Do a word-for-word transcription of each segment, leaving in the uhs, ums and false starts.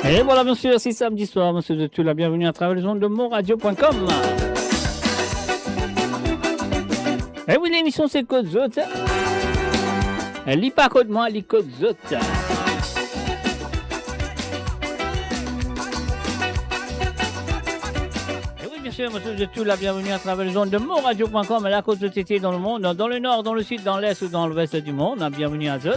Et voilà, bien sûr, c'est samedi soir, monsieur, vous êtes tous la bienvenue à travers les ondes de monradio point com. Eh oui, l'émission, c'est Kot Zot. Li pa kot mwa, li kot zot. Et oui, bien sûr, monsieur, vous êtes tous la bienvenue à travers les ondes de monradio point com, là, kot zot ete dans le monde, dans le nord, dans le sud, dans l'est ou dans l'ouest du monde, hein, bienvenue à zot.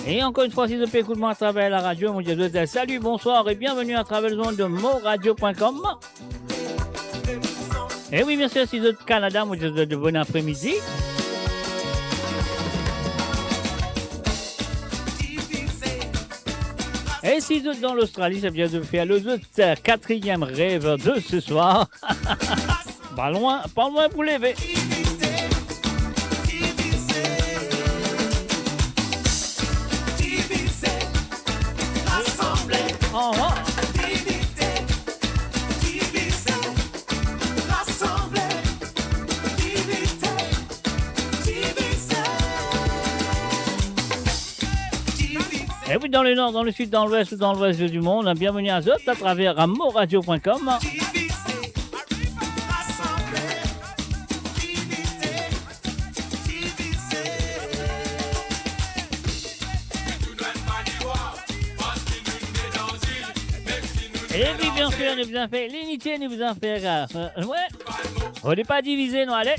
Et encore une fois, si zot pe ekout mwa à travers la radio, mo dir zot, salut, bonsoir et bienvenue à travers les ondes de monradio point com. Eh oui, bien sûr, si zot Canada, mo dir zot bon après-midi. Et si zot dans l'Australie, ça veut dire de faire le zot quatrième rêve de ce soir. Pas loin, pas loin pour lever. Ah, ah. Et oui, dans le nord, dans le sud, dans l'ouest ou dans l'ouest du monde, bienvenue à zot à travers monradio point com. Et puis, bien sûr, nou bizin fer linite, nou bizin fer, euh, euh, ouais. On n'est pas divisé, nou, allez.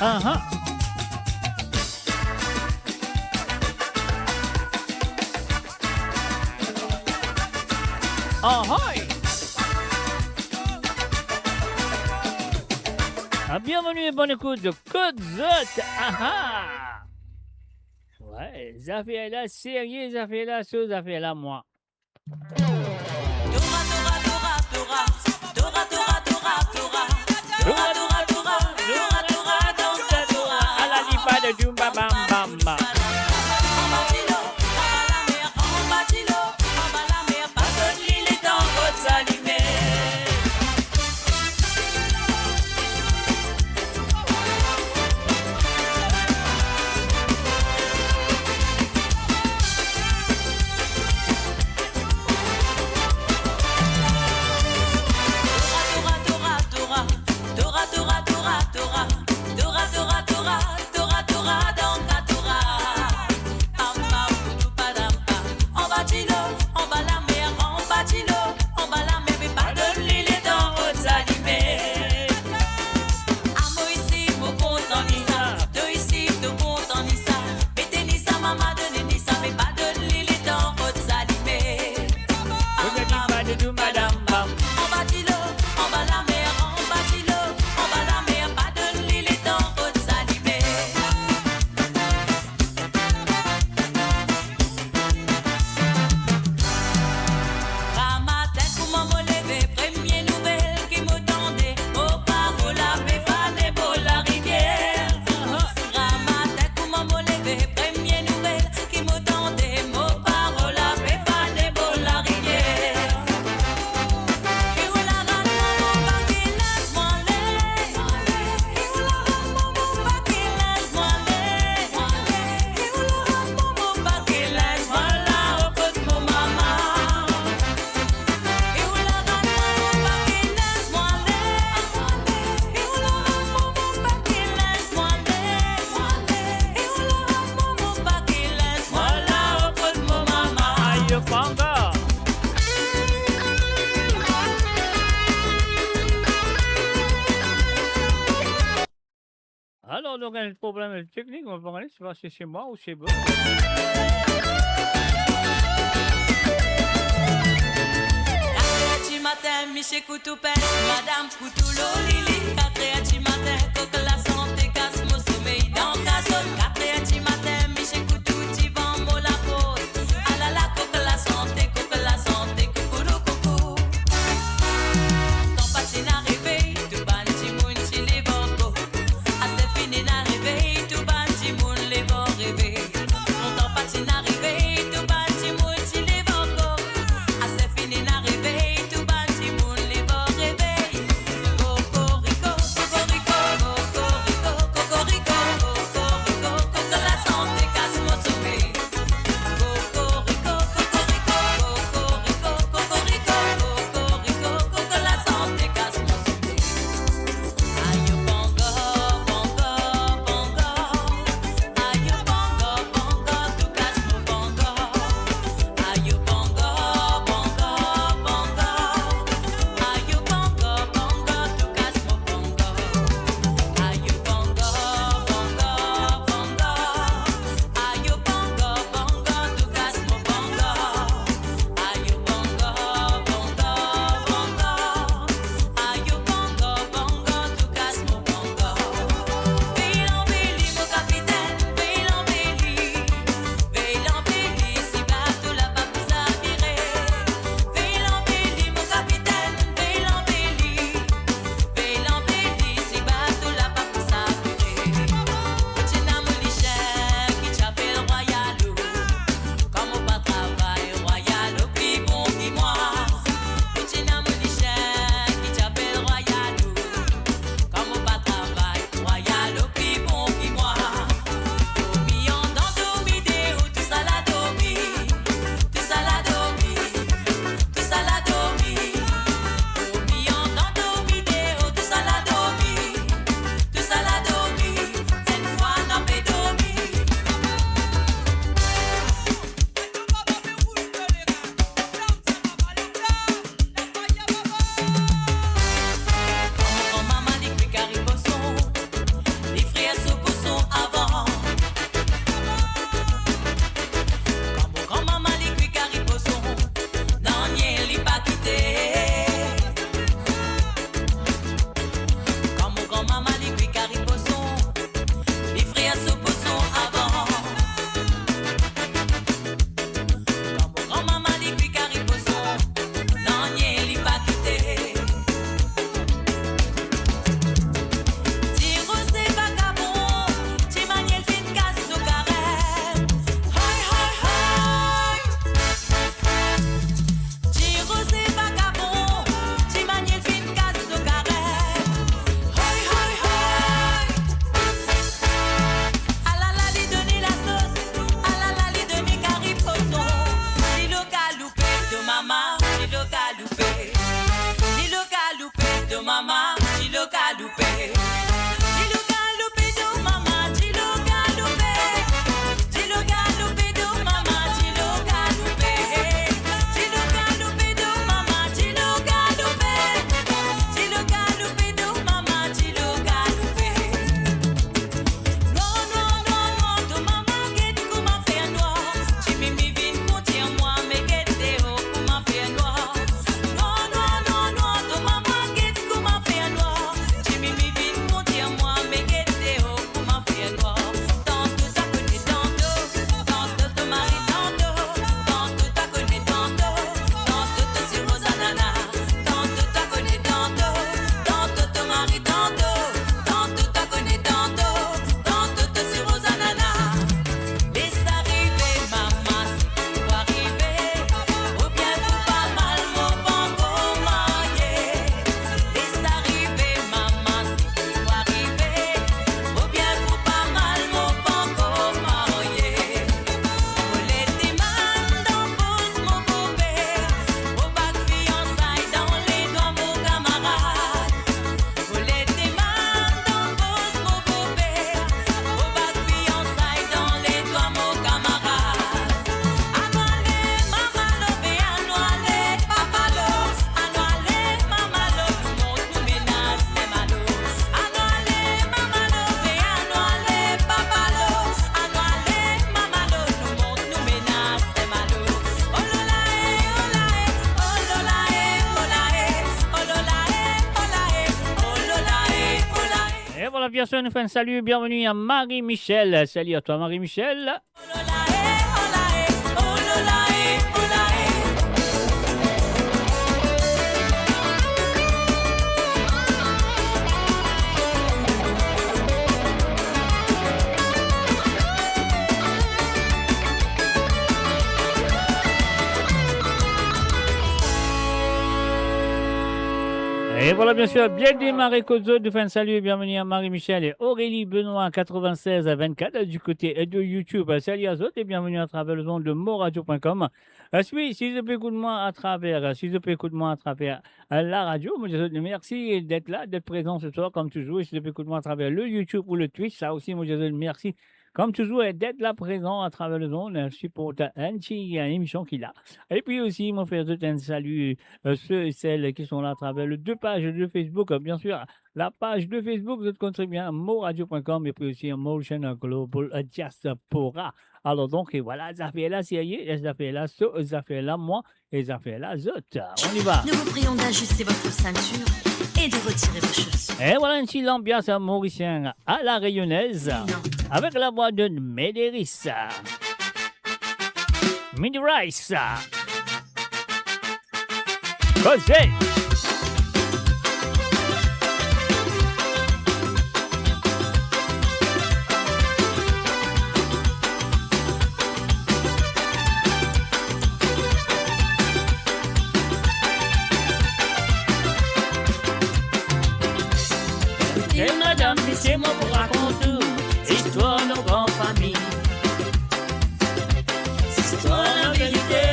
Ah, ah. Ahoy! Ah, bienvenue et bonne écoute de Kot Zot. Ah, ah. Ouais, zafer la serie, zafer la so, zafer la mwa. Tora, tora, tora, tora. Tora, tora, tora, tora. Tora, tora, tora, tora, tora, tora, tora, tora. Ala li pa de doum, ba, bam, bam, bam. Donk, enn problem teknik, mo pa kone, se pa si se mwa ou se bon. Katrer dimatin, misie Koutou pes, madam Koutou lor lili. Katrer dimatin, kok lasante kas mo somey dan kazo. Katrer dimatin, misie Koutou divan mo laport. Alala, kok lasante, kok lasante, koukourou koukou. Lontan pa ti ena revey, tou bann dimoun ti lev ankor. Aster finn ena revey, tou bann dimoun lev an revey. Lontan pa ti ena revey, tou bann dimoun ti lev ankor. Aster finn ena revey, tou bann dimoun lev an revey. Kokoriko, kokoriko. Personne, enfin, salut, bienvenue à Marie-Michel. Salut à toi, Marie-Michel. E vwala, bien sir, bien demare kot zot, nou fer enn sali e bienveni a Marie-Michel e Aurélie Benoît, quatre-vingt-seize à vingt-quatre, du côté de YouTube. Sali a zot e bienveni atraver lezond de moradio point com. Euh, si, si zot pe ekout mwa atraver, si zot pe ekout mwa atraver, euh, laradio, mo dir zot mersi d'être là, d'être présent ce soir, comme toujours. E si zot pe ekout mwa atraver le YouTube ou le Twitch, sa osi, mo dir zot mersi, comme toujours, d'être là, présent atraver lezond, euh, siport enn ti, euh, emision ki la. E pi osi, mo fer zot enn sali, euh, ceux et celles qui sont là à travers les deux pages de Facebook, euh, bien sûr, la page de Facebook, zot konn tre bien, moradio point com, e pi osi Motion Global Diaspora. Alor donk, e vwala, zafer la serye, zafer la so, zafer la mwa, e zafer la zot. On y va. Nous vous prions d'ajuster votre ceinture et de retirer vos chaussures. E vwala enn ti lanbians morisien à la réunionnaise, avec la voix de Médérice. Midi Rice. Koze. Ekoute, madam, misie, mo pou rakont ou zistwar nou gran fami. Zistwar laverite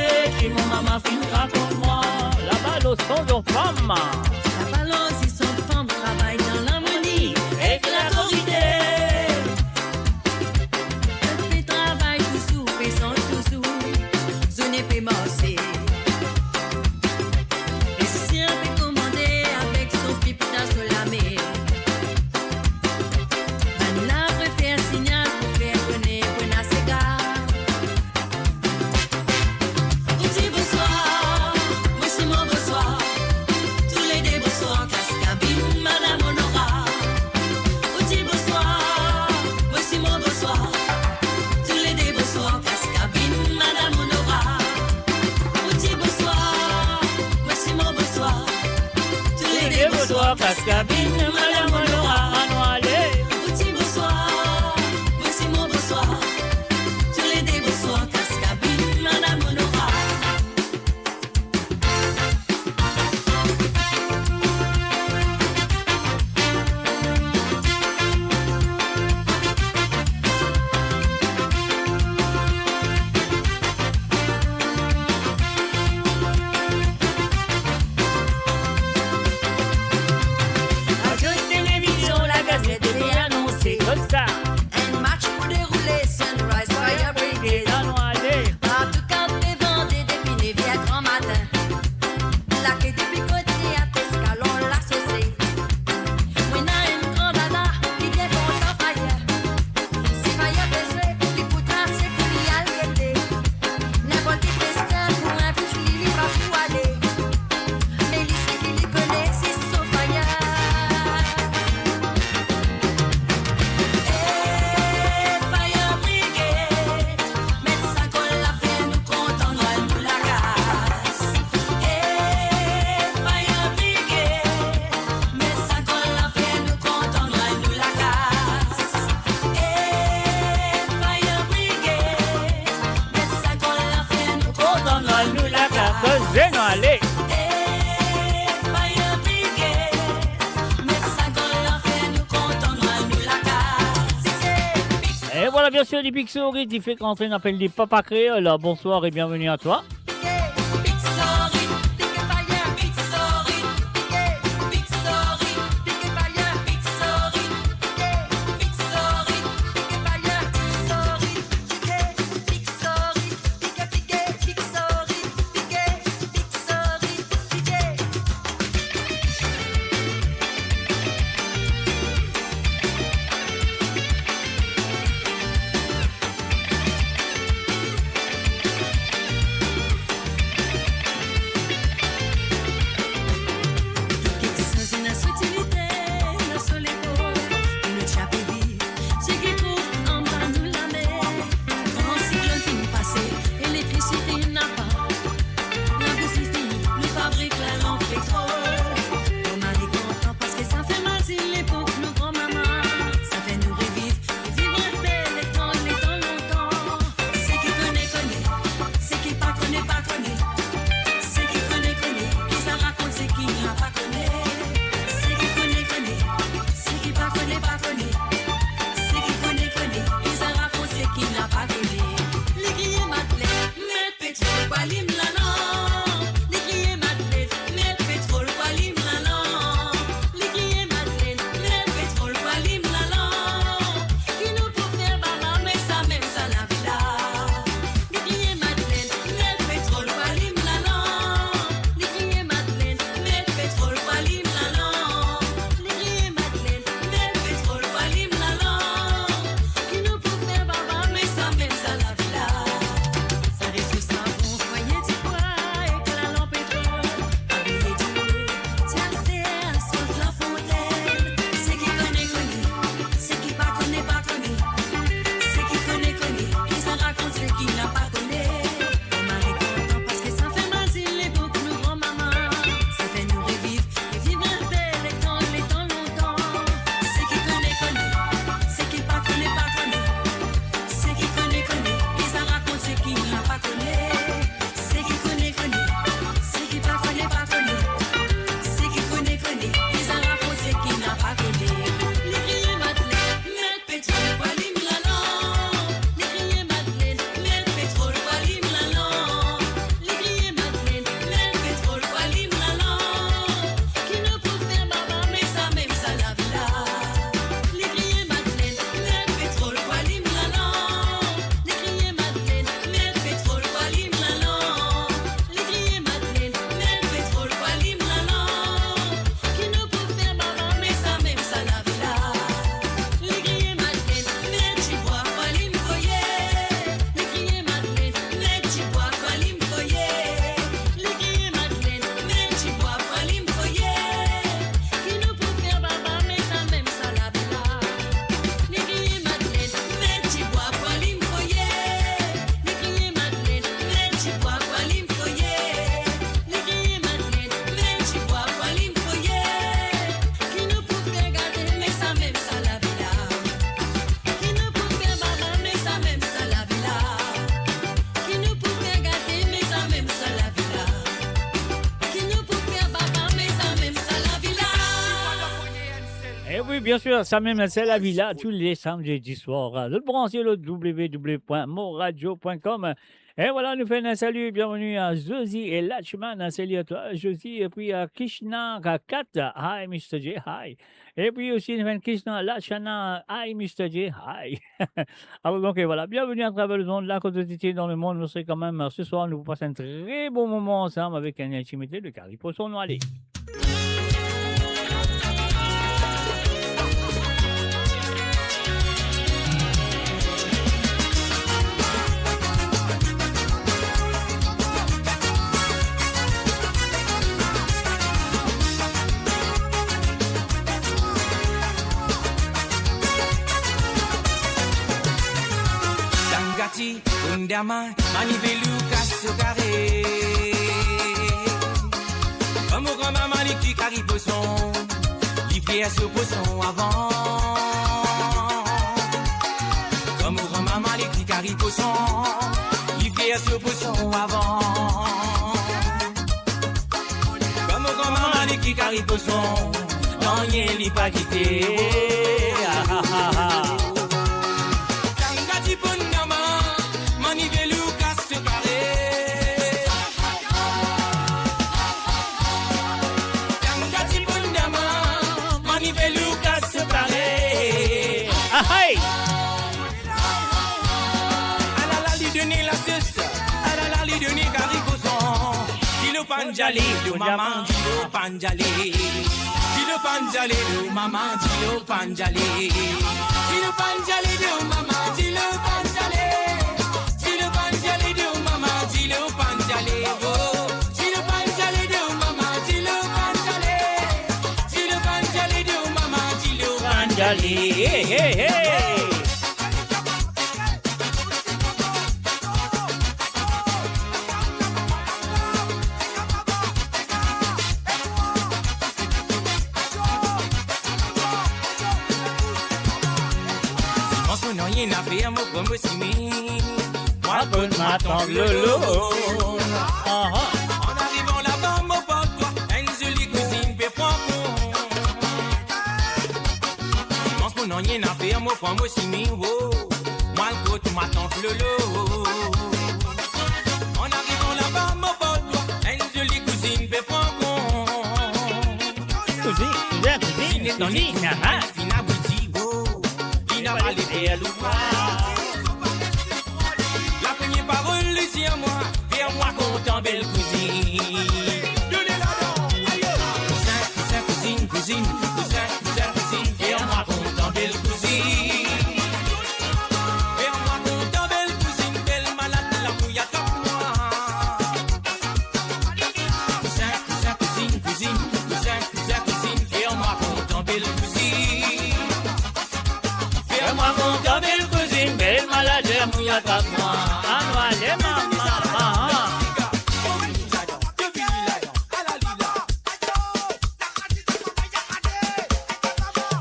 ki mo mama finn rakont mwa. Laba lor son zot fam. Laba lor son zot fam, travay dan larmoni ek lakorite. Pe travay touzour, pe sant touzour, zone pe marse. Mizisien pe komande avek son pip dan so lame. Bannla pe fer signal pou fer kone pou ena sega. Ou dir bonswar, mo si mo bonswar. Toulede bonswar, kas kabinn, madam Onora. Ou dir bonswar, mo si mo bonswar. Toulede bonswar, kas kabinn, madam Onora. Ou dir bonswar, mo si mo bonswar. Toulede bonswar, kas kabinn, madam Onora. Anou ale. Ou dir bonswar, mo si mo bonswar. Toulede bonswar, kas kabinn, madam Onora. Radio, televizion, lagazet pe anonse. Kot sa? Enn match pou deroule, Sunrise Fire Brigade. Anou ale. Partou kart pe vande depi nev er granmatin. Lake depi kote a Teskalon lasose. Mo ena enn gran dada ki bien kontan fire. Si fire pe zwe, li pou trase pou li al gete. Ninport ki pesker pou invit li, li pa pou ale. Me li seki li kone se so fire. Eh, Fire Brigade, met sa kol la, fer nou kontan, nou al nou lakas. Eh, Fire Brigade, met sa kol la, fer nou kontan, nou al nou lakas. Eh, Fire Brigade, met sa kol la, fer nou kontan, nou al nou lakas. Koze nou ale. Eh, Fire Brigade, met sa kol la, fer nou kontan, nou al nou lakas. E vwala, bien sir, li Pixorit, li fek rantre, nou apel li Papa Kreol. Bonswar e bienveni a twa. Bien sûr, samem, c'est la vie là, tous les samedis soirs. Zot branche le w w w point moradio point com. Et voilà, nous faisons un salut, bienvenue à Josie et Lachman. Un salut à toi, Josie, et puis à Krishna Kakat. Hi, mister J, hi. Et puis aussi, nous avons Krishna Lachana. Hi, mister J, hi. Alors donc, et voilà, bienvenue à travers le monde, là, quand vous étiez dans le monde, nous serons quand même, euh, ce soir, nous passons un très bon moment ensemble avec une intimité de Carrie Poisson. Nous allez. Tangati, Gundama, Manivelou, kas so kare. Kouma granmama li kwi kari poson, li fer so poson avan. Kouma granmama li kwi kari poson, li fer so poson avan. Kouma granmama li kwi kari poson, nanye li pa kite. Ah, ah, ah, ah. Tangati Gundama, Manivelou, kas so kare. Tangati Gundama, Manivelou, kas so kare. Ah, hey! Alala li done lasos, alala li done kari poson. Dilo panzale, do mama, dilo panzale. Dilo panzale, do mama, dilo panzale. Dilo panzale, do mama, dilo panzale. Dilo panzale, do mama, dilo panzale. Oh. Dilo panzale, do mama, dilo panzale. Dilo panzale, do mama, dilo panzale. Hey, hey, hey. Simans mo nanye nafer, mo pran mo sime. Mwa kot matant Lolo. Aha. An arivan laba, mo port twa enn zoli kouzinn pe pran kont. Simans mo nanye nafer, mo pran mo sime, oh. Mwa kot matant Lolo. An arivan laba, mo port twa enn zoli kouzinn pe pran kont. Kouzinn, kouzinn, kouzinn, kouzinn, aha. Finn abouti, oh. Li ena pale fer louvraz. Lapremie parol li dir mwa, fer mwa kontan, bel kouzinn. Kouzinn, kouzinn, kouzinn, kouzinn, kouzinn, kouzinn, fer mwa kontan, bel kouzinn. Fer mwa kontan, bel kouzinn, bel malad, lamour atrap mwa. Kouzinn, kouzinn, kouzinn, kouzinn, kouzinn, kouzinn, kouzinn, fer mwa kontan, bel kouzinn. Fer mwa kontan, bel kouzinn, bel malad, lamour atrap mwa. Anou ale, mama, aha.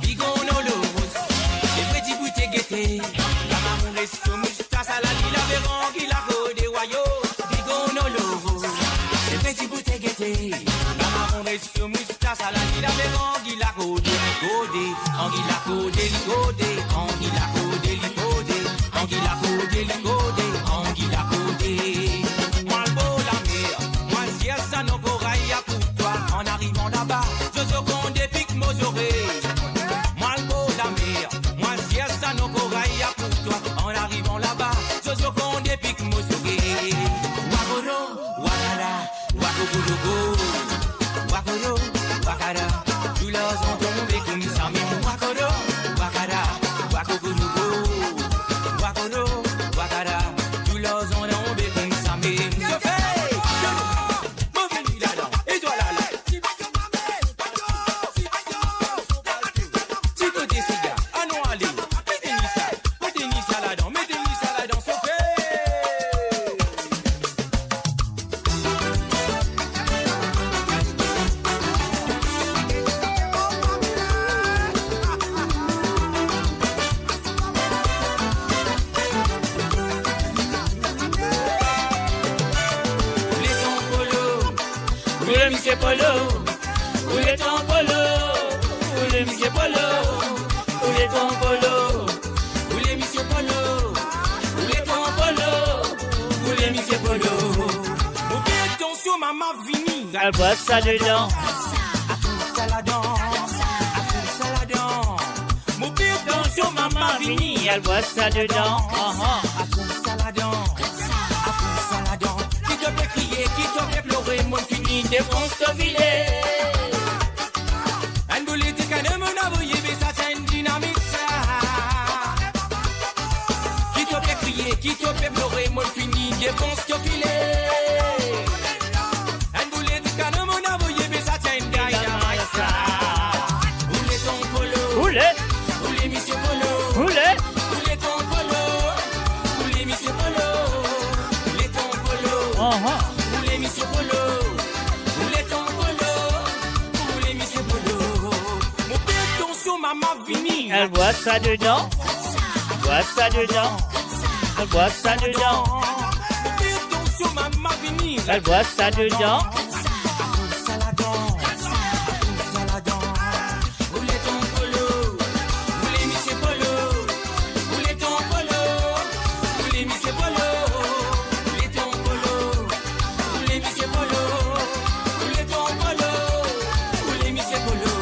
Bigon Lolo, se peti pou te gete. Kamaron res so moustas, ala li la veran ki la kode wayo. Bigon Lolo, se peti pou te gete. Kamaron res so moustas, ala li la veran ki la kode, kode. Angi la kode, li kode. Angi la kode, li kode. Angi la kode, li kode. Angi la kode. Mwa al bor lamer, mwa al sers sa non koray a Courtois. An arivan laba, Zozo Kondé pik mo zorey. Mwa al bor lamer, mwa al sers sa non koray a Courtois. An arivan laba, Zozo Kondé pik mo zorey. Wakoro, wakara, wakokologo. Wakoro, wakara, tou larzan tonbe koumsa mem. Wakoro, wakara, wakokologo. Wakoro, wakara, tou larzan tonbe koumsa mem. Zofe! Mo vini ladan, e twa la la. Ti kote siga, anou ale. Met ni sa, met ni sa ladan, met ni sa ladan, sofe. Ou letan polo, ou le misie polo, ou letan polo, ou le misie polo. Tonton Polo, ou le misie Polo, ou le Tonton Polo, ou le misie Polo. Mo pe atansion, mama vini. Al bwar sa dedan. Akour sa ladan, akour sa ladan. Mo pe atansion, mama vini. Al bwar sa dedan. Ahan. Akour sa ladan, akour sa ladan. Ki to pe kriye, ki to pe plore, mo fini defans to file. Enn boule dikane mo ena voye, be sa ti enn dinamit sa. Ki to pe kriye, ki to pe plore, mo fini defans to file. Enn boule dikane mo ena voye, be sa ti enn dinamit sa. Ou le Tonton Polo. Ou le. Ou le misie Polo. Ou le. Ou le Tonton Polo. Ou le misie Polo. Ou le Tonton Polo. Ahan. Ou le misie Polo. Ou le Tonton Polo. Ou le misie Polo. Mo pe atansion, mama vini. Al bwar sa dedan. Bwar sa dedan. Al bwar sa dedan. Mo pe atansion, mama vini. Al bwar sa dedan. Akour sa ladan, akour sa ladan. Ou le Tonton Polo, ou le misie Polo, ou le Tonton Polo, ou le misie Polo, ou le Tonton Polo, ou le misie Polo, ou le Tonton Polo, ou le misie Polo,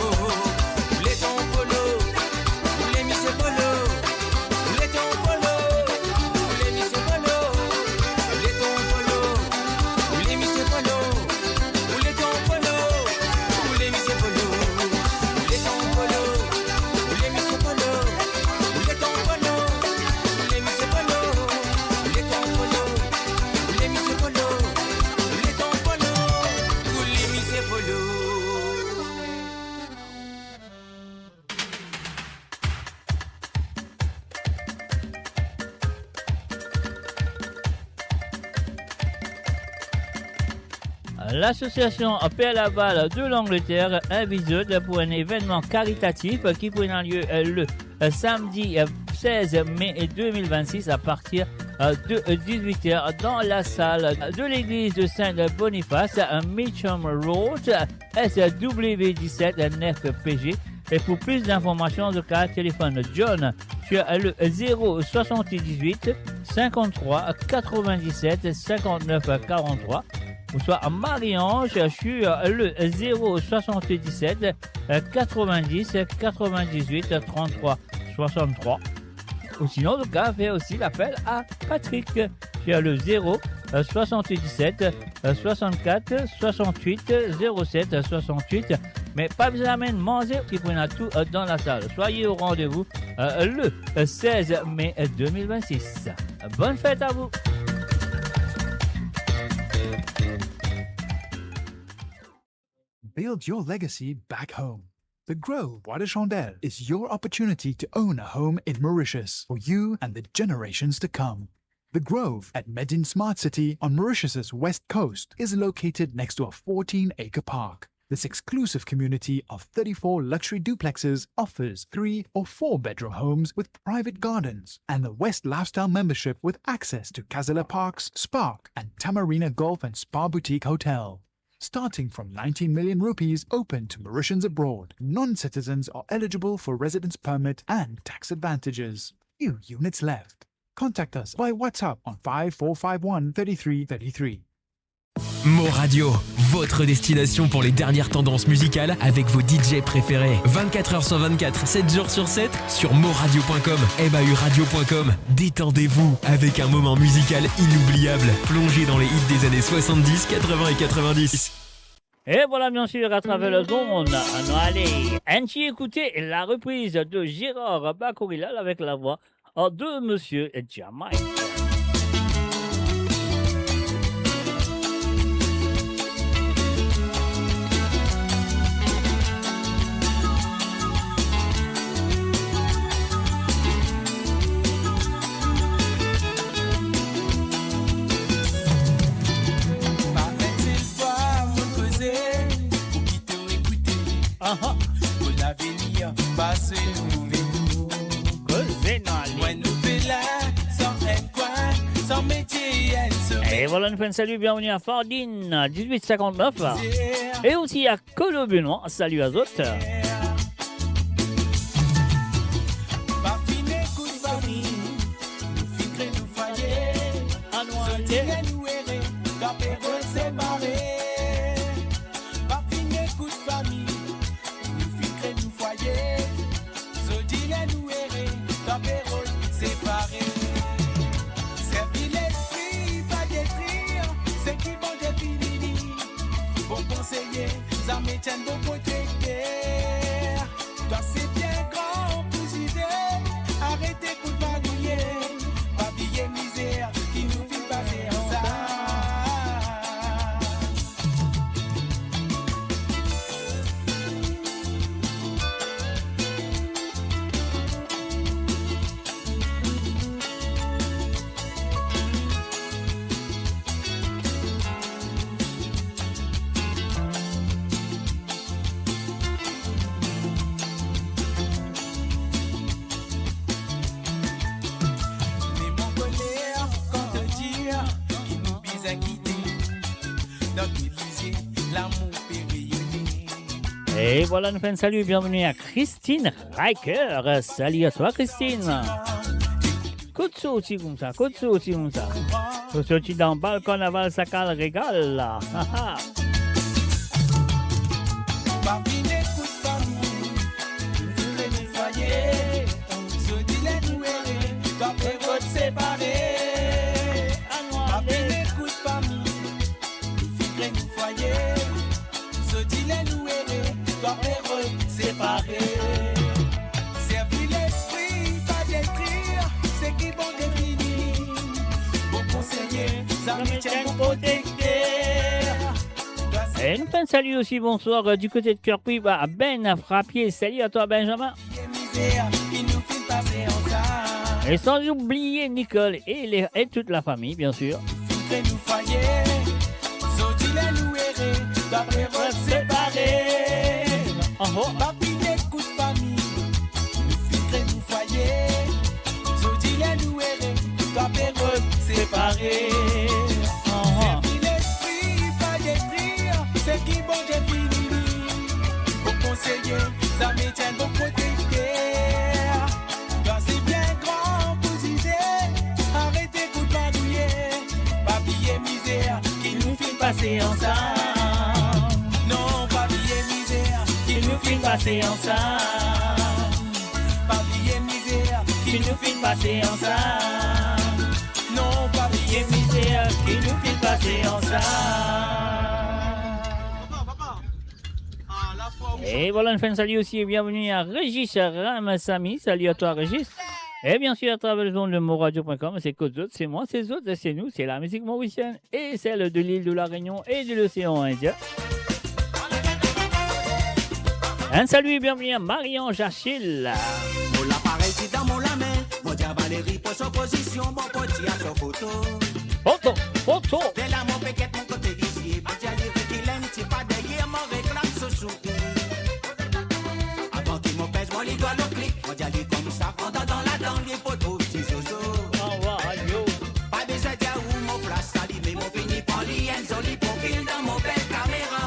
ou le Tonton Polo, ou le misie Polo, ou le Tonton Polo, ou le misie Polo, ou le Tonton Polo, ou le misie Polo. Ou le Tonton Polo, ou le misie Polo. Ou le Tonton Polo, ou le misie Polo. Ou le Tonton Polo, ou le misie Polo. Ou le Tonton Polo, ou le misie Polo. Ou le Tonton Polo, ou le misie Polo. Lasosiasion Per Laval de Langleter invit zot pou enn evennman karitatif ki pou ena lie le samdi sez me de mil vennsis apartir de dizwit er dan lasal de legliz de Saint Boniface, Mitcham Road, S W dix-sept neuf P G. E pou plis zinformasion, zot kapav telefonn John sur le zéro soixante-dix-huit cinquante-trois quatre-vingt-dix-sept cinquante-neuf quarante-trois, ouswa Marie-Ange sur le zéro soixante-dix-sept quatre-vingt-dix quatre-vingt-dix-huit trente-trois soixante-trois. Ou sinon, zot kapav fer osi lapel a Patrick sur le zéro soixante-dix-sept soixante-quatre soixante-huit zéro sept soixante-huit. Me pa bizin amenn manze, ki pou ena tou dan lasal. Soyez au rendez-vous le seize mai deux mille vingt-six. Bonne fête à vous. Build your legacy back home. The Grove Bois de Chandelle is your opportunity to own a home in Mauritius for you and the generations to come. The Grove at Medin Smart City on Mauritius's west coast is located next to a fourteen-acre park. This exclusive community of thirty-four luxury duplexes offers three or four-bedroom homes with private gardens and the West Lifestyle membership with access to Casella Parks, Spark, and Tamarina Golf and Spa Boutique Hotel. Starting from nineteen million rupees, open to Mauritians abroad. Non-citizens are eligible for residence permit and tax advantages. Few units left. Contact us by WhatsApp on five four five one thirty-three thirty-three. Mo Radio, votre destination pour les dernières tendances musicales avec vos D J préférés. Vingt-quatre heures sur vingt-quatre, sept jours sur sept, sur mauradio point com, M A U radio point com. Détendez-vous avec un moment musical inoubliable. Plongez dans les hits des années soixante-dix, quatre-vingts et quatre-vingt-dix. E vwala, bien sûr, à travers le monde, nou ale enn ti ekoute la reprise de Gérard Bacorilal avec la voix de Monsieur Jamaïque. Pa enn sel fwa mo koze, pou ki to ekoute. Aha. Mo lavenir pa se nou. Koze nou ale. Mwa nou pe la, san enn kwin, san metie, enn someil. E vwala, nou fer enn salu, bienvenue à Fardine, dix-huit cinquante-neuf. E osi a Colo Benoît, salut à zot. E vwala, nou fer enn sali, bienveni a Christine Riker. Sali a twa, Christine. Kot sorti koumsa, kot sorti koumsa. Kot sorti dan bal karnaval, sakal regal la. Pa vinn ekout fami, nou finn kre nou fwaye. Zodi ler nou ere, twa pe rod separe. Pa vinn ekout fami, nou finn kre nou fwaye. Zodi ler nou ere, twa pe rod separe. Servi lespri, pa detrir seki Bondie fini. Bon konseye, zame ti enn bon protekter. E nou fer enn sali osi, bonswar, euh, du kote de Kerpui, ba, Ben Frappier. Sali a twa, Benjamin. E san oubliye Nicole e le, e tout la fami, biensir. Anho. Pa vinn ekout fami, nou finn kre nou fwaye. Zodi ler nou ere, twa pe rod separe. Anho. Servi lespri, pa detrir seki Bondie fini. Bon konseye, zame ti enn bon protekter. Twa si bien gran pou zize, aret ekout magouye. Pa bliye mizer ki nou finn pase ansam. Non, pa bliye mizer ki nou finn pase ansam. Pa bliye mizer ki nou finn pase ansam. Non, pa bliye mizer ki nou finn pase ansam. E vwala, nou fer enn sali osi e bienveni a Régis Ramasamy. Sali a twa, Régis. E biensir, atraver lezond de moradio point com, se kot zot, se mwa, se zot, se nou, se la mizik morisienn e sel de lil de la Rényon e de losean Indien. Enn sali, bienveni a Marie-Ange Achille. Mo laparey ti dan mo lame, mo dir a Valérie pran so pozision, mo pran ti a so foto. Foto, foto. Lerla mo pe get mo kote vizie, mo dir a li rekil enn tipe deryer, mo reklam so sourir. Avan ki mo pez mo lidwa lor klik, mo dir a li koumsa, andan dan ladan li pou trouv ti zozo. Awa, ayo. Pa bizin dir ou mo flash alime, mo fini pran li enn zoli profil dan mo bel kamera.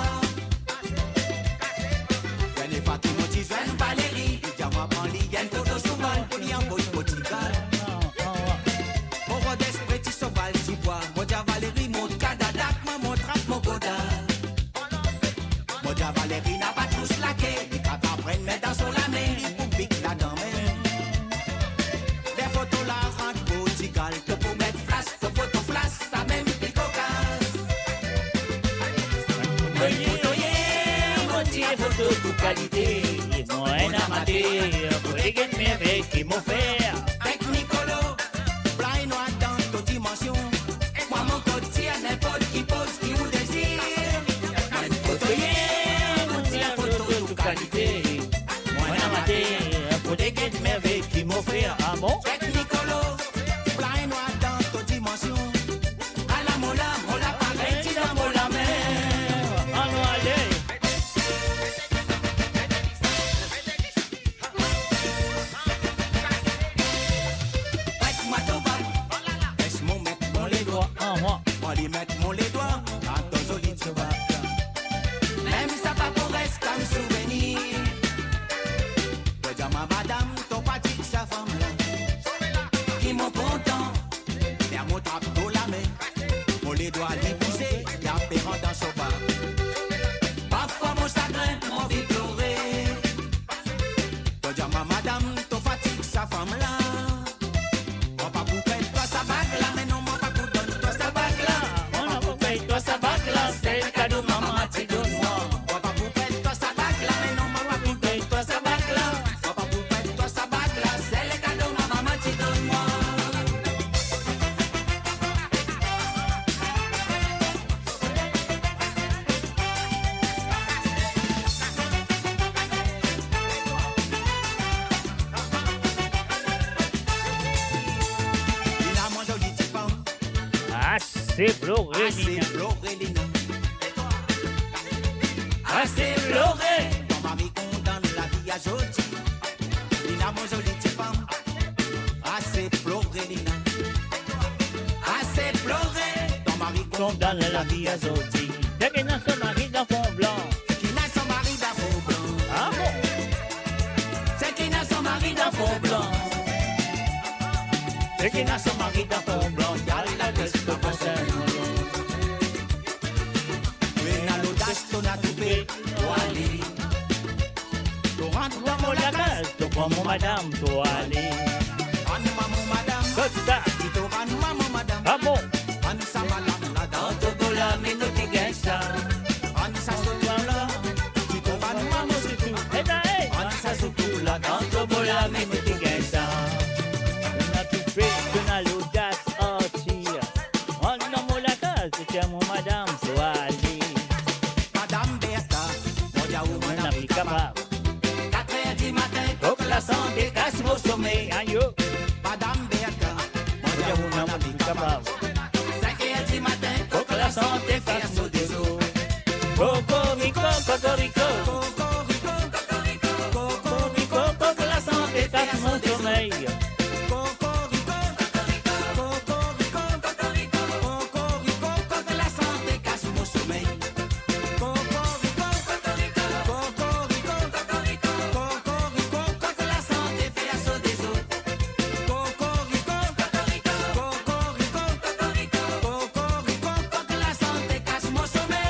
Dernie fwa ki mo ti zwenn Valérie, li dir a mwa pran li enn foto souvan pou li anvoy Portigal. Mo rod espre ti soval ti bwa, mo dir a Valérie mont kadada, mwa mo trap mo koda. Mo dir a Valérie napa tous lake, li kapav pran enn met dan so lame, li pou pik ladan mem. Ler foto la rant Portigal, to pou met flash, to foto flash, samem pli kokas. Enn fotoyer, mo tir foto tou kalite. Mo enn amater, pou get mervey ki mo fer. Avek Nicolo, play nwar dan to dimansion. Mwa mo kot tir ninport ki poz ki ou dezir. Enn fotoyer, mo tir foto tou kalite. Mo enn amater, pou get mervey ki mo fer. Ah bon? Avek Nicolo, play nwar dan to dimansion. Ala mo la, mo laparey ti dan mo lame. Anou ale. Pret mwa to bag. Les mo met mo ledwa. Aha. Mo li met mo ledwa dan to zoli ti bag. Mem sa pa pou res kom souvenir. Mo dir a mwa madam, to pa dir sa fam la ki mo kontan. Li a mo trap to lame, mo ledwa li bouze, li a pe rant dan so bag. Parfwa mo sagrin, mo anvi plore. Mo dir a mwa madam, to fatig sa fam la. Mo pa pou pran twa sa bag la, me non, mo pa pou donn twa sa bag la. Mo pa pou pran twa sa bag la, sel kado mama ti donn mwa. Mo pa pou pran twa sa bag la, me non, mo pa pou donn twa sa bag la. Mo pa pou pran twa sa bag la, sel kado mama ti donn mwa. Li la mo zoli ti fam. Ase plore, ase plore, Lina. Ase plore. To mari kondann lavi a zot. Lina, mo zoli ti fam. Ase plore, Lina. Ase plore. To mari kondann lavi a zot. Fek ena so mari dan fon blan. Fek ena so mari dan fon blan. Ena so mari dan fon blan, al lages to konser. To ena lodas, to ena toupe, to ale. To rant dan mo lakaz, to pran mo madam, to ale. Rann mwa mo madam. Kot sa? Li to rann mwa mo madam. Ah bon? Rann sa madam la dan to gola, me to ti gagn sa. Rann sa soutou la, li to rann mwa mo soutou. Ena, ey! Rann sa soutou la dan to gola, me to ti gagn sa. Ena toupe, to ena lodas, Arthur. Rann dan mo lakaz, to ti a mo madam, to ale. Madam Bertha, mo dir ou, mo napa kapav. Katrer dimatin, kok lasante kas mo somey. Ayo. Madam Bertha, mo dir ou, mo napa kapav. Sinker dimatin, kok lasante fer mo dezo. Kokoriko, kokoriko. Kokoriko, kokoriko, kok lasante fer mo somey. Kokoriko, kokoriko, kokoriko, kok lasante kas mo somey. Kokoriko, kokoriko, kokoriko, kok lasante fer so dezo. Kokoriko, kokoriko, kokoriko, kokoriko, kok lasante kas mo somey.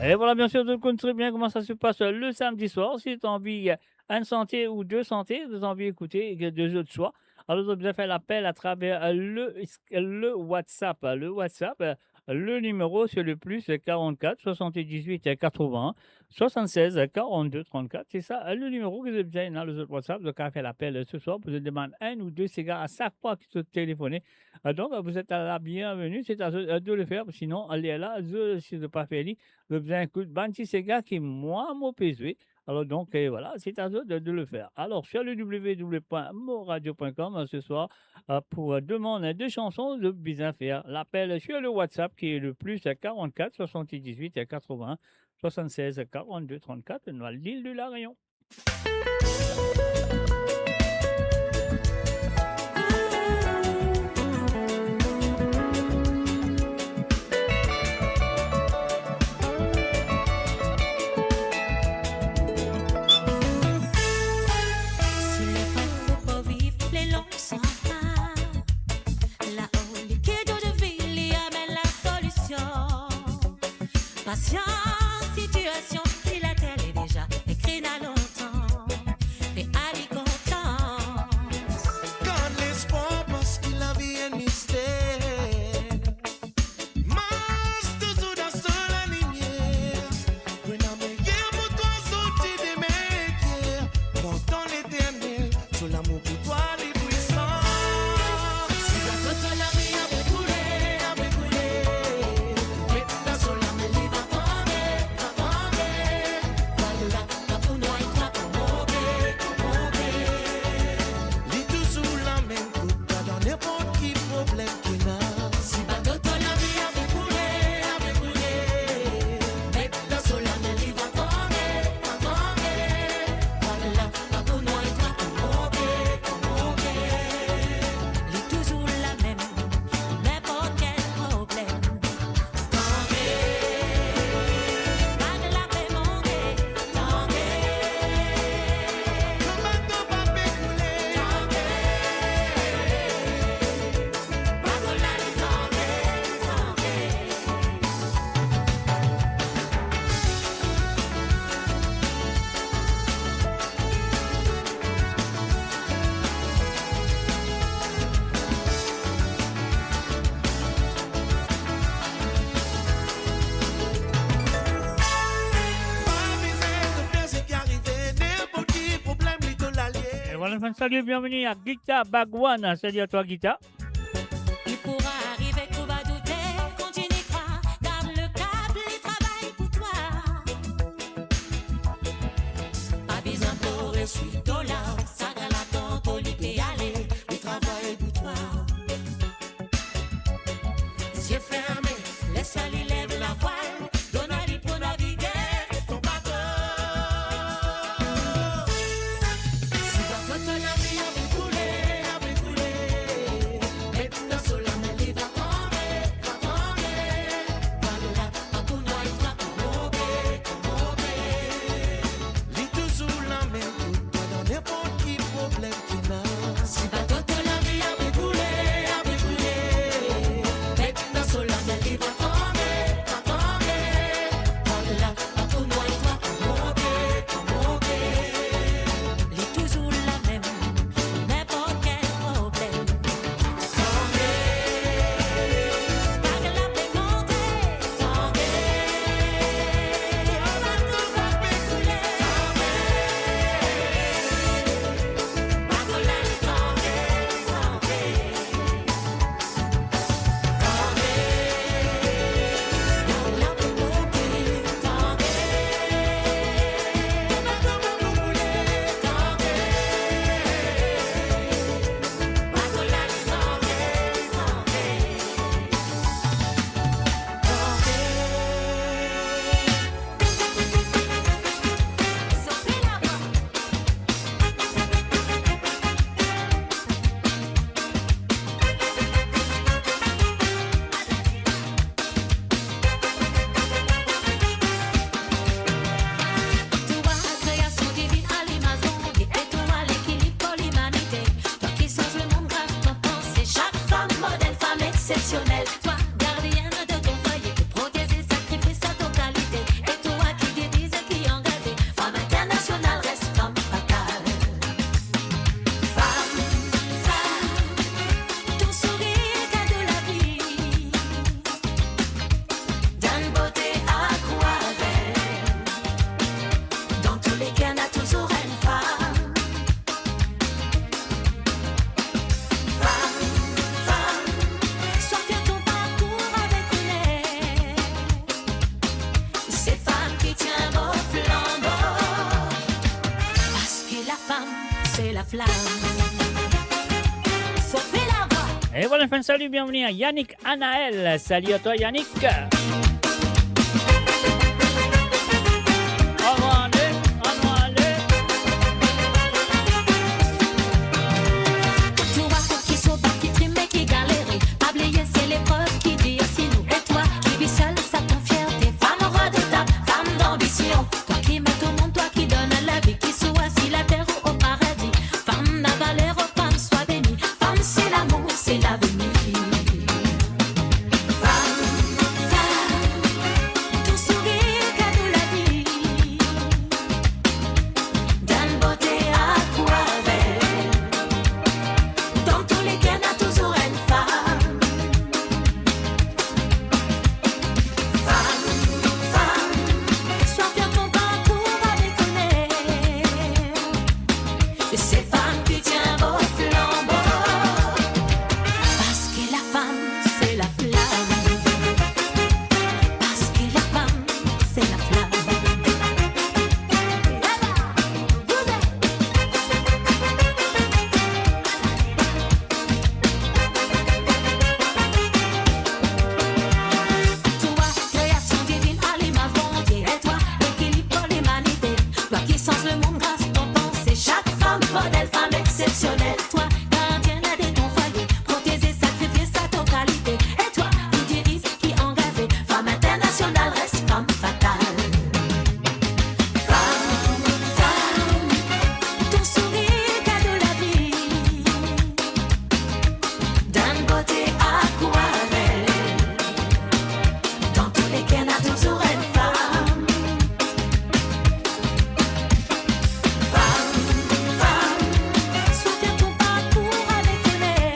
Et voilà, bien sûr, zot konn tre bien kouma sa se pas le samedi soir. Si zot anvi, euh, enn sante ou de sante, zot anvi ekoute, de zot swa, alor zot bizin fer lapel atraver, euh, le, le WhatsApp. Le WhatsApp, euh, le nimero, se le plus quarante-quatre soixante-dix-huit quatre-vingts soixante-seize quarante-deux trente-quatre. Se sa, euh, le nimero ki zot bizin ena lor zot WhatsApp. Zot kapav fer lapel, euh, se swar pou zot demann enn ou de sega. A sak fwa ki zot telefone, euh, donk, euh, vous êtes la bienvenue, se a zot, euh, de le fer. Sinon, euh, lerla, zot, si zot pa fer li, zot bizin ekout bann ti sega ki mwa mo pe zwe. Alor donk, euh, voilà, se a zot de, de le fer. Alor, sur le w w w point moradio point com, euh, se swar, euh, pou, euh, demann de chanson, zot bizin fer lapel sur le WhatsApp ki le plus quarante-quatre soixante-dix-huit quatre-vingts soixante-seize quarante-deux trente-quatre, nou al Lil de la Réunion. Si le fam pou viv le long san fin, la olik de vi li amenn la solision. Pasians, sitiasion, si later li deza ekri na lontan, fer ali konfians. Gard lespwar parski lavi enn mister. Mars touzour dan so lalimier. Pou ena meyer pou twa, sorti demin ek yer. Pran tan Leternel, so lamour pou twa li pwisan. Si bato to lavi ape koule, ape koule, met dan so lame, li va tranble, va tranble. Vala, pa pou nwaye twa, kouma ou pe, kouma ou pe. Li touzour lamem kot twa dan ninport ki problem ki ena. Si bato to lavi ape koule, ape koule, met dan so lame, li va tranble, va tranble. Vala, pa pou nwaye twa, kouma ou pe, kouma ou pe. Li touzour lamem, ninport kel problem. Tanbe, vag la pe monte, tanbe. Kouma to pa pe koule, tanbe. Bato la li tanbe, tanbe. E vwala, nou finn salie, bienveni a Gita Bagwan. Salie a twa, Gita. Il pourra arriver que tu vas douter, continue croire, garde le cap, li travay pou twa. Pa bizin plore, swiv to larm, sa gran latant, li pe ale, li travay pou twa. Zie ferme, les ali lev lavwal, donn ali pou navige to bato. Si bato to lavi ape koule, ape koule, met dan so lame, li va Laflam. Sofe lavwa. Et voilà, enfin, salut, bienvenue à Yannick Anaël. Salut à toi, Yannick. Anou ale, anou ale. Twa ki sofer, ki trim e ki galere, pa bliye se leprev ki dir si nou. E twa ki viv sel, sa to fierte, fam redotab, fam danbision. Twa ki met o mond, twa ki donn lavi, ki swa si later ou o paradi. Fam na valer, o fam swa beni. Fam se lamour, se lavenir. Fam, fam, to sourir kado lavi. Dan bote akwarel. Dan tou le ker na touzour enn fam. Fam, fam, swa fier to parkour avek oner. Se fam ki tien bo flanbo. Parski lafam se laflam. Parski lafam se laflam. Twa, kreasion divinn, alimaz Bondie, e twa, lekilib pou limanite. Twa ki sanz lemond gras to panse, sak fam model, fam exsepsionel. Twa, gardienne de ton foyer, proteze, sakrifie sa to kalite. E twa, ki diriz, ki angaze, fam internasional, res fam fatal. Fam, fam, to sourir kado lavi. Dan bote akwarel. Dan tou le ker na touzour enn fam. Fam, fam, swa fier to parkour avek oner.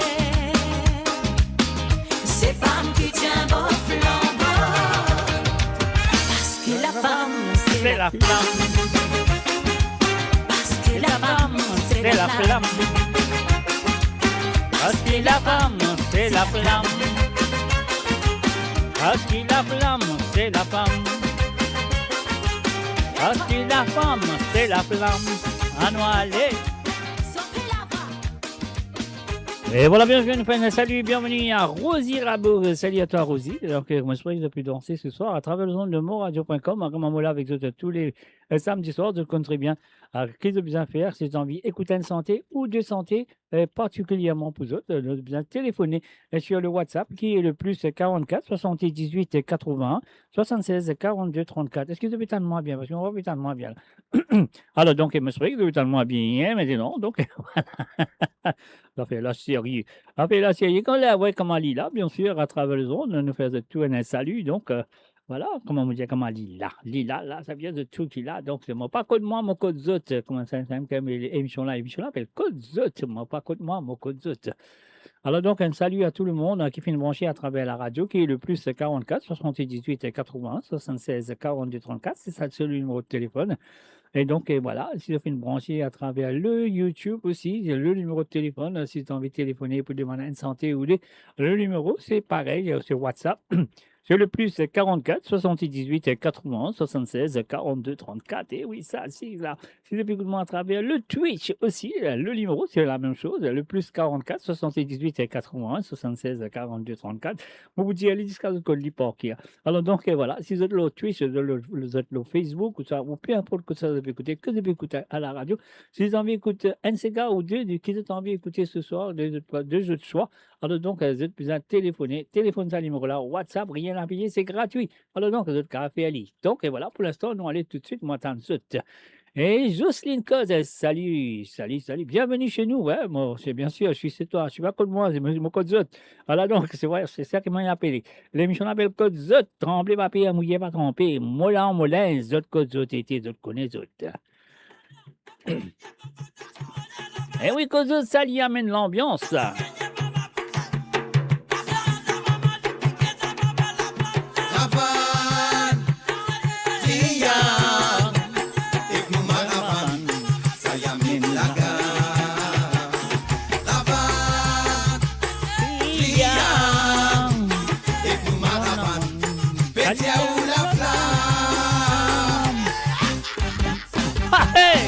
Se fam ki tien bo flanbo. Parski lafam se laflam. Parski lafam se laflam. Parski lafam se laflam. Parski laflam se lafam. Parski lafam se laflam. Anou ale. Et voilà, bienvenue, enfin, salut, bienvenue à Rosie Rabault. Salut à toi, Rosie. Donc, euh, mo espere ki to pe danse ce soir à travers les ondes de moradio point com. Kouma mo la avek zot tous les, euh, samedi soir, zot konn tre bien, euh, ki zot bizin fer, si zot anvi ekout enn sante ou de sante, euh, partikilierman pou zot, euh, zot bizin telefone, euh, sur le WhatsApp qui est le plus quarante-quatre soixante-dix-huit quatre-vingts soixante-seize quarante-deux trente-quatre. Eski zot pe tann mwa bien? Parski mo pa pe tann mwa bien la. Alors, donc, mo espere ki zot pe tann mwa bien, hein, maintenant. Donc, voilà. Zafer la serie. Zafer la serie. Kan la, ouais, kouma li la, bien sûr, à travers les ondes, nou fer zot tou enn salut. Donc, euh, voilà, kouma mo dir, kouma li la. Li la, la, sa vinn de tou ki la. Donc, se mo pa kot mwa, mo kot zot. Kouma sa, sa, kouma emision la, emision la apel Kot Zot. Mo pa kot mwa, mo kot zot. Alors donc, un salut à tout le monde, hein, ki finn branche à travers la radio, qui est le plus quarante-quatre soixante-dix-huit quatre-vingts soixante-seize quarante-deux trente-quatre. C'est ça, c'est le numéro de téléphone. Et donc, euh, voilà, si zot finn branche à travers le YouTube aussi, le numéro de téléphone, euh, si zot anvi telefone pou demann enn sante ou de, le numéro, c'est pareil, euh, sur WhatsApp. C'est le plus quarante-quatre soixante-dix-huit quatre-vingts soixante-seize quarante-deux trente-quatre. Et oui, ça, c'est là. Si zot pe ekout mwa à travers le Twitch aussi, euh, le numéro, c'est la même chose, le plus quarante-quatre soixante-dix-huit quatre-vingts soixante-seize quarante-deux trente-quatre. Mo pou dir li ziska zot konn li par ker. Alors donc, euh, voilà, si zot lor Twitch, zot lor, zot lor Facebook, ou sa, ou peu importe kot sa zot pe ekoute, ki zot pe ekoute à la radio, si zot anvi ekout enn sega ou de, de ki zot anvi ekoute ce soir, de, de, de zot swa, alors donc, euh, zot bizin telefone, telefone sa numéro la, WhatsApp, rien à payer, c'est gratuit. Alors donc, zot kapav fer li. Donc, et voilà, pour l'instant, nou ale tout de suite, mo tann zot. Et Jocelyne Cause, salut, salut, salut, bienvenue chez nous, hein. Moi, c'est bien sûr, je suis chez toi, je suis pas kot mwa, c'est mo, mo kot zot. Voilà, donc, c'est vrai, c'est ça ki mo apel. Emision apel Kot Zot, tranble pa per, mouye pa tranpe, mo la mo linz, zot kot zot ete, zot kone zot. Eh oui, Kot Zot, sa li amenn lanbians. Ravann, Triangle, ek nou Maravann, sa li amenn lagar. Ravann, Triangle, ek nou Maravann, fete ou laflam. Hey!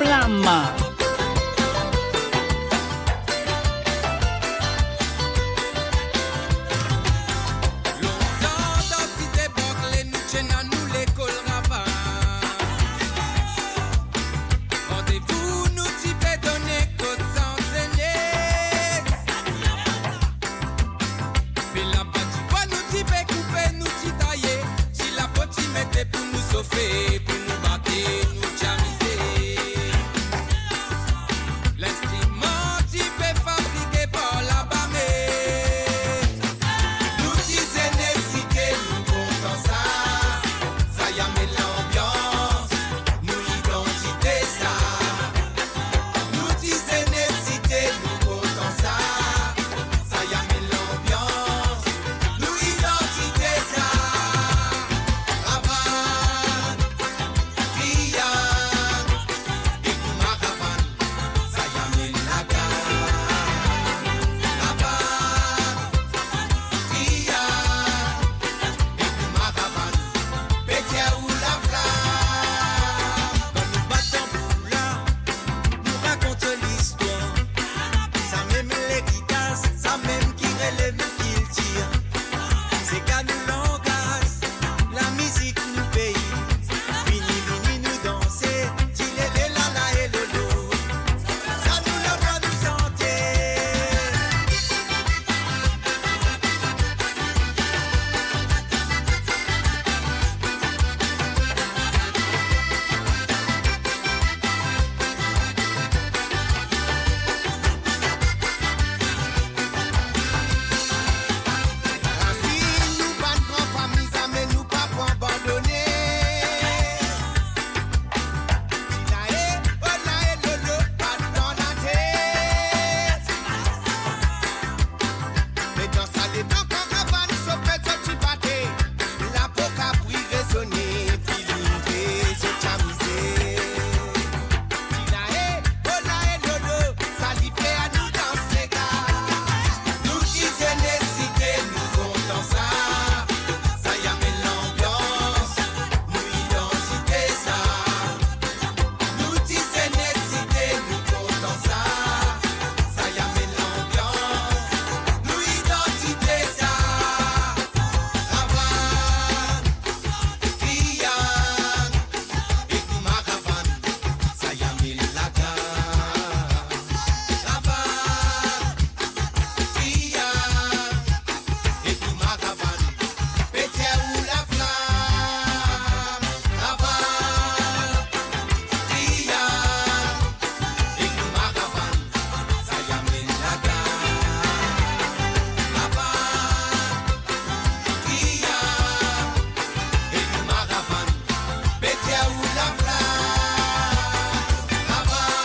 Plama. Lontan dan Site Barkle, nou ti ena nou lekol Ravin. Randevou nou ti pe done kot Sante Ines. Pe laba dibwa nou ti pe koupe, nou ti taye, ti lapo ti mete pou nou sofe, pou nou bate, nou ti amize. Linstriman ti pe fabrike par laba me. Nou ti zene Site, nou kontan sa. Sa ya met lanbians, nou idantite sa. Nou ti zene Site, nou kontan sa. Sa ya met lanbians, nou idantite sa. Ravin, Kriyann, ek nou Maravann, sa ya met lagar. Ravin, Kriyann, ek nou Maravann, pe tir ou laflam. Kan nou bat tanbour la, nou rakont listwar. Samem legitas, samem ki relev nou kiltir. Sega nou langaz, lamizik nou pei. Vini, vini nou danse, ti lele lala e lolo. Sa nou lavwa nou sante. Rasinn nou bann gran fami, zame nou pa pou abandone. Ti lae, o lae, lolo, pa dan latet. Me dan sa letan Karavann so pe zot ti bate, lapo kabri rezone, filin pe zot ti amize. Ti lae, o lae, lolo, sa li fer nou dans sega. Nou ti zene Site, nou kontan sa. Sa ya met lanbians, nou idantite sa. Nou ti zene Site, nou kontan sa. Sa ya met lanbians, nou idantite sa. Ravin, Kriyann, ek nou Maravann, sa ya met lagar. Ravin, Kriyann, ek nou Maravann, pe tir ou laflam. Ravin, Kriyann, ek nou Maravann, sa ya met lagar. Ravin, Kriyann, ek nou Maravann, pe tir ou laflam. Ravin,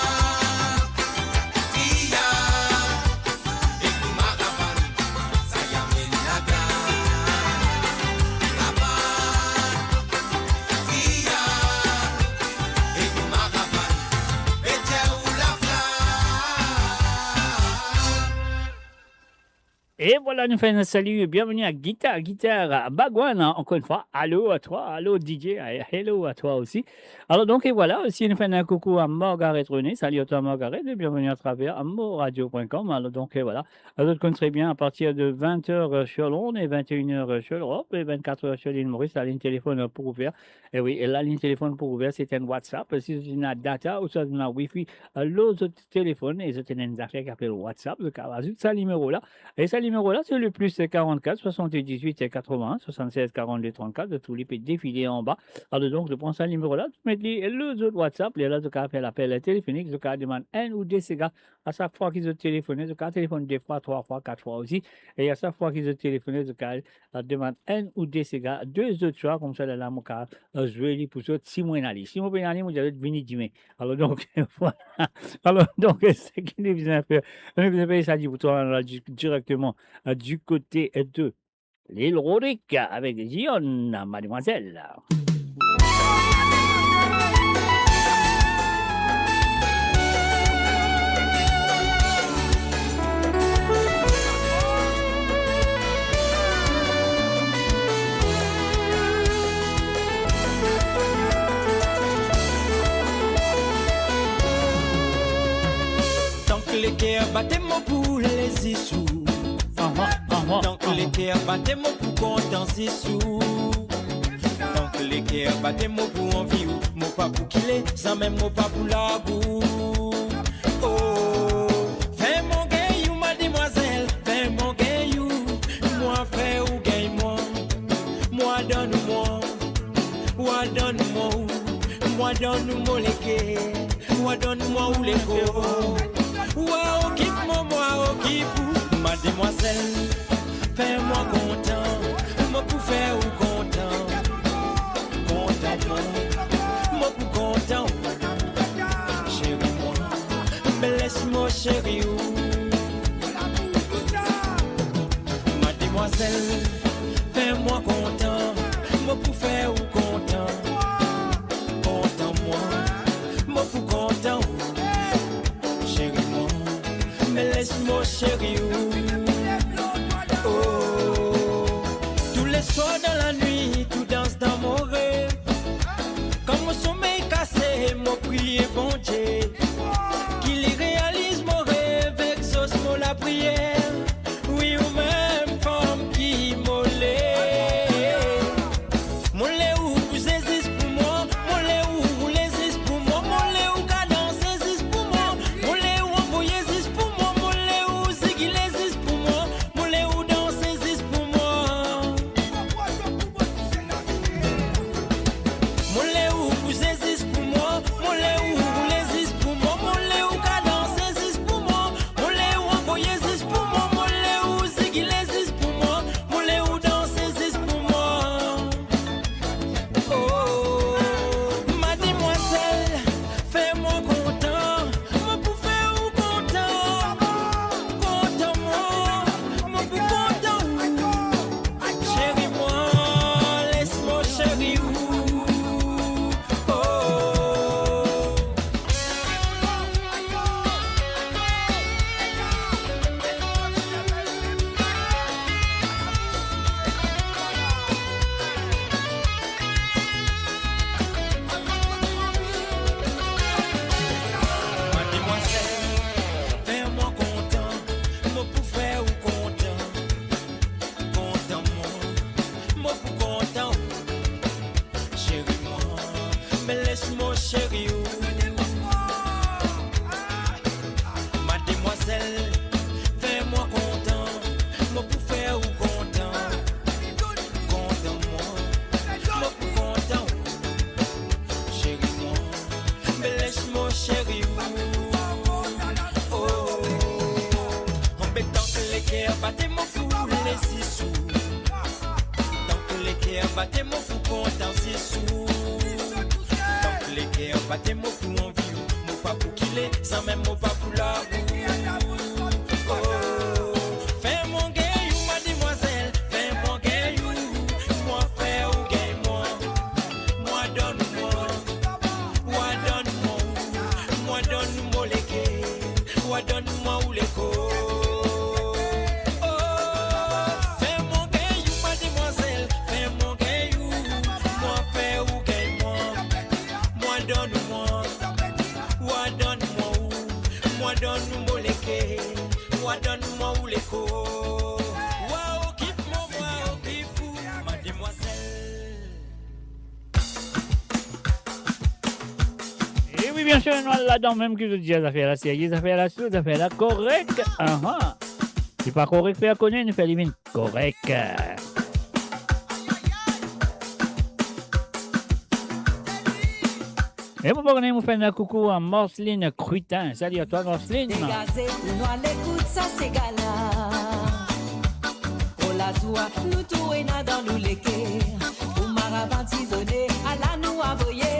Kriyann, ek nou Maravann, sa ya met lagar. Ravin, Kriyann, ek nou Maravann, pe tir ou laflam. Et voilà, nou fer enn sali, bienvenue à Guitare, Guitare, Bagwan, hein, encore une fois. Allô à toi, allô D J, eh, hello à toi aussi. Alors donc, et voilà, aussi, nou fer enn koukou à Margaret René. Salut à toi, Margaret, et bienvenue à travers moradio point com. Alors donc, et voilà. Alors, zot konn très bien, à partir de vingt heures, euh, sur l'onde et vingt et une heures, euh, sur l'Europe et vingt-quatre heures sur l'île Maurice, la ligne téléphone, euh, pour ouvrir. Et oui, et la ligne téléphone pour ouvrir, c'est un WhatsApp. Si zot ena data ou si zot ena wifi, euh, lor zot téléfone, e zot ena enn zafer ki apel WhatsApp, zot kapav azout sa nimero la. E sa nimero la, c'est le plus quarante-quatre soixante-dix-huit quatre-vingts soixante-seize quarante-deux trente-quatre, zot tou li pe defile anba. Alors donc, zot pran sa nimero la, zot met li lor zot WhatsApp, lerla zot kapav fer lapel telefonik, zot kapav demann enn ou de sega. A sak fwa ki zot telefone, zot kapav telefonn de fwa, trwa fwa, kat fwa osi. E a sak fwa ki zot telefone, zot kapav, euh, demann enn ou de sega, de zot swa, koumsa lerla mo kapav, euh, zwe li pou zot, si mo ena li. Si mo pena li, mo dir zot vini dime. Alors donc, voilà. Alors donc, seki nou bizin fer, nou bizin fer sa, dir pou twa, nou al di-, directement, euh, du côté de l'île Rodrigue avec Dionne, Mademoiselle. Ker bate mo pou lezis ou. Aha, aha, aha. Tank leker bate mo pou kontan zis ou. Tank leker bate mo pou anvi ou. Mo pa pou kile, samem mo pa pou larg ou. Oh, fer mwa gagn ou, mademwazel, fer mwa gagn ou. Mwa fer ou gagn mwa. Mwa donn ou mwa. Wa donn mwa ou, mwa donn ou mo leker, wa donn mwa ou lekor. Wa okip mwa, mwa okip ou, mademwazel. Fer mwa kontan, mo pou fer ou kontan. Kontan mwa, mo pou kontan ou, seri mwa. Me les mo seri ou. Mademwazel, fer mwa kontan, mo pou fer ou kontan. Kontan mwa, mo pou kontan ou, seri mwa. Me les mo seri ou. Oh, tou le swar dan lanwit, ou dans dan mo rev. Kan mo somey kase, mo priye Bondie, ki li realiz mo rev, exos mo lapriyer. Wi, ou mem fanm ki mo le. Mo le ou bouze zis pou mwa, mo le ou roule zis pou mwa, mo le ou kadanse zis pou mwa, mo le ou anvoye zis pou mwa, mo le ou zigile zis pou mwa, mo le ou danse zis pou mwa. Mo le ou bouze zis pou mwa, mo le ou roule zis pou mwa, mo le ou kadanse zis pou mwa, mo le ou anvoye zis pou mwa, mo le ou zigile zis pou mwa, mo le ou danse zis pou mwa. Oh, mademwazel, fer mwa kontan, mo pou fer ou kontan. Kontan mwa, mo pou kontan ou. Seri mwa, les mo seri ou. Oh. Mademwazel, fer mwa kontan, mo pou fer ou kontan. Kontan mwa, mo pou kontan ou, seri mwa, me les mo seri ou. Mademwazel, fer mwa kontan, mo pou fer ou kontan. Kontan mwa, mo pou kontan ou, seri mwa, me les mo seri ou. Oh, anbe tank leker bate mo pou lezis ou. Tank leker bate mo pou kontan zis ou. Tank leker bate mo pou anvi ou. Mo pa pou kile, samem mo pa pou larg ou. Oh, fer mwa gagn ou, mademwazel, fer mwa gagn ou. Mwa fer ou gagn mwa. Mwa donn mwa, mwa donn mwa ou, mwa donn mo leker, mwa donn mwa ou lekor. Oh, fer mwa gagn ou, mademwazel, fer mwa gagn ou. Mwa fer ou gagn mwa. Mwa donn mwa, mwa donn mwa ou, mwa donn mo leker, mwa donn mwa ou lekor. Mwa okip mwa, mwa okip ou, mademwazel. E wi, biensir, nou al ladan mem ki zot dir zafer la serye, zafer la so, zafer la korek. Aha. Ki pa korek, fer kone, nou fer li vinn korek. E mo pa kone, mo fer enn koukou a Marceline Crutin. Salut à toi, Marceline. Degaze pou nou al ekout sa sega la. Pou lazwa, nou tou ena dan nou leker. Pou maravan tizone, ala nou avoye.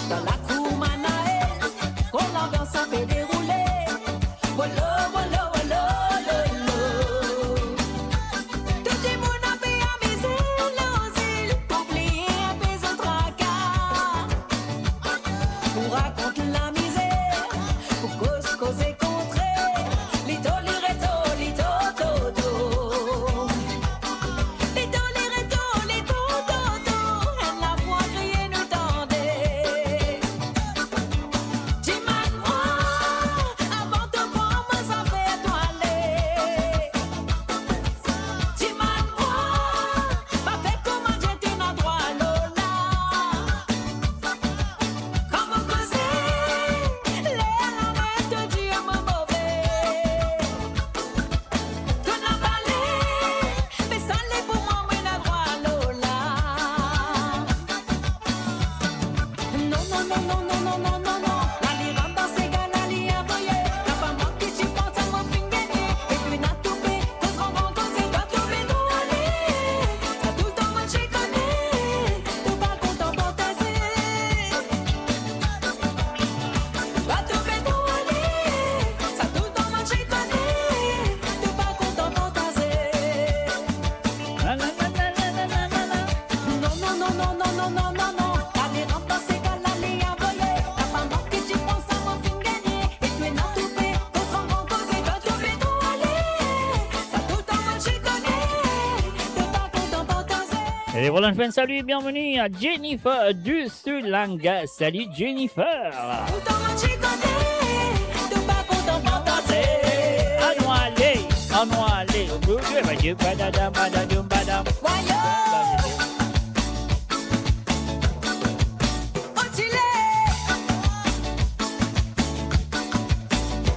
Dan lakour Manae, kot lanbians pe deroule. Wolo, wolo, wolo, lo, lo. Tou dimoun pe amize lor zil, pou bliye inpe zot traka. Pou rakont lamizer, pou koz koze kontre, li to, li reto, li to, to, to. Li to, li reto, li to, to, to. Enn lavwa kriye nou tande. E vwala, nou fer enn sali, bienveni a Jennifer de Soulanga. Sali Jennifer. Anou ale, anou ale.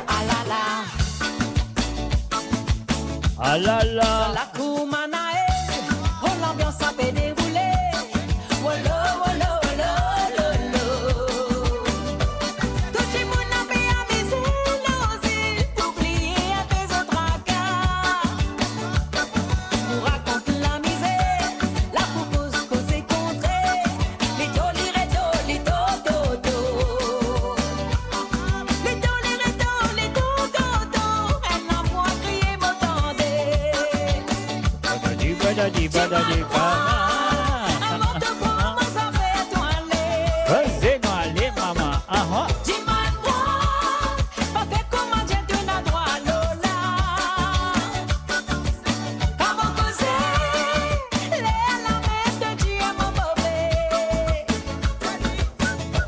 Alala. Alala. Dan lakour Manae, oh, lanbians sa pe deroule. Wolo, wolo, wolo, wolo. Tou dimoun la pe amize lor zil pou bliye enpe zot traka. Nou rakont lamizer, la pou koz, koze kontre. Li to, li re to, li to, to, to. Li to, li re to, li to, to, to. Enn lamwa kriye mo tande. Badadi, badadi, badadi, ba. Avan to pran mwa, sa fer twa ale. Koze nou ale, mama. Aha. Dimann mwa, pa fer kouma dir to ena drwa Lola. Kouma koze, ler lamer to dir mo bebe.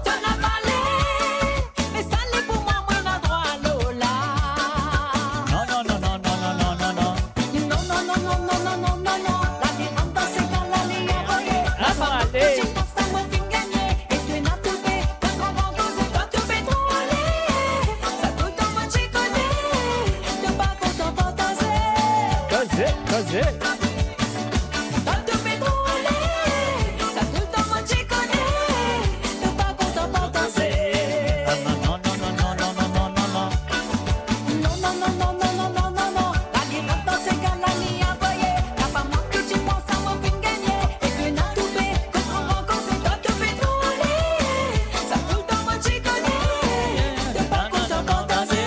To ena pale, me sa li pou mwa, mwa ena drwa Lola. Non, non, non, non. Non, non, non, non. La vivant dan se ka la, li avoye. Anou ale. Ti pans sa mo finn gagne, e to ena toufe, pran gran koze, twa to pe tro ale. Sa toultan mo ti kone, to pa kontan partaze. Koze, koze. Twa to pe tro ale, sa toultan mo ti kone, to pa kontan partaze. Ah, non, non, non. Non, non, non, non. La vivant dan se ka la, li avoye. La pa mwa ki ti pran sa mo finn gagne. E to ena toufe, koz gran koze, twa to pe tro ale. Sa toultan mo ti kone, to pa kontan partaze.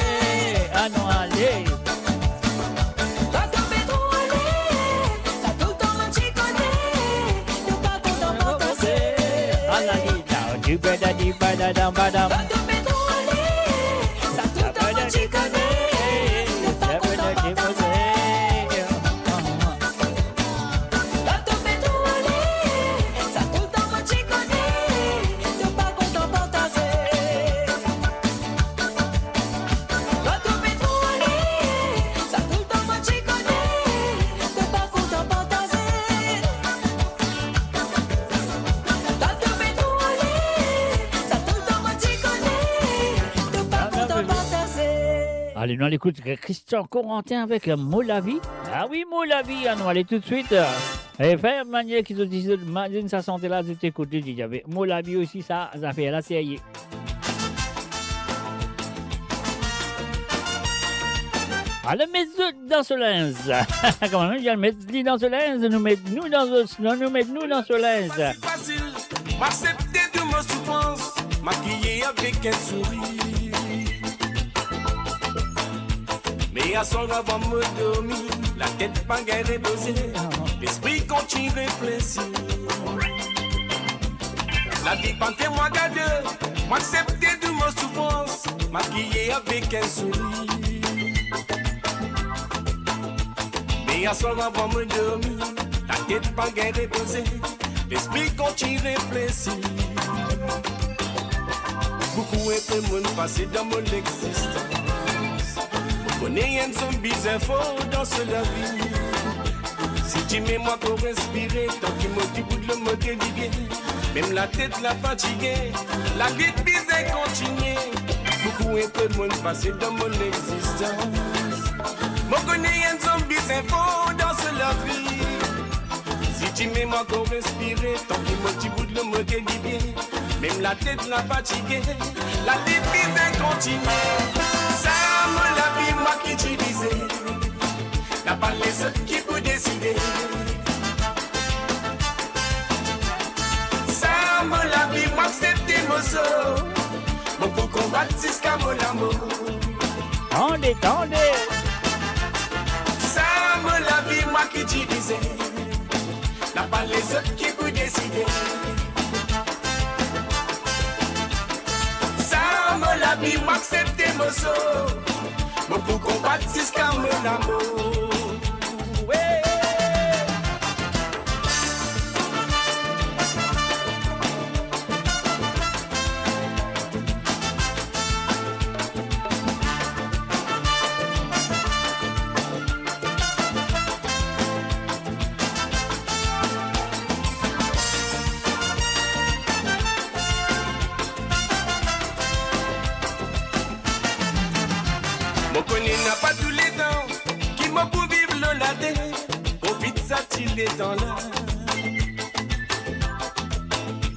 Anou ale. Twa to pe tro ale, sa toultan mo ti kone, to pa kontan partaze. Alala, di badadi, badadam, badam. Twa to pe tro ale, sa toultan mo ti kone, to pa kontan partaze. Twa to pe tro ale, sa toultan mo ti kone, to pa kontan partaze. Twa to pe tro ale, sa toultan mo ti kone, to pa kontan partaze. Twa to pe tro ale, sa toultan mo ti kone, to pa kontan partaze. Ale, nou al ekout Christian Corentin avek Mo Lavi. Ah wi, Mo Lavi, anou ale toutswit. E fer manier ki zot ti, zot mazinn sa sante la, zot ekoute, zot dir, "Mo Lavi osi, sa zafer la serye." Ale met zot dan so linz. Kouma nou dir, met li dan so linz, nou met nou dan so, nou, nou met nou dan so linz. Fasil, fasil, mo aksepte tou mo soufrans, makiye avek enn sourir. Me aswar avan mo dormi, latet pa gagn repoze, lespri kontign reflesi. Lavi pa fer mwa kado, mo aksepte tou mo soufrans, makiye avek enn sourir. Me aswar avan mo dormi, latet pa gagn repoze, lespri kontign reflesi. Boukou enpe mo finn pase dan mo lexistans. Mo kone enn zonbi bizin for dan so lavi. Si dime mo ankor respire, tanki mo dibout lor mo de lipie. Mem latet la fatige, lavi bizin kontinie. Boukou enpe mo finn pase dan mo lexistans. Mo kone enn zonbi bizin for dan so lavi. Si dime mo ankor respire, tanki mo dibout lor mo de lipie. Mem latet la fatige, lavi bizin kontinie. Sa mo lavi, mwa ki divize. Napa lezot ki pou deside. Sa mo lavi, mo aksepte mo sor. Mo pou konbat ziska mo lamor. Tande, tande. Sa mo lavi, mwa ki divize. Napa lezot ki pou deside. Sa mo lavi, mo aksepte mo sor. Mo pou konbat ziska mo lamor. Wi. Pa tou letan ki mo pou viv lor later, profit sa ti letan la.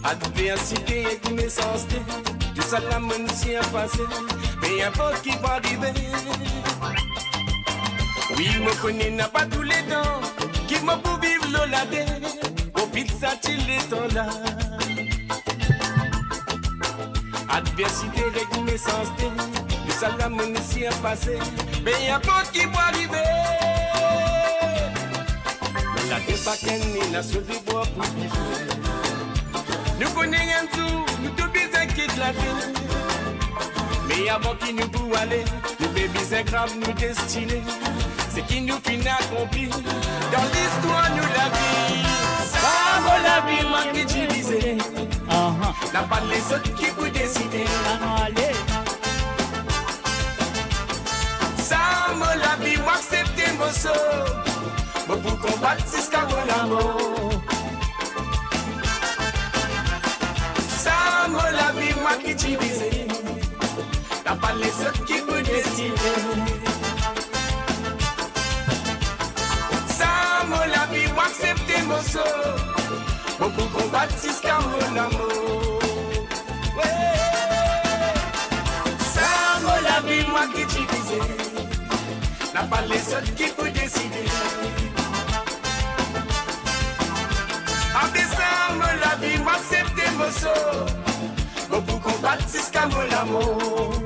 Adversite ek mesanste, tou sa la mo ti a pase, pe inport ki pou arive. Wi, mo kone napa tou letan ki mo pou viv lor later, profit sa ti letan la. Adversite ek mesanste, tou sa la mo ti a pase, pe inport ki pou arive. Lor later sakenn ena so debwar pou li fer. Nou kone enn zour nou tou bizin kit later. Me avan ki nou pou ale, nou pe bizin grav nou destine. Seki nou finn akonpli dan listwar nou lavi. Sa mo lavi, mwa ki divize. Aha. Napa lezot ki pou deside. Anou ale. Sa mo lavi, mo aksepte mo sor. Mo pou konbat ziska mo lamor. Sa mo lavi, mwa ki divize. Napa lezot ki pou deside. Sa mo lavi, mo aksepte mo sor. Mo pou konbat ziska mo lamor. Wi. Sa mo lavi, mwa ki divize. Napa lezot ki pou deside. Abe sa mo lavi, mo aksepte mo sor. Mo pou konbat ziska mo lamor.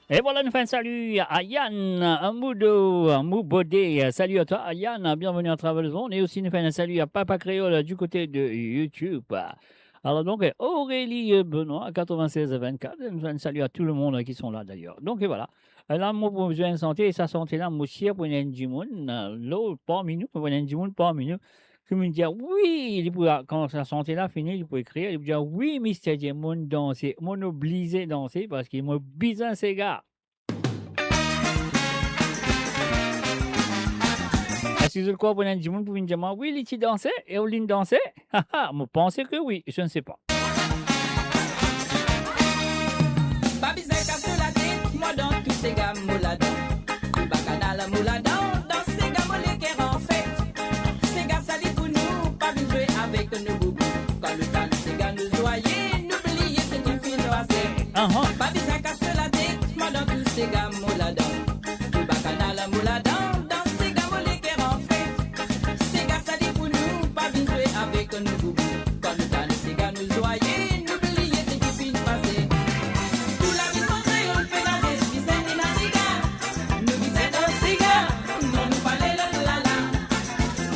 E vwala, nou fer enn sali a Yann Moudo, Moubodé. Sali a twa, Yann, bienvenue à Travel Zone. E osi, nou fer enn sali a Papa Kréol du côté de YouTube. Alor donk, Aurélie Benoît, quatre-vingt-seize vingt-quatre. Nou fer enn sali a tou le mond ki son la, d'ailleurs. Donk, e vwala. La, mo pou zwe enn sante, e sa sante la, mo sir pou ena enn dimoun, lor parmi nou, pou ena enn dimoun parmi nou, ki mo dir, wi, li pou, kan sa sante la fini, li pou ekrir, li pou dir, wi, Mister J, mo'nn danse, mo'nn oblize danse, parski mo bizin sega. Eski zot krwar pou ena enn dimoun pou vinn dir mwa, wi, li ti danse, e ou li'nn danse? Ha, ha, mo panse ke wi, je ne sais pas. Pa bizin kas to latet, mwa dan tou sega mo ladan. Tou bakanal mo ladan, dan sega mo leker anfet. Sega sa li pou nou, pa vinn zwe avek nou boubou. Kan nou tann sega nou zwaye, nou bliye seki finn pase. Ahan. Pa bizin kas to latet, mwa dan tou sega mo ladan. Tou bakanal mo ladan, dan sega mo leker anfet. Sega sa li pou nou, pa vinn zwe avek nou boubou. Kan nou tann sega nou zwaye, nou bliye seki finn pase. Tou lavi san kreol pena zis bizin ena sega. Nou bizin dans sega, non nou pa le lot lala.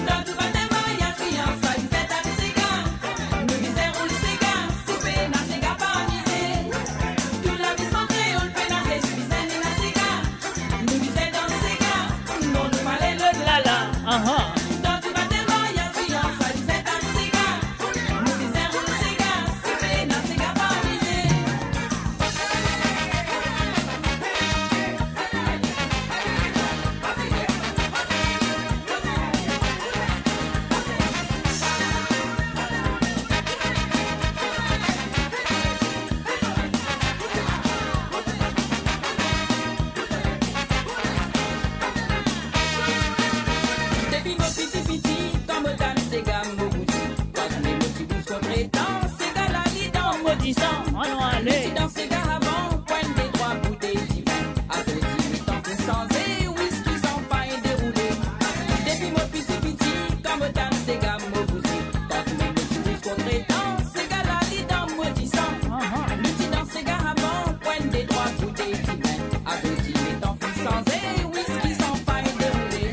Dan tou batem maryaz fiansa bizin tann sega. Nou bizin roul sega, si pena sega pa amize. Tou lavi san kreol pena zis bizin ena sega. Nou bizin dans sega, non nou pa le lot lala. Ahan. Dan tou batem maryaz fiansa bizin tann sega. Nou bizin roul sega, si pena sega pa amize. Depi mo piti piti, kan mo tann sega mo bouzi, kan mo ti bous kontretan, sega la li dan mo disan. Anou ale. Li ti dan sega avan, pran de trwa boutey divin. Apre dizuit an finn sanze, wiski, sanpagn, deroule. Depi mo piti piti, kan mo tann sega mo bouzi, kan mo ti bous kontretan, sega la li dan mo disan. Ahan. Li ti dan sega avan, pran de trwa boutey divin. Apre dizuit an finn sanze, wiski, sanpagn, deroule.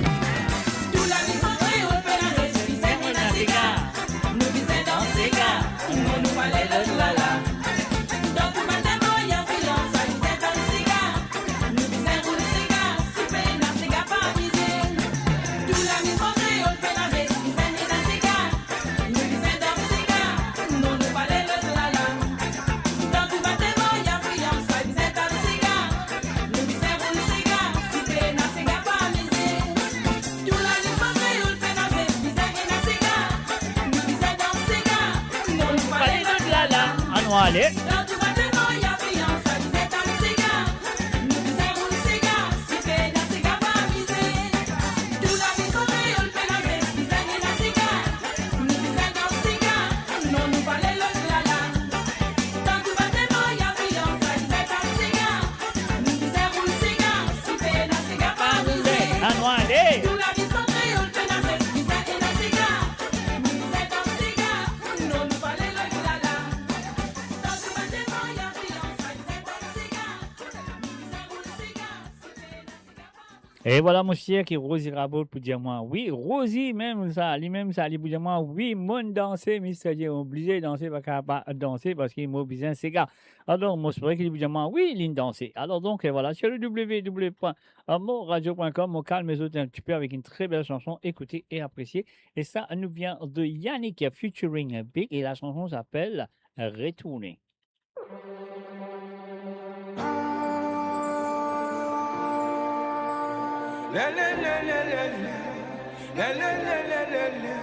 Tou lavi san kreol pena zis bizin ena sega. Nou bizin dans sega, non nou pa le lot lala. Dan tou batem maryaz fiansa bizin tann sega. Nou bizin roul sega, si pena sega pa amize. Tou lavi san kreol pena zis bizin ena sega. Nou bizin dans sega, non nou pa le lot lala. Dan tou batem maryaz fiansa bizin tann sega. Nou bizin roul sega, si pena sega pa amize. Tou lavi san kreol pena zis bizin ena sega. Nou bizin dans sega, non nou pa le lot lala. Anou ale. Dan tou batem maryaz fiansa E vwala, mo sir ki Rosie Rabault pou dir mwa wi. Rosie mem sa, li mem sa, li pou dir mwa wi, monn danse, Mister J, oblize danse, pa kapav pa danse, parski mo bizin sega. Alor, mo espere ki li pou dir mwa wi, linn danse. Alor donk, e vwala, sur le w w w point mo radio point com, mo kalm zot un petit peu avec une très belle chanson. Écoutez et appréciez. E sa, nou vien de Yannick featuring Big, e la chanson s'appelle Retourner. La, la, la, la, la, la. La, la, la, la, la, la.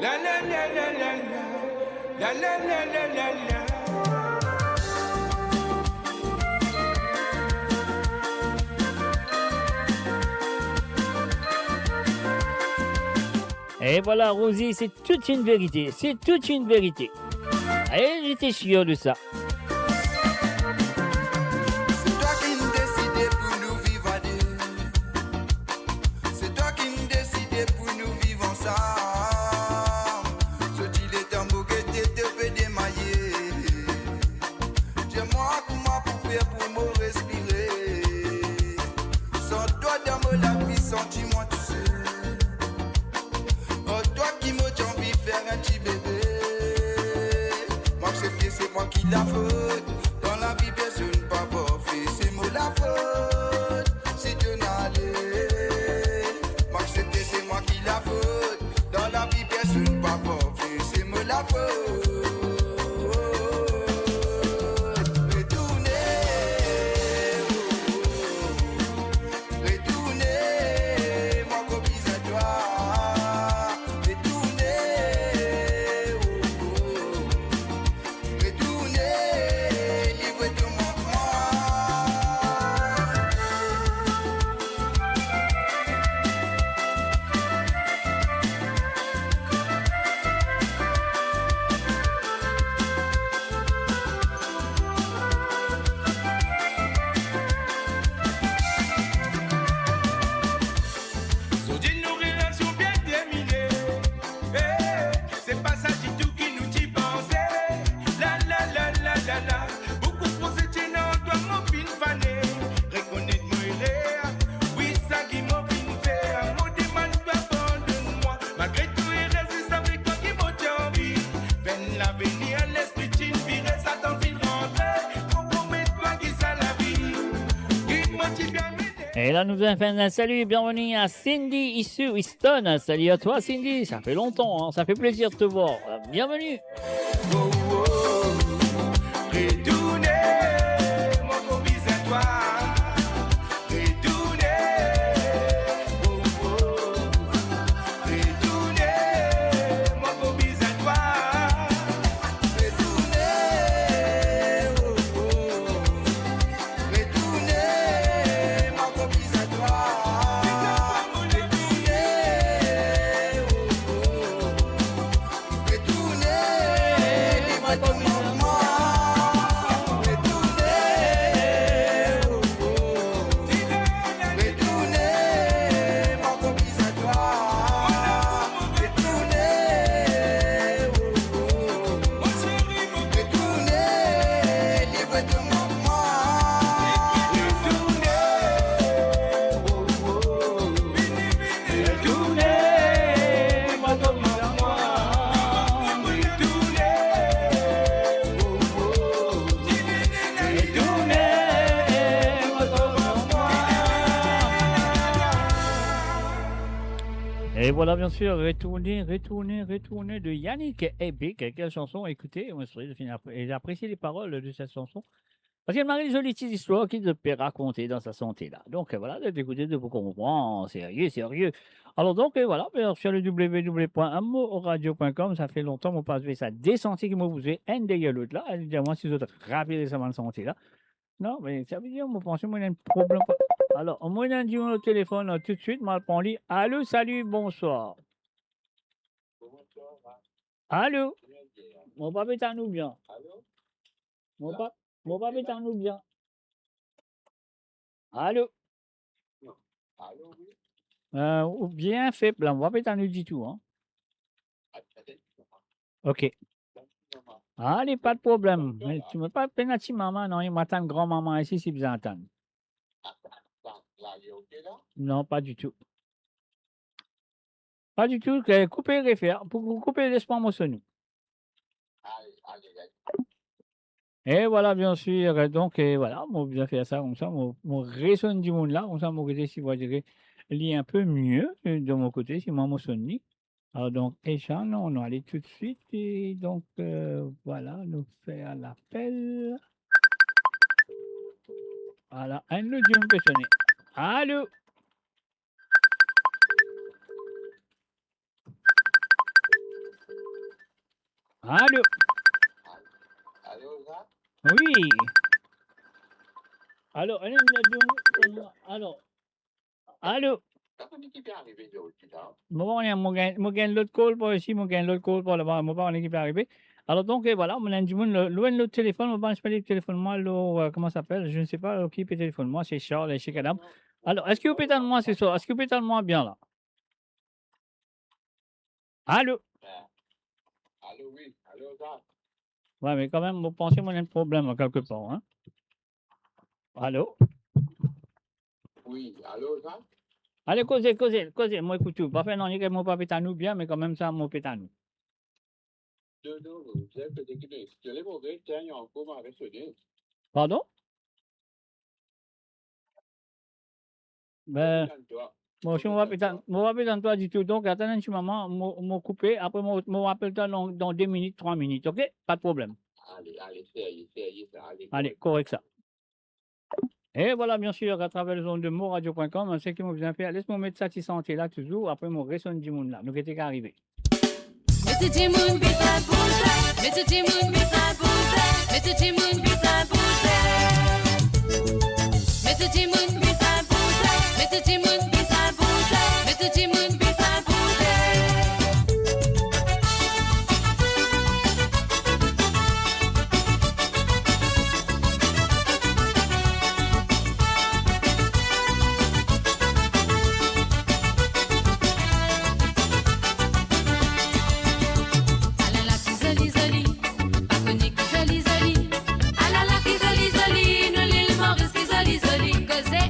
La, la, la, la, la, la. La, la, la, la, la, la. E vwala, Rosie, se tout une vérité, se tout une vérité. E, j'étais sûr de ça. Se twa ki'nn deside pou nou viv a de. Se twa ki'nn deside pou nou viv ansam. Soti letan mo gete to pe demaye. Dir mwa kouma pou fer pou mo respire. San twa dan mo lavi, santi mwa tousel. Oh, twa ki mo ti anvi fer enn ti bebe. Mo aksepte se mwa ki lafot. Dan lavi personn pa parfe, se mo lafot si to'nn ale. Mo aksepte se mwa ki lafot. Dan lavi personn pa parfe, se mo lafot. Retourne, retourne, mo ankor bizin twa. Retourne, oh, oh. Retourne, livre to mwa. Zordi nou relasion bien termine. Eh, se pa sa ditou ki nou ti panse. La, la, la, la, la, la. Boukou froze ti ena twa mo finn fane. Rekonet mo erer. Wi, sa ki mo finn fer. Mo demann twa pardonn mwa. Malgre tou, e rezis avek twa ki mo ti anvi. Finn lavenir, lespri ti'nn vire, Satan finn rantre. Konpromet twa ki sa lavi. Ki mo ti bien mene. E la nou fer enn sali, bienveni a Cindy isi Houston. Salut à toi, Cindy, ça fait longtemps, hein, ça fait plaisir de te voir. Bienvenue. Retourne, mo ankor bizin twa. Retourne, oh, oh. Retourne, mo ankor bizin twa. Retourne, oh, oh. Retourne, mo ankor bizin twa. Retourne, oh, oh. Retourne, livre to mwa. Retourne, oh, oh. Retourne, mo ankor bizin twa. Retourne, oh, oh. Retourne, livre to mwa. Retourne, oh, oh. Retourne, mo ankor bizin twa. Retourne, oh, oh. Retourne, mo ankor bizin twa. E vwala, bien sir, Retourne, Retourne, Retourne de Yannick et Big. Quelle chanson, écoutez, on se fini après. Et j'apprécie les paroles de cette chanson. Parski li ena enn zoli ti zistwar ki zot pe rakonte dan sa sante la. Donk, vwala, zot ekoute, zot pou konpran. Serye, serye. Alor donk, vwala, sur le w w w point mo radio point com, sa fer lontan mo pa zwe sa de sante ki mo pou zwe enn deryer lot la. Dir mwa si zot rapel sa bann sante la. Non, me sa vedir, mo panse mo ena enn problem. Alor, mo ena dimoun o telefonn la toutswit, mo al pran li. Alo, salut, bonsoir. Alo? Mo pa pe tann ou bien. Mo pa, mo pa pe tann ou bien. Alo? Euh, ou bien feb la, mo pa pe tann ou ditou, hein. Ok. Ale, pa de problem. Ti mo pa pena ti mama, non, mo atann gran mama isi, si bizin atann. Non, pa ditou. Pa ditou, eh, koupe, refer. Pou, pou koupe, les mwa mo sonn ou. E vwala, bien sir, donk, eh, vwala, mo bizin fer sa koumsa, mo, mo resonn dimoun la, koumsa mo gete si vwala li inpe mie, eh, de mo kote, si mwa mo sonn li. Alor, donk, Esha, non, nou ale toutswit, e donk, eh, vwala, nou fer lapel. Vwala, enn lot dimoun pe sone. Alo? Alo? Alo, Zak? Wi. Alo, alo, alo, alo. Sa ki pe arive zordi la? Mo pa kone, mo gagn, mo gagn lot call par isi, mo gagn lot call par laba, mo pa kone ki pe arive. Alor, donk, eh, vwala, mo ena enn dimoun lo, lo enn lot telefonn, mo pa kone si li pe telefonn mwa, lo, eh, kouma sa apel, je ne sais pas, lo ki pe telefonn mwa, se Charles, se Kadam. Alor, eski ou pe tann mwa se swar? Eski ou pe tann mwa bien la? Alo? Alo, wi. Alo, Zak? Wi, me kanmem, mo panse mo ena enn problem la, kelkepar, hein? Alo? Wi, alo, Zak? Ale, koze, koze, koze, mo ekout ou. Pa fer nanye, mo pa pe tann ou bien, me kanmem sa, mo pe tann ou. Non, non, zot pe dekoze. Pardon? Ben, mo, si mo pa pe tann, mo pa pe tann twa ditou. Donk, atann enn ti moman, mo, mo koupe, apre mo, mo apel twa dan, dan de minit, trwa minit, ok? Pa de problem. Ale, ale, serye, serye sa, ale. Ale, korek sa. E vwala, bien sir, atraver lezond de moradio pwin kom, seki mo bizin fer, les mo met sa ti sante la touzour, apre mo resonn dimoun la. Nou gete ki arive. Met dimoun bizin bouze, met dimoun bizin bouze, met dimoun bizin bouze. Met dimoun bizin bouze, met dimoun bizin bouze, met dimoun bizin bouze. Alala ki zoli zoli, pa kone ki zoli zoli. Alala ki zoli zoli, nou Lil Moris ki zoli zoli. Koze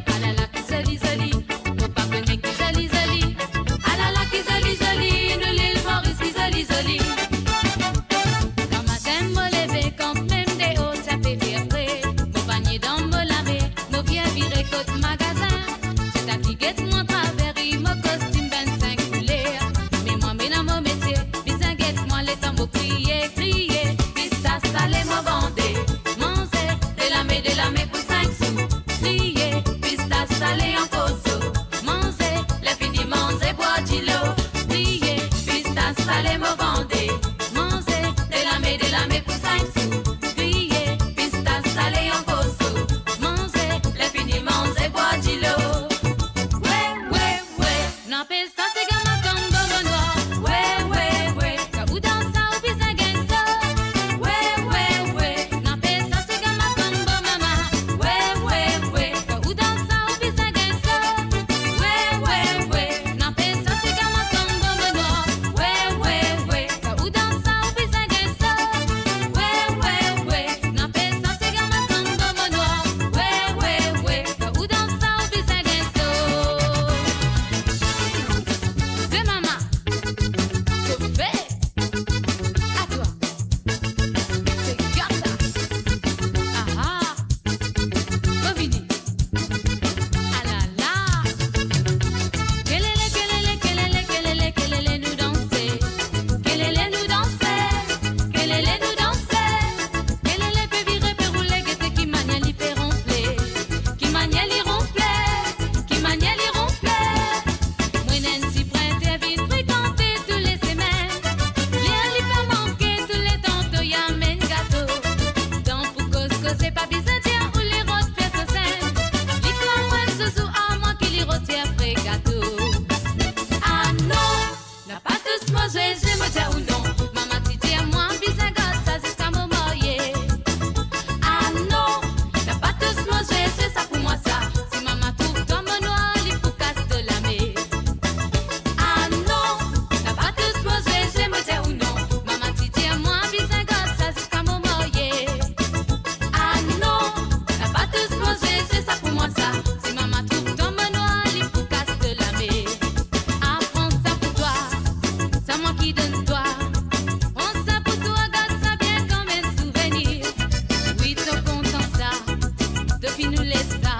Les sa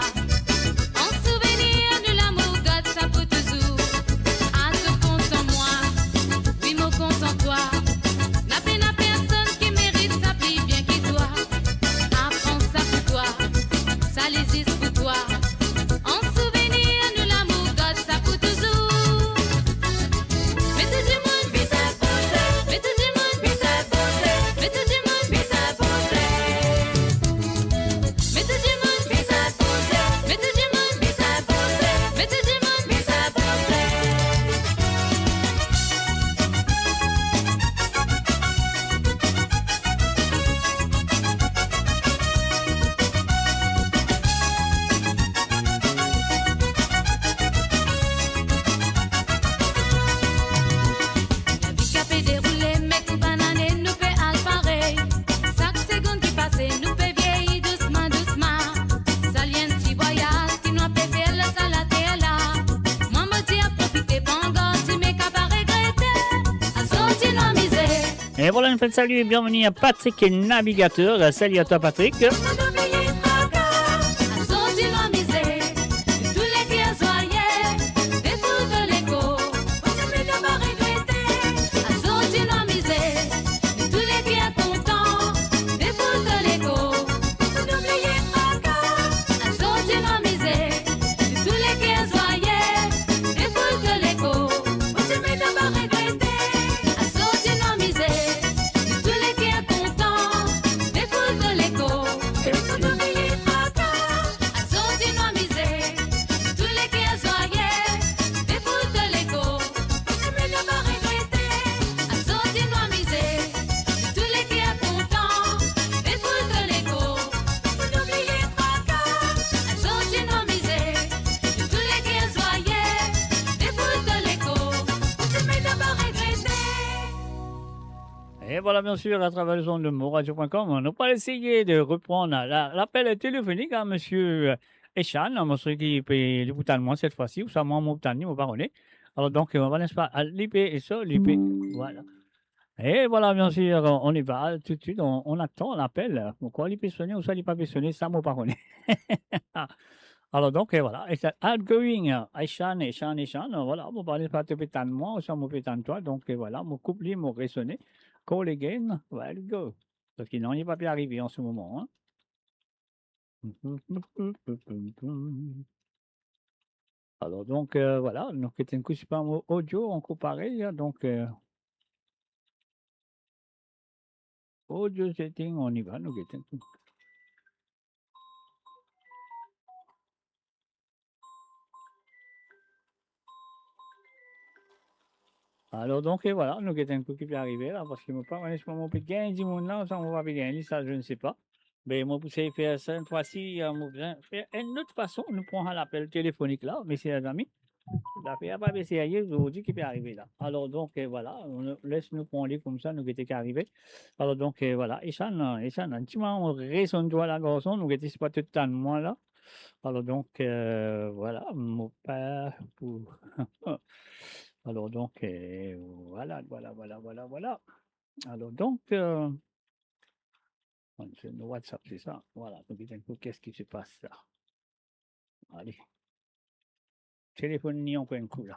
an souvenir, nou lamour, gard sa pou touzour. Ah, to kontan mwa, wi, mo kontan twa. Na pena personn ki merit sa pli bien ki twa. Ah, pran sa pou twa, sa li zis pou twa. An souvenir, nou lamour, gard sa pou touzour. Met tou dimoun bizin panse, met tou dimoun bizin panse, met tou dimoun bizin panse. Met tou dimoun bizin panse, met tou dimoun bizin panse, met tou dimoun bizin panse. Lavi ki pe deroule, me ki bann ane nou pe al parey. Sak segonn ki pase, nou pe vieye dousman, dousman. Sa li enn ti vwayaz ki nou pe fer lor sa later la. Mwa mo dir, profite pandan ti me kapav regrete. Azordi nou amize. E vwala, nou fer salut, bienvenue à Patrick Navigateur. Salut à toi, Patrick. Azordi nou amize, tou leker zwaye, defoul to lekor, ti me kapav regrete. Azordi nou amize, tou leker kontan, defoul to lekor, oubliye traka. Azordi nou amize, tou leker zwaye, defoul to lekor, ti me kapav regrete. Azordi nou amize, tou leker kontan, defoul to lekor, oubliye traka. Azordi nou amize, tou leker zwaye, defoul to lekor, ti me kapav regrete. Azordi nou amize, tou leker kontan, defoul to lekor, oubliye traka. Azordi nou amize, tou leker zwaye, defoul to lekor, ti me kapav regrete. Et voilà, bien sûr, à travers les ondes de moradio point com, nou pou al eseye de reprann la, lapel telefonik a monsieur Eshan, mo swe ki pe li pou tann mwa set fwa si, ouswa mwa mo tann li, mo pa kone. Alors donc, euh, n'est-ce pas, li pe, e so, li pe, voilà. Et voilà, bien sûr, on y va tout de suite, on, on attend l'appel. Bon, kwa li pe sone, ouswa li pa pe sone, sa mo pa kone. Alors donc, euh, voilà, it's outgoing, euh, Eshan, Eshan, Eshan, euh, voilà, mo pa, n'est-ce pas, to pe tann mwa, ouswa mo pe tann twa, donc, euh, voilà, mo koup li, mo resone, call again, well, go. Parski non, li pa pe arive an se moman, hein. Alors donc, euh, voilà, nou get enn kou, sipa mo audio ankor parey, hein, donc, euh, audio setting, on y va, nou get enn kou. Alors donc, e voilà, nou get enn kou ki pe arive la, parski mo pa kone si mo pe gagn dimoun la, ouswa mo pa pe gagn li, sa, je ne sais pas. Me mo pou sey fer sa enn fwa si, euh, mo bizin fer enn lot fason, nou pran lapel telefonik la, mesie, lezami. Zafer la pa pe serye, zordi ki pe arive la. Alors donc, euh, voilà, nou les nou pran li koumsa, nou gete ki arive. Alors donc, euh, voilà, Eshan, Eshan, ti moman mo resonn twa la, garson, nou gete sipa to tann mwa la. Alors donc, euh, voilà, mo pa pou, alors donc, euh, voilà, voilà, voilà, voilà, voilà. Alors donc, euh, on se, WhatsApp, c'est ça. Voilà, donc, d'un coup, qu'est-ce qui se passe là ? Allez. Telefonn li ankor enn kou la.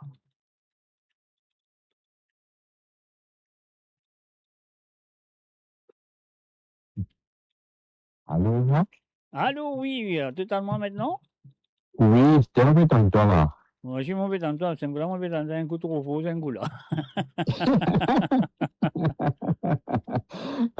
Alo, Jean? Alo, wi, wi, totalman aster. Wi, se mo pe tann twa la. Mwa osi mo pe tann twa, se enn kou la, mo pe tann twa, enn kou tro for, se enn kou la.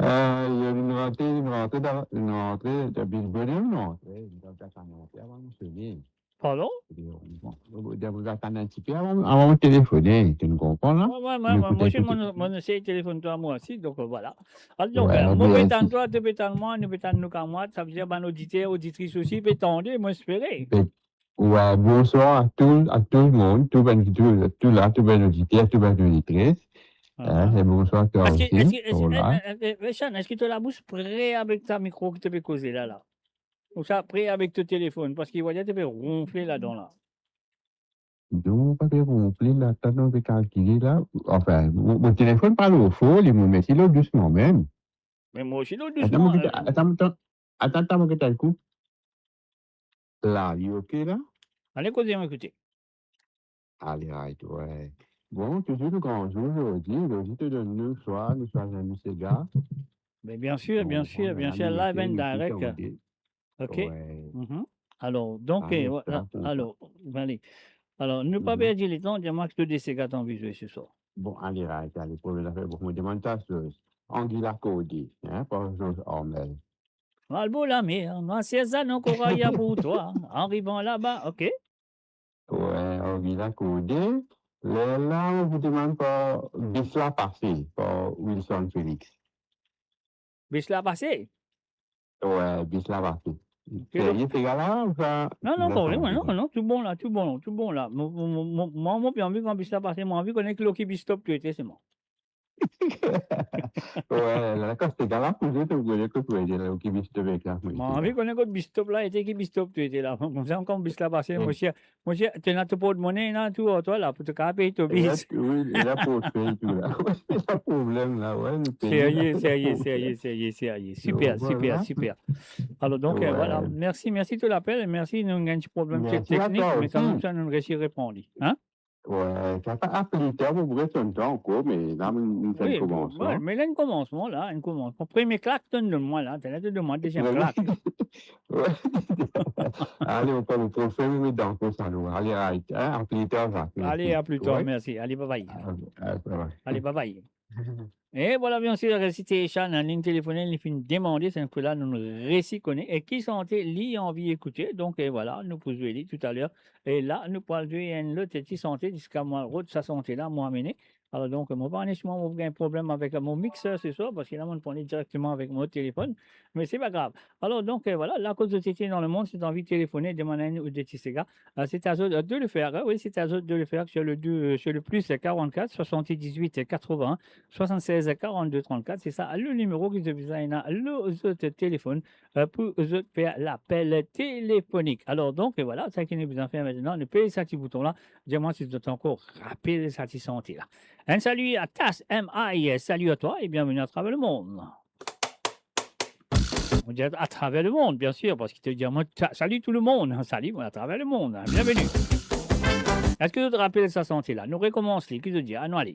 Euh, nou rantre, nou rantre dan, nou rantre, dan Bilbao, nou rantre, nou rantre avan nou sone. Pardon? Bon, bon, bon, atann enn tipe avan, avan mo telefone, to konpran la? Wi, wi, wi, nou wi, mwa osi, mo, mo esey telefonn twa, mwa osi, donk, euh, vwala. Alor, donk, euh, mo pe tann twa, to pe tann mwa, nou pe tann nou kamarad, savedir bann oditer, oditris osi pe tande, mo espere. Wi, bonswar a tou, a tou lemonn, tou bann, tou, tou la, tou bann oditer, tou bann oditris. Hein, e bonswar twa osi, eski, eski, euh, euh, Eshan, eski to labous pre avek sa mikro ki to pe koze la, la? Ou sa pre avek to telefonn, parski mo dir to pe ronfle ladan la. Non, pa pe ronfle la, atann, mo pe kalkile la. Anfin, mo, mo telefonn pa lor for, li, mo met li lor dousman mem. Me mwa osi lor dousman. Atann, mo gete, euh, atann, atann, atann, mo gete enn kou. La, li ok la? Ale koze, nou ekoute. Ale, right, wey. Bon, touzour nou gran zour zordi, zordi to donn nou swa, nou swazir nou sega. Be, bien sir, bien sir, bien sir, live and direct. Ok. Wey. Mhm. Alor, donk, ale, eh, sa, eh, pou alor, ale. Alor, nou pa perdi letan, dir mwa ki to de sega to anvi zwe se swar. Bon, ale, right, ale, premie zafer, bon, mo demann twa, Anguille accordée, hein, par Georges Ormel. Al bor lamer, ma sezon ankor aya pou twa, an arivan laba, ok. Wey, Anguille accordée. Lerla, mo pou demann par Bis la pase, par Wilson Felix. Bis la pase? Wey, Bis la pase. Ok, donk serye, sega la, ou sa? Non, non, pa problèm, non, non, tou bon la, tou bon, tou bon la. Mo, mo, mo, mo, mwa, mo pe anvi kan Bis la pase, mo anvi kone ki lor ki bis stop to ete selman. Wey, la, kan sega la pou zwe, to kone kot to ete la, ki bis stop ete la, mo anvi kone kot bis stop la ete, ki bis stop to ete la. Koumsa, kan Bis la pase, eh, mo sir, mo sir, to ena to portmone la, tou ar twa la, pou to kapav pey to bis. Wi, ena portfey tou la. Wi, se sa problem la, wey, nou pey la. Serye, serye, serye, serye, serye. Siper, siper, siper. Alor, donk, eh, wey, vwala. Mersi, mersi to lapel, mersi, nou gagn ti problem teknik, me kanmem sa, nou resi repran li. Hein? Wey, sa pa apli, ta pou pran so tan ankor, me la, nou, nou fer enn komansman. Wi, me la, enn komansman la, enn komansman. Premie klak, to donn mwa la, to donn mwa deziem klak. Wey. Ale, nou pran nou profen, nou met dan kosa nou. Ale, a, a, a pli tar, Zak. Mersi. Ale, a pli tar, mersi. Ale, bye bye. Ale, bye bye. E vwala, bien sir, se ti Eshan, ligne telefonel, li finn demande, se kouma nou resi kone e ki sante li anvi ekoute. Donk, e vwala, nou pou zwe li toutaler. E la, nou pou al zwe enn lot ti sante, ziska mwa rod sa sante la, mo amene. Alor, donk, mo pa kone si mo pou gagn problem avek mo mixer se swar, parski la, mo pran li direkteman avek mo telefon, me se pa grav. Alor, donk, eh, vwala, la kot zot ete dan lemond, si zot anvi telefone, demann enn ou de ti sega, eh, se a zot, eh, de le fer, eh, wi, se a zot de le fer sur le deux, euh, sur le plus quarante-quatre soixante-dix-huit quatre-vingts soixante-seize quarante-deux trente-quatre, se sa le nimero ki zot bizin ena lor zot telefon, eh, pou zot fer lapel telefonik. Alor, donk, eh, vwala, seki nou bizin fer aster, nou pez sa ti bouton la, dir mwa si zot ankor rapel sa ti sante la. Enn sali a Tas M I, sali a twa e bienveni atraver lemond. On dit à travers le monde, bien sûr, parce qu'il te dit à moi, ta-, salut tout le monde, hein, salut, à travers le monde, hein, bienvenue. Eski zot rapel sa sante la? Nou rekomans li, ki zot dir, anou ale.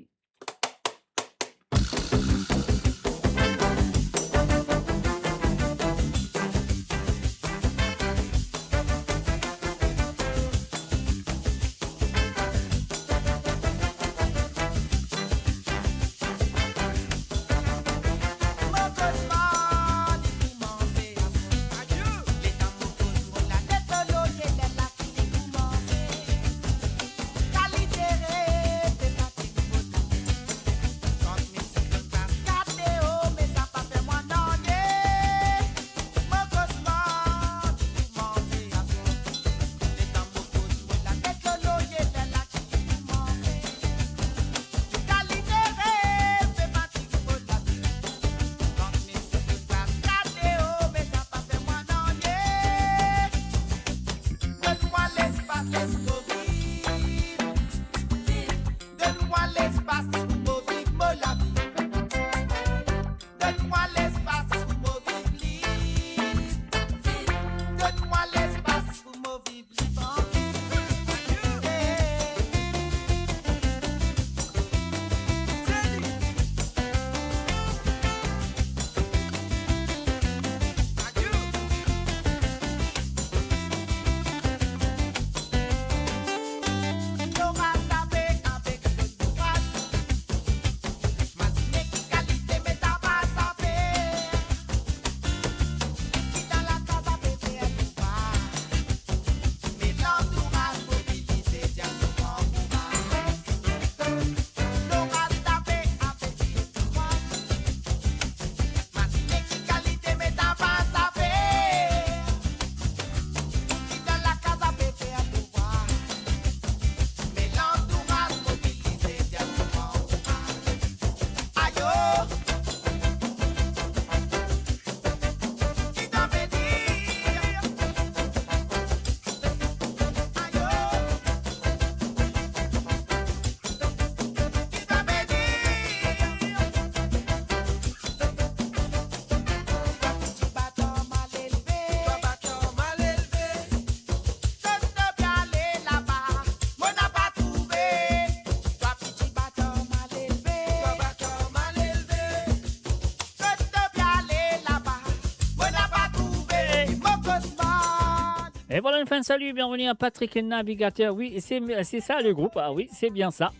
Et voilà, une fin de salut, bienvenue à Patrick Navigateur. Oui, c'est, c'est ça le groupe. Ah oui, c'est bien ça.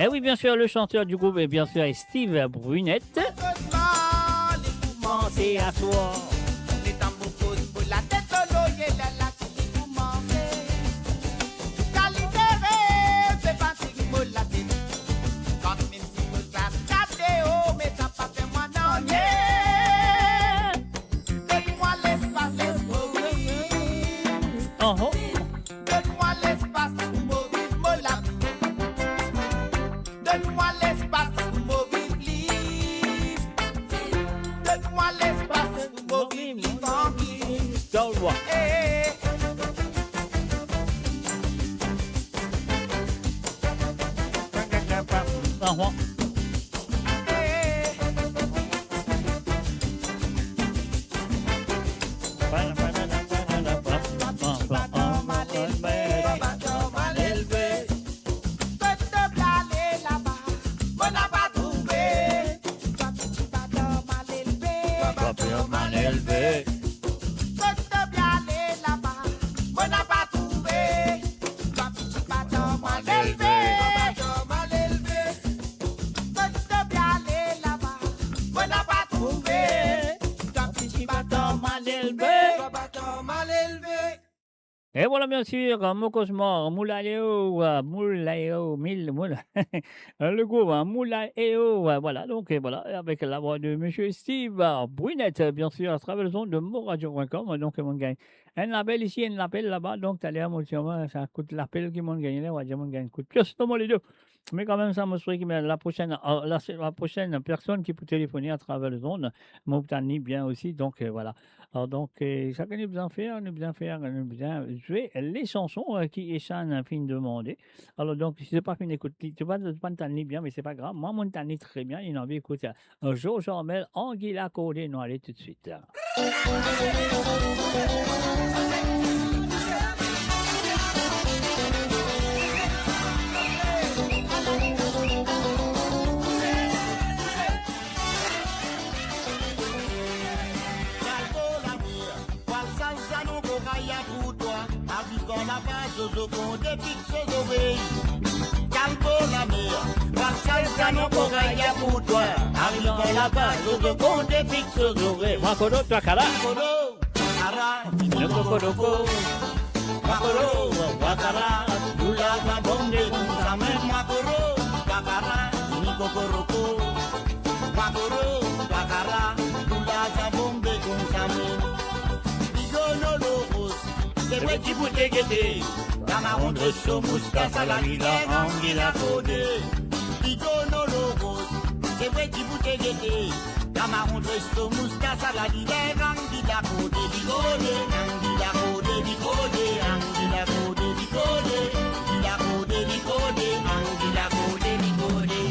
Eh oui, bien sûr, le chanteur du groupe, et bien sûr, est Steve Brunette. C'est à toi. Donn mwa lespas pou mo viv. Aha. Donn mwa lespas pou mo viv mo lavi. Donn mwa lespas pou mo viv lib. Donn mwa lespas pou mo viv lib, trankil. Donn mwa. Eh, eh. Aha. Kot to pe ale laba, mo napa trouve. Twa piti pa normal elve. Kot to pe ale laba, mo napa trouve. Twa piti pa normal elve. Et voilà, bien sûr, mon cauchemar, Moulaléo, euh, Moulaléo, mil, Moula-, le groupe, hein, Moulaléo, euh, voilà, donc, euh, voilà, avec la voix de monsieur Steve, euh, Brunette, euh, bien sûr, à travers les ondes de moradio point com, donc, euh, mon gars, enn lapel isi, enn lapel laba, donk taler mo ti ava, sa kout lapel ki monn gagne la, mo va dir monn gagn kout pies, non, mo le de. Me kanmem sa, mo swete ki, me la prochaine, euh, la se-, la prochaine personne ki pou telefone atraver lezond, mo pou tann li bien osi, donk, euh, voilà. Alors, donk, euh, sa ki nou bizin fer, nou bizin fer, nou bizin zwe le sanson, euh, ki Eshan finn demande. Alors, donk, si to pa finn ekout li, to pa, to pa tann li bien, me se pa grav. Mwa, monn tann li tre bien, ena anvi ekout, euh, Georges Ormel, Anguille accordée, nou ale toutswit. Kalbo lamer, pwal sal, zanon, koray, a pou twa. Ariv laba, zozo konde fix so zorey. Kalbo lamer, pwal sal, zanon, koray, a pou twa. Ariv laba, zozo konde fix so zorey. Makolo, twakala. Makolo, twakala, ni kokoroko. Makolo, twakala, loula sa bonde koumsa mem. Makolo, twakala, ni kokoroko. Makolo, twakala, loula sa bonde koumsa mem. Ligolo, logos, se vre ti bout gete, kamaron dres so moustas, ala li ler, anguille accordée. Li donn logos, se vre ti bout gete, kamaron dres so moustas, ala li ler, anguille accordée, li kode, anguille accordée, li kode, anguille accordée, li kode, anguille accordée, li kode, anguille accordée, li kode.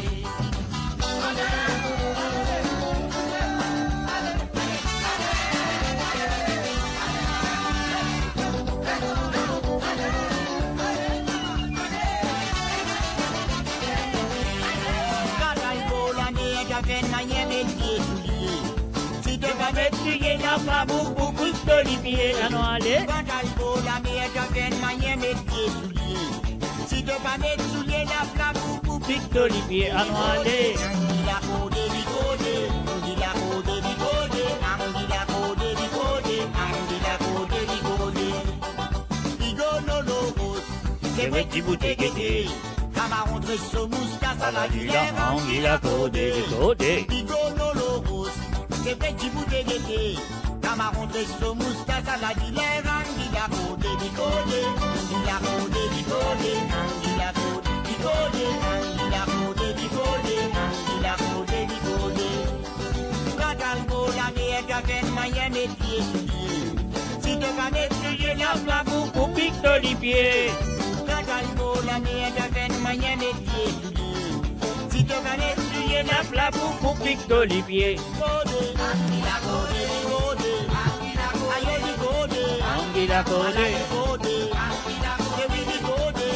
Gard alkol amer, gard enn manier met pie soulie. Si to pa met soulie, laba pou, pou pik to lipie. Anou ale. Gard alkol amer, gard enn manier met pie soulie. Si to pa met soulie, laba pou, pou pik to lipie. Anou ale. Anguille accordée, li kode, anguille accordée, li kode, anguille accordée, li kode, anguille accordée, li kode. Li donn logos, se vre ti bout gete, kamaron dres so moustas, ala li ler, anguille accordée, li kode. Li donn logos, se vre ti bout gete, kamaron dres so moustas, ala li ler, anguille accordée, li kode, anguille accordée, li kode, anguille accordée, li kode, anguille accordée, li kode, anguille accordée, li kode. Gard alkol amer, gard enn manier met pie soulie. Si to pa met soulie, laba pou, pou pik to lipie. Gard alkol amer, gard enn manier met pie soulie. Si to pa met soulie, laba pou, pou pik to lipie. Kode, anguille accordée, li kode. Ayo, li kode. Anguille accordée. Ala, li kode. E wi, li kode.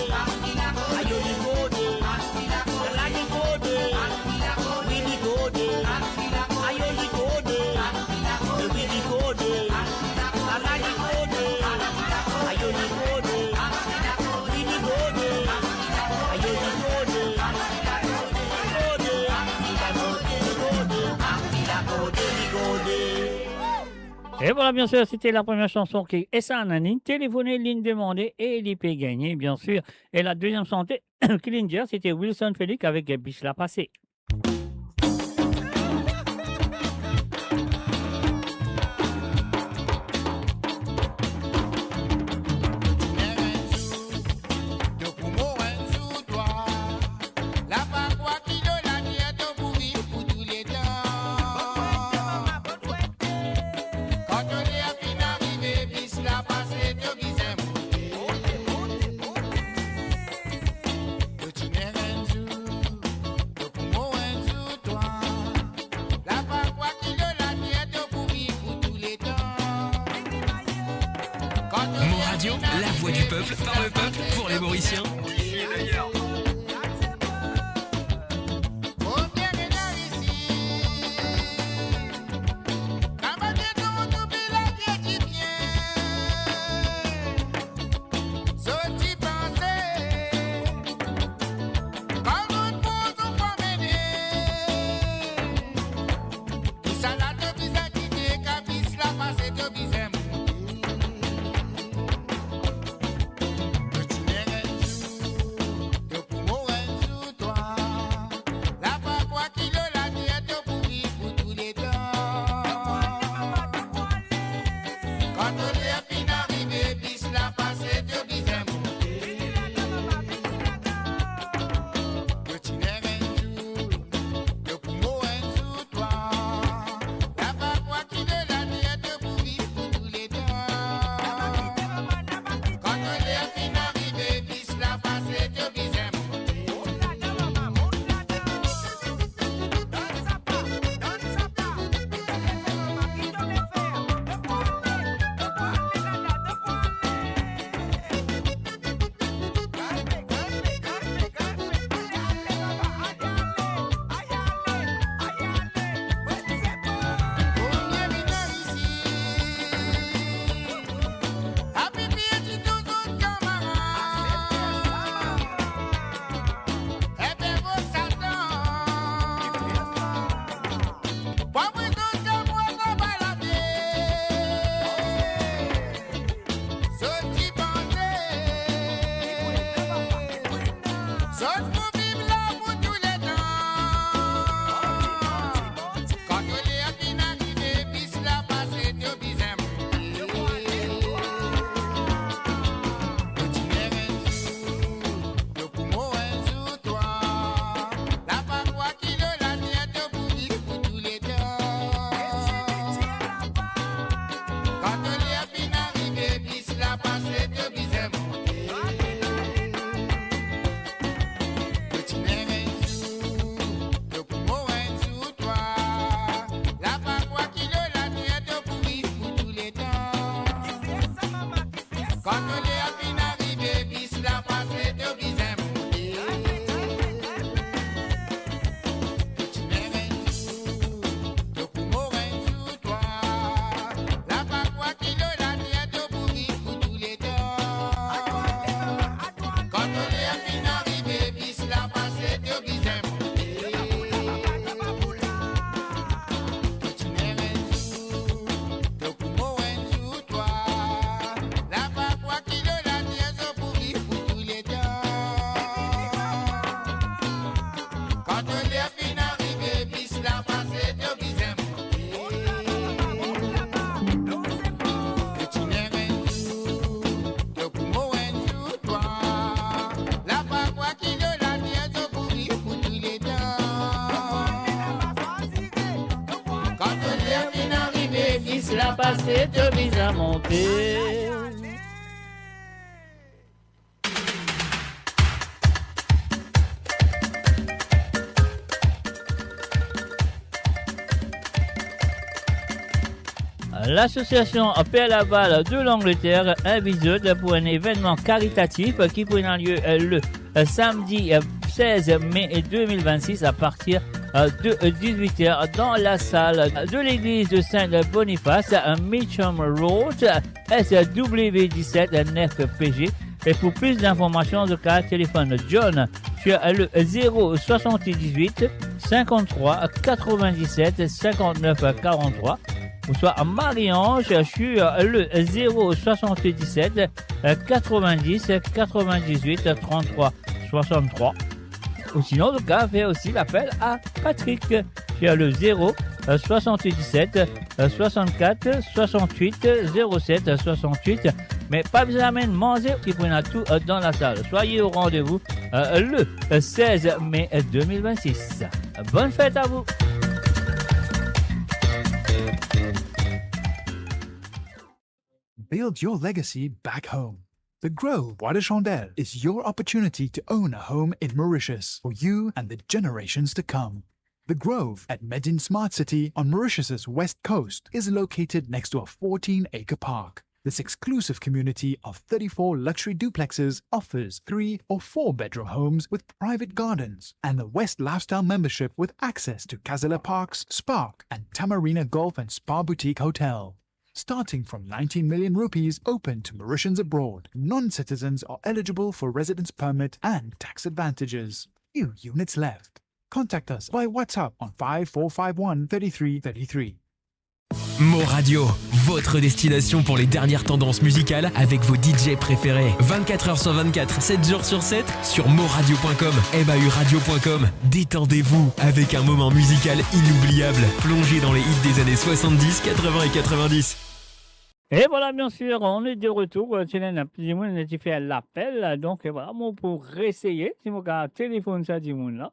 Ayo, li kode. Ala, li kode. Wi, li kode. E vwala, bien sir, sete la premie sanson ki Esa Nani telefone, linn demande e li pe gagne, bien sir. E la deziem sanson ki linn dir, sete Wilson Felix avek Bis La Pase. Kan to ler finn arive, bis la pase, to bizin monte. To ti ena enn zour, to pou mor enn zour twa. La pa krwar ki lor later to pou viv pou touletan. Kan to ler finn arive, bis la pase, to bizin monte. Mon radio, la voix du peuple, par le peuple, pour les Mauriciens. Pou mor enn zour twa, la pa krwar ki lor later to pou viv pou touletan. Kan to ler finn arive, bis la pase, to bizin monte. To ti ena enn zour, to pou mor enn zour twa, la pa krwar ki lor later to pou viv pou touletan. Kan to ler finn arive, bis la pase, to bizin monte. Apipi eti tou zot kamarad. Enn pe mo Satan. Pou mwa zot kamarad anba lapie. Zot ti panse zot pou viv la pou touletan. Kan to ler finn arive, bis la pase, to bizin monte. To ti ena enn zour, to pou mor enn zour twa. La pa krwar ki lor later to pou viv pou touletan. Kan to ler finn arive, bis la pase, to bizin monte. To ti ena enn zour, to pou mor enn zour twa. La pa krwar ki lor later to pou viv pou touletan. Kan to ler finn arive, bis la pase, to bizin monte. To ti ena enn zour, to pou mor enn zour twa. La pa krwar ki lor later to pou viv pou touletan. Kan to ler finn arive, bis la pase, to bizin monte. To ti ena enn zour, to pou mor enn zour twa. La pa krwar ki lor later to pou viv pou touletan. Kan to ler finn arive, bis la pase, to bizin monte. To ti ena enn zour, to pou mor enn zour twa. La pa krwar ki lor later to pou viv pou touletan. Kan to ler finn arive, bis la pase, to bizin monte. L'association Père Laval de l'Angleterre invite zot pour un événement caritatif qui prendra lieu, euh, le, euh, samedi, euh, seize mai deux mille vingt-six à partir, euh, de, euh, dix-huit heures dans la salle de l'église de Saint-Boniface à Mitcham Road, S W dix-sept neuf P G. Et pour plus d'informations, zot kapav telefonn John sur le zéro soixante-dix-huit cinquante-trois quatre-vingt-dix-sept cinquante-neuf quarante-trois. ou swa Marie-Ange sur le zéro soixante-dix-sept quatre-vingt-dix quatre-vingt-dix-huit trente-trois soixante-trois. Ou sinon, ou kapav fer osi lapel a Patrick sur le zéro soixante-dix-sept soixante-quatre soixante-huit zéro sept soixante-huit. Me pa bizin amenn manze, ki pou ena tou dan lasal. Soyez au rendez-vous le seize mai deux mille vingt-six. Bonne fête à vous. Build your legacy back home. The Grove Bois de Chandelle is your opportunity to own a home in Mauritius for you and the generations to come. The Grove at Medin Smart City on Mauritius's west coast is located next to a fourteen-acre park. This exclusive community of thirty-four luxury duplexes offers three or four bedroom homes with private gardens and the West Lifestyle membership with access to Casella Parks, Spark, and Tamarina Golf and Spa Boutique Hotel. Starting from nineteen million rupees, open to Mauritians abroad. Non-citizens are eligible for residence permit and tax advantages. Few units left. Contact us by WhatsApp on five four five one thirty-three thirty-three. Mo Radio, votre destination pour les dernières tendances musicales avec vos D J préférés. Vingt-quatre heures sur vingt-quatre, sept jours sur sept, sur moradio point com, M A U radio point com. Détendez-vous avec un moment musical inoubliable. Plongez dans les hits des années soixante-dix, quatre-vingts et quatre-vingt-dix. E vwala, bien sir, on est de retour. Euh, ti ena enn dimoun, ti fer lapel, donk, euh, vwala, mo pou reeseye, si mo kapav telefonn sa dimoun la.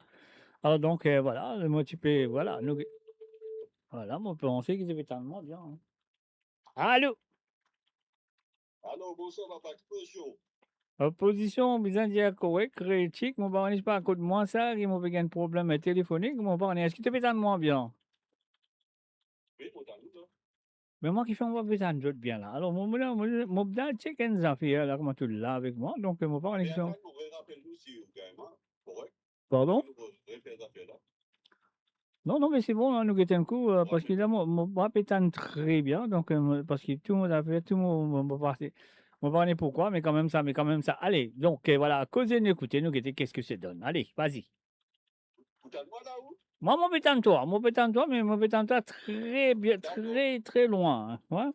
Alor, donk, euh, vwala, mo ti pe, vwala, nou, vwala, mo panse ki ti pe tann mwa bien, hein. Alo? Alo, bonswar, papa, ki pozision? Euh, pozision, bizin dir korek, kritik, mo pa kone pa kot mwa sa, ki mo pe gagn problem telefonik, mo pa kone, eski to pe tann mwa bien? Wi, mo tann ou, to. Me mwa ki fer mo pa pe tann zot bien la. Alor, mo, mo, mo, mo bizin check enn zafer la, kouma to la avek mwa, donk, mo pa kone ki fer. Me atann, mo rerapel ou si ou gagn mwa, korek? Pardon? Mo refer zafer la. Non, non, me se bon, la, nou get enn kou, euh, parski la, mo, mo pa pe tann tre bien, donk, euh, mo, parski tou mo zafer, tou mo, mo, mo pase, mo pa kone poukwa, me kanmem sa, me kanmem sa. Ale, donk, euh, vwala, koze nou ekoute, nou gete, qu'est-ce que ça donne. Ale, vas-y. Ou tann mwa la, ou? Mwa, mo pe tann twa, mo pe tann twa, me mo pe tann twa tre bien, dakor, tre, tre lwin, hein. Wi.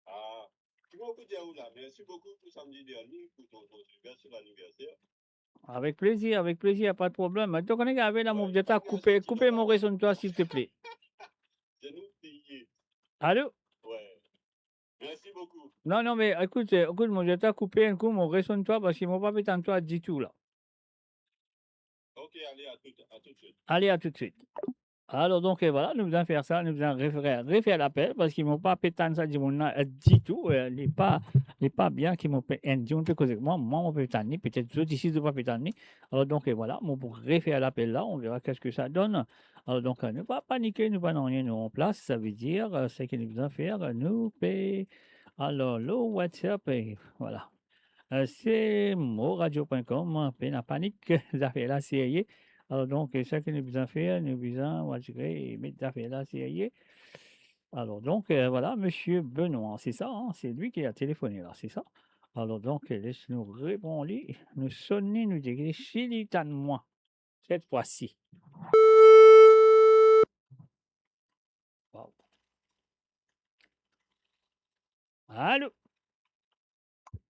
Ah, ki mo pou dir ou la, mersi boukou pou samdi dernie, pou ton, ton aniverser, laniverser. Avek plezir, avek plezir, pa de problem. To kone ki arive la, mo, wi, to kone, koupe, koupe, mo resonn twa, silteple. Zenou pliye. Alo? Wi. Mersi boukou. Non, non, me ekout, euh, ekout, mo, to koupe enn kou, mo resonn twa, parski mo pa pe tann twa ditou la. Ok, ale, a tout, a toutswit. Ale, a toutswit. Alor, donk, euh, vwala, nou bizin fer sa, nou bizin refer, refer lapel, parski mo pa pe tann sa dimoun la, euh, ditou, euh, li pa, li pa bien ki mo pe, enn dimoun pe koze ek mwa, mwa mo pe tann li, petet zot isi, zot pa pe tann li. Alor, donk, euh, vwala, mo pou refer lapel la, on verra qu'est-ce que ça donne. Alor, donk, euh, nou pa panike, nou pa nanye, nou an plas, savedir, euh, seki nou bizin fer, euh, nou pe, alor, lor WhatsApp, e vwala. Euh, se moradio point com, pena panik, zafer la serye. Alor donk, seki nou bizin fer, nou bizin, mo dir, met zafer la serye. Alor donk, euh, vwala, Misie Benoît, se sa, hein, se li ki a telefone la, se sa. Alor donk, les nou reponn li, nou sonn li, nou dir li si li tann mwa. Cette fois-ci. Wow. Alo?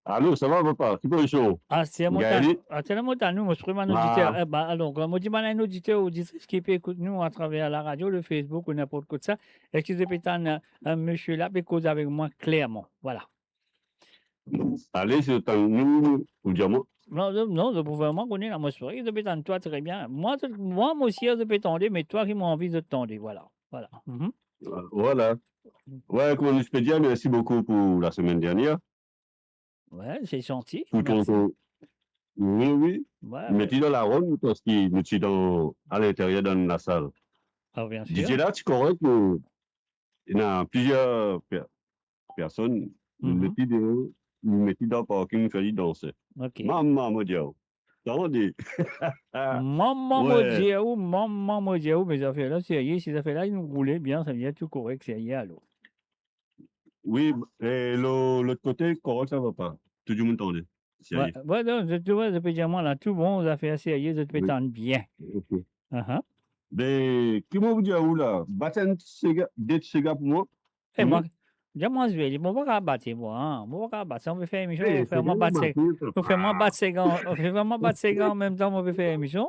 Alo, sava papa? Ki pozision? Ah, se mo tann, Gaël? Ah, se mo tann, nou, mo, se bann oditer. Ah. Eh ben, alor, mo dir bann oditer, oditris ki pe ekout nou atraver la radio, le Facebook ou ninport kot sa, eski zot pe tann, euh, misie la pe koz avek mwa klerman? Vwala. Ale, si zot tann nou, ou dir mwa. Non, non, non, zot pou fer mwa kone la, mo sware, zot pe tann twa tre bien. Mwa, zot, mwa, mo sir zot pe tande, me twa ki mo anvi zot tande, vwala, vwala. Mhm. Vwala. Wi, kouma nou ti pe dir, mersi boukou pou lasemenn dernier. Wi, se zanti, pou ton, mersi. Wi, wi. Wi, wi. Met li dan laronn, parski nou ti dan, a linteryer dan lasal. Ah, bien sir. DJ la, ti korek, me ena plizier per-, personn, nou met li deor, nou met li dan parking, nou fer li danse. Ok. Mama, mo dir ou. Tande. Mama, mo dir ou, mama, mo dir ou, me zafer la serye, si zafer la inn roule bien, savedir tou korek, serye alor. Wi, e lo-, lot kote, korek, sa va pa. Tou dimoun tande. Serye. Wi, wi, non, zot, wi, zot pe dir mwa la, tou bon, zafer serye, zot pe tann bien. Ok. Aha. Be, ki mo pou dir ou la? Bat enn sega, de sega pou mwa. E mwa, dir mwa, Zweli, mo pa kapav bat li, mwa, an. Mo pa kapav bat sa, mo pe fer emision, mo fer mwa bat seg, mo fer mwa bat seg an, mo fer mwa bat seg an, anmemtan mo pe fer emision.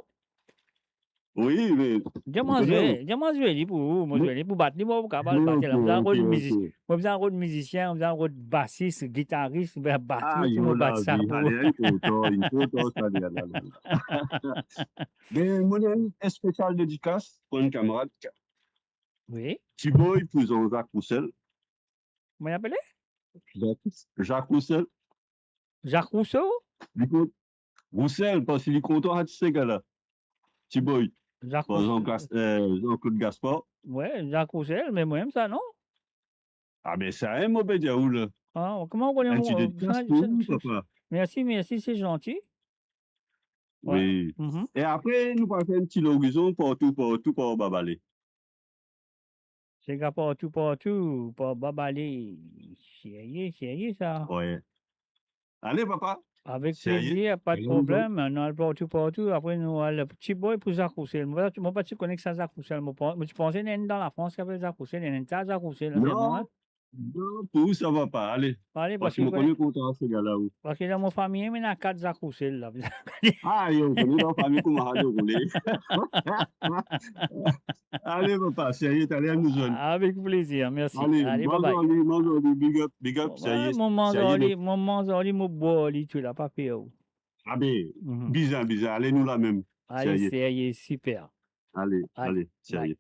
Wi, me dir mwa, Zweli, dir mwa, Zweli pou ou, mo Zweli pou bat li, mo pa kapav bat li la. Mo bizin rod mizi-, mo bizin rod mizisien, mo bizin rod basis, gitaris, oubien bat li, mo bat sa pou ou. Be, mo ena enn spesial dedikas pou enn kamarad. Wi. Ti Boy pou Jean-Jacques Roussel. Kouma li apele? Jacques, Jacques Roussel. Jacques Rousseau? Li kon-, Roussel, parski li kontan sa ti sega la. Ti Boy. Jacques Roussel. Jean Gas-, eh, Jean-Claude Gaspard. Wi, Jacques Roussel, me mo enn sa, non? A be sa, mo pe dir ou la. A, kouma ou kone mo, enn ti dedikas pou ou, papa. Mersi, mersi, se zanti. Wi. E apre, nou pou fer enn ti lorizon partou, partou, par Babale. Sega partou, partou, par Babale. Serye, serye sa. Wi. Ale, papa. Avek plezir, pa de problem. Nou al partou, partou. Apre, nou al Ti Boy pou Jacques Roussel. Mo pa, mo pa ti kone ki sa Jacques Roussel. Mo pa, mo ti panse ena enn dan Lafrans ki apel Jacques Roussel. Ena enn ta Jacques Roussel, non? Non, pou ou sa va pa. Ale. Ale, parski mo kone kontan sega la, ou. Parski dan mo fami, ena kat Jacques Roussel la. A, yo, ou kone dan fami kouma sa deroule. Ale, papa, serye, taler nou zwenn. Avek plezir, mersi. Ale, ale, bye bye. Manz ar li, manz ar li, big up, big up, serye. Mo manz ar li, mo manz ar li, mo bwar li tou la, pa per ou. A be, bizin, bizin, ale nou lamem. Ale, serye, siper. Ale, ale, serye.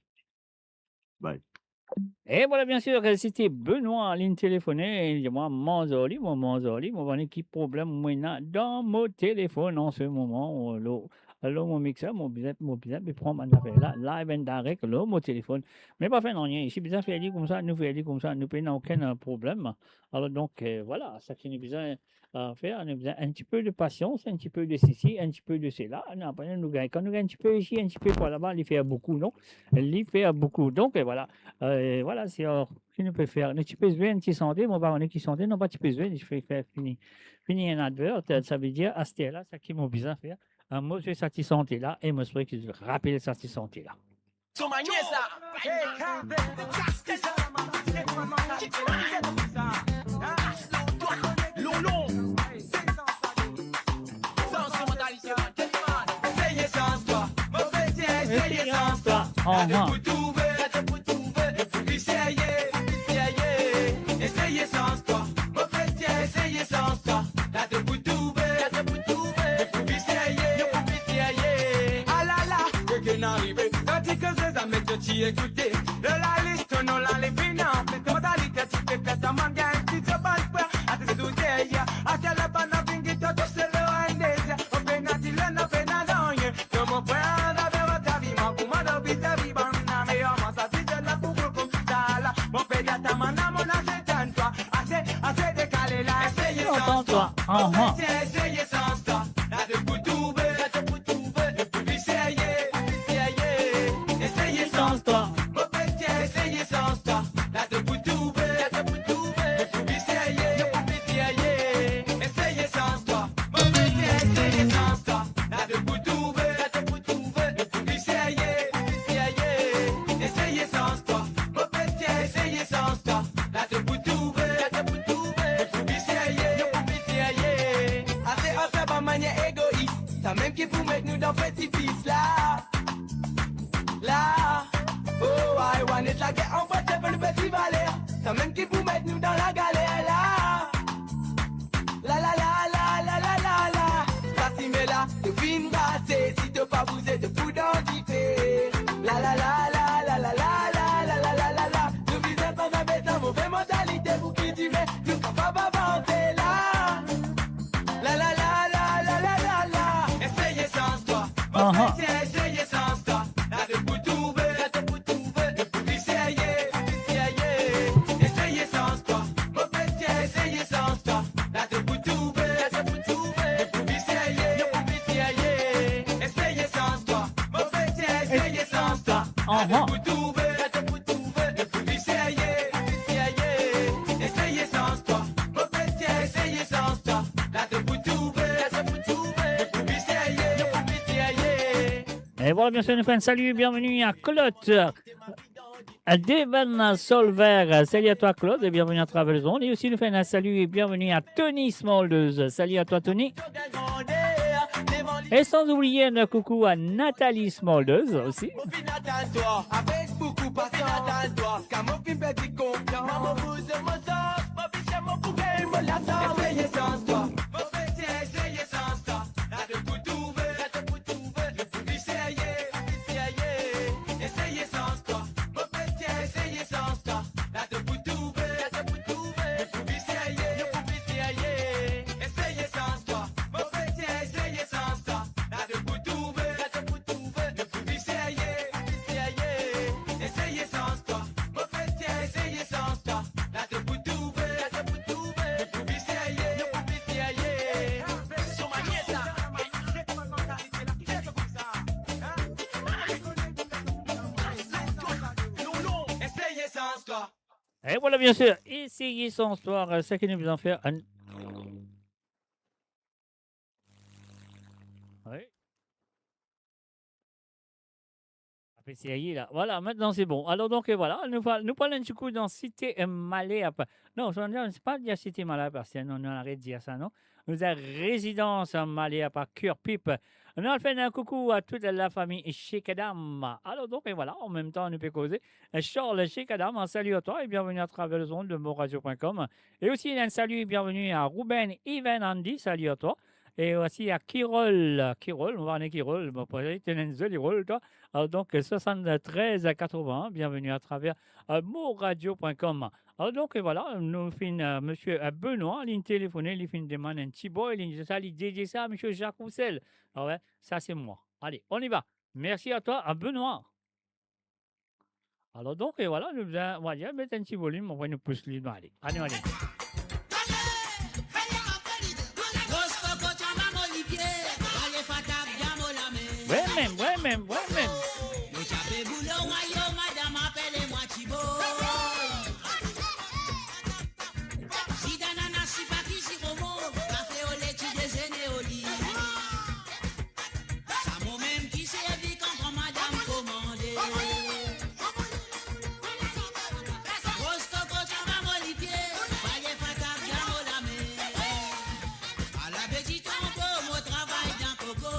Bye. E vwala, biensir, se ti Benoit, linn telefone, li dir mwa, manz ar li, mo manz ar li, mo pa kone ki problem mo ena dan mo telefonn an se moman. Alor, alor, mo mixer, mo bizin, mo bizin pe pran bann zafer la, live and direct, lor mo telefonn. Me pa fer nanye, si bizin fer li koumsa, nou fer li koumsa, nou pena okenn, eh, problem. Alor, donk, eh, vwala, seki nou bizin, eh, fer, nou bizin enn tipe de pasians, enn tipe de sesi, enn tipe de sela. Nou, apre, nou gagn, kan nou gagn enn tipe isi, enn tipe par laba, li fer boukou, non? Li fer boukou. Donk, eh, vwala. Eh, vwala, se, eh, ki nou pe fer. Nou ti pe zwe enn ti sante, mo pa kone ki sante, nou pa ti pe zwe, nou ti pe fer fini, fini enn advert, savedir, aster la, seki mo bizin fer, eh, mo zwe sa ti sante la, e mo espere ki zot rapel sa ti sante la. Son manier sa. Lolo. Sans mentalité, Seye sans twa, mo pe dir, seye sans twa. Aha. La de pou trouve, la de pou trouve, le pou viv serye, viv serye. Eseye sans twa, mo pe dir, seye sans twa. La de pou trouve, la de pou trouve, le pou viv serye, le pou viv serye. Alala, ke ke na rive, tanti ke zezam met ti ekoute. Lor lalis, to non la, li fini anpli, to modalite, ti pe fer ta mann gagn, ti to bann frer, atis tou deryer, atel la bann vinn git to tou sel lor enn dezer, o pena dilen, o pena nanye. Yo, mon frer, laver ta vi, man, kouma to vizavi bann la, me yo, man, sa ti zot la pou koumsa la. Mon pe dir ta mann la, mo ase tann twa, ase, ase dekale la. Eseye sans twa. Aha. Eseye sans twa. La de pou trouve, la de pou trouve, le pou viv serye, viv serye. Eseye sans twa. Mo pe dir, eseye sans twa. La de pou trouve, la de pou trouve, le pou viv serye, le pou viv serye. Eseye sans twa. Mo pe dir, eseye sans twa. La de pou trouve, la de pou trouve, le pou viv serye, viv serye. Eseye sans twa. Mo pe dir, eseye sans twa. La de pou trouve, la de pou trouve, le pou viv serye, le pou viv serye. Ase, ase bann manier egois, samem ki pou met nou dan presipis la. La, oh, ay, wanet lager, anvoy zot pou nou peti valer. Samem ki pou met nou dan lagaler la. La, la, la. Sa sime la, to finn brase, si to pa bouze, to pou dan dife. La, la, la. Nou bizin pa zabe sa move mantalite pou ki dime nou kapav avanse la. La, la, la. Eseye sans twa. Aha. Eseye sans twa. La de pou trouve, la de pou trouve, le pou viv serye, viv serye. Eseye sans twa. Mo pe dir, eseye sans twa. La de pou trouve, la de pou trouve, le pou viv serye, le pou viv serye. Eseye sans twa. Mo pe dir, eseye sans twa. Aha. La de pou trouve, la de pou trouve, le pou viv serye, viv serye. Eseye sans twa. Mo pe dir, eseye sans twa. La de pou trouve, la de pou trouve, le pou viv serye, le pou viv serye. E vwala, biensir, nou fer enn sali, bienveni a Claude. Devon Solver, salut à toi Claude et bienvenue à travers le monde. Et aussi nous faisons un salut et bienvenue à Tony Smulders. Salut à toi Tony. Et sans oublier un coucou à Nathalie Smulders aussi. Et voilà, bien sûr, ici, ils sont ce soir, euh, ce que nous faisons faire. Oui. Apre serye la. Voilà, maintenant c'est bon. Alors donc, euh, voilà, nou pa, nou pa al enn ti kou dan Site, euh, Malherbe. Non, je ne sais pas dire Site Malherbe, parce que non, non, arrête de dire ça, non. Nou dan rezidans, euh, Malherbe, à Cœur Pipe. Nou al fer un coucou à toute la famille Chekadam. Alors donc, et voilà, en même temps, nou pe koze. Euh, Charles Chekadam, un salut à toi et bienvenue à travers les ondes de moradio point com. Et aussi, un salut et bienvenue à Ruben, Ivan, Andy, salut à toi. Et aussi à Kirol, Kirol, nou va ane Kirol, bon, pou li, t'as une jolie rôle, toi. Alors donc, euh, soixante-treize à quatre-vingts, bienvenue à travers, euh, moradio point com. Alors donc, euh, voilà, nou finn, euh, monsieur, euh, Benoît, li telefone, li finn demann un petit boy, li dir sa, li dedie sa à monsieur Jacques Roussel. Ah ouais, ça c'est moi. Allez, on y va. Merci à toi, à Benoît. Alors donc, et voilà, nou bizin, nou va met un petit volume, apre nou pous li, nou ale. Allez, allez. Ouais, mem, ouais, mem, ouais, mem. Sa momem ki servi kan gran madam komande. Gros koko, tchamba mo lipie, palye fatra, bia mo lame. Ala beti tonbo, mo travay dan koko.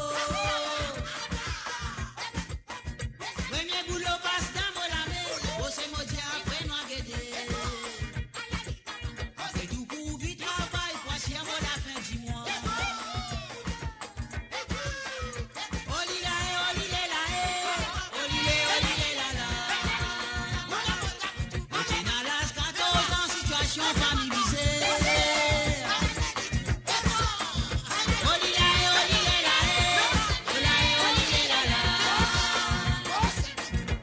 Premie boulo pas dan mo lame, bose mo dia, apre nou a gete. Apre tou pou vi travay, pou asir mo lafin dimwa. Olila e, olile la e, olile, olile la la. Mo ti ena laz katorz an, sitiasion fami mizer. Olila e, olile la e, ola e, olile la la.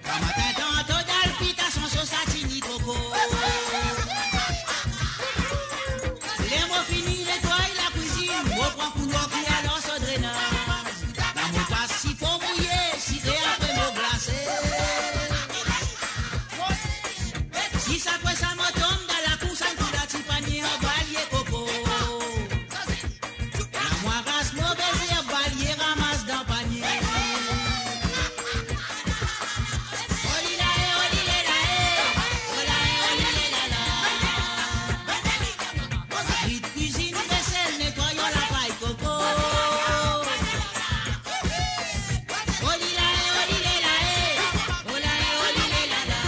Gramatin tanto dal pita, san sosa ti ni koko. Ler mo fini netway lakwizinn, mo pran koulor ki al lans drenaz. La mo pas sifon mouye, sire apre mo glase. Zis apre sa mo tom dan lakour, sann tou la ti panie an balye koko. La mo aras mo bezer, balye ramas dan panie. Olila e, olile la e, ola e, olile la la. Rit kwizinn, vesel, netway lapay koko. Olila e, olile la e, ola e, olile la la.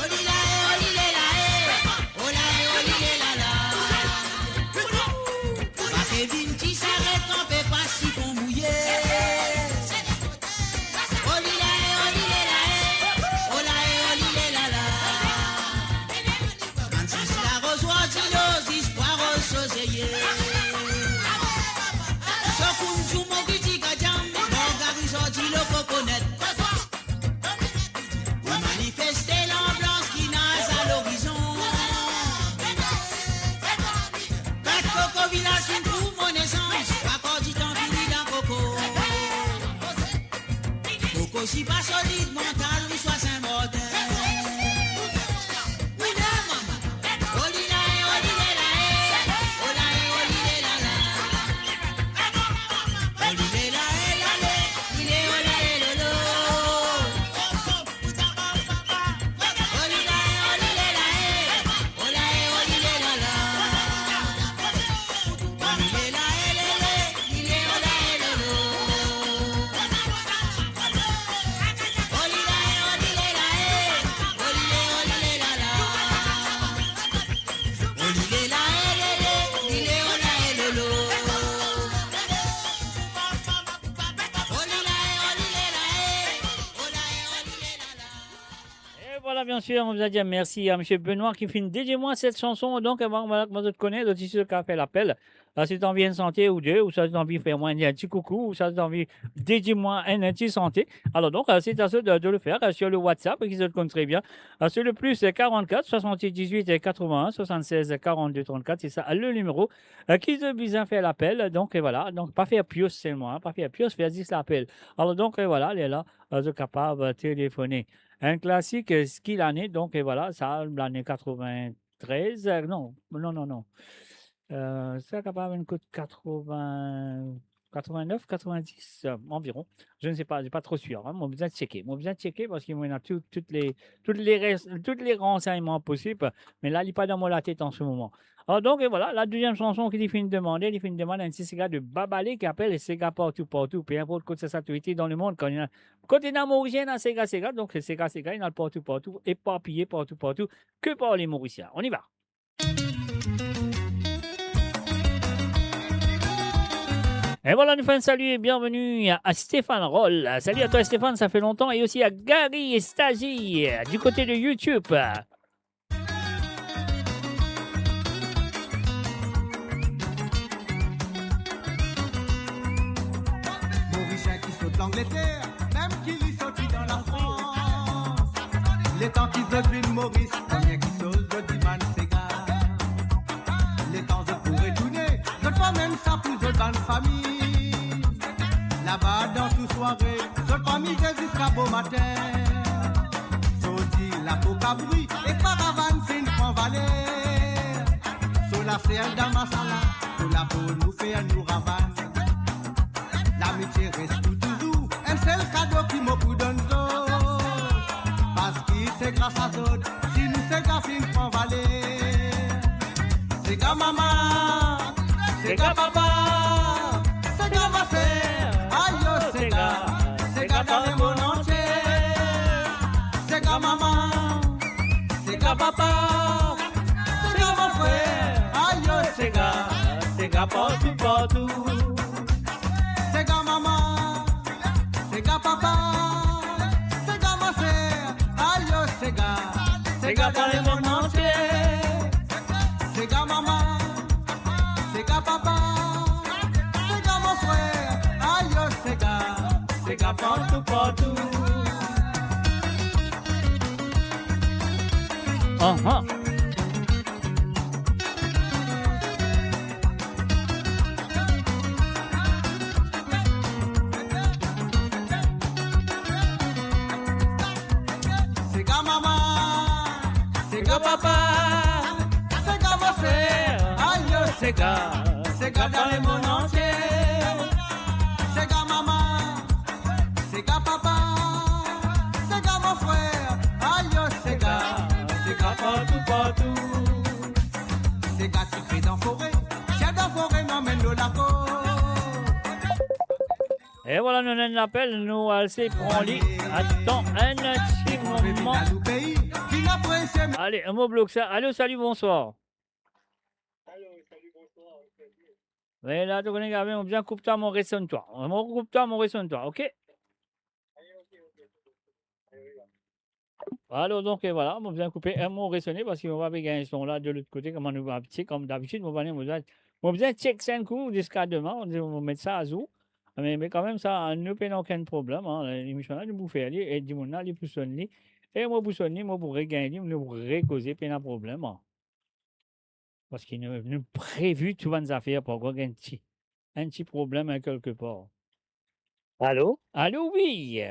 Olilae, olilela, e, olae, olilela la. Pa pe vinn ti saret kan pe pas sifon bouye. Olilae, olilela, e, olae, olilela la. Bann zis la ro sorti lo zis pwa ro so zeye. So kounn zouma ki ti gadiam, mo gari sorti lo kokonet. Pou manifeste lanblans ki naza lorizon. Kat koko vilaz finn trouv mo nesans, akor ditan fini dan koko. Koko si pa solid, Montalbot ouswa Sin Martin. Ou la mama, olilae, olilela, e, olae, olilela la. Olilela, e, lale, lile, olae, lolo. Olilae, olilela, e, olae, olilela la. Olilela, e, lele, lile, olae, lolo. Olilae, olilela, e, olile, olilela la. Olilela, e, lele, lile, olae, lolo. Et voilà, bien sûr, on vous a dit merci à monsieur Benoît qui finn dedie mwa set sanson. Donc, eh ben, voilà, kouma zot kone, zot isi zot kapav fer lapel. Ah, si zot anvi enn sante ou de, ou si zot anvi fer mwa enn, enn ti koukou, ou si zot anvi dedie mwa enn, enn ti sante. Alors donc, euh, c'est à zot de, de le faire, euh, sur le WhatsApp, ki zot konn tre bien. Euh, c'est le plus, euh, quarante-quatre, soixante-dix-huit, euh, quatre-vingts, soixante-seize, quarante-deux, trente-quatre, c'est ça, le numéro, euh, ki zot bizin fer lapel. Donc, euh, voilà. Donc, pa fer pios selman, hein, pa fer pios, fer zis lapel. Alors donc, euh, voilà, lerla, euh, zot kapav, euh, telefone. Enn klasik, euh, ki lane, donc, euh, voilà, sa, lane quatre-vingt-treize, euh, non, non, non, non. Euh, sa kapav enn kot quatre-vingts, quatre-vingt-neuf, quatre-vingt-dix, euh, environ. Je ne sais pas, je suis pas trop sûr, hein. Mo bizin tcheke. Mo bizin tcheke parski mo ena tou, tout le, tout le res-, tout le ransegnman posib. Me la, li pa dan mo latet an se moman. Alors donc, et voilà, la deuxième chanson ki li finn demande, li finn demann enn ti sega de Babale ki apel Sega Partou Partou, peu importe kot sa, sa to ete dan lemond, kan ena, kot ena Morisien, ena sega, sega, donc sega, sega, ena partou, partou, eparpiye partou, partou, que par les Mauriciens. On y va. Et voilà, nous faisons un salut et bienvenue à, à Stéphane Roll. Salut à toi, Stéphane, ça fait longtemps. Et aussi à Gary et Stagy, euh, du côté de YouTube. Morisien ki sot Langleter, mem ki li sorti dan Lafrans. Letan ki zot vinn Moris, premie ki soz zot dimann sega. Letan zot pou retourne, zot pa mem sa pou zot bann fami. Laba dan tou sware, zot pa mize ziska bomatin. Sorti lapo kabri e karavann finn pran valer. So lasel dan masala, so lapo nou fer nou ravann. Lamitie res pou touzour, enn sel kado ki mo pou donn zot. Parski se gras a zot si nou sega finn pran valer. Sega mama, sega papa, sega ma ser, ayo sega, sega dan lemond antie. Sega mama, sega papa, sega mo frer, ayo sega, sega partou, partou. Sega mama, sega papa, sega ma ser, ayo sega, sega dan lemond antie. Sega mama, sega papa, sega mo frer, ayo sega, sega partou, partou. Aha. Sega mama, sega papa, sega mo ser, ayo sega, sega dan lemond antie. Sega mama, sega papa, sega mo frer, ayo sega, sega partou, partou. Sega ti kre dan fore, sega dan fore nou amenn lor lakor. E vwala, nou ena enn lapel, nou al sey pran li. Atann enn ti moman. Ale, mo blok sa. Alo, sali, bonswar. Me la, to kone, Gavin, mo bizin koup twa, mo resonn twa. Mo koup twa, mo resonn twa, ok? Alor, donk, e vwala, mo bizin koupe, e, mo resone parski mo pa pe gagn son la de lot kote, kouma nou abitye, kom dabitid, mo pa, mo bizin, mo bizin check sa enn kou ziska demin, mo, mo met sa azour. Me, me kanmem sa, nou pena okenn problem, an, lemision la, nou pou fer li, e dimoun la, li pou sonn li, e mo pou sonn li, mo pou regagn li, nou pou rekoze, pena problem, an. Parski nou, nou previ tou bann zafer, pa krwar gagn ti, enn ti problem, en, kelke par. Alo? Alo, wi.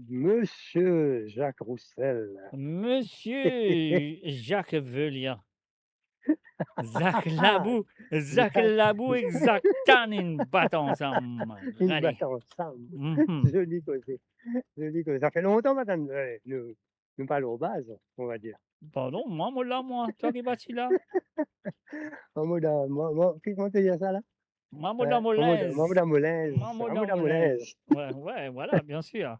Monsieur Jacques Roussel. Monsieur Jacques Velian. Zak Labou, Zak Labou ek Zak Tann, inn bat ansam. Inn bat ansam. Mhm. Zoli koze. Zoli koze. Sa fer lontan, madanm, eh, nou, nou pa lor baz, on va dir. Pardon, mwa, mo la, mwa. Twa ki parti la? Mwa, mo la, mwa, mwa, ki, kouma to dir sa la? Mwa, mo la, mo linz. Mwa, mo la, mo linz. Mwa, mo la, mo linz. Wi, wi, vwala, bien sir.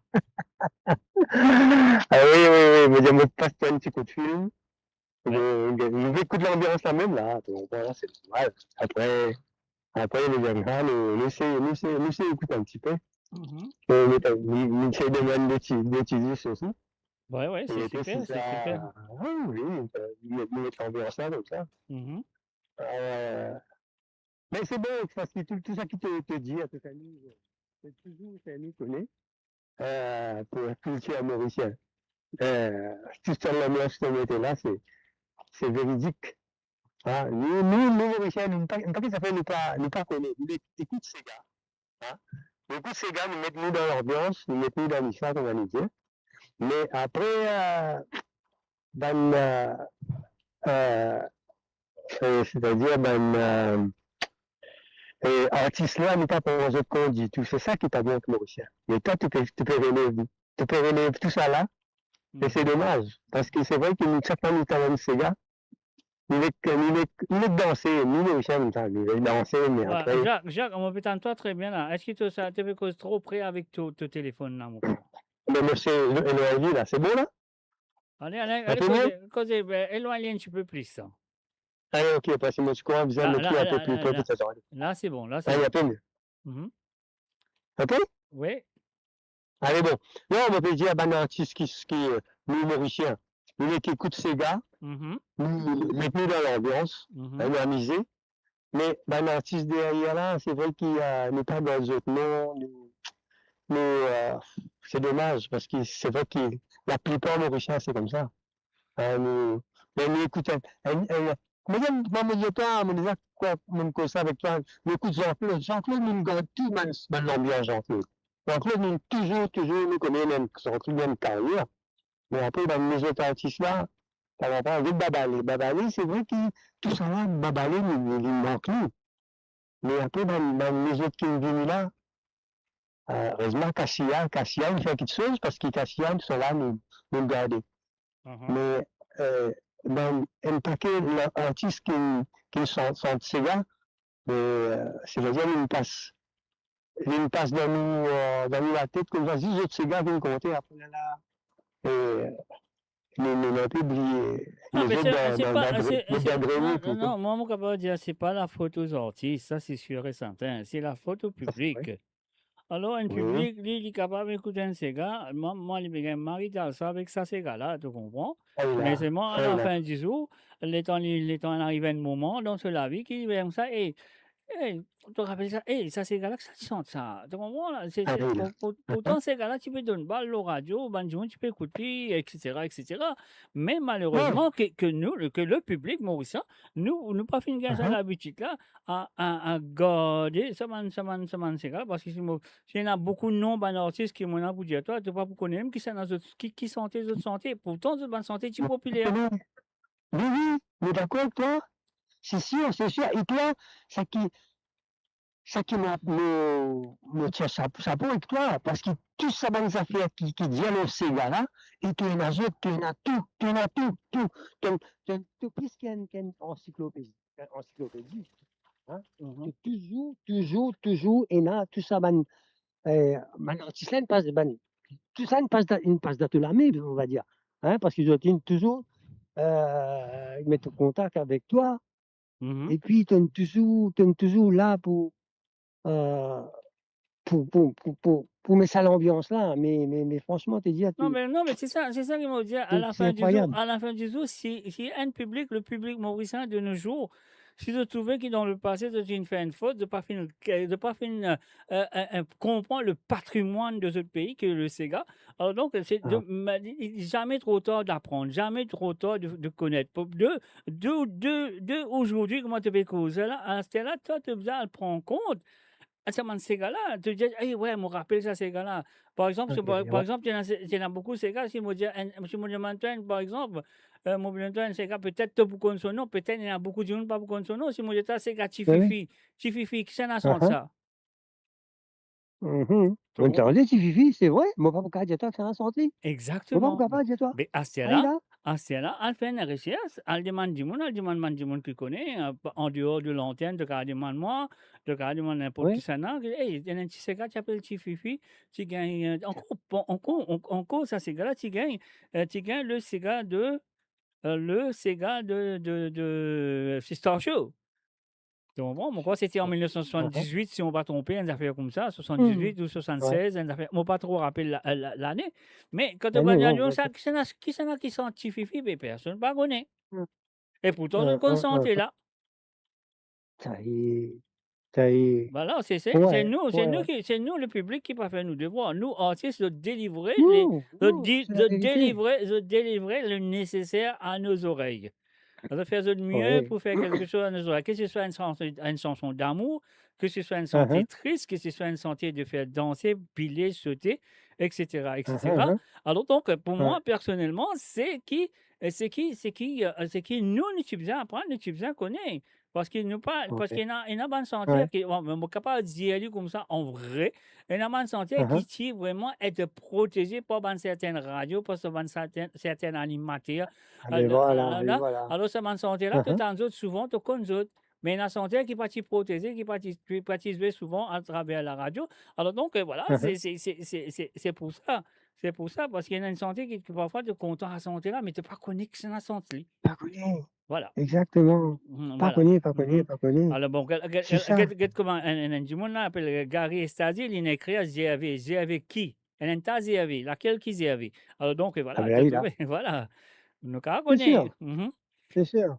Ah wi, wi, wi, mo dir, mo pas enn ti kout fil. Wi. Nou, nou ekout lanbians la mem la, to konpran, la, se normal. Apre, apre, nou vinn la, nou, nou sey, nou sey, nou sey ekout enn ti pe. Mhm. E nou, nou, nou sey demann de ti, de ti zis osi. Wi, wi, se siper, se siper. Ah wi, nou, nou met lanbians la koumsa. Mhm. Euh, me se bon, parski tou, tou sa ki to, to dir, antouka, nou, se touzour, se nou kone, euh, pou kiltir morisien. Euh, tou sa lanbians ki to mete la, se, se veridik. Ah, nou, nou, nou, Morisien, nou pa, nou pa, ki zafer nou pa, nou pa kone. Nou ekout sega, ah. Nou ekout sega, nou met nou dan lanbians, nou met nou dan liswa, kouma nou dir. Me apre, euh, bann, euh, euh, euh, setadir bann, euh, euh, artis la, nou pa pran zot kont ditou. Se sa ki pa bien avek Morisien. Me twa, to pe, to pe relev, to pe relev tou sa la, e se domaz. Parski se vre ki nou, sak fwa nou tann enn sega, nou nek, nou nek, nou nek danse, nou, nou, nou, nou nek danse, me apre... Zak, Zak, mo pe tann twa tre bien la. Eski to sa, to pe koz tro pre avek to, to telefonn la, mo krwar? Me mo se elwagn li la, se bon la? Ale, ale, ale, koze, koze, be, elwagn li enn ti pe plis, sa. Ale, ok, parski mo ti krwar bizin met li enn pe pli pre pou sa. La, se bon, la, se bon. Ale, enn pe mie. Mhm. Enn pe? Wi. Ale, bon. Non, mo pe dir bann artis ki, ki, euh, nou Morisien, nou nek ekout sega, nou met nou dan lanbians, nou amize. Me bann artis deryer la, se vre ki, euh, nou pa gard zot non, nou, nou, euh, se domaz, parski se vre ki laplipar Morisien se koumsa. Hein, nou, me nou ekout enn, enn, enn, me mwa, mo dir twa, mo deza, kwa, mo koz sa avek twa, nou ekout Jean-Claude. Jean-Claude, nou gard tou bann, bann lanbians Jean-Claude. Jean-Claude, nou touzour, touzour, nou kone mem Jean-Claude, li ena enn karyer. Me apre, bann lezot artis la, par exanp, get Babale. Babale, se vre ki tou sa la, Babale, li, li, li mank nou. Me apre, bann, bann lezot ki vini la, euh, erezman, Kasia, Kasia, li fer kiksoz, parski Kasia, tou sa la, nou, nou garde. Me, euh, bann, enn pake la-, artis ki, ki sant, sant sega, euh, setadir, li pas, li pas dan nou, euh, dan nou latet, koumsa, zis zot sega vinn konte apre la, euh, nou, nou, nou pe bliye. Non, lezot, se, dan, se dan, pa, dan se, dan se, dan non, non, non, mwa, mo kapav dir, se pa lafot o zartis, sa, se sir e serten, se lafot o piblik. Alor, enn piblik, li, li kapav ekout enn sega, mwa, mwa, li pe gagn mari dan sa avek sa sega la, to konpran? Me selman, a lafin di zour, letan li, letan inn ariv enn moman dan so lavi ki li fer koumsa, e, e, to rapel sa, e, sa sega la, ki sa ti sant sa, to konpran la? Se, se, pou, pou, pourtan sega la ti pe donn bal lor radio, bann dimoun ti pe ekout li, et cetera, et cetera. Me malerezman, ke, ke nou, ke le piblik morisien, nou, nou pa finn gagn sa labitid la, a, a, a garde sa bann, sa bann, sa bann sega, parski si mo, si ena boukou non bann artis ki mo ena pou dir twa, to pa pou kone mem ki sa ena zot, ki, ki sante zot sante. Pourtan, zot bann sante ti popiler. Wi, wi, mo dakor avek twa. Se sir, se sir. E twa, sa ki, sa ki mo, mo, mo tir sa, sapo avek twa, parski tou sa bann zafer ki, ki dir lor sega la, e to ena zot, to ena tou, to ena tou, tou. To, to, to plis ki enn, ki enn ansiklopedi, enn ansiklopedi. Hein? To touzour, touzour, touzour ena tou sa bann eh, bann artis la, inn pas, bann, tou sa, inn pas dan, inn pas dan to lame, on va dir, hein, parski zot inn touzour, eh, met an kontak avek twa, mhm, epi to inn touzour, to inn touzour la pou, eh, pou, pou, pou, pou, pou met sa lanbians la, me, me, me fransman, te dir, non, to me, non, me se sa, se sa ki mo dir, a la fin di zour, se inkroyab, a la fin di zour, si, si enn piblik, le piblik morisien de nos jours, si zot trouve ki dan lepase, zot inn fer enn fot, zot pa finn, zot pa finn, eh, eh, eh, eh, konpran le patrimwann de zot pei, ki le sega. Alor donk, se de, ah, ma, li, li, zame tro tar d'aprann, zame tro tar de, de konet. Pou, de, de, de, de ozordi, kouma to pe koze la, aster la, twa, to bizin al pran kont, ah, sa bann sega la, to dir, "Ey, we, mo rapel sa sega la." Par exanp, si, ok, par, par, we, exanp, ti ena, ti ena boukou sega, si mo dir enn, si mo demann twa enn, par exanp, eh, mo demann twa enn sega, petet to pou konn so nom, petet ena boukou dimoun pa pou konn so nom. Si mo dir twa sega Ti, wi, wi, Fifi, Ti Fifi, kisannla sant, aha, sa? Mhm. To konpran? Mo tande Ti Fifi, se vre, mo pa pou kapav dir twa kisannla sant li. Mo pa pou, egzakteman, kapav dir twa. Me aster la, aster la, al fer enn resers, al demann dimoun, al demann bann dimoun ki kone, eh, an deor de lantern, to kapav demann mwa, to kapav demann ninport, wi, kisannla, ki, ey, ena enn ti sega ti apel Ti Fifi, ti gagn, eh, ankor, ankor, ankor sa sega la, ti gagn, eh, ti gagn le sega de, eh, le sega de, de, de Sister Show. To konpran? Mo krwar se ti an, mhm, mil nef san swasanndiz-wit, si mo pa tronpe, enn zafer koumsa, swasanndiz-wit, hmm, ou swasannsez, wi, enn zafer, mo pa tro rapel la, la, lane. Me kan to, wi, demann, wi, dimoun sa, wi, kisannla, kisannla ki sant Ti Fifi, be personn pa kone. Hmm. E pourtan, hmm, zot konn, hmm, sante, hmm, la. Sa e, sa e, vwala, se, se, wi, se nou, se, wi, nou ki, se nou, lepiblik, ki pa fer nou devwar. Nou, artis, zot delivre, non, le, non, zot di, se laverite, zot delivre, zot delivre le neseser a no zorey. Zot fer zot mie, wi, pou fer kelke soz a no zorey. Ke se swa enn sanson, enn sanson damour, ke se swa enn sante, aha, tris, ke se swa enn sante de fer danse, bile, sote, et cetera, et cetera. Aha, aha. Alor donk, pou, aha, mwa, personelman, se ki, se ki, se ki, eh, se ki nou, nou ti bizin aprann, nou ti bizin kone. Parski nou pa, ok, parski ena, ena bann santer, wi, ki, bon, mo kapav dir li koumsa an vre, ena bann santer, aha, ki ti vreman et proteze par bann sertenn radio, par bann sertenn, sertenn animater. Ah, eh, me vwala, eh, me la, vwala. Alor, sa bann santer la, aha, to tann zot souvan, to konn zot. Me ena santer ki pa ti proteze, ki pa ti, ki pa ti zwe souvan atraver laradio. Alor donk, eh, vwala, aha, se, se, se pou sa. Se pou sa, parski ena enn sante ki, ki parfwa to kontan a sante la, me to pa kone kisannla sant li. Pa kone. Vwala. Egzakteman. Mhm, pa, vwala, kone, pa kone, mhm, pa kone. Alor bon, get, get, se sa, get, get kouma enn, enn, enn dimoun la apel Gary Estadi, li inn ekrir Zerve. Zerve ki? Enn, enn ta Zerve. Lakel ki Zerve? Alor donk, vwala, ah, be, to la, trouve, vwala. Nou kapav kone. Se sir. Mhm. Se sir.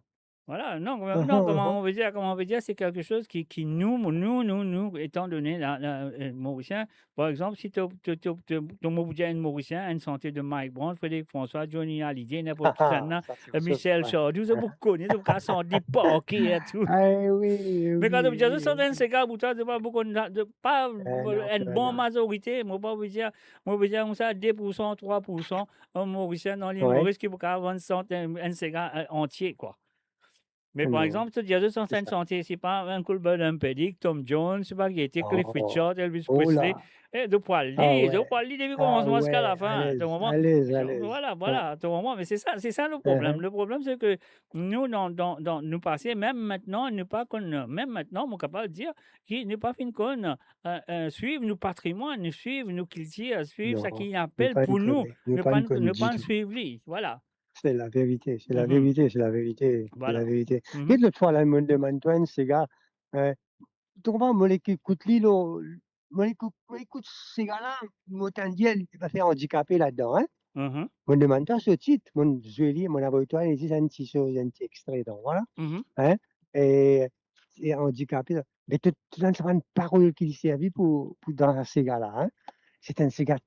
Vwala, non, non, aha, kouma, aha, mo ve dir, kouma mo ve dir, se kelke soz ki, ki nou, nou, nou, nou, etan done la, la, eh, Morisien, par exanp, si to, to, to, to, to, mo pou dir enn Morisien, enn sante de Mike Brant, Frederic François, Johnny Hallyday, ninport kisannla, sa, se, eh, Michel Sardou, wi, zot pou kone, zot pou kapav sant li par ker e tou. Ah, wi, wi, wi. Me kan to dir, wi, zot sant enn sega pou twa, zot pa pou konn, zot pa, eh, non, enn bon, non, mazorite, mo pa pou dir, mo pou dir koumsa, de poursan, trwa poursan, eh, Morisien dan Lil, wi, Moris ki pou kapav sant enn, enn sega, eh, antie, kwa. Me par, hmm, exanp, to dir, zot anfin, se sa, sante, se pa Uncle Bud and Paddy, Tom Jones, se pa ki ete, Cliff, oh, Richard, Elvis, oh la, Presley. Eh, zot pou al li, ah, wi, zot pou al li depi, ah, komansman ziska, wi, lafin, alez, to konpran? Alez, alez. Vwala, vwala, wi, to konpran? Me se sa, se sa leproblem. Aha. Leproblem, se ke nou, dan, dan, dan, nou pase, mem mintnan, nou pa konn, mem mintnan, mo kapav dir ki nou pa finn konn, eh, eh, swiv nou patrimwann, nou swiv nou kiltir, swiv, non, sa ki apel pou nou, nou pa, nou pa, nou pa swiv li. Vwala. Se laverite, se, mhm, laverite, se laverite, se, vwala, laverite. Mhm. Get lot fwa la, mo demann twa enn sega, eh, to konpran, mo nek ekout li, lo, mo nek ekout, mo ekout sega la, mo tann dir, li pa fer andikape ladan, hein? Mhm. Mo demann twa so tit, mo zwe li, mo avoy twa, li dir enn ti soz, enn ti extre, donk, vwala. Mhm. Hein? E, e andikape, la. Me to, to tann sa bann parol ki li servi pou, pou dan sega la, hein? Se enn sega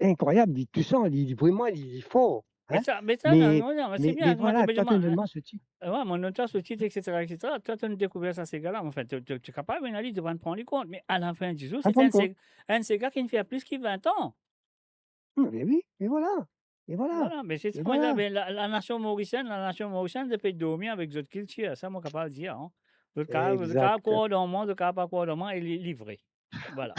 inkrwayab, li tousan, li, li vreman, li, li for, hein? Me sa, me sa, me, non, non, me, me, se bien, me vwala, twa to demann, demann so tit. Eh, wi, mo demann twa so tit, et cetera, et cetera. Twa, to dekouver sa sega la, anfin, to, to, to kapav ena li, to pa pran li kont, me a la fin di zour, se enn seg-, enn sega ki finn fer plis ki vin an. Hmm, me wi, me vwala, me vwala. Vwala, me se, e vwala, me la, la nasion morisienn, la nasion morisienn, zot pe dormi avek zot kiltir, sa mo kapav dir, hein. Zot kapav, zot kapav, egzakteman, krwar dan mwa, zot kapav pa krwar dan mwa, e li, li vre. Vwala.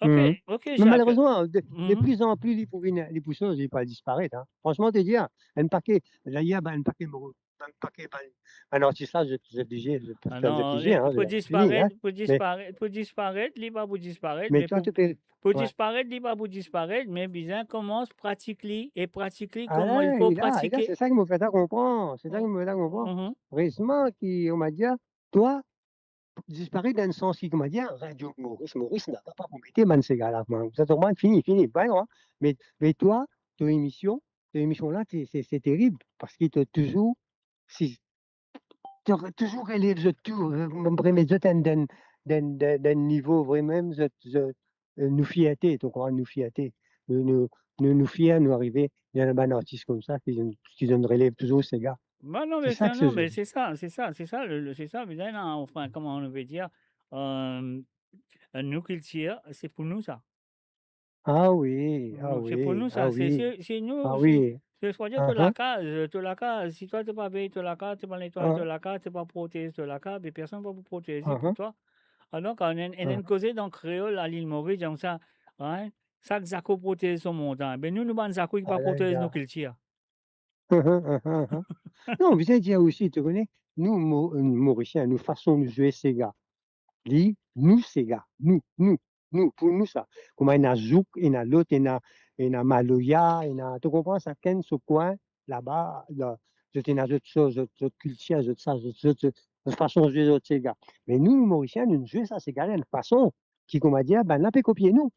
Ok, mhm, ok, me Jacques, malerezman, de, de, mhm, plizanpli, li pou vinn, li pou sanz, li pou disparet, hein. Fransman, te dir, enn pake, dayer, ben, enn pake mo-, bann pake bann, bann artis la, zot, zot oblize, zot, Ah zot non, oblize, li, hein, pou zot fini, disparet, hein. Pou Me, disparet, pou disparet, li pa pou disparet, me me twa, pou, to pe, pou ouais. disparet, li pa pou disparet, me bizin koumans pratik li, e pratik li, Ah, kouma il fo la, la, pratike. Se sa ki mo pe konpran, se sa ki mo pe konpran. Mhm. Erezman ki, on va dir, twa, disparet dan enn sans ki, kouma dir, Radio Maurice, Maurice napa pa pou mete bann sega la, man. Sa, to, man, fini, fini, pa non, hein. Me, me twa, to emision, to emision la, se, se, se terib, parski to touzour, si, to touzour relev zot tou, re-, remet zot enn, dan, dan, dan, dan nivo vremem, zot, zot, eh, nou fierte, to konpran, nou fierte. Nou, nou, nou, nou fier, nou arive, ena bann artis koumsa ki zot, ki zot relev touzour sega. Ba non, Se me sa sa, ki non, se me zoli. se sa, se sa, se sa, le, le, se sa, bizin, anfin, kouma nou pe dir, euh, nou kiltir, se pou nou sa. Ah wi, ah Non, se pou wi, nou sa, ah se, wi, se, se nou, ah se, wi. se, swadir to Aha. lakaz, to lakaz, si twa to pa vey to lakaz, to pa netway to Ah. lakaz, to pa protez to lakaz, be personn pa pou protez li pou Aha. twa. Adonk, ena, ena enn Aha. koze dan kreol a Lil Moris, koumsa, hein, sak zako protez so montagn. Be nou, nou bann zako ki pa Ayo, protez ya. nou kiltir. Non, bizin dir osi, to kone, nou, Mo-, Morisien, nou fason nou zwe sega, li, nou sega, nou, nou, nou, pou nou sa. Kouma ena zouk, ena lot, ena, ena maloya, ena, to konpran, sakenn so kwin, laba, la, zot ena zot soz, zot, zot kiltir, zot sa, zot, zot, zot, zot fason zwe zot sega. Me nou, Morisien, nou zwe sa sega la enn fason ki, kouma dir, bann la pe kopie nou.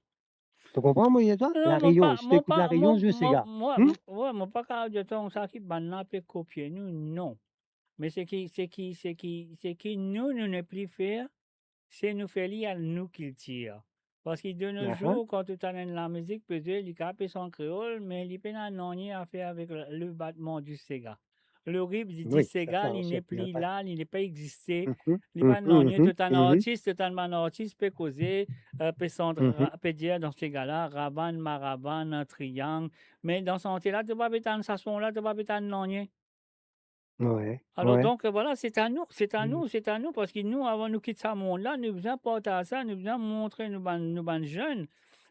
To konpran, mo dir twa? Non, non, mo Lareyon, pa, si to mo ekout pa, Lareyon, mo, zwe mo, sega. mo, Hmm? mo, wi, mo pa kapav dir twa koumsa ki bann la pe kopie nou, non. Me seki, seki, seki, seki nou, nou nepli fer, se nou fer li a nou kiltir. Parski de nos Aha. jours, kan to tann enn lamizik pe zwe, li kapav pe san kreol, me li pena nanye a fer avek le, le batman di sega. Le ritm di, di Wi, sega, dakor, li osi, nepli dakor. la, li nepa existe. Mhm, Li pa mhm, nanye, mhm, to tann mhm. artis, to tann bann artis pe koze, euh, pe sant, Mhm. ra-, pe dir dan sega la, rabann, marabann, triyang. Me dan sante la, to pa pe tann sa son la, to pa pe tann nanye. Wi, Alor, wi. donk, vwala, se a nou, se a Mhm. nou, se a nou, parski nou, avan nou kit sa mond la, nou bizin partaz sa, nou bizin montre nou bann, nou bann zenn.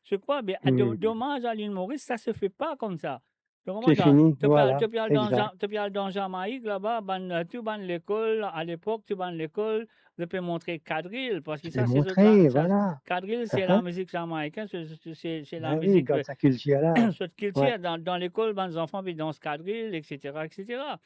Se kwa, be, do-, Mhm. domaz a Lil Moris, sa se fe pa koumsa. To Se konpran sa? fini, To pe al, vwala, to pe al dan egzak. Ja-, to pe al dan Jamaik laba, bann, euh, tou bann lekol, a lepok, tou bann lekol, zot pe montre kadril, parski Ti sa, se zot montre, la, sa, vwala. kadril, se Aha. lamizik jamaiken, se, se, se, se Ba wi, lamizik, gard euh, sa kiltir la. zot kiltir. Wi. Dan, dan lekol, bann zanfan pe dans kadril, et cetera, et cetera.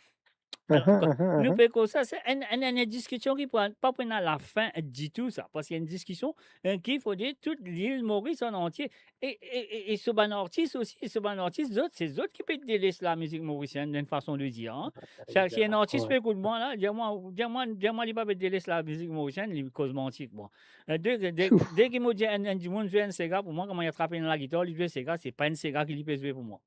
Alor, Aha, kan aha, nou aha. pe koz sa, se enn, enn, enn diskision ki pou, pa pou ena lafin ditou sa, parski enn diskision, euh, ki fode tou Lil Moris an antie. E, e, e, e so bann artis osi, so bann artis, zot, se zot ki pe deles lamizik morisienn, dan enn fason de dir, hein. Sa, si enn Egzakteman, artis wi. pe ekout mwa la, dir mwa, dir mwa, dir mwa li pa pe deles lamizik morisienn, li koz manti, bon. Euh, de, de, Ouf. de ki mo dir enn, enn dimoun zwe enn sega pou mwa, kouma li atrap enn lagitar, li zwe sega, se pa enn sega ki li pe zwe pou mwa.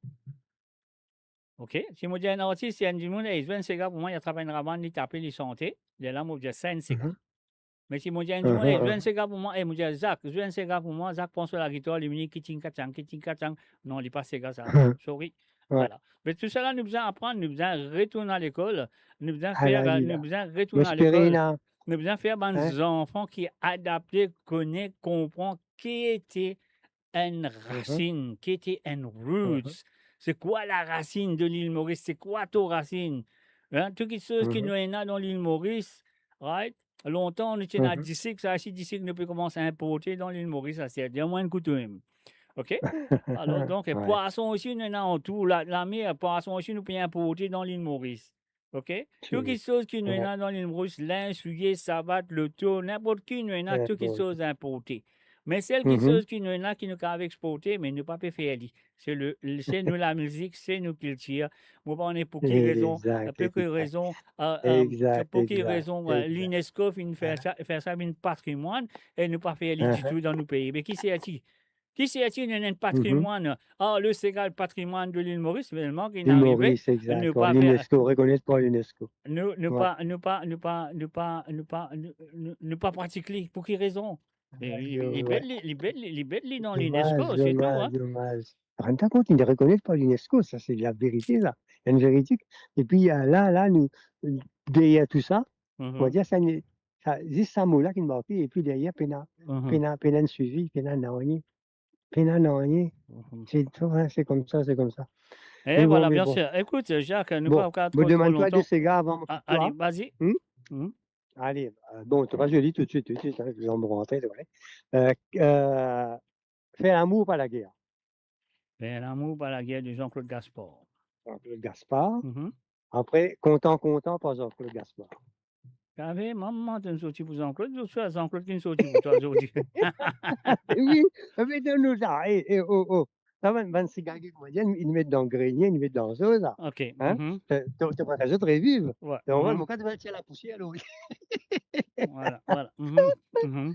Ok? Si mo dir enn artis, si enn dimoun, "Ey, zwe enn sega pou mwa," li atrap enn rabann, li tape, li sante, lerla mo dir, "Sa enn sega." Mhm. Me si mo dir enn dimoun, Mhm, "Ey, zwe mhm. enn sega pou mwa," ey, mo dir, "Zak, zwe enn sega pou mwa," Zak pran so lagitar, li vini, kiting katang, kiting katang. Non, li pa sega sa. Mhm. Sorry. Wi. Vwala. Me tou sa la, nou bizin aprann, nou bizin retourn a lekol, nou bizin Ala fer, li nou la. bizin retourn Mo a espere lekol. la. Nou bizin fer bann Hein? zanfan ki adapte, kone, konpran ki ete enn Mhm. rasinn, ki ete enn Mhm. roots. Se kwa larasinn de Lil Moris? Se kwa to rasinn? Hein? Tou kitsoz ki Mhm. nou ena dan Lil Moris, right? Lontan, nou ti ena Mhm. disik, sa si disik nou pe koumans inporte dan Lil Moris, sa se dir mwa enn kou mem. Ok? Alor, donk, Wi. pwason osi, nou ena antour la, lamer, pwason osi, nou pe inporte dan Lil Moris. Ok? Tou True. kitsoz ki nou Wi. ena dan Lil Moris, linz, soulie, savat, loto, ninport ki nou ena, tou Inport. kitsoz inporte. Me sel Mhm. kitsoz ki nou ena ki nou kapav exporte, me nou pa pe fer li. Se le, le, se nou lamizik, se nou kiltir. Mo pa kone pou ki rezon, Egzak, pou ki egzak. rezon, euh, euh, Egzak, pou ki egzak, rezon, euh, egzak. l'UNESCO finn fer Aha. sa, fer sa vinn patrimwann, e nou pa fer li Aha. ditou dan nou pei. Me ki serti? Ki serti nou ena enn Mhm. patrimwann? Ah, le sega, le patrimwann de Lil Moris, me selman ki Lil nou arive, Moris, egzak. nou pa fer, L'UNESCO, rekonet par l'UNESCO. nou, nou Wi. pa, nou pa, nou pa, nou pa, nou pa, nou, nou, nou pa pratik li. Pou ki rezon? Ayo, li, li wi. bet li, li bet li, li bet li dan Domaz, l'UNESCO, se tou, domaz, hein. domaz. Rann twa kont, li rekonet par l'UNESCO, sa se laverite, sa. Enn veridik. Epi, euh, la, la, nou, deryer tou sa, Mhm. on va dir, sa, sa, zis sa mo la ki marke, epi deryer, pena, Mhm. pena, pena enn swivi, pena nanye. Pena nanye. Mhm. Se, se koumsa, se koumsa. Eh, bon, voilà, bien sûr. Écoute, Jacques, nou pa pran tro, tro lontan. Bon, mo demann twa de sega avan mo kit twa. Ah, allez, vas-y. Hmm? Hmm? Ale, euh, bon, to pa zoli toutswit, toutswit, hein, zis mo rant, ouais. Euh, euh, Fer lamour pa lager. Fer lamour pa lager de Jean-Claude Gaspard. Jean-Claude Gaspard. Mhm. Apre, Kontan kontan par Jean-Claude Gaspard. Kave, mama, to'nn sorti pou Jean-Claude, zot swar Jean-Claude ki'nn sorti pou twa zordi. Wi, me donn nou sa, eh, eh, oh, oh. Sa bann, bann sega ki, kouma dir, inn met dan grenie, inn met dan soz la. Ok. Hein? Mhm. To, to, to pa kapav zot reviv. Ouais. Donk, mhm, mo kapav tir lapousier, alor. Voilà, voilà. Mhm, mhm.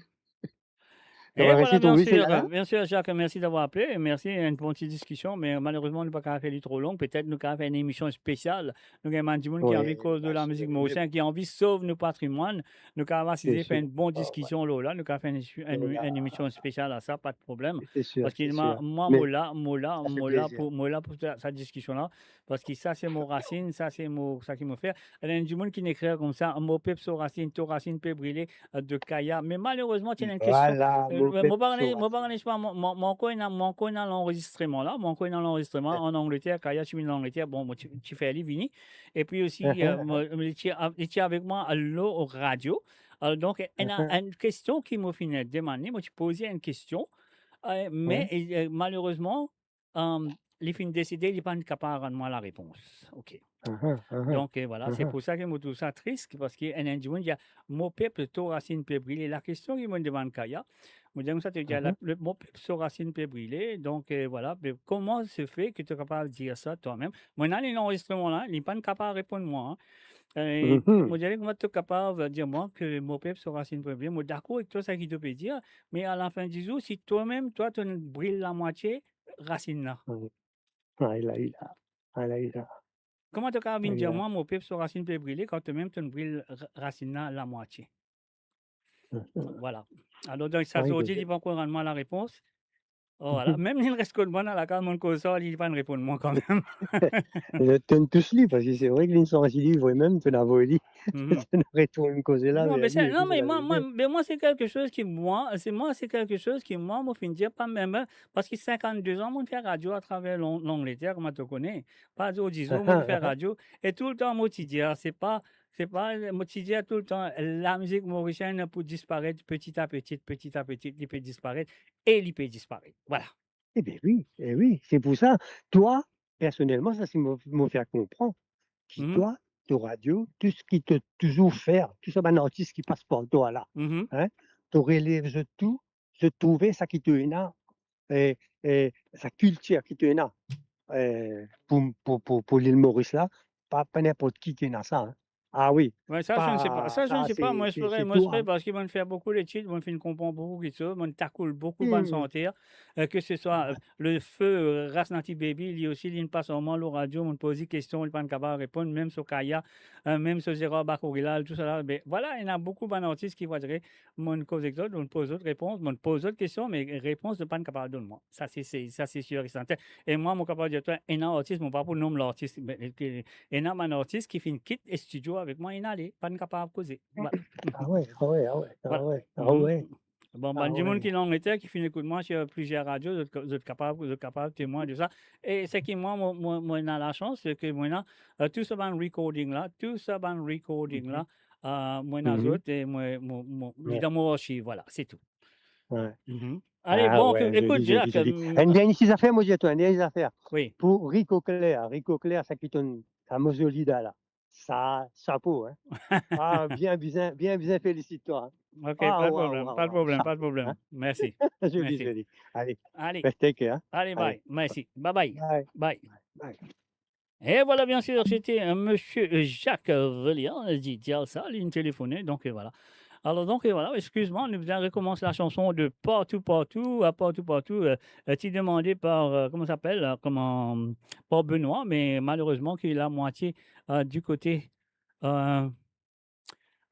E voilà, bien sûr, bien sûr, Jacques, merci d'avoir appelé. Merci, une bonne petite discussion, mais malheureusement, nou pa kapav fer li tro long. Peut-être nou kapav fer une émission spéciale. Nou gagn bann dimoun ki anvi koz de la musique mauricienne, ki anvi sov nou patrimoine. Nou kapav asize, fer une bonne discussion la, la. Nou kapav fer une, une, une émission spéciale à ça, pas de problème. Parski mwa, mwa, mo la, mo la, mo la pou, mo la pou sa, sa discussion la. Parski sa se mo rasinn, sa se mo, sa ki mo fer. Ena dimoun ki'nn ekrir koumsa, mo pep so rasinn, to rasinn pe brile, euh, de Kaya. Me malerezman, ti ena enn kestion. Voilà, euh, mo pep so rasinn. Mo pa kone, mo pa kone, mo, mo, mo ankor ena, mo ankor ena lanrezistreman la, mo ankor ena lanrezistreman an Angleter, Kaya ti vinn Angleter, bon, mo ti, ti fer li vini. Epi osi, euh, mo, li ti a-, li ti avek mwa lor radio. Alor, donk, ena enn kestion ki mo finn demann li, mo ti poze enn kestion, euh, me, euh, malerezman, euh, li finn desede, li pa'nn kapav rann mwa larepons. Ok. Donk, euh, voilà, se pou sa ki mo trouv sa tris, parski ena enn dimoun dir, mo pep, to rasinn pe brile. Lakestion ki mo demann Kaya, mo dir koumsa, to dir, la, le, mo pep, so rasinn pe brile. Donk, euh, voilà, me comment se fait que to kapav dir sa twa-mem? Mo ena li lanrezistreman la, li pa'nn kapav reponn mwa, hein. Euh, mo dir li, kouma to kapav dir mwa ke mo pep, so rasinn pe brile? Mo dakor ek twa, sa ki to pe dir, me a la fin di zour, si twa-mem, twa, to'nn bril lamwatie, rasinn la. Wi. Ay la, ay la. Ay la, ay la. Kouma to kapav vinn dir mwa, mo pep, so rasinn pe brile, kan twa-mem to'nn bril ra-, rasinn la lamwatie? Voilà. Alor, donk, sa zordi, li pa'nkor rann mwa larepons. Oh, voilà. Mem li res kot mwa dan lakaz, mo'nn koz sa, li, li pa'nn reponn mwa kanmem. To'nn tous li, parski se vre ki li'nn santi li, vremem, to'nn avoy li. To'nn retourn koze la, non, me mwa, mwa, se kelke soz ki mwa, se mwa, se kelke soz ki mwa, mo finn dir pa mem, hein, parski sinkant-de an, mo'nn fer radio atraver Lang-, Langleter, kouma to kone. Pa zordi zour, mo'nn fer radio. E toultan, mo ti dir, se pa, se pa, mo ti dir toultan, lamizik morisienn pou disparet peti a peti, peti a peti, li pe disparet, e li pe disparet. Voilà. Ebe wi, e wi, se pou sa. Twa, personelman, sa se mo, mo fer konpran ki twa, to radio, tou seki to touzour fer, tou sa bann artis ki pas par twa la, hein, to relev zot tou, zot trouve sa ki to ena, e, e, sa kiltir ki to ena, e, pou, pou, pou, pou Lil Moris la, pa, pa ninport ki ki ena sa, hein. Ah wi. Wi, sa, je ne sais pas. Sa, je ne sais pas. Mo'nn espere, mo'nn espere, parski mo'nn fer boukou letid, mo'nn finn konpran boukou kiksoz, mo'nn takoul boukou bann santer, euh, ke se swa, euh, le feu, euh, Ras Natif Baby, li osi, li'nn pas ar mwa lor radio, mo'nn poz li kestion, li pa'nn kapav reponn, mem so Kaya, euh, mem so Gérard Bakourila, tou sa la. Me voilà, ena boukou bann artis ki, vwala, mo'nn koz ek zot, mo'nn poz zot repons, mo'nn poz zot kestion, me repons, zot pa'nn kapav donn mwa. Sa se, se, sa se sir e serten. E mwa, mo kapav dir twa, ena artis, mo pa pou nom lartis, me, ke, ena bann artis ki finn kit studio avek mwa, inn ale, pa'nn kapav koze. Vwala. Ah wi, ah wi, ah wi, ah wi, ah wi. Bon, bann dimoun ki Langleter, ki finn ekout mwa sir plizier radio, zot, zot kapav, zot kapav temwagn de sa. E seki mwa, mo, mo, mo ena lasans, se ke mo ena, euh, tou sa bann recording la, tou sa bann recording la, euh, mo ena zot, e mo, mo, mo, li dan mo arsiv, vwala, se tou. Wi. Ale, bon, ekout, zoli, zoli, Jacques, zoli. Euh, enn dernie ti zafer, mo dir twa, enn dernie zafer. Wi. Pou Rico Claire, Rico Claire, sa ki to'nn, sa mo zoli da la. Sa, sapo, hein. Ah, bien bizin, bien bizin felisit twa, hein. Ok, pa de problem, pa de problem, pa de problem. Hein? Merci. Zoli, zoli. Ale. Ale. Take care, hein. Ale, bye. Merci. Bye bye. Bye. Bye. E vwala, bien sir, se te, euh, Monsieur Jacques Velian, euh, di, di sa, li'nn telefone, donk, euh, vwala. Alor, donk, euh, vwala, exkiz mwa, nou bizin rekomans la chanson de Partou Partou, a Partou Partou, euh, euh, ti demande par, euh, kouma i apel, euh, kouma, par Benoît, me malerezman, ki lamwatie, euh, di kote, euh,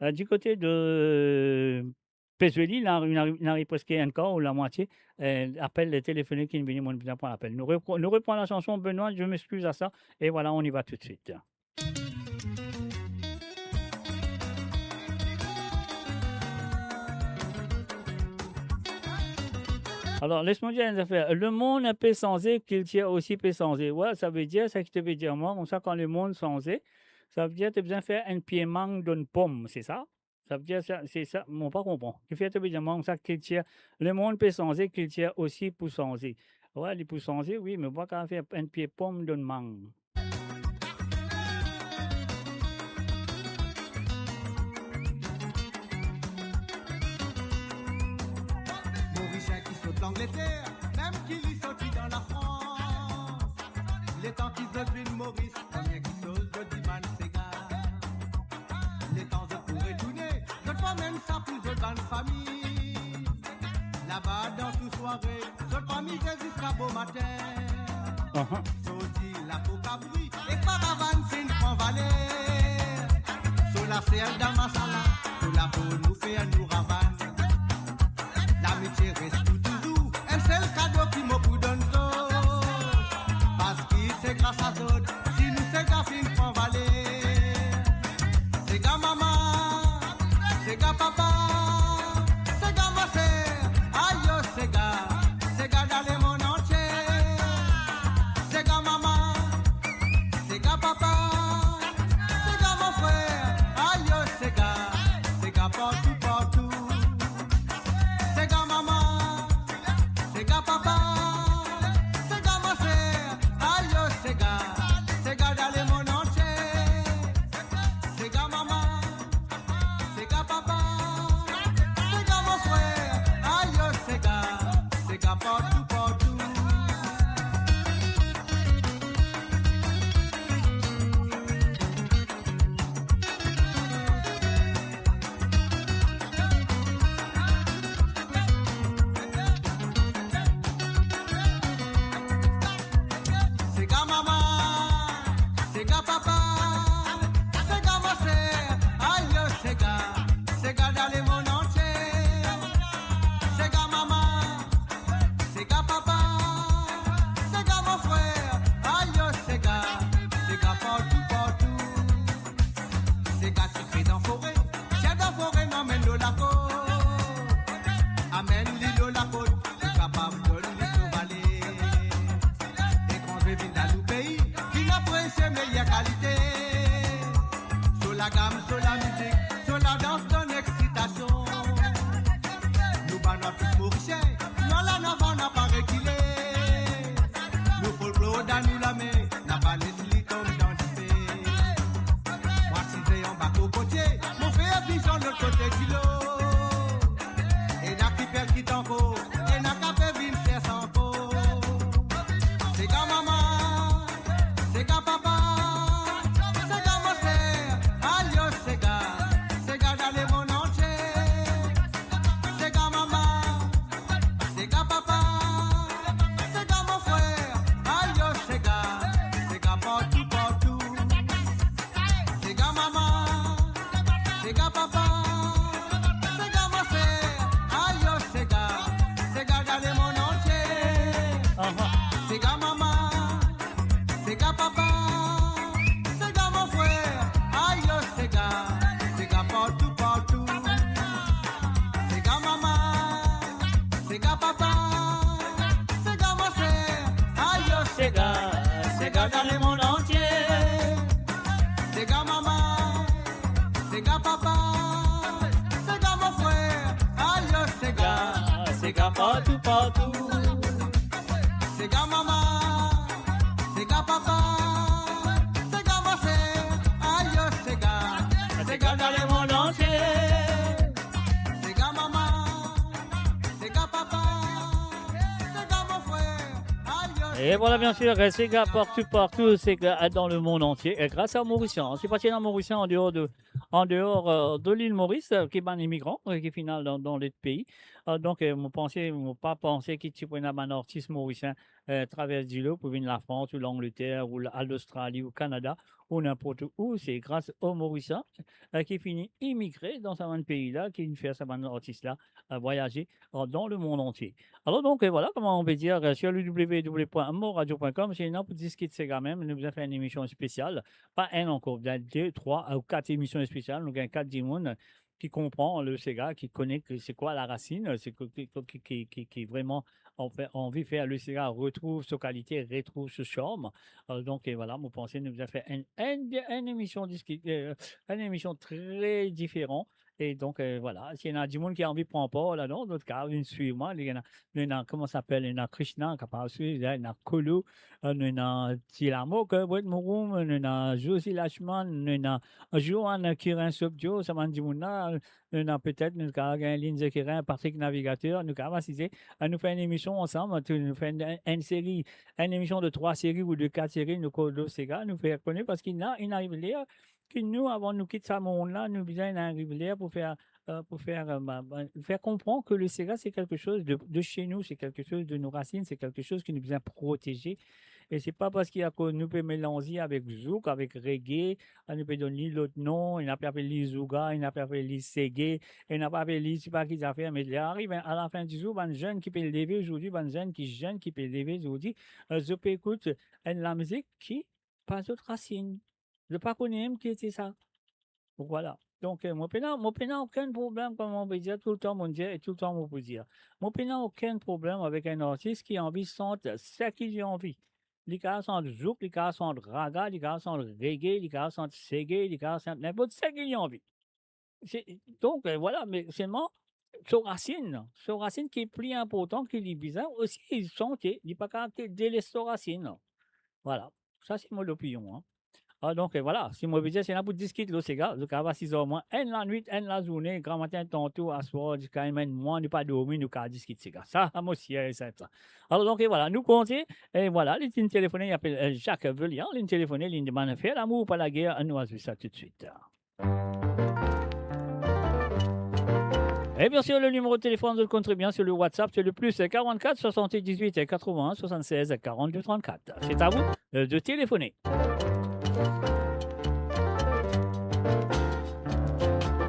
euh, di kote de Pezweli, li ariv, li ariv, li ariv preske enn kar ou lamwatie, euh, apel telefonik ki'nn vini, mo'nn bizin pran lapel. Nou repr-, nou repran la chanson, Benoît, je m'excuse à ça, et voilà, on y va tout de suite. Alor, les mo dir enn zafer. Lemond pe sanze, kiltir osi pe sanze. Wi, savedir, seki to pe dir mwa, koumsa, kan lemond sanze, savedir to bizin fer enn pie mang donn pom, se sa? Savedir sa, se sa, mo pa konpran. Kifer to pe dir mwa koumsa, kiltir, lemond pe sanze, kiltir osi pou sanze? Wi, li pou sanze, wi, me pa kapav fer enn pie pom donn mang. Morisien ki sot Langleter, mem ki li sorti dan Lafrans, letan ki zot vinn Moris, premie kisoz zot dimann sega. Letan zot pou retourne, zot pou amenn sa pou zot bann fami. Laba dan tou sware, zot pou mize ziska bomatin. Aha. Sorti lapo kabri, ek paravan finn pran valer. So lasel dan masala, so lapo nou fer nou ravann. Lamitie res pou touzour, enn sel kado ki mo pou donn zot. Parski se gras a zot, si nou sega finn pran valer. Sega mama, sega papa, sega mo ser, ayo sega, sega dan lemond antie. Sega mama, sega papa, sega mo frer, ayo sega, sega partou, partou. Sega mama, sega papa, sega mo ser, ayo sega, sega dan lemond antie. Sega mama, sega papa, sega mo frer, ayo sega, sega partou, partou. Sega mama, sega papa, sega mo ser, ayo sega, sega dan lemond antie. Sega mama, sega papa, sega mo frer, ayo sega, sega partou, partou. Sega ti kre dan fore, tir dan fore, nou amenn lor lakot. Amenn li lor lakot, pou kapav donn li so valer. Etranze vinn dan nou pei, vinn apresie meyer kalite. So lagam, so lamizik, so ladans donn exitasion. Nou bann artis morisien, nou al an avan, nou pa rekile. Nou folklor dan nou lame, nou pa les li tom dan dife. Mwa size anba kokotie, mo fer vizyon lot kote dilo. Ena ki perkit ankor, ena ki pe vinn sers ankor. Sega mama, sega papa, sega mo ser, ayo sega, sega dan lemond antie. Sega mama, sega papa, sega mo frer, ayo sega, sega partou, partou. Sega mama, sega papa, sega mo ser, ayo sega, sega dan lemond antie. Aha. Sega mama, sega papa, sega mo frer, ayo sega, sega partou, partou. Sega mama, sega papa, sega mo ser, ayo sega, sega dan lemond antie. Sega mama, sega papa, sega mo frer, ayo sega, sega partou, partou. Sega mama, sega papa, sega mo ser, ayo sega, sega dan lemond antie. Sega mama, sega papa, sega mo frer, ayo. E vwala, bien sir, sega partou, partou, sega dan lemond antie. E gras a Morisien, se pa selman Morisien an deor de, an deor, euh, de lil Moris, euh, ki bann imigran, euh, ki finn al dan, dan lot pei. Euh, donk, euh, mo panse, mo pa panse ki ti pou ena bann artis morisien, euh, travers dilo pou vinn Lafrans ou Langleter ou la, al Lostrali ou Kanada ou ninport ou. Se gras o Morisien, euh, ki finn imigre dan sa bann pei la, ki finn fer sa bann artis la, euh, vwayaze, euh, dan lemond antie. Alor donk, euh, vwala, kouma nou pe dir, euh, sur le w w w point moradio point com, si nou pou diskit sega mem, nou bizin fer enn emision spesial, pa enn ankor, bizin de, trwa ou kat emision spesial, nou gagn kat dimoun, ki konpran le sega, ki kone ki se kwa larasinn, se ki, ki, ki, ki, ki, ki vreman anvi fer le sega retrouv so kalite, retrouv so sharm. Euh, donk, e vwala, mo panse nou bizin fer enn, enn, enn emision diski-, euh, enn emision tre diferan. E donk, euh, vwala, si ena dimoun ki anvi pran par ladan, zot kav vinn swiv mwa, li ena, nou ena, kouma sa apel, ena Krishna, kapav swiv, ena Kolo, euh, nou ena Ti Lamok, euh, Brett Mouroum, nou ena Josie Lachman, nou ena Johan Kirin Sopdio, sa bann dimoun la, nou ena petet, nou kav gagn Lindsay Kirin, Patrick Navigateur, nou kav asize, euh, nou fer enn emision ansam, tou, nou fer enn, enn seri, enn emision de trwa seri ou de kat seri, nou koz lo sega, nou fer kone, parski ena, inn ariv ler ki nou, avan nou kit sa mond la, nou bizin inn ariv ler pou fer, euh, pou fer, euh, ba, ba, fer konpran ke le sega, se kelke soz de, de chez nous, se kelke soz de nou rasinn, se kelke soz ki nou bizin proteze. E se pa parski akoz nou pe melanze avek zouk, avek reggae, ah, nou pe donn li lot non, ena pe apel li zouga, ena pe apel li sege, ena pe apel li sipa ki zafer, me li ariv, a lafin di zour, bann zenn ki pe leve zordi, bann zenn ki zenn ki pe leve zordi, euh, zot pe ekout enn lamizik ki pa zot rasinn. Zot pa kone mem ki ete sa. Vwala. Donk, euh, mo pena, mo pena okenn problem, kouma mo pe dir toultan, mo dir, e toultan mo pou dir. Mo pena okenn problem avek enn artis ki anvi sant seki li anvi. Li kav sant zouk, li kav sant raga, li kav sant reggae, li kav sant sege, li kav sant ninport seki li anvi. Se, donk, euh, vwala, me selman, so rasinn, so rasinn ki pli inportan ki li bizin osi sante, li pa kav deles so rasinn. Vwala, sa se mo lopinion, an. Ah, donk, euh, vwala, si mo bizin, se la pou diskit lo sega, zot kav asiz ar mwa, enn lanwit, enn lazourne, gramatin, tanto, aswar, ziska inn mwa, nou pa dormi, nou kav diskit sega. Sa, mo sir e serten. Alor, donk, e vwala, nou konte, e vwala, li inn telefone, li apel, euh, Jacques Velian, li inn telefone, li demann fer lamour pa lager, nou al zwe sa toutswit. Et bien sûr, le numéro de téléphone, vous le connaissez bien, c'est le WhatsApp, c'est le plus quarante-quatre soixante-dix-huit quatre-vingts soixante-seize quarante-deux trente-quatre. C'est à vous, euh, de téléphoner.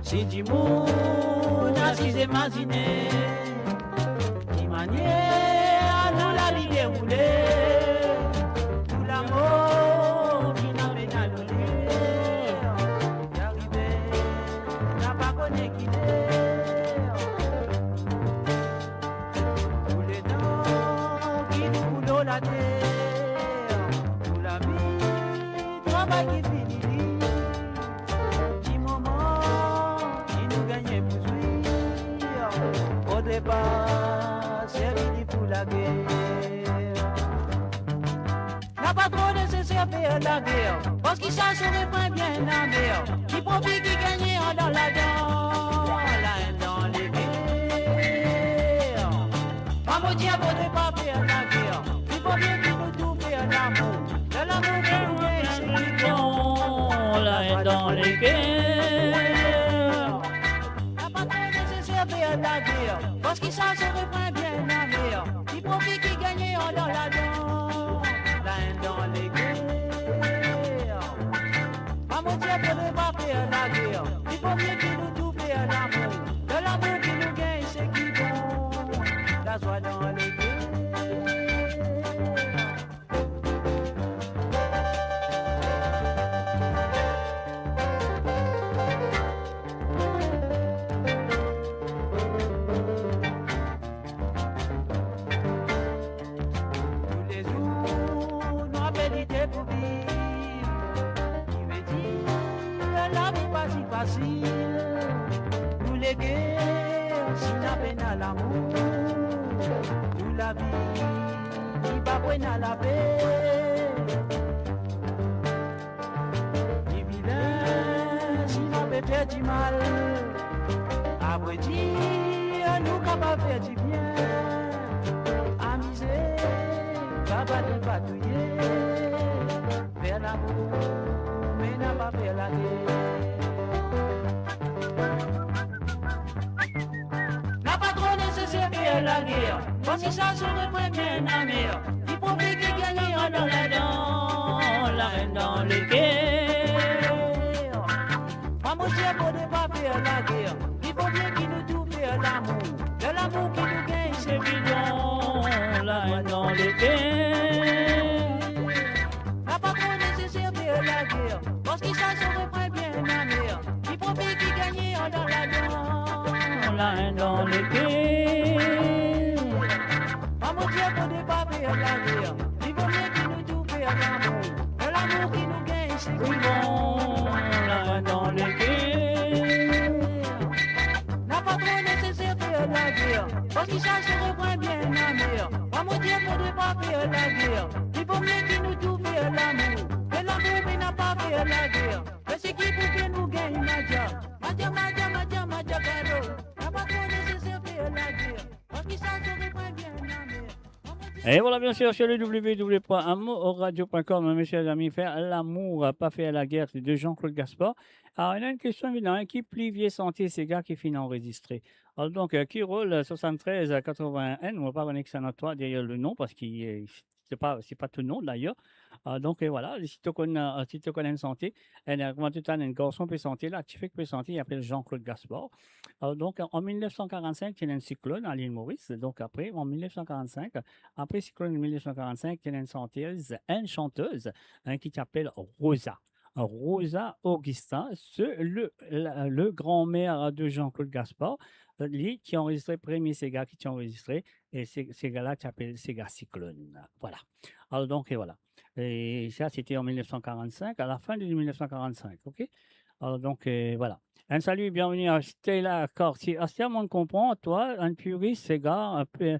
Si dimoun asiz imazine, ki manier nou lavi deroule, tou lamor ki ena pena lor ler, ki arive, napa kone ki ler. Tou letan ki nou lor later, tou lavi travay ki fini li. Ti moman ki nou gagne pou zwir, fodre pa servi li pou lager. Napa tro neseser fer lager, parski sa sere prin bien amer. Ki profi ki gagne andan ladan, laenn dan leker. Mo dir fodre pa fer lager, li vo mie ki nou tou fer lamour. Ler lamour ki nou gagne, se ki bon, laenn dan leker. Napa tro neseser fer lager, parski sa sere prin bien amer. Ki profi ki gagne andan ladan, laenn dan leker. Mo dir fodre pa fer lager, li vo mie ki nou tou fer lamour. Ler lamour ki nou gagne, se ki bon, lazwa dan leker. Toulezour nou apel lite pou viv, ki vedir lavi pa ti fasil. Nou leker, si ena pena lamour, nou lavi li pa pou ena lape. Li vilin si nou pe fer dimal. Avredir, nou kapav fer dibien. Amize, pa bat, pa touye. Fer lamour, me napa fer lager. Napa tro neseser fer lager, parski sa sere prin bien amer. Ki profi ki gagne andan ladan, laenn dan leker. Mo dir fodre pa fer lager, li vo mie ki nou tou fer lamour. Ler lamour ki nou gagne, se ki bon, laenn dan leker. Napa tro neseser fer lager, parski sa sere prin bien amer. Ki profi ki gagne andan ladan, Enn dan leker. Mwa mo dir fode pa fer lager. Li vo mie ki nou tou fer lamour. E lamour ki nou gagn, se ki bon. La enn dan leker. Napa tro neseser fer lager. Parski sa se refren bien amer. Mwa mo dir fode pa fer lager. Li vo mie ki nou tou fer lamour. Fer lamour, me napa fer lager. Me seki pou fer nou gagn madia. Madia, madia, madia, madia, galo. Napa tro neseser fer lager. Parski sa se refren bien amer. E vwala, bien sir, sir le w w w point amour radio point com, mes chers amis, fer lamour, pa fer lager, de Jean-Claude Gaspard. Alor, ena enn kestion, evidaman, ki pli vie sante sega ki finn anrezistre? Alor, donk, euh, ki rol, euh, swasann-trez a katrovin-enn, mo pa kone ki sa ena twa deryer le non, parski, euh, se pa, se pa to non, dayer. Euh, donk, euh, vwala, si to konn, euh, si to konn enn sante, enn, euh, kouma to dir, enn garson pe sante, la, tifi ki pe sante, li apel Jean-Claude Gaspard. Euh, donk, an mil nef san karant-sink, ti ena enn siklonn a Lil Moris. Donk, apre, an mil nef san karant-sink, apre siklonn mil nef san karant-sink, ti ena enn santez, enn santez, hein, ki ti apel Rosa. Rosa Augustin, se le, la, le granmer de Jean-Claude Gaspard, li ti anrezistre, premie sega ki ti anrezistre, e se, sega la ti apel sega siklonn. Vwala. Alor, donk, e vwala. E sa, se ti an mil nef san karant-sink, a la fin de mil nef san karant-sink, ok? Alor, donk, e vwala. Enn sali, bienveni a Stella Cartier. Aster, mo konpran, twa, enn piris sega, enn pe-,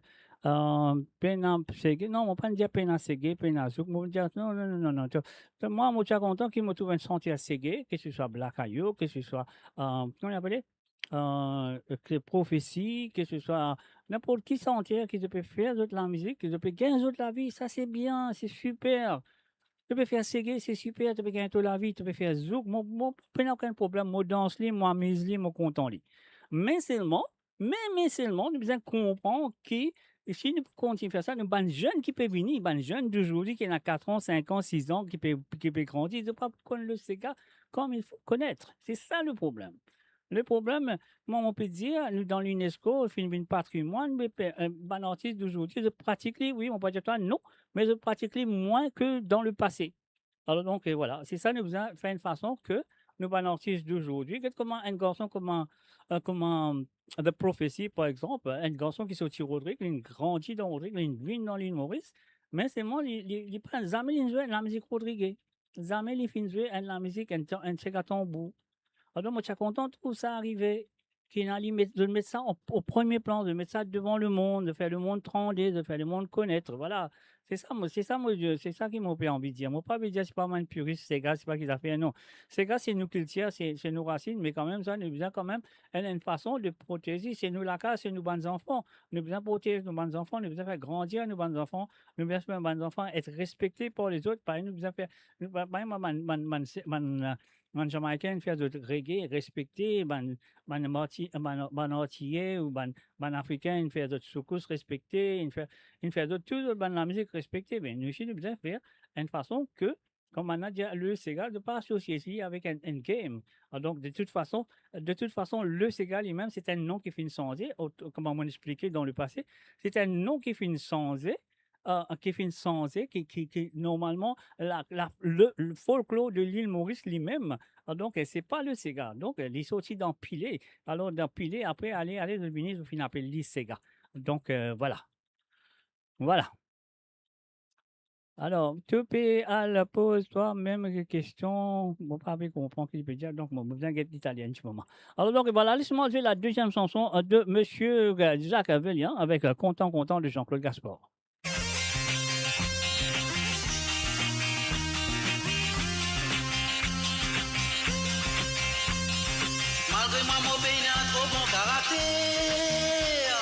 euh, pena sege. Non, mo pa dir pena sege, pena zouk. Mo dir, non, non, non, non, non. To, to, mwa, mo ti a kontan ki mo trouv enn santez sege, ke se swa Black Ayo, ke se swa, euh, kouma li apele? Euh, ke Profesi, ke se swa ninport ki santez ki zot pe fer zot lamizik, ki zot pe gagn zot lavi, sa se bien, se siper. To pe fer sege, se siper, to pe gagn to lavi, to pe fer zouk, mo, mo pena okenn problem, mo dans li, mo amiz li, mo kontan li. Me selman, me, me selman, nou bizin konpran ki si nou kontign fer sa, nou bann zenn ki pe vini, bann zenn dozordi ki ena kat an, sink an, sis an, ki pe, ki pe grandi, zot pa pou konn le sega kom il fo konet. Se sa le problem. Le problem, mwa, mo pe dir, nou dan l'UNESCO, finn vinn patrimwann, me pe-, euh, bann artis dozordi, zot pratik li, wi, mo pa dir twa non, me zot pratik li mwin ke dan lepase. Alor, donk, e vwala, se sa nou bizin fer enn fason ke nou bann artis dozordi, get kouma enn garson kouma, euh, kouma The Profesi, par exanp, enn garson ki sorti Rodrig, li grandi dan Rodrig, li vinn dan Lil Moris, me selman li, li, li pa zame li zwe lamizik rodrige. Zame li finn zwe enn lamizik, enn tan-, enn sega tanbour. Alor, mo ti a kontan trouv sa arive, ki ena li met, zot met sa o, o premie plan, zot met sa devan lemond, zot fer lemond tranble, zot fer lemond konet, vwala. Se sa, mo, se sa, mo, se sa ki mo pe anvi dir. Mo pa anvi dir se pa mwa enn piris sega, se pa ki zafer, non. Sega, se nou kiltir, se, se nou rasinn, me kanmem sa, nou bizin kanmem enn, enn fason de proteze, se nou lakaz, se nou bann zanfan. Nou bizin protez nou bann zanfan, nou bizin fer grandir nou bann zanfan, nou bizin fer bann zanfan et respekte par lezot, parey nou bizin fer, nou, pa-, parey mwa, bann, bann, bann, bann, euh, bann Jamaikin, inn fer zot reggae, respekte, bann, bann Marti-, bann, bann Antye ou bann, bann Afrikin, inn fer zot soukous, respekte, inn fer, inn fer zot tou zot bann lamizik, respekte. Be nou osi, nou bizin fer enn fason ke, kouma nou dir, le sega, nou pa asosie li avek enn, enn game. Ah, donk, de tout fason, de tout fason, le sega limem, se enn non ki finn sanze, o-, kouma mo explike dan lepase, se enn non ki finn sanze, euh, ki finn sanze, ki, ki, ki, normalman, la, la, le, le folklor de Lil Moris limem, ah, donk, se pa le sega. Donk, li sorti dan pile. Alor, dan pile, apre, ale, ale, zot vini, zot finn apel li sega. Donk, euh, vwala. Vwala. Alor, to pe al poz twa mem kestion, mo pa pe konpran ki li pe dir, donk mo, mo bizin get italien ti moman. Alor, donk, vwala, les mwa zwe la deziem sanson, euh, de Monsieur, euh, Jacques Velian avek, euh, Kontan Kontan de Jean-Claude Gaspard. Malgre mwa mo pena tro bon karakter,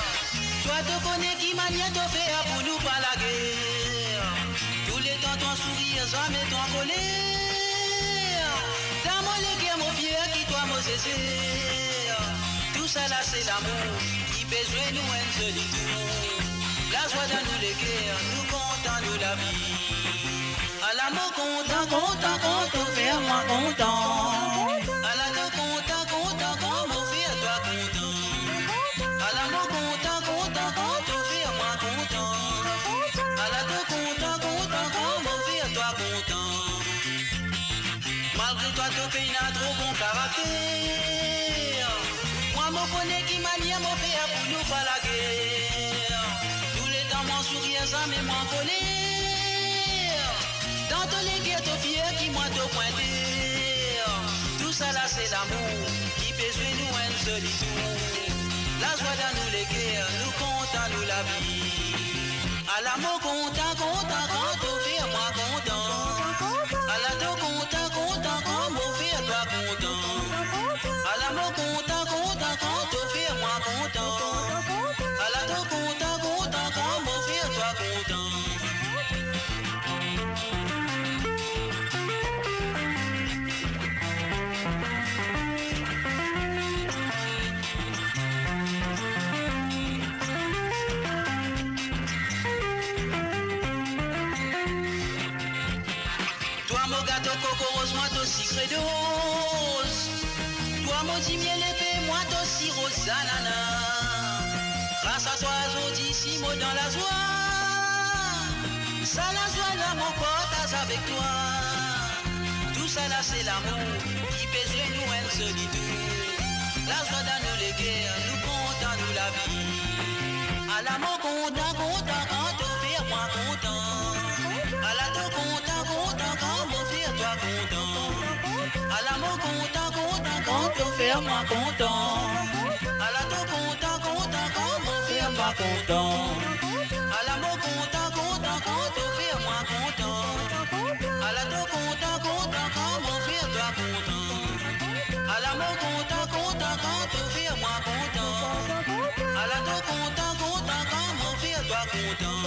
twa to kone ki manier to fer pou nou pa lager. Touletan to an sourir, zame to an koler. Dan mo leker mo fier ki twa mo zeze. Tousala se lamour ki pe zwe nou enn zoli tour. Lazwa dan nou leker, nou kontan nou lavi. Ala mo kontan, kontan, kontan, to fer mwa kontan. Ala to kontan, kontan, kontan, mo fer twa kontan. Ala mo kontan, kontan, kontan, to fer mwa kontan. Ala to kontan, kontan, kontan, mo fer twa kontan. Malgre twa to pena tro bon karakter, mwa mo Kone ki manier mo fer pou nou pa lager. Touletan mwa sourir, zame mwa koler. Dan to leker to fier ki mwa to pwinte. Tousala se lamour ki pe zwe nou enn soli tour. Lazwa dan nou leker, nou kontan nou lavi. Ala mo kontan, kontan kan to fer mwa kontan. Ala to kontan, kontan kan mo fer twa kontan. Ala mo kontan, kontan kan to fer mwa kontan. Ala to kontan, kontan kan mo fer twa kontan. Twa mo gato koko roz, mwa to sikre doz. Twa mo dimiel epe, mwa to siro zanana. Gras a twa, zordi si mo dan lazwa. Sa lazwa la mo partaz avek twa. Tousala se lamour ki pe zwe nou enn soli tour. Lazwa dan nou leker, nou kontan nou lavi. Ala mo kontan, kontan kan to fer mwa kontan. Ala to kontan, kontan kan mo fer twa kontan. Ala mo kontan, kontan kan to fer mwa kontan. Ala to kontan, kontan kan mo fer twa kontan. Ala mo kontan, kontan kan to fer mwa kontan. Ala to kontan, kontan kan mo fer twa kontan. Ala mo kontan, kontan kan to fer mwa kontan. Ala to kontan, kontan kan mo fer twa kontan.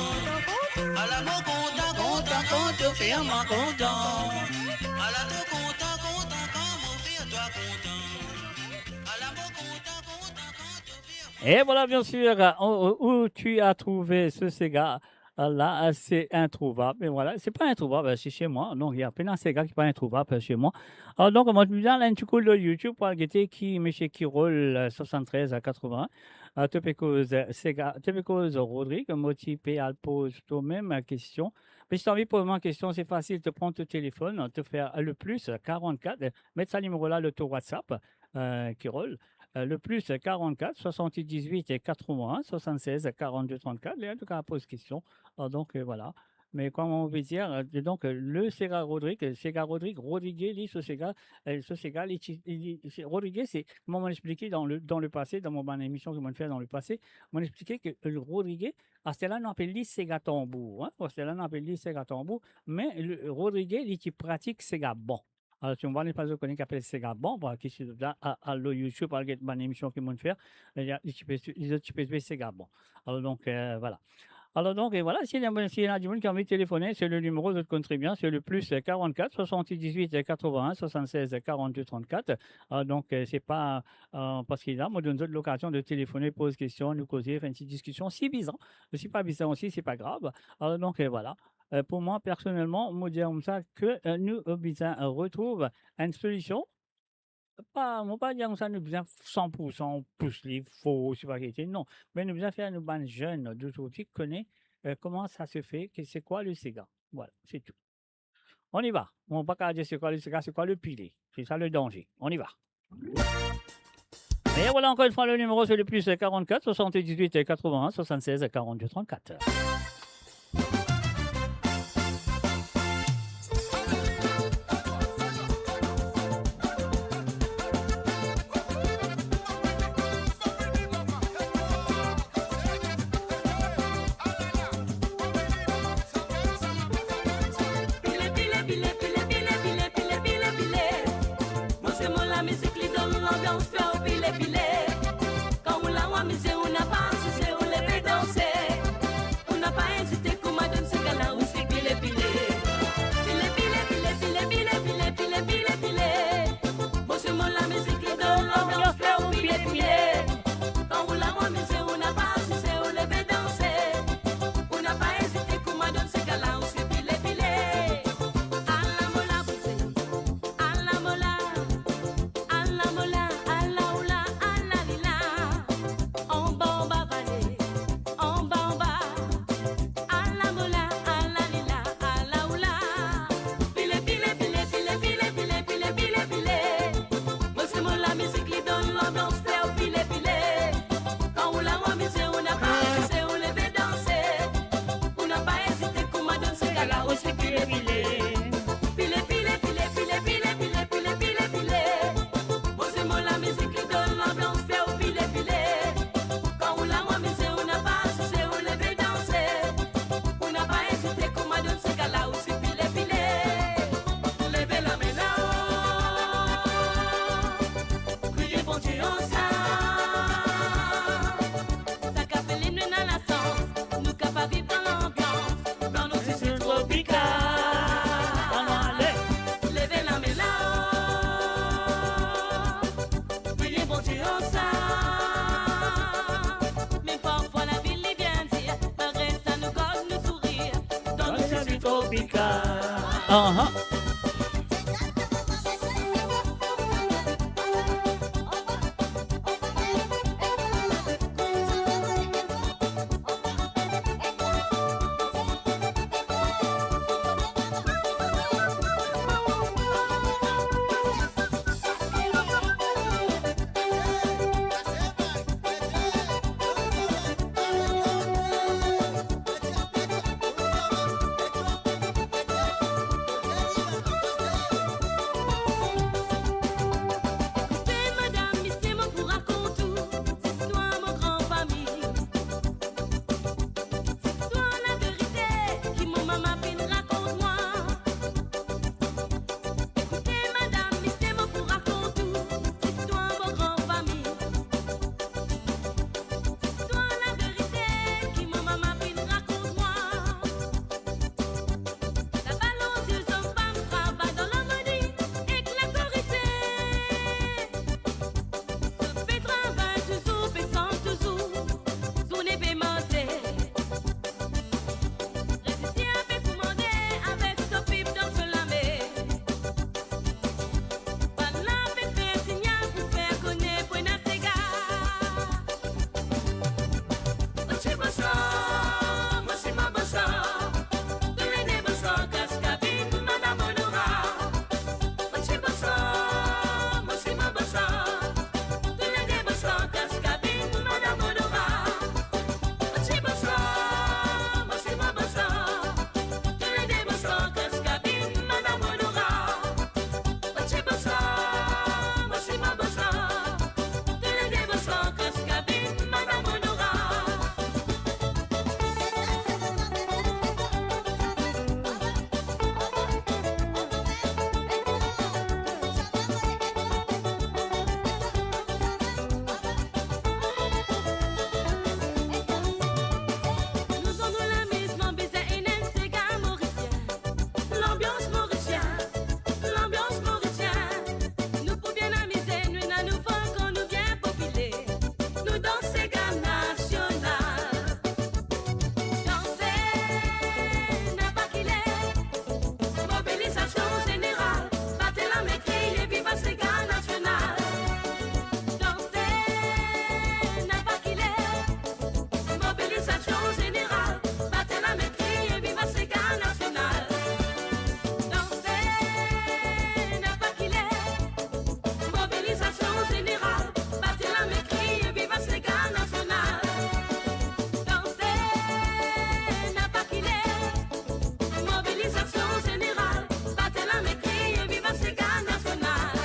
Ala mo kontan, kontan kan to fer mwa kontan. Ala to kontan, kontan kan mo fer twa kontan. Ala mo kontan, kontan kan to fer mwa kontan. Et voilà, bien sûr, euh, où, où tu as trouvé ce séga, euh, là, euh, c'est introuvable. Mais voilà, c'est pas introuvable, euh, c'est chez moi. Donc, il y a plein de séga qui pas introuvable, euh, chez moi. Alors, donc, moi, je me dis, allez, un petit coup de YouTube pour guetter qui, monsieur Kirol, euh, soixante-treize à quatre-vingts. Euh, to pe koz, euh, séga, to pe koz Rodrig, mo ti pe al poz twa mem, euh, kestion. Mais si t'as envie de poser une question, c'est facile. Tu prends ton téléphone, tu fais, euh, le plus quarante-quatre, euh, mets sa nimero la, le tour WhatsApp, euh, Kirol. Euh, le plus quarante-quatre, soixante-dix-huit et quatre-vingts, soixante-seize, quarante-deux, trente-quatre. Là, en tout cas, pose question. Euh, donc, euh, voilà. Mais comme on veut dire, euh, donc, euh, le séga Rodrig, euh, séga Rodrig, Rodrig, li, so séga, euh, so séga, li ti, li, li, sé, Rodrig, c'est, kouma mo explike dan le, dan le pase, dan mo bann emision ki mo fer dan le pase, mo explike ke, euh, Rodrig, aster la, nou apel li séga tanbour, hein. Aster la, nou apel li séga tanbour, me le, Rodrig, li ti pratik séga ban. Alor, si ou bann pa kone ki apel séga ban, bon, ki si la, a, al lor YouTube, al get bann emision ki mo fer, euh, li ti pe, li ti pe zwe séga ban. Alor, donc, euh, voilà. Alors donc, et voilà, si il y a, si il y a du monde qui a envie de téléphoner, c'est le numéro, vous connaissez très bien, c'est le plus quarante-quatre, soixante-dix-huit, quatre-vingts, soixante-seize, quarante-deux, trente-quatre. Euh, donc, euh, c'est pas, euh, parce que là, moi, donne l'occasion de téléphoner, poser question, nous causer, faire une petite discussion, si bizarre. Mais si pas bizarre aussi, c'est pas grave. Alors donc, euh, voilà. Euh, pour moi, personnellement, moi, je dis comme ça que, euh, nous, euh, bizin, euh, retrouve une solution. Pa, mo pa dir koumsa nou bizin san poursan pous li, fors, sipa ki, non. Me nou bizin fer nou bann zenn, nou tou ti kone, euh, comment ça se fait, que c'est quoi le séga. Voilà, c'est tout. On y va. Mo pa kav dir c'est quoi le séga, c'est quoi le pilé. C'est ça le danger. On y va. Et voilà encore une fois le numéro, c'est le plus quarante-quatre, soixante-dix-huit, quatre-vingts, soixante-seize, quarante-deux, trente-quatre. Pile, pile, pile, pile. Mo se mo lamizik, li donn lanbians, fer ou pile, pile. Kan ou la, ou amize, ou napa size, ou leve danse. Ou napa ezite, kouma donn Pika. Aha. Ekoute, madam, misie, mo pou rakont ou zistwar mo gran fami. Zistwar laverite ki mo mama finn rakont mwa. Ekoute, madam, misie, mo pou rakont ou zistwar mo gran fami. Zistwar laverite ki mo mama finn rakont mwa. Labalans zom fam travay dan lamoni ek lakoripsion. Zot pe travay touzour, pe sann touzour, zourne pe manze. Rezisir pe koumande avek so pip dan so lame. Bannla pe fer signal pou fer kone pou ena sega. Mo ti boso, mo sima boso, toulede boso kas kabinn madam Onora. Mo ti boso, mo sima boso, toulede boso kas kabinn madam Onora. Mo ti boso, mo sima boso, toulede boso kas kabinn madam Onora. Mo ti boso, mo sima boso, toulede boso kas kabinn madam Onora. Nou dan nou lamiz, nou bizin ena enn sega morisien. Lanbians morisien, lanbians morisien. Nou pou bien amize, nou ena nou van kan nou bien popile. Nou dans sega nasional. Danse, napa ki ler. Mobilizasion zeneral, bat lame, kriye viva sega nasional. Danse, napa ki ler. Mobilizasion zeneral, bat lame, kriye viva sega nasional. Danse, napa ki ler. Mobilizasion zeneral, bat lame, kriye viva sega nasional. Danse, napa ki ler. Mobilizasion zeneral, bat lame, kriye viva sega nasional.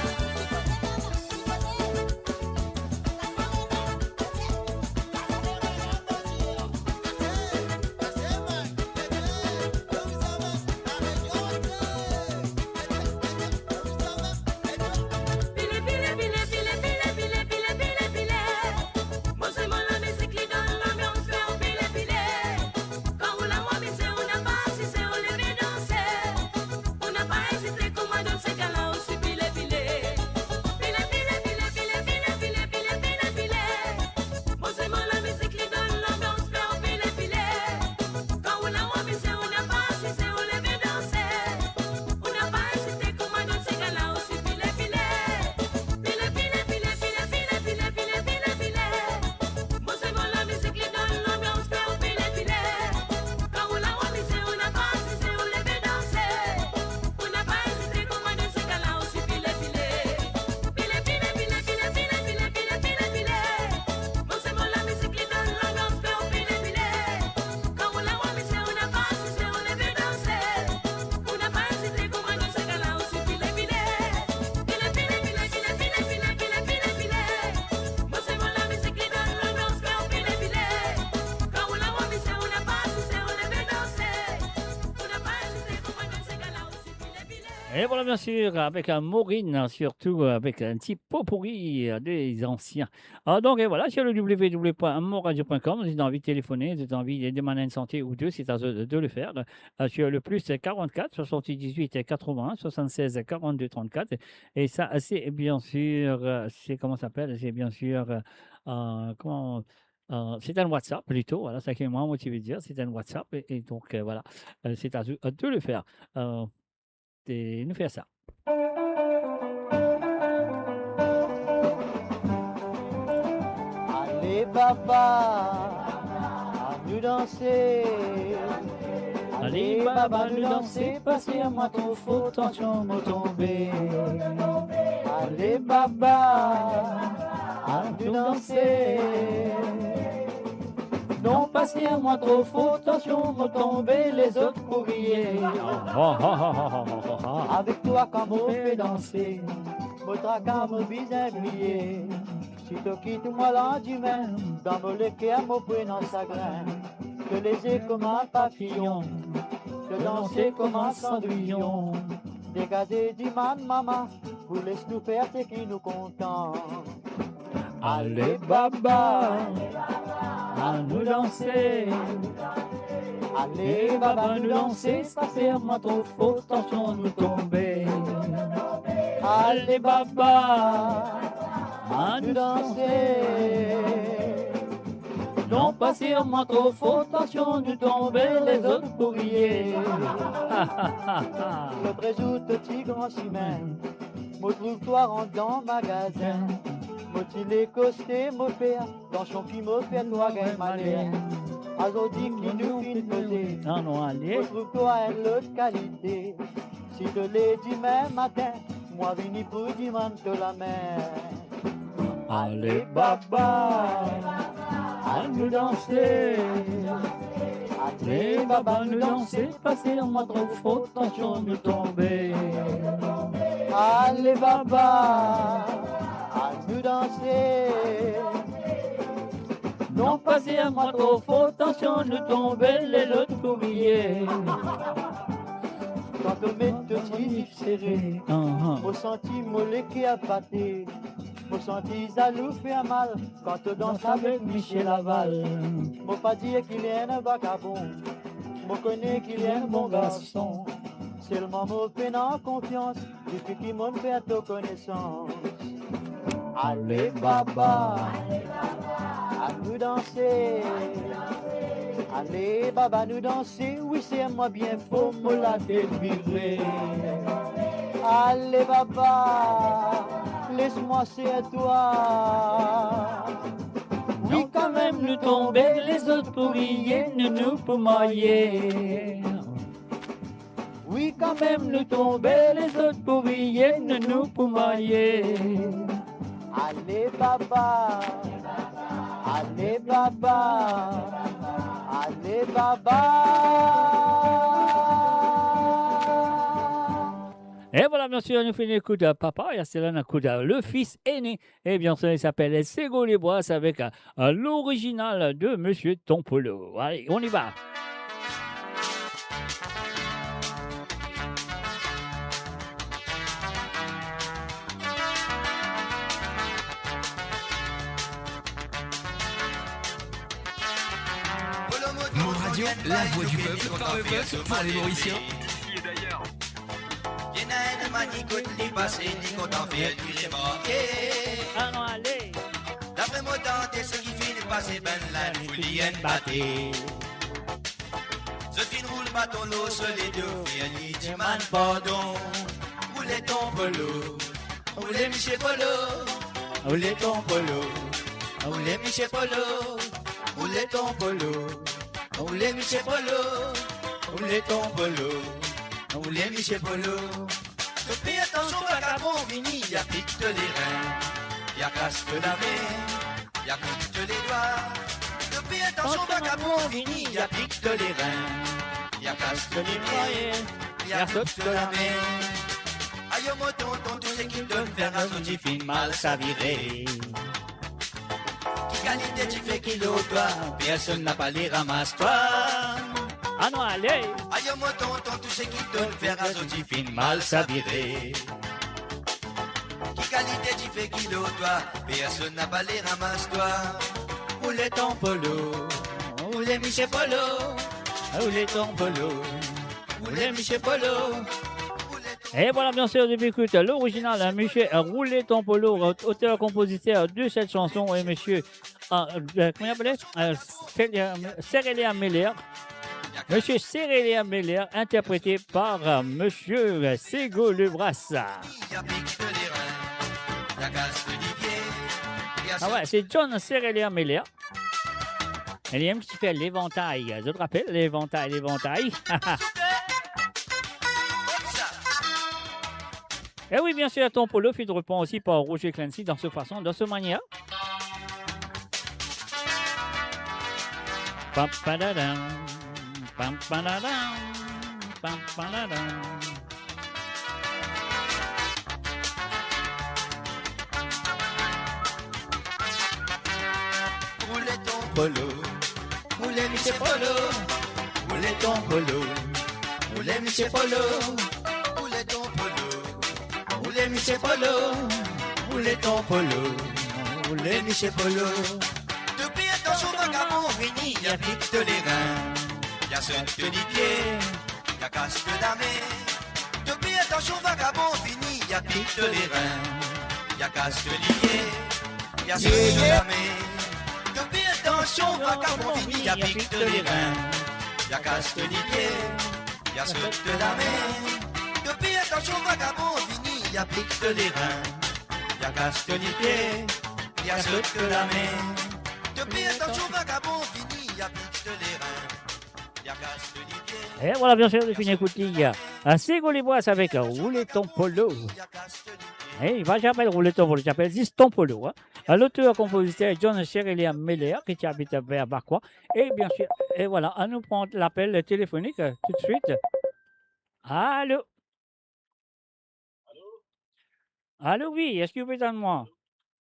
Pile, pile, pile. Mo se mo lamizik, li donn lanbians, fer pile, pile. Kan ou la, ou amize, ou napa asize, ou leve danse. Ou napa ezite, kouma dan sega la osi, pile, pile. Pile, pile, pile. Mo se mo lamizik, li donn lanbians, fer pile, pile. Kan ou la, ou amize, ou napa asize, ou leve danse. Ou napa ezite, kouma dan sega la osi, pile, pile. Pile, pile, pile. Mo se mo lamizik, li donn lanbians, fer pile, pile. Kan ou la, ou amize, ou napa asize, ou leve danse. Ou napa ezite, kouma dan sega la osi, pile, pile. Pile, pile, pile. Mo se mo lamizik, li donn lanbians, fer pile, pile. Kan ou la, ou amize, ou napa asize, ou leve danse. Ou napa ezite, kouma dan sega la osi, pile, pile. Pile, pile, pile. Mo se mo lamizik, li donn lanbians, fer pile, pile. Kan ou la, ou amize, ou napa asize, ou leve danse. Ou napa ezite, kouma dan sega la osi, pile, pile. Et voilà, bien sûr, avec, euh, Maureen, hein, surtout, euh, avec un petit pot pourri, euh, des anciens. Ah, donc, et voilà, sur le w w w point moradio point com, si vous avez envie de téléphoner, si vous avez envie de demander une santé ou deux, c'est à vous de le faire. Euh, sur le plus quarante-quatre, soixante-dix-huit, quatre-vingts, soixante-seize, quarante-deux, trente-quatre. Et ça, c'est bien sûr, euh, c'est, comment ça s'appelle ? C'est bien sûr, euh, euh, comment, Euh, c'est un WhatsApp plutôt, voilà, ça que moi, moi, tu veux dire, c'est un WhatsApp, et, et donc, euh, voilà, euh, c'est à, à toi de le faire. Euh, et nous faire ça. Ale baba, anou danse. Ale baba, nou danse, pa sir mwa tro for, tansion mo tonbe. Ale baba, anou danse. Non, pa sir mwa tro for, tansion mo tonbe, lezot pou riye. Avek twa kan mo pe danse, mo traka mo bizin bliye. Si to kit mwa landime, dan mo leker mo pran sagrin. To leze kouma papiyon, to danse kouma Sandriyon. Degaze dimann mama, pou les nou fer seki nou kontan. Ale baba, anou danse. Ale baba, nou danse, pa sir mwa tro for, tansion nou tonbe. Ale baba, anou danse. Non, pa sir mwa tro for, tansion nou tonbe, lezot pou riye. Lot zour to ti gran simin, mo trouv twa rant dan magazin. Mo ti le koste mo fer, tansion ki mo fer twa gagn maler. Azordi ki nou finn koze, non, non, ale. Mo trouv twa enn lot kalite. Si to le dimin matin, mwa vini pou dimann to lame. Ale baba, anou danse. Ale baba, nou danse, pa sir mwa tro for, tansion nou tonbe. Ale baba, anou danse. Non, pa sir mwa tro for, tansion nou tonbe, lezot pou riye. Kan to met to ti zip sere, mo santi mo leker bate. Mo santi zalou fer mal kan to dans avek misie Laval. Mo pa dir ki li enn vakabon, mo kone ki li enn bon garson. Selman mo pena konfians depi ki mo'nn fer to konesans. Ale baba, anou danse. Ale baba, nou danse, wi, sir mwa bien for, mo latet vire. Ale baba, les mwa ser twa. Wi, kanmem nou tonbe, lezot pou riye, nou, nou pou marye. Wi, kanmem nou tonbe, lezot pou riye, nou, nou pou marye. Ale baba, ale baba, ale baba. E vwala, mezanmi, nou fini ekout, euh, papa, e la nou ekout, euh, le fils aîné. E bien sir, li apel Sego Lebras avek, euh, l'original de Monsieur Ton Polo. Ale, on y va. Mon radio, la voix du peuple, par le peuple, pour les Mauriciens. Ici et d'ailleurs. Ena enn manigit li pase, li kontan fer li remarke. Alon ale. Dapre mo tande seki finn pase, bann la fou li enn bate. Zot finn roul baton lor so ledo, fer li dimann pardon. Roule Ton Polo, roule Misie Polo, roule Ton Polo, roule Misie Polo, roule Ton Polo. Roule Misie Polo, roule Ton Polo, roule Misie Polo. To pe atann so vakabon vini, li apik to lerin, li akas to lame, li akoup to ledwa. To pe atann so vakabon vini, li apik to lerin, li akas to lepie, li akoup to lame. Ayo mo tonton, tou seki to'nn fer azordi finn mal savire. Ki kalite dife ki lor twa, personn napa le ramas twa. Alon ale. Ayo mo tonton, tou seki to'nn fer azordi finn mal savire. Ki kalite dife ki lor twa, personn napa le ramas twa. Roule Ton Polo, roule Misie Polo, roule Ton Polo, roule Misie Polo. Et voilà, bien sûr, depuis que l'original, hein, monsieur Roule Ton Polo, auteur-compositeur de cette chanson, et monsieur Ah, euh, comment il appelait? Euh, Cérélia, Cérélia Meller. Monsieur Cérélia Meller, interprété par, euh, Monsieur Sego Lebras. Ah ouais, c'est John Cérélia Meller. E li mem ki ti fer Levantay. Zot rapel Levantay, Levantay? Eh oui, bien sûr, Ton Polo, feat Repan aussi par Roger Clancy dans ce façon, dans ce manière. Pam, padadam, pam, padadam, pam, padadam. Roule ton polo, roule misie polo, roule ton polo, roule misie polo, roule ton polo, roule misie polo, roule ton polo, roule misie polo. Depi atansion vagabon vini, li a pik to lerin, li a sot to lipie, li a kas to lame. Depi atansion vagabon vini, li a pik to lerin, li a kas to lipie, li a sot to lame. Depi atansion vagabon vini, li a pik to lerin, li a kas to lipie, li a sot to lame. Depi atansion vagabon vini, li a pik to lerin, li a kas to lipie, li a sot to lame. Depi atansion vagabon vini, li a pik to lerin. Et voilà, bien sûr, de finir écouter, euh, Sego Lebras avec, euh, Roule ton polo. Hey, pa ti apel Roule ton polo, ti apel zis Ton Polo, hein. Euh, l'auteur-compositeur John Cérélia Meller, ki ti abit ver Bakwa. Et bien sûr, et voilà, anou pran lapel telefonik, euh, tout de suite. Allô? Allô, oui, eski ou pe tann mwa?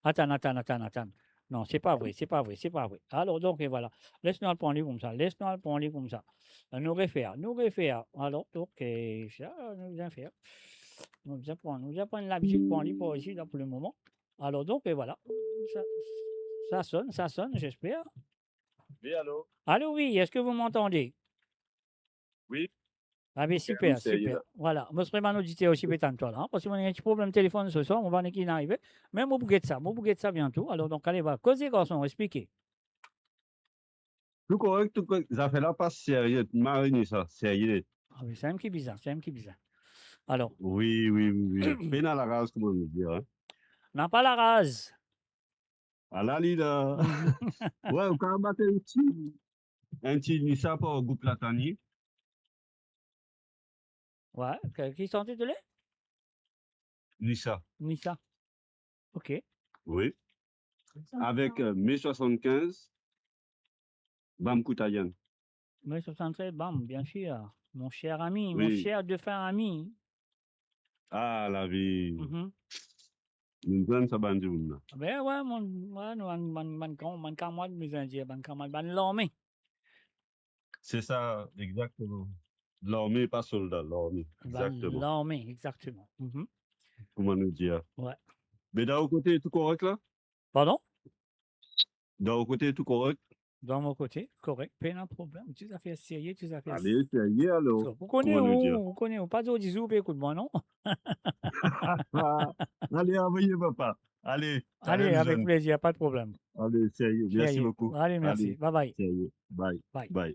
Atann, atann, atann, atann. Non, se pa vre, se pa vre, se pa vre. Alor, donk, e vwala. Les nou al pran li koumsa, les nou al pran li koumsa. Nou refer, nou refer. Alor, donk, e, sa, nou bizin fer. Nou bizin pran, nou bizin pran labitid pran li par isi, la, pou le moman. Alor, donk, e vwala. Sa, sa sonn, sa sonn, j'espère. Oui, allô? Allô, oui, est-ce que vous m'entendez? Oui. Ah, ben, super, super. Vwala. Mo espere bann oditer osi pe tann twa la, hein, parski mo ena enn ti problem telefonn se swar, mo pa kone ki inn arive. Me mo pou get sa, mo pou get sa biento. Alor, donk, ale, vwala. Koze, garson, explike. Tou korek, tou korek. Zafer la pa serye, mari nou sa, serye. Ah, me samem ki bizin, samem ki bizin. Alor. Oui, oui, oui, oui. Pena laraz, kouma nou dir, hein. Napa laraz. Ala li la. Wey, ou kapav bat enn ti, enn ti Nisa par group Latanie. Wey, ki, ki sante to le? Nisa. Nisa. Ok. Oui. Avek, euh, Mai soixante-quinze, Bam Koutayann. Mai soixante-treize, Bam, bien sûr. Mon cher ami, mon cher défunt ami. Ah, lavi. Mhm. Nou zwenn sa bann dimoun la. Ben wey, mon, wey, nou, bann, bann, bann gran, bann kamarad, nou zwenn dir, bann kamarad, bann larme. Se sa, exakteman. Larme, pa solda, larme. Bann larme, exakteman. Mhm. Kouma nou dir? Wey. Me dan ou kote, tou korek la? Pardon? Dan ou kote, tou korek? Dan mo kote, korek, pena problem. Ti zafer serye, ti zafer... Ale, serye alor. Ou kone, ou kone, ou pa dir dizour pe ekout mwa, non? Ale, anvoye papa. Ale, ale, avek plezir, pa de problem. Ale, serye. Mersi boukou. Ale, mersi. Bye bye. Serye. Bye. Bye. Bye.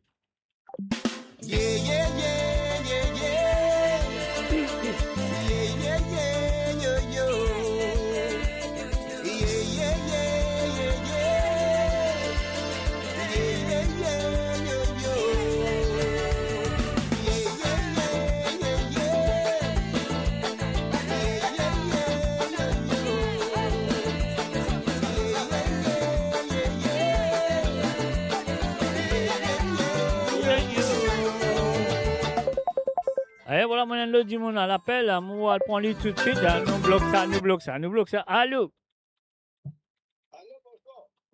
E vwala, mo ena enn lot dimoun a lapel, mo al pran li toutswit, nou blok sa, nou blok sa, nou blok sa. Alo?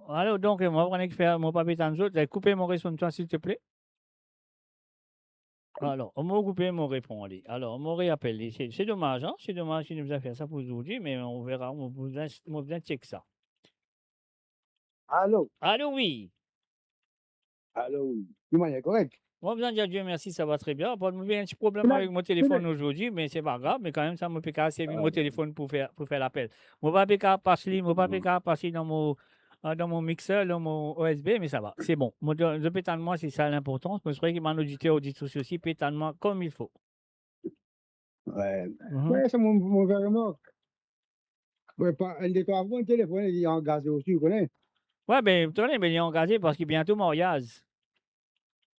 Alo, donk, mo pa kone ki fer, mo pa pe tann zot, koupe, mo resonn twa, silteple. Alor, mo koupe, mo repran li. Alor, mo reapel li. Se, se domaz, an? Se domaz ki nou bizin fer sa pou zordi, me on verra, mo bizin, mo bizin check sa. Alo? Alo, wi. Alo, wi. Kouma i ye, korek? Mo bizin dir Dieu merci, ça va très bien. Apar mo ena enn ti problem avek mo telefonn zordi, me se pa grav, me kanmem sa, mo pe kapav servi mo telefonn pou fer, pou fer lapel. Mo pa pe kapav pas li, mo pa pe kapav pas li dan mo, ah, dan mo mixer, dan mo O S B, me sa va, se bon. Mo, zot pe tann mwa, se sa linportans. Mo espere ki bann oditer, oditris osi pe tann mwa kouma fo. Wi. Mhm. Wi, sa mo, mo fer remark. Wi, pa, enn de trwa fwa, telefonn, li angaze osi, ou kone. Wi, be, to kone, be li angaze parski biento maryaz.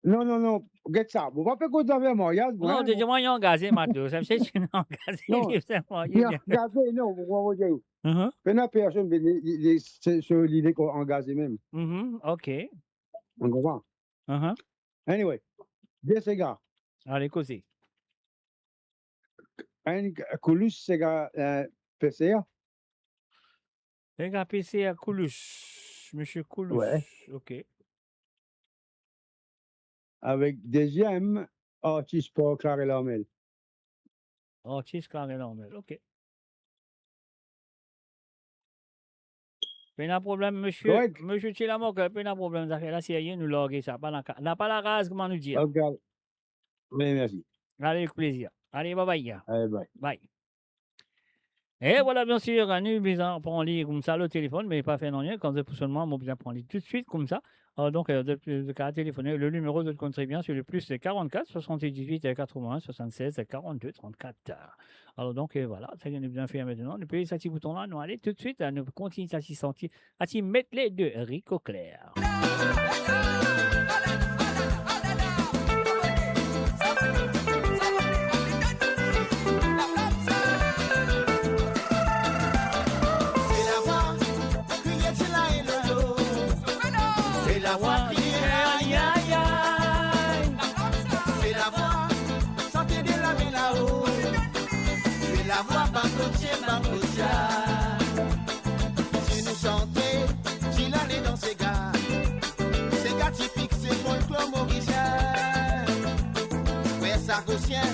Non, non, non. Get sa. Bon, pa pe koz zafer maryaz, non, mwa, to dir mwa, li angaze, Matlo. Sa vedir li angaze, non, li fer marye, li angaze, non, mo, mo dir ou. Mhm. Pena personn, be, li, li, li, se, se, li, li angaze mem. Mhm, ok. Ou konpran? Mhm. Anyway, de sega. Ale, koze. Enn Koulous, sega, eh, P C A. Sega P C A Koulous, misie Koulous. Wi. Ok. Avek deziem artis par Clarel Armel. Artis Clarel Armel, ok. Pena problem, misie, korek, misie Ti Lamok, pena problem, zafer la serye, nou large sa, pa napa, napa laraz, kouma nou dir. Ok. Wi, mersi. Ale, avek plezir. Ale, bye bye. Ale, bye. Bye. E vwala, biensir, nou bizin pran li koumsa, le telefonn, me pa fer nanye, kan zot pou sonn mwa, mo bizin pran li toutswit koumsa. Alors donc, euh, zot, zot kapav telefone, le nimero, zot konn tre bien, se le plus quarante-quatre soixante-dix-huit quatre-vingts soixante-seize quarante-deux trente-quatre. Alors donc, euh, vwala, sa ki nou bizin fer aster, nou pez sa ti bouton la, nou ale toutswit, nou kontign sa ti santi, sa ti medley de Rico Clair. Se lavwa kriye ti la e lolo. Se lavwa kriye ay, ay, ay. Se lavwa sante de lame lao. Se lavwa bann kotie, bann kotia. Si nou sante, ti lane dan sega. Sega tipik, se folklor morisien. Frer Sagosien,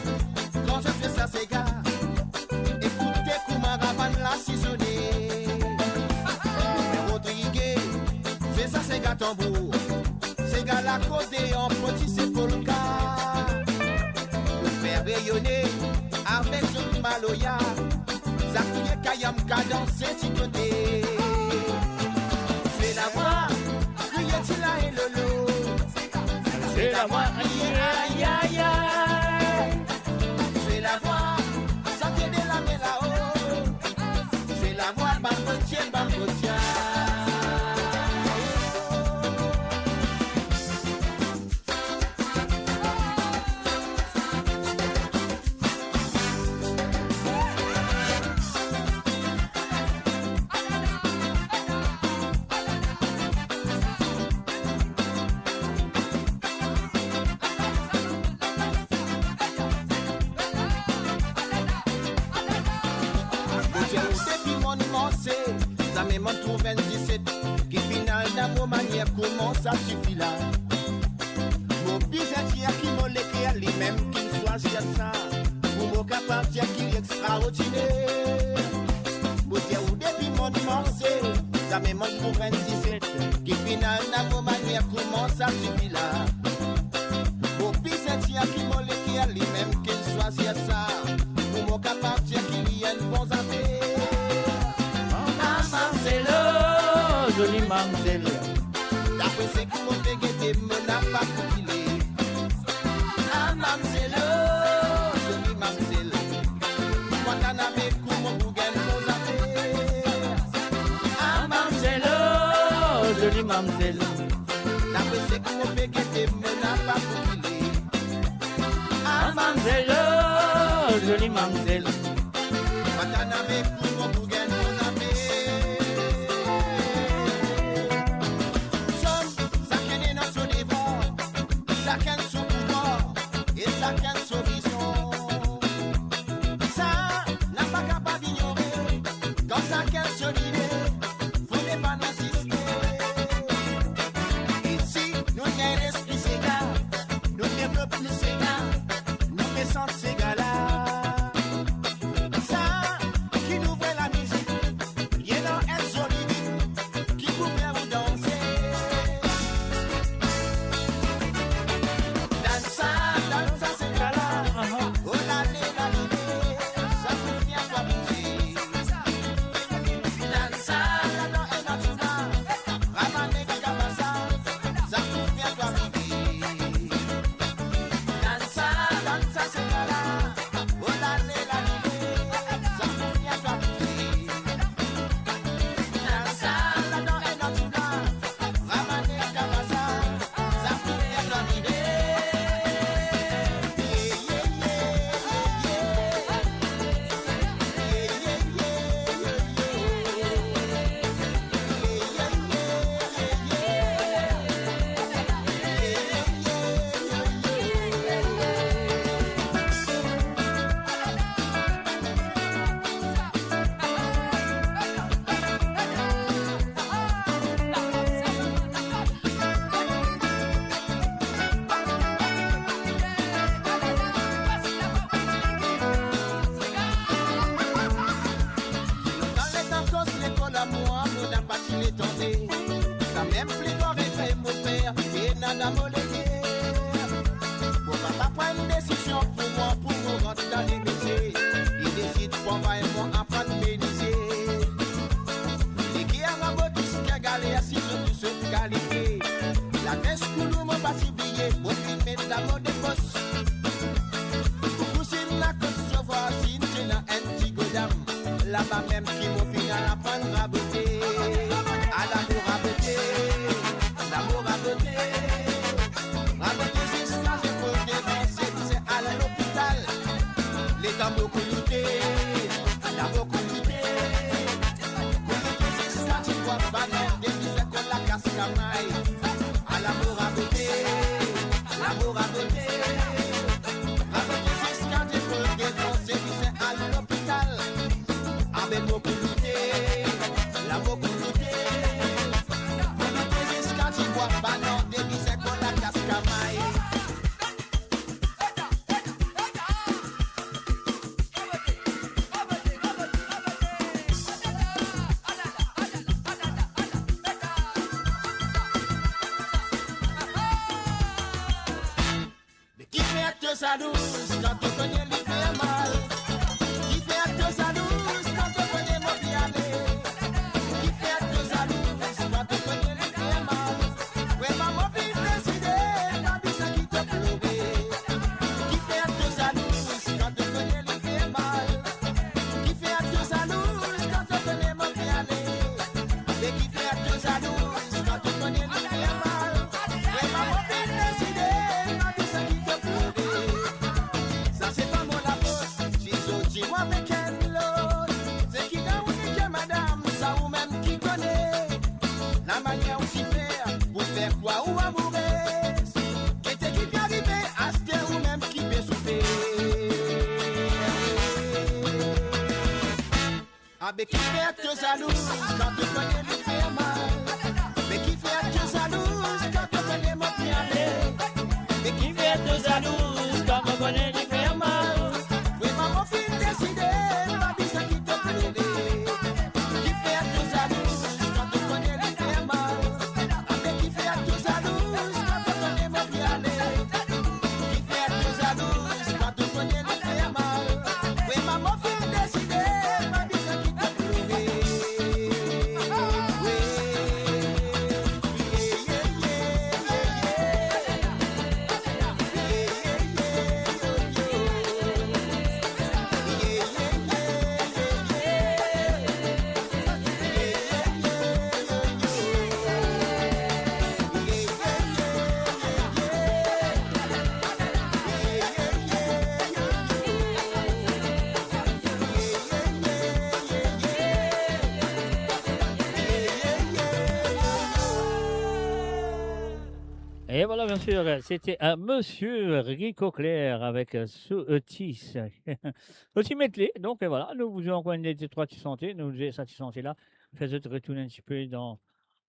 kan zot fer sa sega, ekoute kouma ravann la sizone. Frer Rodrigue, fer sa sega tanbour. Sega lakoz de an poti, se polka. Fer reyone avek zot maloya. Sa kriye kayam, kadanse ti kote. Se lavwa kriye ti la e lolo. Se lavwa kriye ay, ay, ay. Se lavwa sante de lame lao. Se lavwa bann kotie, bann kotia. Mo dir ou depi mo koumanse, zame mo trouv enn diset ki finn al dan mo manier, kouma sa ti fini la. Mo bizin dir ki mo leker, limem ki swazir sa, pou mo kapav dir ki li extraordiner. Mo dir ou depi mo koumanse, zame mo trouv enn diset ki finn al dan mo manier, kouma sa ti fini la. Mo bizin dir ki mo leker, limem ki swazir sa, pou mo kapav dir ki li enn bon zafer. Ah, mamzel, oh, zoli mamzel. Dapre seki mo pe gete, mo napa pou ki li. Ah, mamzel, oh, zoli mamzel. Mwa tann avek ou, mo pou gagn bon zafer. Ah, mamzel, oh, zoli mamzel. Dapre seki mo pe gete, mo napa pou ki li. Ah, mamzel, oh, zoli mamzel. Mwa tann avek ou, mo pou gagn bon zafer. Zom, sakenn ena so devwar, sakenn so pouvwar e sakenn so vizion. Sa, napa kapav inyore, kan sakenn so lide, fode pa nou asiste. E si nou gagn lespri sega, nou devlop nou sega, nou pe sant sega la. Sa ki nou vre lamizik, li ena enn zoli bit ki pou fer ou danse. Dansa, dansa sega la. Oh lale, lale, sa pou fer twa bouze. Dansa, dansa, ena twa. Pou mwa, pou mo rant dan lemize, li desid travay mwa aprann menizie. Li ki a rabotis, ki a galer, si zot tou sot kalite. Latres koulou mo pa ti bliye, mo finn met lamor de pos. Pou kouzinn lakot so vwazinn, ti ena enn ti godam. Laba mem ki mo finn al aprann rabote. Ala mo rabote, ala mo rabote. Rabote ziska zepol devan, se bizin al lopital. Letan mo kouloute, ala mo kouloute. Kouloute ziska dibwa banan, depi se kol lakas kamay. Ala mo rabote, ala mo rabote. Rabote ziska zepol devan, se bizin al lopital. Avek mo kouloute, ala mo kouloute. Kouloute ziska dibwa banan, depi se kol lakas kamay. Me kifer to zalouz kan to kone li fer mal? Kifer to zalouz kan to kone mo bien ale? Kifer to zalouz kan to kone li fer mal? Vremem mo finn deside, pa bizin ki to plore. Kifer to zalouz kan to kone li fer mal? Kifer to zalouz kan to kone mo bien ale? Me kifer to zalouz kan to kone li fer mal? Vremem mo finn deside, pa bizin ki to plore. Sa se pa mo lafot si zot ti mwa avek enn lot. Se ki dan ou nek madam, sa ou mem ki kone. Lamanier ou ti fer pou fer krwar ou amourez. Gete ki pe arive, aster ou mem ki pe soufer. Abe kifer to zalouz kan to kone li fer mal? Me kifer to zalouz kan to kone mo bien ale? Me kifer to zalouz kan mo kone li fer mal? Vremem mo finn deside, pa bizin ki to plore. Kifer to zalouz kan to kone li fer mal? Abe kifer to zalouz kan to kone mo bien ale? Kifer to zalouz kan to kone li fer mal? Vremem mo finn deside, pa bizin ki to plore. Et voilà, bien sûr, c'était, euh, Monsieur Rico Clair avec, euh, Sou Otis. Otis Medley. Donc, euh, voilà, nou vinn ankor enn de trwa ti sante, nou zwe sa ti sante la, fer zot retourn enn tipe dan,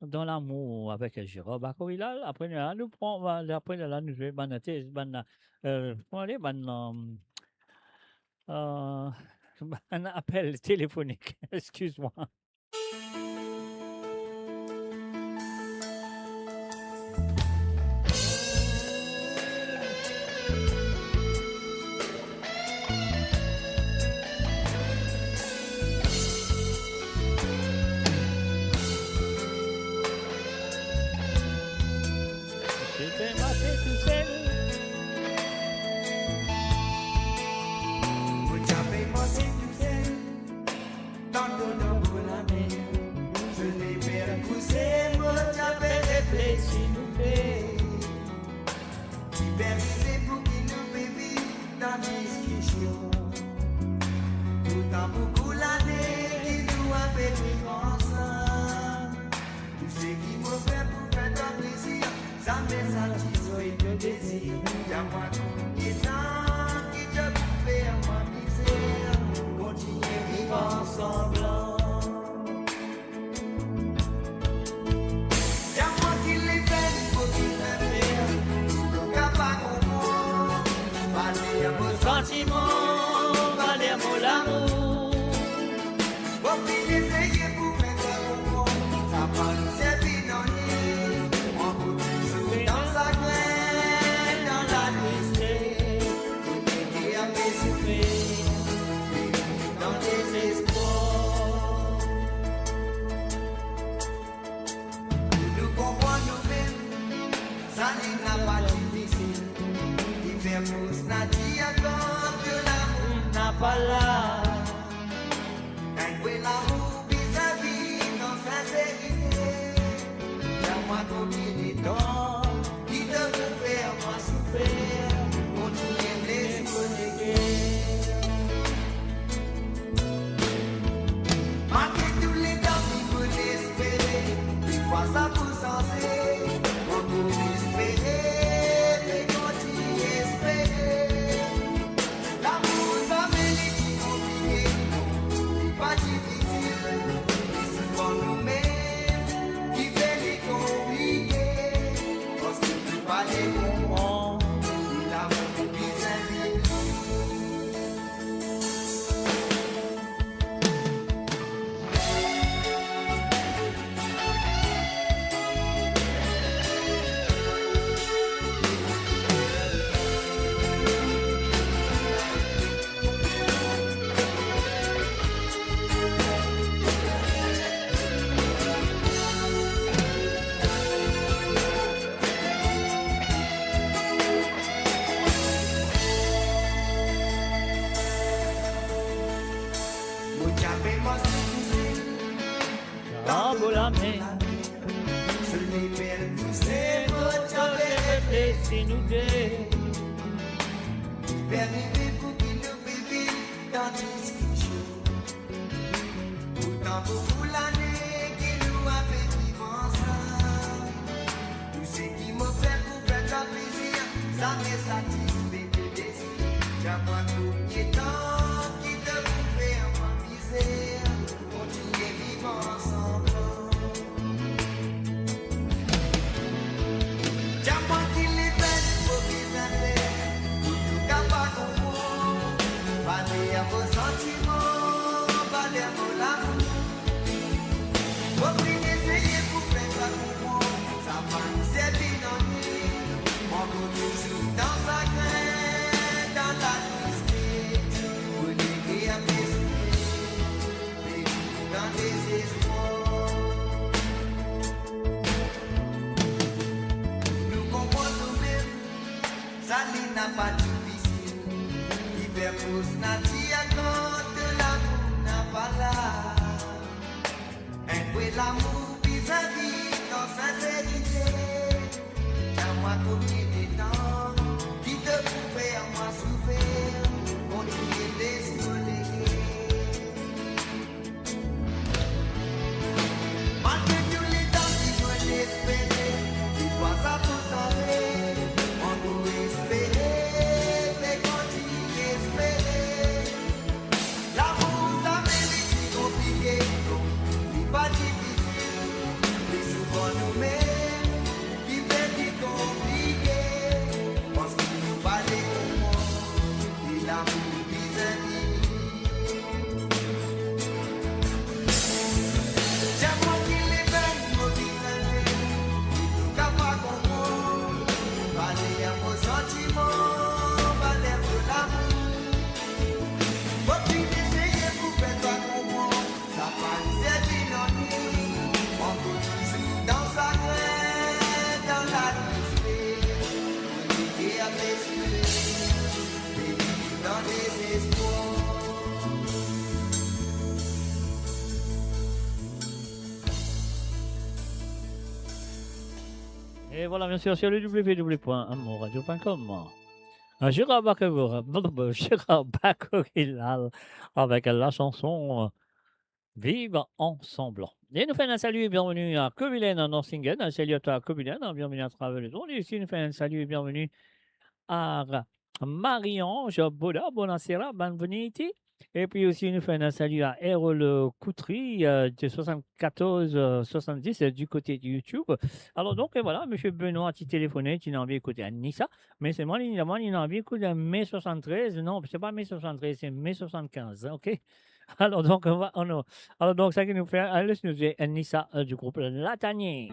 dan lamour avek Gérard Bacovilal. Apre, la, nou pran, va, apre, la, nou zwe bann, bann, euh, kouma dir, bann, euh, euh, bann apel telefonik. Eskiz mwa. Ti pe mars tousel. Mo ti pe mars tousel. Tanto dan bo lame, zot lever kouse, mo ti pe reflesi nou de. Ki pe arive pou ki nou pe viv dan diskision? Pourtan boukou lane ki nou pe viv ansam. Tou seki mo fer pou fer twa plezir, zame satisfe to dezir. Dir mwa konbien tan ki to pou fer mwa mizer, kontigne viv ansanm. Dir mwa ki lefer mo finn fer fer, pou nou kapav konpran. Valer mo santiman, valer mo lamour. Mo finn eseye pou fer twa konpran, sa pa servi nanye. Ankor touzour dan sagrin, dan latristese. Ousnati atann ke lamour napa la. Enn vre lamour bizin viv dan sinserite. Dir mwa konbien de tan ki to pou fer mwa soufer, kontign les mo leker. Malgre tou letan ki mo espere, defwa sa pou sanze, mo pou espere, me kontign espere. Lamour zame li ti konplike, li pa difisil, li souvan noumem ki fer li konplike. Parski nou pa le konpran ki lamour bizin viv. Mo ti ape mars difisil, tanbo lame, soley pe al kouse, mo ti ape reflesi nou de. Ki pe arive pou ki nou pe viv dan diskision. Pourtan boukou lane ki nou ape viv ansam. Tou seki mo fer pou fer twa plezir, zame satisfe to dezir. Dir mwa konbien tan ki to pou fer mwa mizer, kontign viv ansam. Dir mwa ki letan mo bizin fer pou to kapav konpran valer mo santiman, valer mo lamour. Mo finn eseye pou fer twa konpran, sa pa servi nanye. Mo ankor touzour dan sagrin, dan latriste, mo leker ape soufri, peri dan dezespwar. Nou konpran noumem, sa li napa difisil, ki fer fors natir atann ke lamour napa la. Enn vre lamour bizin viv dan sinserite. Dir mwa konbien de tan ki to pou fer mwa soufer, kontign les mo leker. Malgre tou letan ki mo espere, ki twa sa pou sanze, mo pou espere, pe kontign espere. Lamour zame li ti konplike, li pa difisil, li souvan noumem ki fer li konplike, parski nou pa le konpran ki lamour bizin viv. Dir mwa ki letan mo bizin fer pou to kapav konpran, valer mo santiman, valer mo lamour. Mo finn eseye pou fer twa konpran, sa pa servi nanye. Mo ankor touzour dan sagrin, dan latriste, mo leker ape soufri, peri dan dezespwar. Et voilà, bien sûr, sur le w w w point amour radio point com. Euh, Gérard Bacco, Gérard Bacco ki la avek la chanson, euh, Vivre ensemble. E nou fer enn salut e bienvenue à Kobilen dan Singen. Salut à toi, Kobilen, bienvenue à travers le monde. E osi nou fer enn salut e bienvenue à Marie-Ange Boda, bonasera, benveniti. E pi osi nou fer enn salut à Erol Koutry, euh, de soixante-quatorze, euh, soixante-dix, euh, du côté de YouTube. Alors donc, euh, voilà, monsieur Benoît ti telefone, ti anvi ekout enn Nisa, me selman li, li anvi ekout enn Mai soixante-treize, non, se pa Mai soixante-treize, se Mai soixante-quinze, ok? Alors donc, on va, on a, alors donc, sa ki nou fer, les nou dir enn Nisa, euh, du groupe Latanier.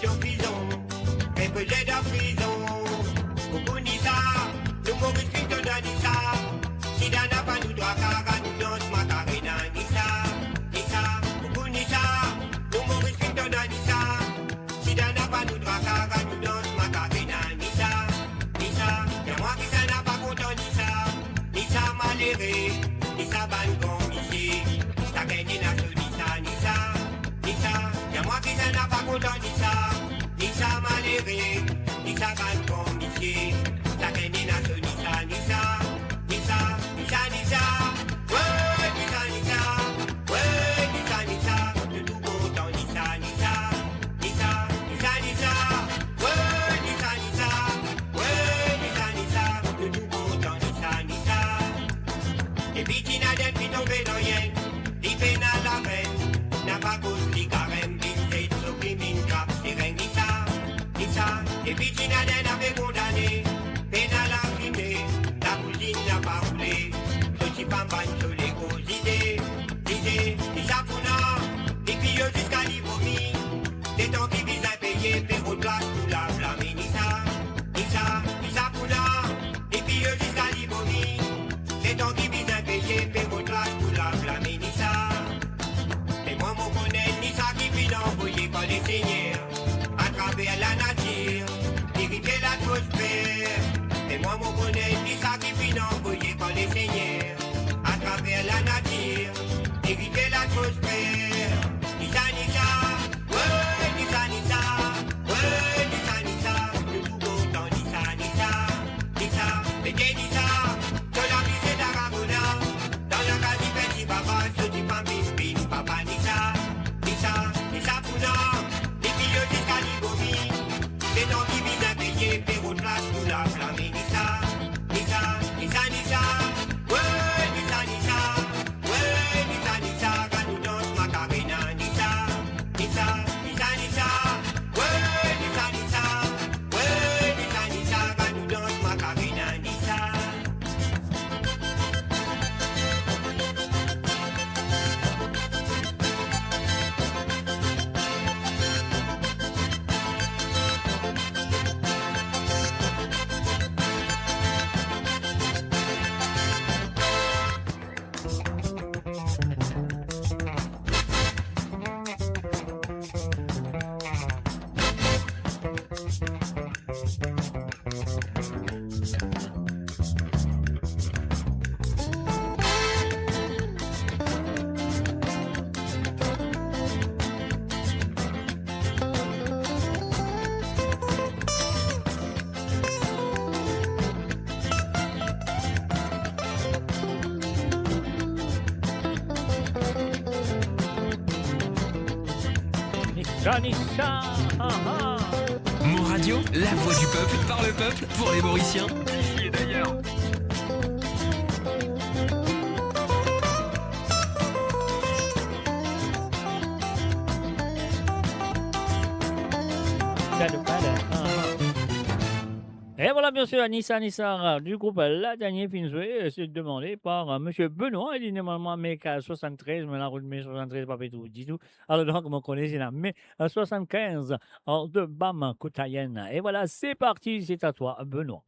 To prizon, reprezant dan prizon. Pou Nisa, nou Moris finn donn Nisa. Sida napa nou drwa, kara nou dans Macarena, Nisa, Nisa. Pou Nisa, nou Moris finn donn Nisa. Sida napa nou drwa, kara nou dans Macarena, Nisa, Nisa. Dir mwa kisannla pa kontan Nisa, Nisa malere, Nisa bann gran misie. Sakenn ena so Nisa, Nisa, Nisa. Dir mwa kisannla pa kontan Nisa, Nisa malere, Nisa bann gran misie. Sakenn ena so Nisa, Nisa, Nisa, Nisa, Nisa. Wey, Nisa, Nisa. Wey, Nisa, Nisa. Nou tou kontan Nisa, Nisa. Nisa, Nisa, Nisa. Wey, Nisa, Nisa. Wey, Nisa, Nisa. Nou tou kontan Nisa, Nisa. Depi Ti Nadèn finn tonbe dan yeng, li pena larenn. Napa koz li karem, vinn zet so krim, vinn trap sireng, Nisa, Nisa. Depi Ti Nadèn ave kondane, pena lafime, lakouzinn napa roule. So ti fam bann so lekoz, Zize, Zize, Nisa pou nwa, li piye ziska li vomi. Letan ki bizin peye, pe rod plas pou lav lame, Nisa, Nisa, Nisa pou nwa, li piye ziska li vomi. Letan ki bizin peye, pe rod plas pou lav lame, Nisa. Me mwa mo kone Nisa ki finn anvoye par Lesegner, atraver lanatir, pirifie latmosfer. Me mwa mo kone Nisa ki finn anvoye par Lesegner, atraver lanatir, pirifie latmosfer. Nisa, Nisa, wey, Nisa, Nisa, wey, Nisa, Nisa, nou tou kontan Nisa, Nisa, Nisa. Mete Nisa, to lamize tarabona, dan lakazi fer ti baba, so ti fam vinn papa, Nisa, Nisa, Nisa pou nwa, li piye ziska li vomi. Letan ki bizin peye, pe rod plas pou lav lame, Nisa, Nisa, Nisa, Nisa. Wey, Nisa, Nisa. Wey, Nisa, Nisa, gard nou dans Macarena, Nisa, Nisa, Nisa, Nisa. Wey, Nisa, Nisa. Wey, Nisa, Nisa, gard nou dans Macarena, Nisa. Nisa, Nisa, ah, ah. Mon Radio, la voix du peuple, par le peuple, pour les Mauriciens. Ici et d'ailleurs. Gade, gade, ah, ah. E vwala, biensir, Nisa, Nisa, du group La Dernière finn zwe, euh, se demande par, euh, Monsieur Benoît, li normalman, me ki swasanntrez, me larout me swasanntrez pa pe trouv ditou. Alor, donk, mo kone se la, me, euh, swasannkinz, an de Bam Koutayenn. E vwala, c'est parti, c'est à toi, Benoît.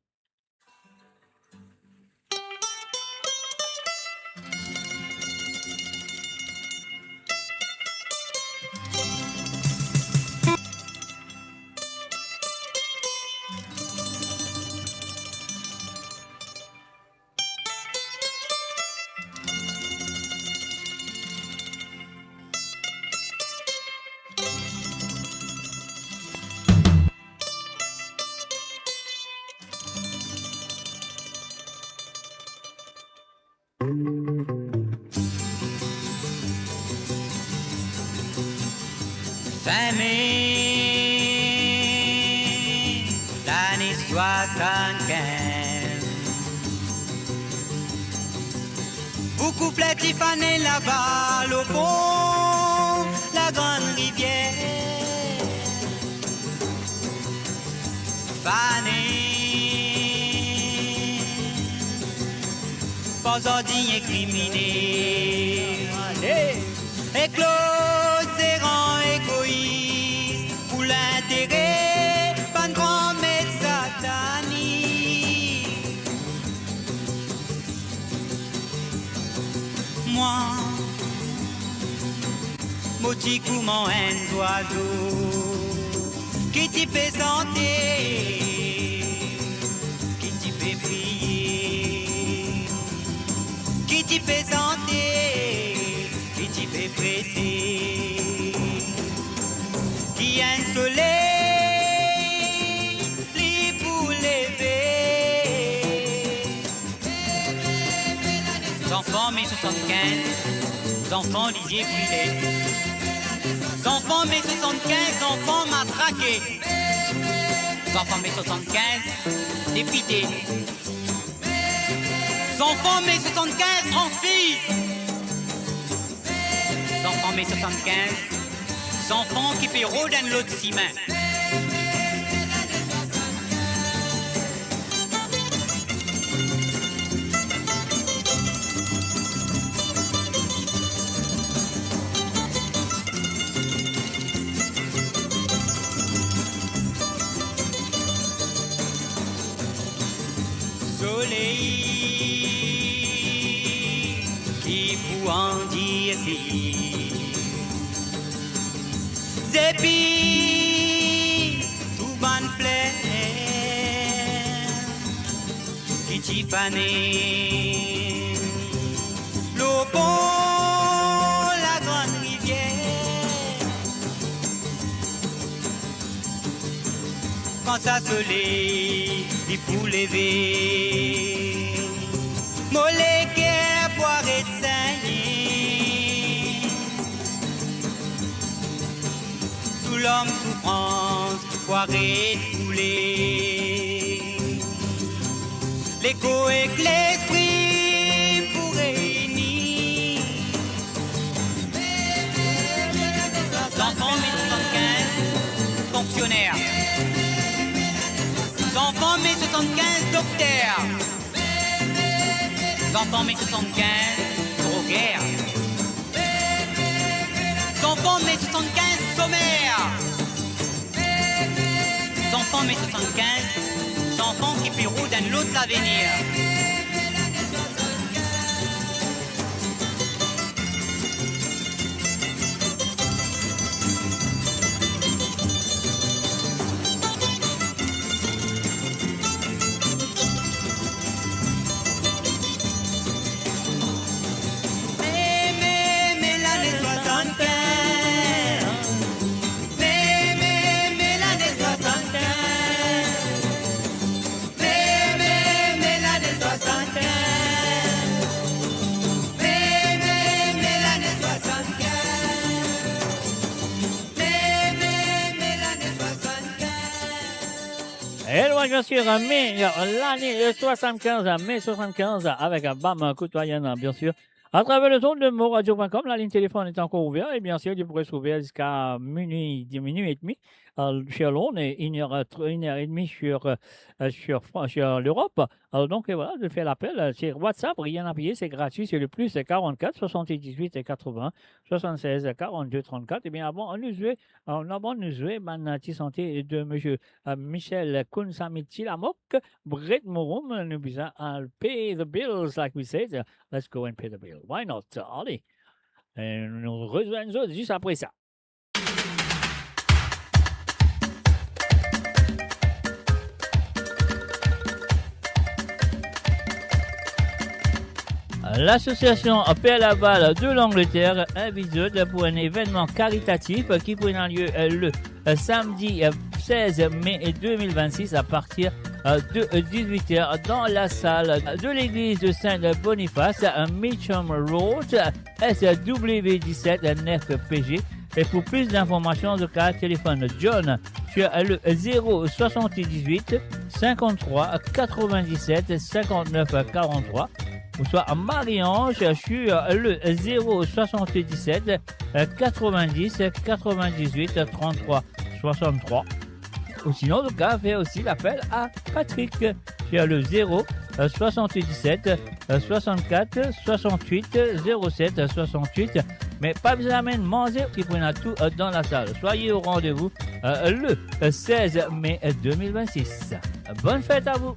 Fin me, lane swasannkinz. Boukou fler ti fane laba lor fon Lagrann Rivier. Fane, par zardinye kriminel. Ale. Ek lot zeran egois pou lintere Ti kouma enn zwazo ki ti pe sante, ki ti pe kriye, ki ti pe sante, ki ti pe prese, ki enn soley li pou leve. Zanfan me swasannkinz, zanfan lizie brile. Zanfan me swasannkinz, zanfan matrake. Zanfan me swasannkinz, depite. Zanfan me swasannkinz, transfiz. Zanfan me swasannkinz, zanfan ki pe rod enn lot sime. Soley ki pou andirsi, zepi tou bann fler ki ti fane lor pon Lagrann Rivier. Kan sa soley li pou leve, mo leker pou aret segne, tou larm soufrans pou aret koule. Lekor ek lespri pou reyni. Zanfan me swasannkinz, fonksioner. Zanfan me swasannkinz, dokter. Zanfan me swasannkinz, droger. Zanfan me swasannkinz, somer. Zanfan me swasannkinz, zanfan ki pe rod enn lot lavenir. Me, me, me lane swasannkinz. Me, me, me lane swasannkinz. Me, me, me lane swasannkinz. Me, me, me lane swasannkinz. Me, me, me lane swasannkinz. E nou, bien sir, me lane swasannkinz, me swasannkinz avek Bam Koutwayann, bien sir. À travers les ondes de Mo Radio point com, la ligne téléphone est encore ouverte et bien sûr, vous pourrez trouver jusqu'à minuit, dix minutes et demie, euh, sur l'onde et une heure, euh, tr-, une heure et demie sur, euh, euh, sur Fran-, sur l'Europe. Alors donc, et voilà, de faire l'appel, euh, c'est WhatsApp, rien à payer, c'est gratuit, c'est le plus quarante-quatre soixante-dix-huit quatre-vingts soixante-seize quarante-deux trente-quatre. Eh bien, avant, on nous jouait, euh, avant de nous jouer, bann ti sante de monsieur, euh, Michel Kounsamiti Lamok, Bret Mouroum, nou bizin al pay the bills, like we said. Let's go and pay the bill. Why not? Ale, e nou rezwenn zot zis apre sa. L'association Père Laval de l'Angleterre invite zot pour un événement caritatif qui prendra lieu, euh, le euh, samedi, euh, seize mai deux mille vingt-six à partir, euh, de, euh, dix-huit heures dans la salle de l'église de Saint-Boniface à Mitcham Road, S W dix-sept neuf P G. Et pour plus d'informations, zot kapav telefone John sur le zéro soixante-dix-huit cinquante-trois quatre-vingt-dix-sept cinquante-neuf quarante-trois, ou soit Marie-Ange sur le zéro soixante-dix-sept quatre-vingt-dix quatre-vingt-dix-huit trente-trois soixante-trois. Ou sinon, zot kapav fer osi lapel a Patrick sur le zéro soixante-dix-sept soixante-quatre soixante-huit zéro sept soixante-huit. Me pa bizin amenn manze, ki pou ena tou, euh, dan lasal. Soyez au rendez-vous, euh, le, euh, seize mai, euh, deux mille vingt-six. Bonne fête à vous.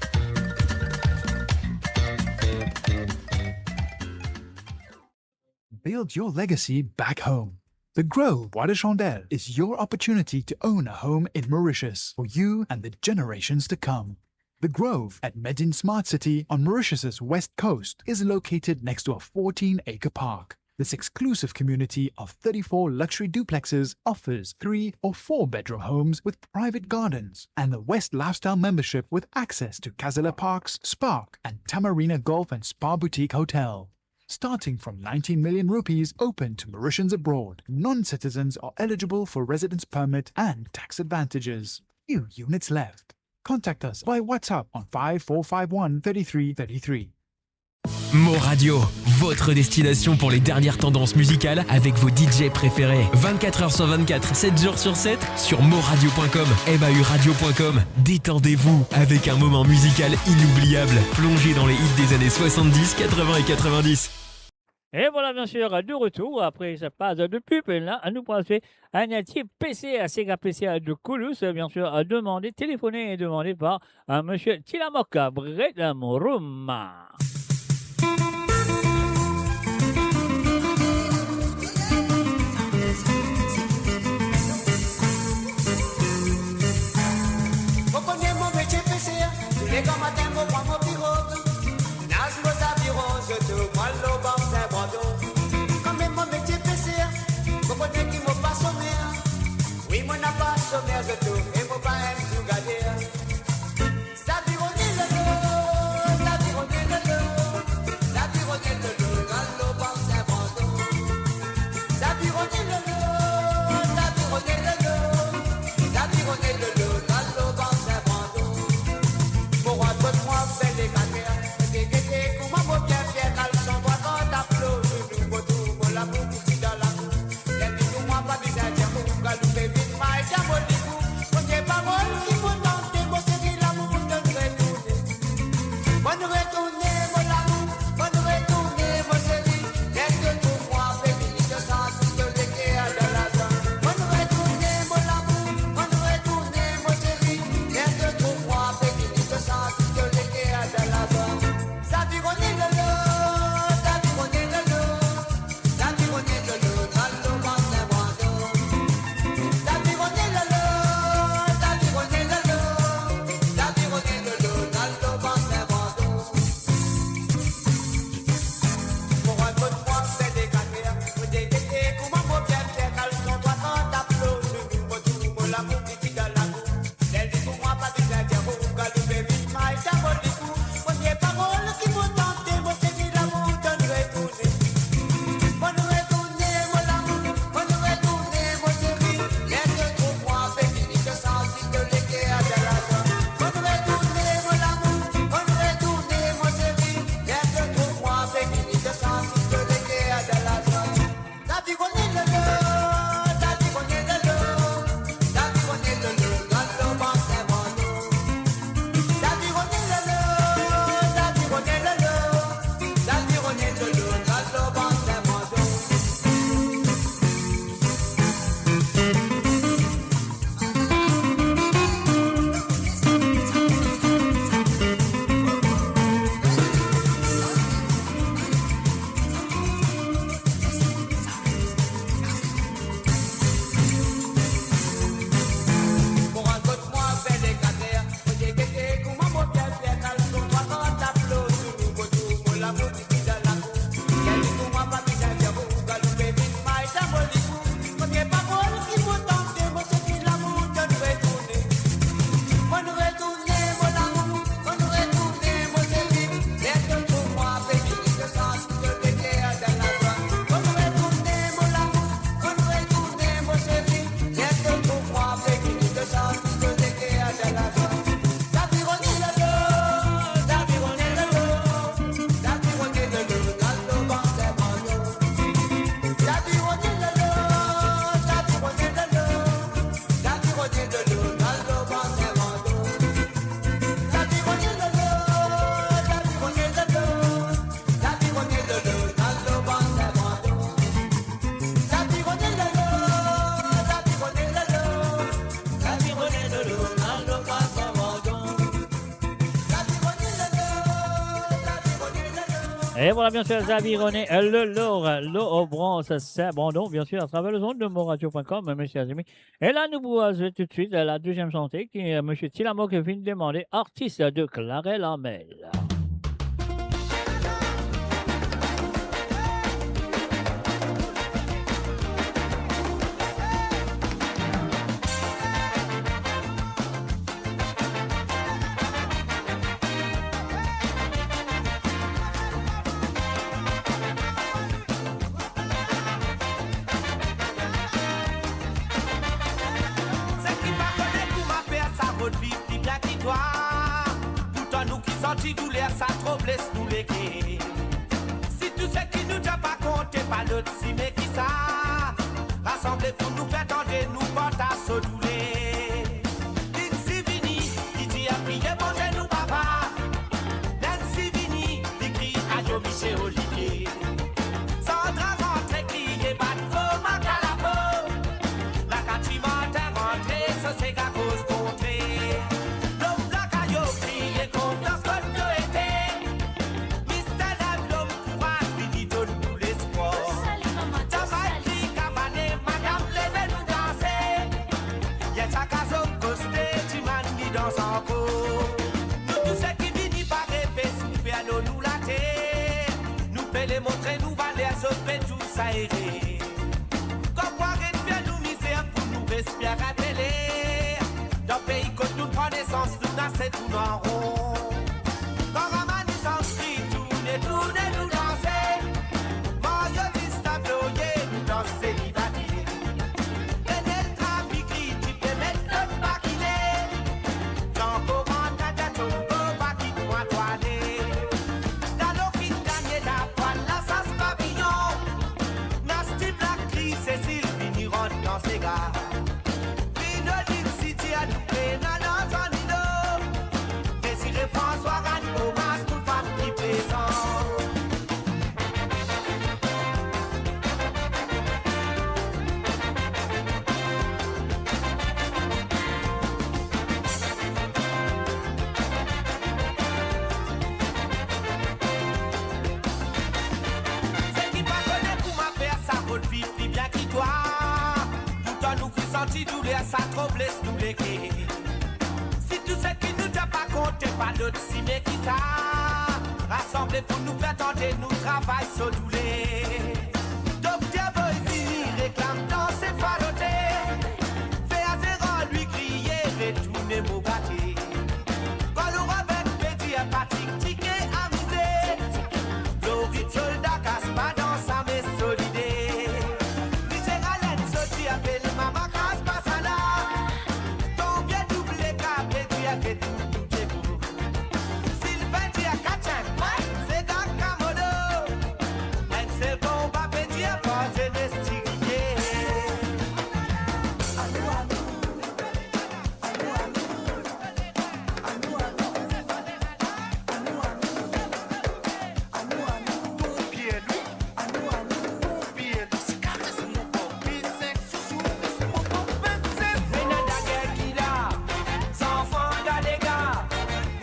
Build your legacy back home. The Grove, Bois de Chandelle, is your opportunity to own a home in Mauritius for you and the generations to come. The Grove at Medin Smart City on Mauritius's west coast is located next to a fourteen-acre park. This exclusive community of thirty-four luxury duplexes offers three or four bedroom homes with private gardens and the West Lifestyle membership with access to Casala Parks, Spark, and Tamarina Golf and Spa Boutique Hotel. Starting from nineteen million rupees, open to Mauritians abroad. Non-citizens are eligible for residence permit and tax advantages. Few units left. Contact us by WhatsApp on five four five one thirty-three thirty-three. Mo Radio, votre destination pour les dernières tendances musicales avec vos D J préférés. Vingt-quatre heures sur vingt-quatre, sept jours sur sept, sur mo radio point com, M A U radio point com. Détendez-vous avec un moment musical inoubliable. Plongez dans les hits des années soixante-dix, quatre-vingts et quatre-vingt-dix. Et voilà, bien sûr, de retour après cette pause de pub. Et là, nous passons à Natif P C A, Sega P C A de Coulous, bien sûr, demandé, téléphoné et demandé par, euh, monsieur Tilamoka, Bret Morum. Mo kone mo metie P C A, touletan matin mo pran mo pirog. Naz mo zaviron, zot tou, mo al lor bank Sin Brandon. Kan mem mo metie P C A, mo kone ki mo pa somer. Wi, mo napa somer, zot tou, e mo pa enn zour gader. Zaviron lelo, zaviron lelo, zaviron lelo, al lor bank Sin Brandon. Zaviron lelo, zaviron lelo, zaviron lelo, al lor bank Sin Brandon. Mo rant kot mwa, fer lekater, gete, gete, kouma mo bien fier, kalson bwa, kar tablo, zounou, mo trouv mo lamour, ti dan lakour. Lerli pou mwa, pa bizin dir ou, galoupe vit, may, dir mo likou. Mo Et voilà, bien sûr, Xavier René, euh, le Lor, euh, Lor au Bronze, c'est bon. Donc, bien sûr, à travers les ondes de moradio point com, euh, messieurs et amis. Et là, nous vous jouons tout de suite, euh, la deuxième chanteuse, qui est, euh, monsieur Tilamo, qui vient de demander, artiste de Clarel Armel. Seki pa kone kouma fer sa rod viv pli bien ki twa. Pourtan nou ki santi douler sa tro bles nou leker. Si tou seki nou dir pa konte pa lot sime ki sa, rasanble pou nou fer tande nou partaz so douler. Dixi vini, li dir priye Bondie nou Papa. Nancy vini, li kriy ayo misie Olivier. Sandra rantre kriye bat fo mak a lapo. Lakati Martin rantre so sega koz kontre. Lom Blakayo kriye konfians kot to ete. Mister Lab, lom kouraz, vini donn nou lespwar. Jamaica, Kabane, madam, leve nou danse. Yer sa Kazo koste, ti mann li dans ankor. Nou tou seki vini pa repe si fer lor nou later. Nou pe le montre nou valer, zot pe tou sa ere. Konmkwa ret fer nou mizer pou nou res bien rapele. Dan pei kot nou pran nesans, nou nase tourn an ron. Kan Ramani Sanskrit tourne, tourne nou danse. Mario Justin Floye, nou dans selibate. Daniel Trafikri, ti pe met lot bakile. Jean Coran, Tata Tongo, pa kit mwa twa ale. Dalo King, Daniela, pwal lasas paviyon. Nasty Black, Chris, Cecil, vini rant dan sega. Vino Lil City, a nou pena dan zannilo. Desire François, rann omaz tou fam ki prezan. Seki pa kone kouma fer sa rod viv pli bien ki twa. Pourtan nou ki santi douler sa tro bles nou leker. Si tou seki nou dir pa konte pa lot sime ki sa, rasanble pou nou fer tande nou travay so douler. Dokter Boy vini reklam dan se farote. Fer Zeran li kriye retourne mo gate. Kan Lou Robert pe dir Patrick Tike amize. Florid Solda kas pa dan sa me solide. Mize Ralen soti apel mama kas pa sa la. Ton vie double ka pe dir ke tou, tou te bon. Silvin dir Katien, se dan kamolo. Enn sel konba pe dir pa zenes ti riye. Nena Dager ki la, Zanfan Galega,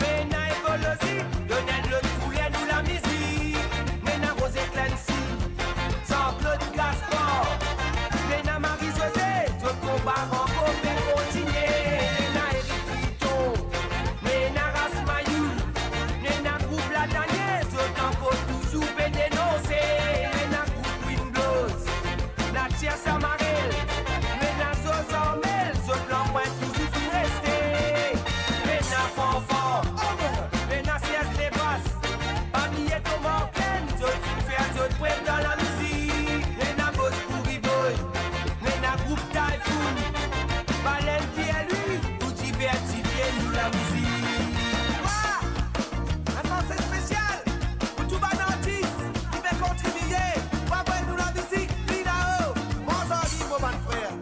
nena Evolozi, donn enn lot kouler nou lamizik. Nena Rose Clancy, Jean-Claude Gaspard, nena Marie-José, zot konba ankor pe kontinie. Nena Eric Vuitton, nena Ras Mayou, nena group Ladanie, zot ankor touzour pe denonse. Nena group Queen Blows, Natia Samarel, nena Zozo Mel, zot lanpwint touzour finn reste. Nena Fanfan, nena Serge Lebas, pa bliye Thomas Ken, zot finn fer zot pref dan lamizik. Nena Bos Bouri Boy, nena group Typhoon, Balen Pierre-Louis, pou diversifie nou lamizik. Wa! Enn panse spesial pou tou bann artis ki pe kontribie pou avoy nou lamizik pli lao. Bonzordi, mo bann frer.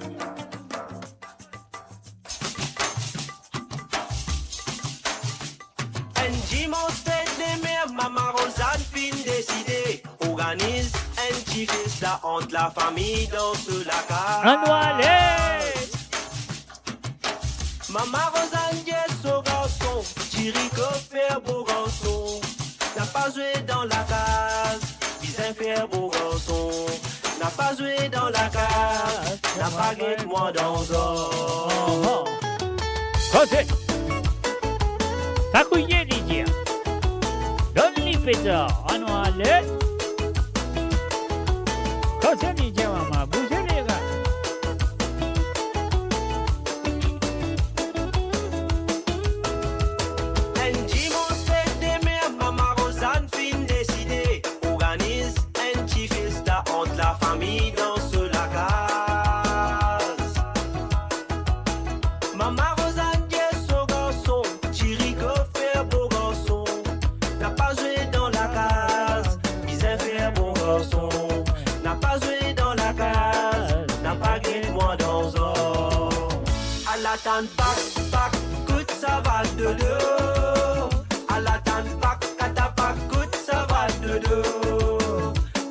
Enn dimans fete demer, Mama Rozann finn deside organiz enn ti festa ant lafami dan so lakaz. Annou ale! Mama Rozann dir so garson, tire kofer bo garson. Napa zwe dan lakaz, bizin fer bon garson. Napa zwe dan lakaz, napa get mwa dan zor. Koze. Sa kouye li dir. Donn li petar, anou ale. Koze li dir, mama, bouze leray. Enn dimans fet demer, Mama Rozann finn deside organiz enn ti festa ant lafami dan so lakaz. Mama Rozann dir so garson, Ti Rico, fer bon garson. Napa zwe dan lakaz, bizin fer bon garson. Napa zwe dan lakaz, napa get mwa dan zor. Al atann Pak, Pak, kout sava dodo. Al atann Pak, kata Pak, kout sava dodo.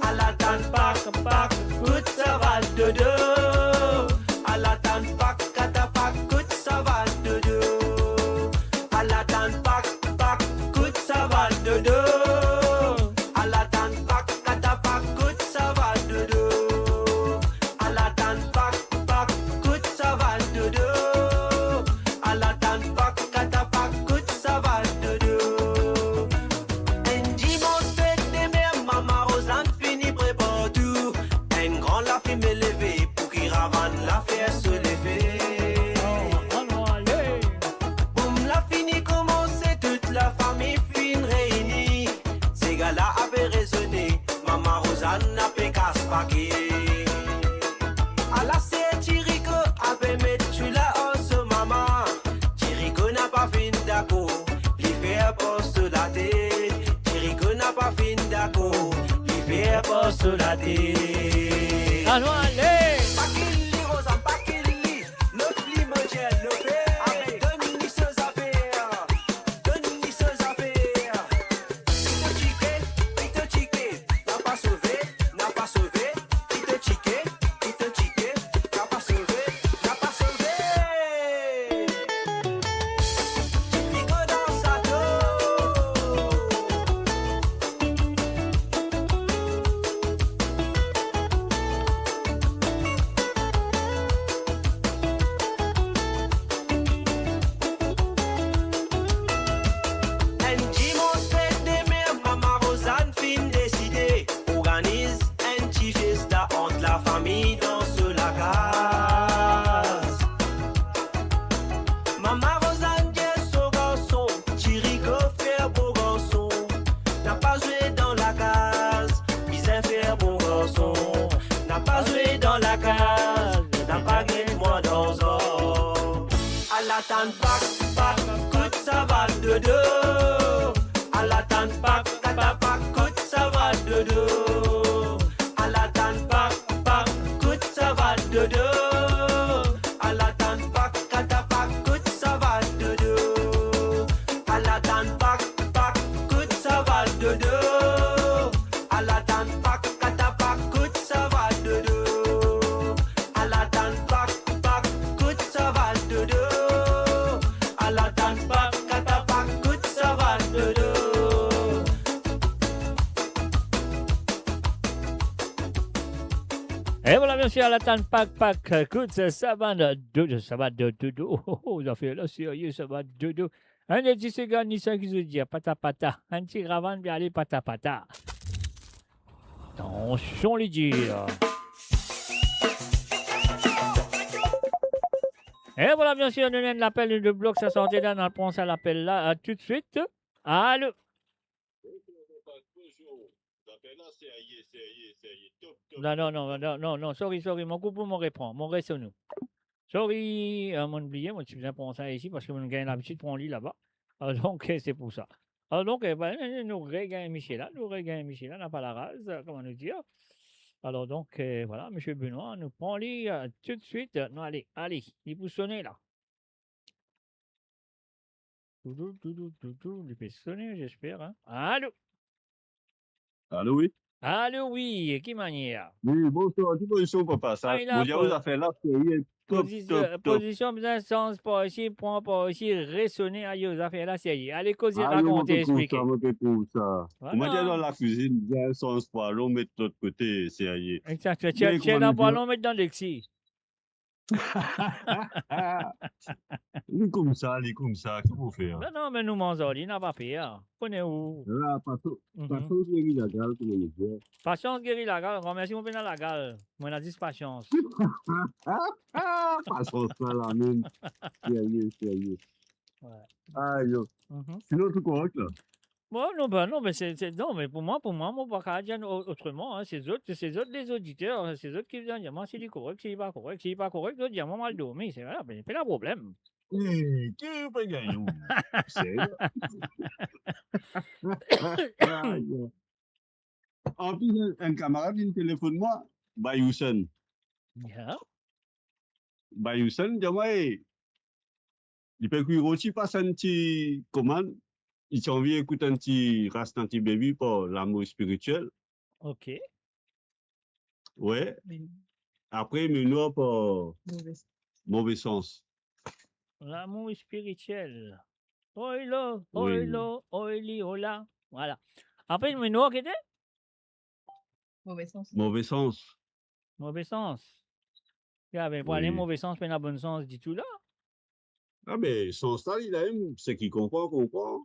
Al atann Pak, Pak, kout sava dodo. Al atann Pak, kata Pak, kout sava dodo. Al atann Pak, Pak, kout sava dodo. Al atann Pak, kata Pak, kout sava dodo. Al atann Pak, Pak, kout sava dodo. Al atann Pak, kata Pak, kout sava dodo. Enn dimans fet demer, Mama Rozann fini prepar tou. Enn gran lafime leve pou ki ravann la fer so lefe. Boum la fini koumanse, tout lafami finn reyini. Sega la ape rezone, Mama Rozann ape kas pake. Ala ser Ti Rico ape met tou la ar so mama. Ti Rico napa finn dakor, li fer par so latet. Ti Rico napa finn dakor, li fer par so latet. Anou ale! Pakil li, Rozann, pakil li. Lot li, mo dir, lope. Donn li so zafer. Donn li so zafer. Pito tike, pito tike. Napa sove, napa sove. Pito tike, pito tike. Napa sove, napa sove. Ti Rico dan sa do. Enn dimans fet demer, Mama Rozann finn deside organiz enn ti festa ant lafami dan so lakaz. Mama Rozann dir so garson, Ti Rico, fer bon garson. Napa zwe dan lakaz, bizin fer bon garson. Napa zwe dan lakaz, napa get mwa dan zor. Al atann Pak, Pak, kout sava dodo. Al atann Pak, kata Pak, kout sava dodo. Al atann Pak, Pak, kout sava dodo. Al atann Pak, kata Pak, kout sava dodo. Al atann Pak, Pak, kout sava dodo. Al atann Pak, kata Pak, kout sava dodo. Al atann Pak, Pak, kout sava dodo. Al atann Pak, kata Pak, kout sava dodo. E vwala, mesi, al atann Pak, Pak, kout sava dodo, sava dodo. Oh, oh, oh, zafer la serye, sava dodo. Enn ti segonn, ni sa ki zot dir, pata pata. Enn ti ravann, pe ale pata pata. Atansion, li dir. E vwala, biensir, nou ena enn lapel, nou deblok sa sante la, nou al pran sa lapel la, a toutswit. Alo? Non, non, non, non, non, non, sorry, sorry, mo koup, mo repran, mo reson nou. Sorry, euh, mo'nn bliye, mo ti bizin pran sa isi, parski mo'nn gagn labitid pran li laba. Euh, donk, euh, se pou sa. Alor, donk, euh, ben, nou regagn misie la, nou regagn misie la, napa laraz, euh, kouma nou dir. Alor, donk, euh, vwala, misie Benoit, nou pran li, euh, toutswit, euh, nou ale, ale, li pou sone la. Doudou, doudou, doudou, li pe sone, j'espère, hein. Alo? Alo, wi. Alo, wi, ki manier? Wi, bonswar, ki pozision, papa? Sa, ah, la, bon, zafer la, serye. Top, pozision, top, top. Pozision bizin sanz par isi, pran par isi, resone, ayo, zafer la serye. Ale, koze, rakont, explike. Ayo, mo pe trouv sa, mo pe trouv sa. Vwala. Kouma dir dan lakwizinn, bizin sanz pwalon, met lot kote, serye. Egzakteman. Me tir, tir dan pwalon, met dan lekti. Li koumsa, li koumsa, ki pou fer? Non, non, me nou manz ar li, napa per. Kone ou. La, Pasians, Pasians geri lagal, kouma nou dir. Pasians geri lagal, granmersi, mo pena lagal. Mo ena zis pasians. Pasians la, la mem. Serye, serye. Wi. Ayo. Sinon, tou korek la? Bon, non, ben non, me se, se, non, me pou mwa, pou mwa, mo pa kapav dir o-, otreman, se zot, se zot lezoditer, se zot ki bizin dir mwa si li korek, si li pa korek, si li pa korek, zot dir mwa, mo al dormi, se, vwala, me pena problem. Eh, ki pe gagn ou? Serye? Anplis, enn, enn kamarad, li telefonn mwa, Bayousen. Ya. Bayousen, dir mwa, eh, li pe kwi roti, pas enn ti komann, li ti anvi ekout enn ti Rasta Ti Baby par Lamour Spiritiel. Ok. Wi. Apre, Menor par Move Sans. Move Sans. Lamour Spiritiel. Oy lo, oy lo, oy li, ola. Vwala. Apre, Menor, ki ete? Move Sans. Move Sans. Move Sans. Ya, be, pou ale Move Sans, pena bonn sans ditou la. Ah, be, sans la, li la mem, seki konpran, konpran.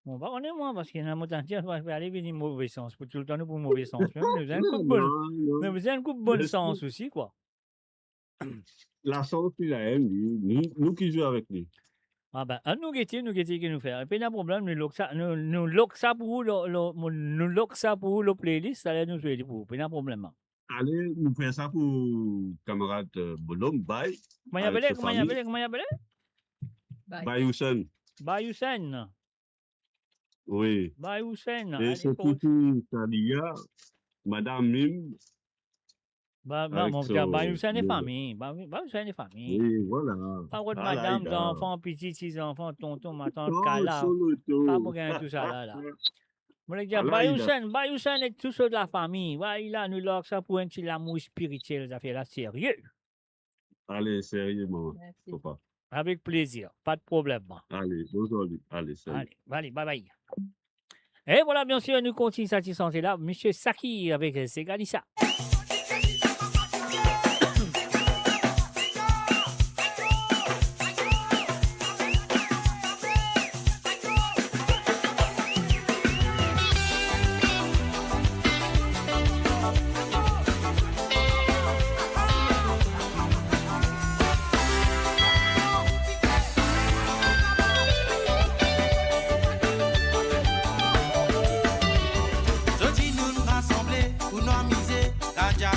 Bon, pa kone mwa, parski ena mo tann dir, pa, pa ale vini Move Sans, pou toultan nou pou Move Sans. Me nou bizin enn koup bonn, nou bizin enn koup bonn sans osi, kwa. Lasans li la, li, nou, nou ki zwe avek li. Ah ben, annou gete, nou gete ki nou fer. Pena problem, nou lok sa, nou, nou lok sa pou ou, lo, lo, nou lok sa pou ou, lo playlist, taler nou zwe li pou ou. Pena problem. Ale, nou fer sa pou kamarad, eh, Bolom, Bay. Kouma li apele, kouma li apele, kouma li apele? Bay. Bayousen. Bayousen. Wi. Bayousen, e ale, sirtou pou Tania, madam mem. Ba, ba, avek mon so, Bayousen e fami. Ba, Bayousen e fami. Wi, vwala. Pa rod madam, zanfan, piti, ti zanfan, tonton, matant, kala. Pa pou gagn tou sa la, la. Mo dir, Bayousen, Bayousen e tou so lafami. Vwala, nou lak sa pou enn ti Lamour Spiritiel, zafer la serye. Ale, serye, mama. Mersi. Papa. Avek plezir, pa de problem. Ale, bonn zourne. Ale, salu. Ale, ale, bye bye. E vwala, biensir, nou kontign sa ti sante la. Misie Saki avek Segalisa. Zordi nou rasanble pou nou amize, Raja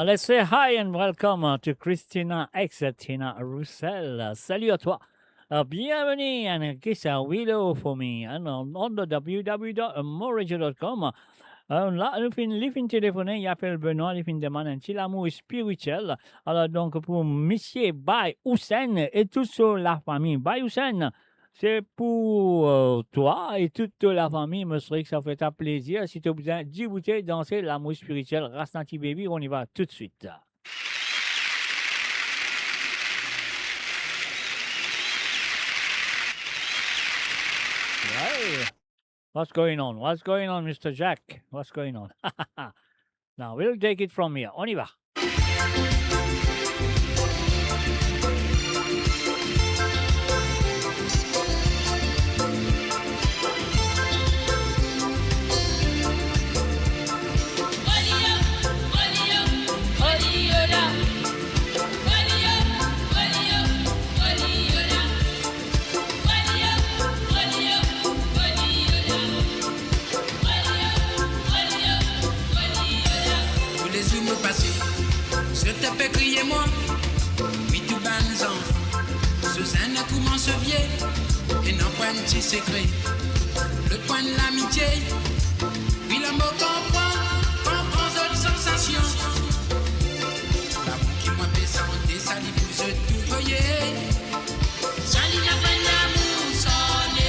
Let's say hi and welcome, uh, to Christina X, uh, Tina Russell. Uh, salut à toi. Uh, bienvenue and kiss a willow for me. And on, on the w w w dot moradio dot com. Uh, la, nou finn, li finn telefone, li apel Benoît, li finn demann enn ti lamour spiritiel. Alor, donk, pou misie Bay Hussein e tout so lafami. Bay Hussein, c'est pour, euh, toi et toute la famille. Mo swete ki sa fer twa plezir. Si to bizin diboute, danse, lamour spiritiel, Ras Nati Baby, on y va tout de suite. Ouais. What's going on? What's going on, Mister Jack? What's going on? Now we'll take it from here. On y va. Toulezour mo pase, zot pe kriye mwa, wi tou bann zanfan. Zot zinn koumans vie, e napa enn ti sekre. Lot pwin lamitie, wi lamour konpran, konpran zot sansasion. Lamour ki mwa pe sante, sa li pou zot tou voye. Sa li napa enn lamour sane.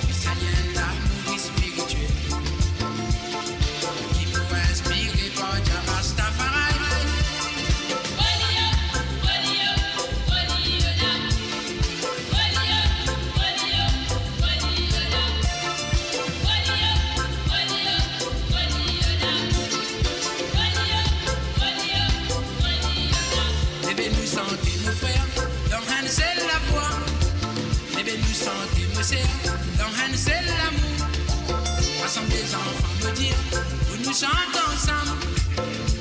Wi, sa li enn lamour spiritiel. Ki pou inspire par Jah Rastafari. Leve nou sante, mo frer, dan enn sel lavwa. Leve nou sante, mo ser, dan enn sel lamour. Rasanble zanfan, mo dir, pou nou sant ansam.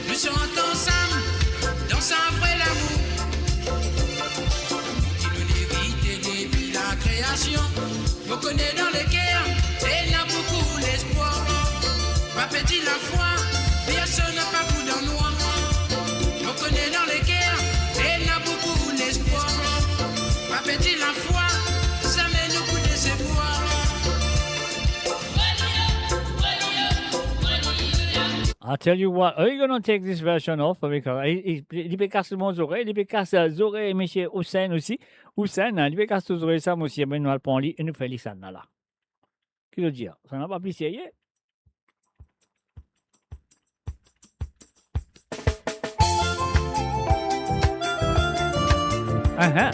Nou sant ansam, dan sa vre lamour. Lamour ki nou'nn erite depi lakreasion. Mo kone dan leker, ena boukou lespwar. Pa perdi lafwa, personn pa pou dan nwar. Mo kone dan leker, ena boukou lespwar. Pa perdi lafwa, zame nou pou desevwar. I tell you what, are you gonna take this version off? Because li, li, li pe kas mo zorey, li pe kas, uh, zorey misie Hussein osi. Hussein, li pe kas to zorey sa, misie, me nou al pran li e nou fer li sa la. Ki to dir? Sa napa pli serye? Ahan.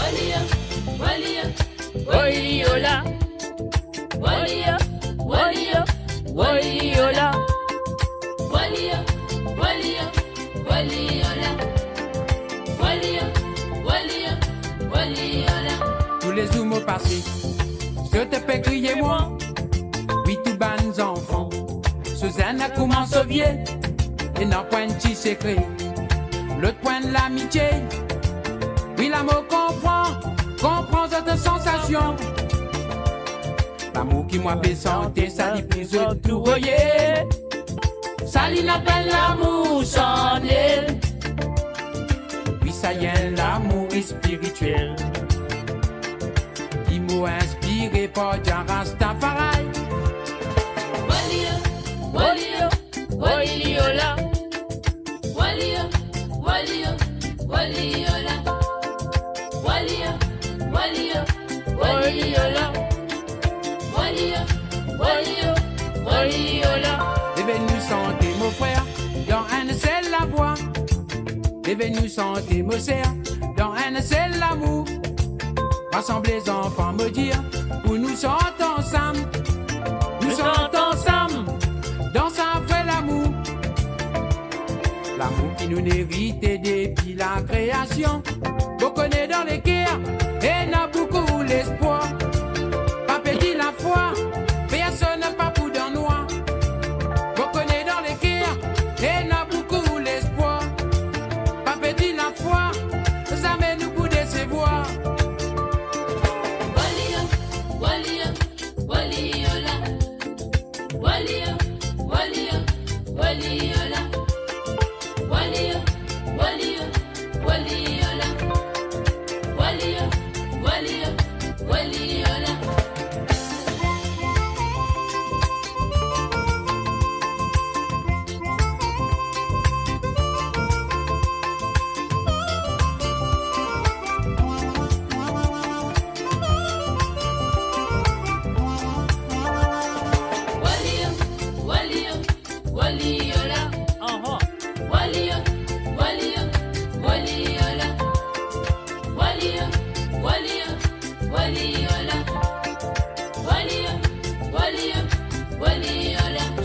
Woyo, woyo, woyo, woyo la. Woyo, woyo, woyo, woyo la. Woyo, woyo, woyo la. Toulezour mo pase, zot pe kriye mwa, wi tou bann zanfan. So zinn koumans so vie, e napa enn ti sekre. Lot pwin lamitie, wi lamour konpran, konpran zot sansasion. Lamour ki mwa pe sante, sa li pou zot tou voye. Sa li napa enn lamour sane. Wi, sa enn lamour spiritiel. Ki mo inspire par Jah Rastafari. Woyo, woyo, woyo la. Woyo, woyo, woyo la. Woyo, woyo, woyo la. Woyo, woyo, woyo la. Leve nou sante, mo frer, dan enn sel lavwa. Leve nou sante, mo ser, dan enn sel lamour. Rasanble zanfan, mo dir, pou nou sant ansam. Nou sant ansam, dan sa vre lamour. Lamour ki nou'nn erite depi lakreasion. Mo kone dan leker, ena boukou lespwar. Pa perdi lafwa, personn pa pou dan nwar. Mo kone dan leker, ena boukou lespwar.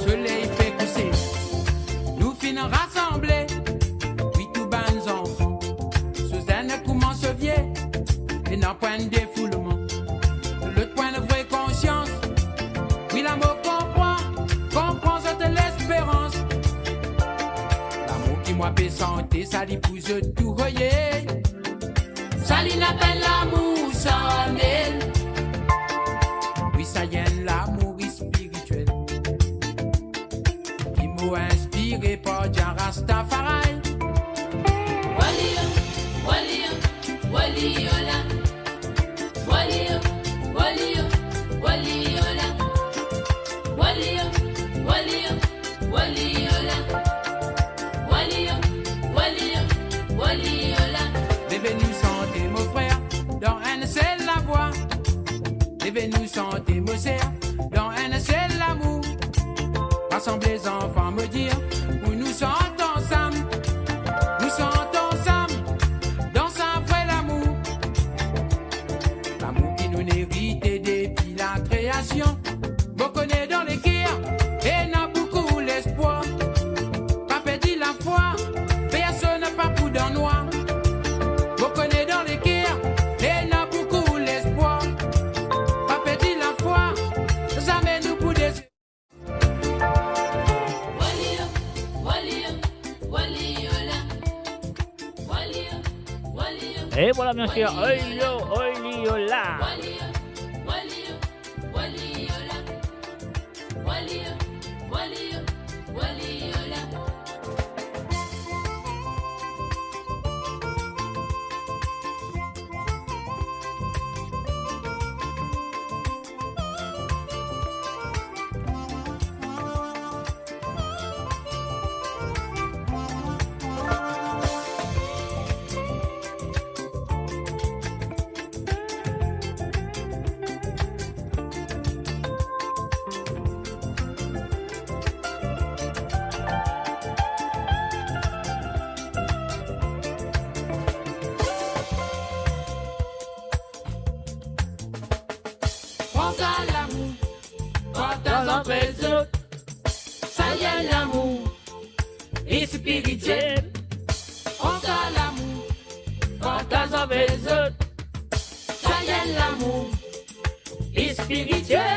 Soley pe kouse, nou finn rasanble, wi, tou bann zanfan. Sou zenn koumans vie, ena pwin defoulman. Lot pwin vre konsians, wi, lamour konpran, konpran zot lesperans. Lamour ki mwa pe sante, sa li pou zot tou, oye. Sa li apel lamour sanel. Wi, sa enn lamour spiritiel. Ki mo inspire par Jah Rastafari. Waliyo, waliyo, waliyo la. Waliyo, waliyo, waliyo la. Waliyo, waliyo, waliyo la. Waliyo, waliyo, waliyo la. Leve nou sante, mo frer, dan enn sel lavwa. Leve nou sante, mo ser, dan enn sel lamour. Rasanble zanfan, mo dir, pou nou sant ansam. Nou sant ansam, dan sa vre lamour. Lamour ki nou'nn erite depi lakreasion. Mo kone dan leker ena boukou lespwar. Pa perdi lafwa, personn pa pou dan nwar. Mo kone dan leker ena boukou lespwar. Pa perdi lafwa, zame nou pou des- Et voilà, bien sûr, Olio, Oliola. Pran sa lamour, partaz ant zot. Sa enn lamour spiritiel. Pran sa lamour, partaz avek zot. Sa enn lamour spiritiel.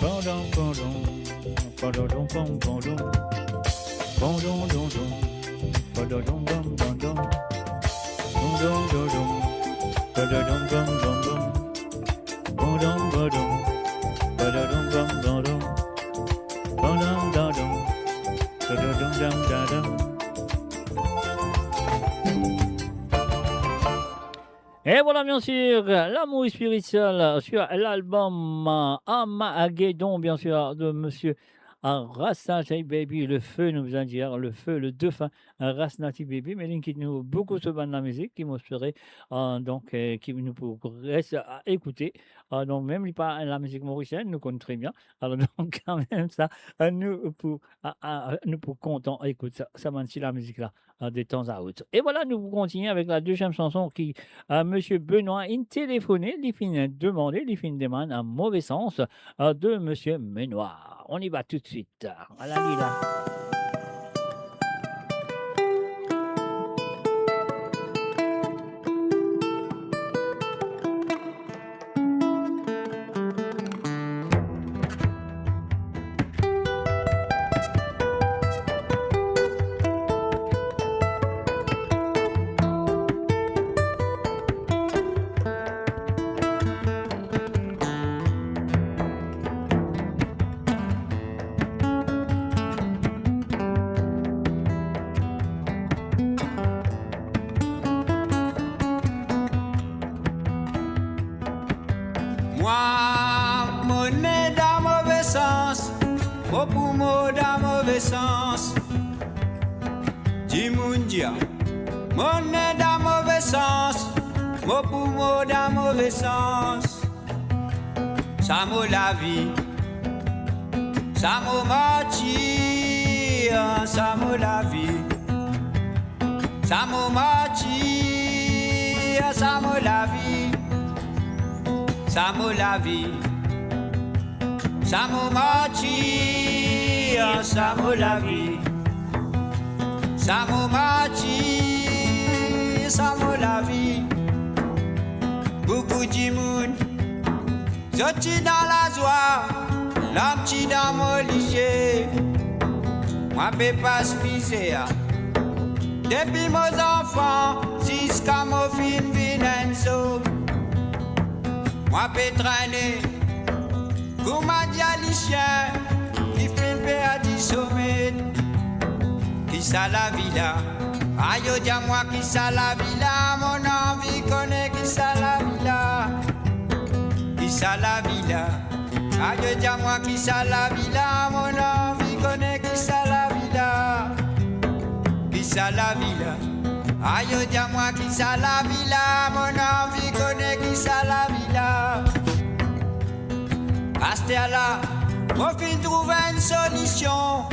Bandon, bandon, bandon, bandon, bandon. Bandon, bandon, bandon, bandon, bandon. Bandon, bandon, bandon, bandon, bandon. Bandon, bandon, bandon, bandon, bandon. Bandon, bandon, bandon, bandon, bandon. Et voilà, bien sûr, Lamour spiritiel sur l'album, euh, Armageddon, bien sûr, de monsieur, euh, Rasnati Baby, le feu, nou bizin dir, le feu, le défunt, euh, Rasnati Baby, me linn kit nou boukou so bann lamizik ki mo espere, euh, donk, euh, ki nou pou res a ekoute. Euh, donk, mem li pa lamizik morisienn, nou konn tre bien. Alor, donk, kanmem sa, euh, nou pou, euh, euh, nou pou kontan ekout sa, sa bann ti lamizik la, euh, de tan a ot. E vwala, nou pou kontigne avek la deziem sanson ki, euh, Misie Benoît inn telefone, li finn demande, li finn demann Mauvais Sens, euh, de Misie Benoît. On y va tout de suite. Ala li la. Mwa, mo ne dan move sans, mo pou mor dan move sans. Dimoun dir, mo ne dan move sans, mo pou mor dan move sans. Sa mo lavi, sa mo martir, sa mo lavi. Sa mo martir, sa mo lavi. Sa mo lavi. Sa mo martir, sa mo lavi. Sa mo martir, sa mo lavi. Boukou dimoun, zot ti dan lazwa, lam ti dan mo lizie. Mwa pe pas mizer, depi mo zanfan ziska mo finn vinn enn zom. Mwa pe trene kouma dia lisien ki finn perdi so met. Ki sa lavi la? Ayo, dir mwa, ki sa lavi la? Mo anvi kone ki sa lavi la. Ki sa lavi la? Ayo, dir mwa, ki sa lavi la? Mo anvi kone ki sa lavi la. Ki sa lavi la? Ayo, dir mwa, ki sa lavi la? Mo anvi kone ki sa lavi la. Aster la, mo finn trouv enn solision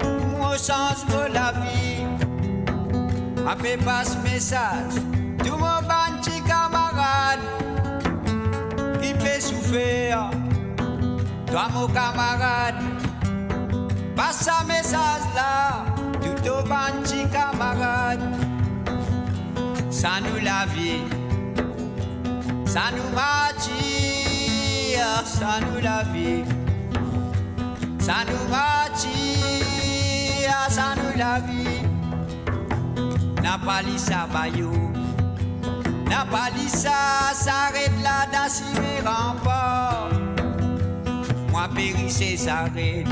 pou mo sanz mo lavi. Mo pe pas mesaz tou mo bann ti kamarad ki pe soufer. Twa mo kamarad, pas sa mesaz la tou to bann ti kamarad. Sa nou lavi, sa nou martir, sa nou lavi. Sa nou martir, sa nou lavi. Napa li sa bayo, napa li sa saret la dan sime ranpar. Mwa pe ris e saret,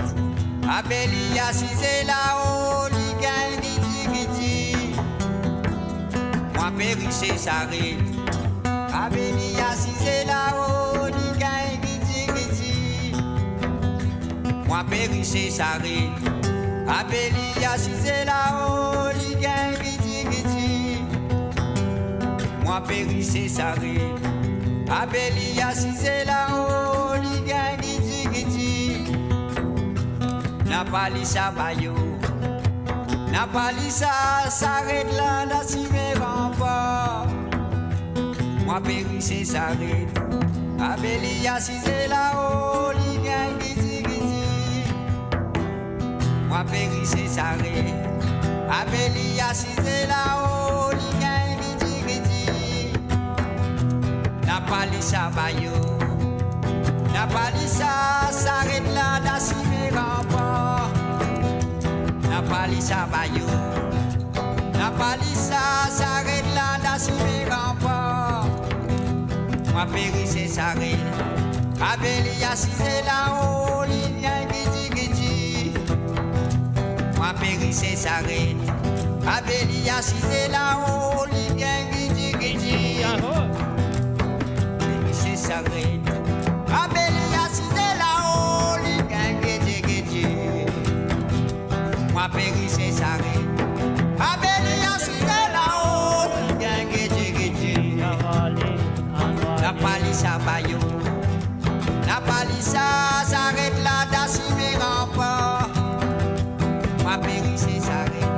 abe li asize lao, li gagn gidi gidi. Mwa pe ris e saret, abe li asize lao, li gagn gidi gidi. Mwa pe ris e saret, abe li asize lao, li gagn gidi gidi. Mwa pe ris e saret, abe li asize lao, li gagn gidi gidi. Napa li sa bayo, napa li sa saret la dan sime ranpar. Mwa pe ris e saret, abe li asize lao, li gagn gidi gidi. Mwa pe ris e saret, abe li asize lao, li gagn gidi gidi. Napa li sa bayo, napa li sa saret la dan sime ranpar. Napa li sa bayo, napa li sa saret la dan sime ranpar. Mwa pe ris e saret, abe li asize lao, li gagn gidi gidi. Mwa pe ris e saret, abe li asize lao, li gagn gidi gidi. Pe ris e saret, abe li asize lao, li gagn gidi gidi. Mwa pe ris e saret, abe li asize lao, li gagn gidi gidi. Napa li sa bayo, napa li sa saret la dan sime ranpar. Mwa pe ris e saret,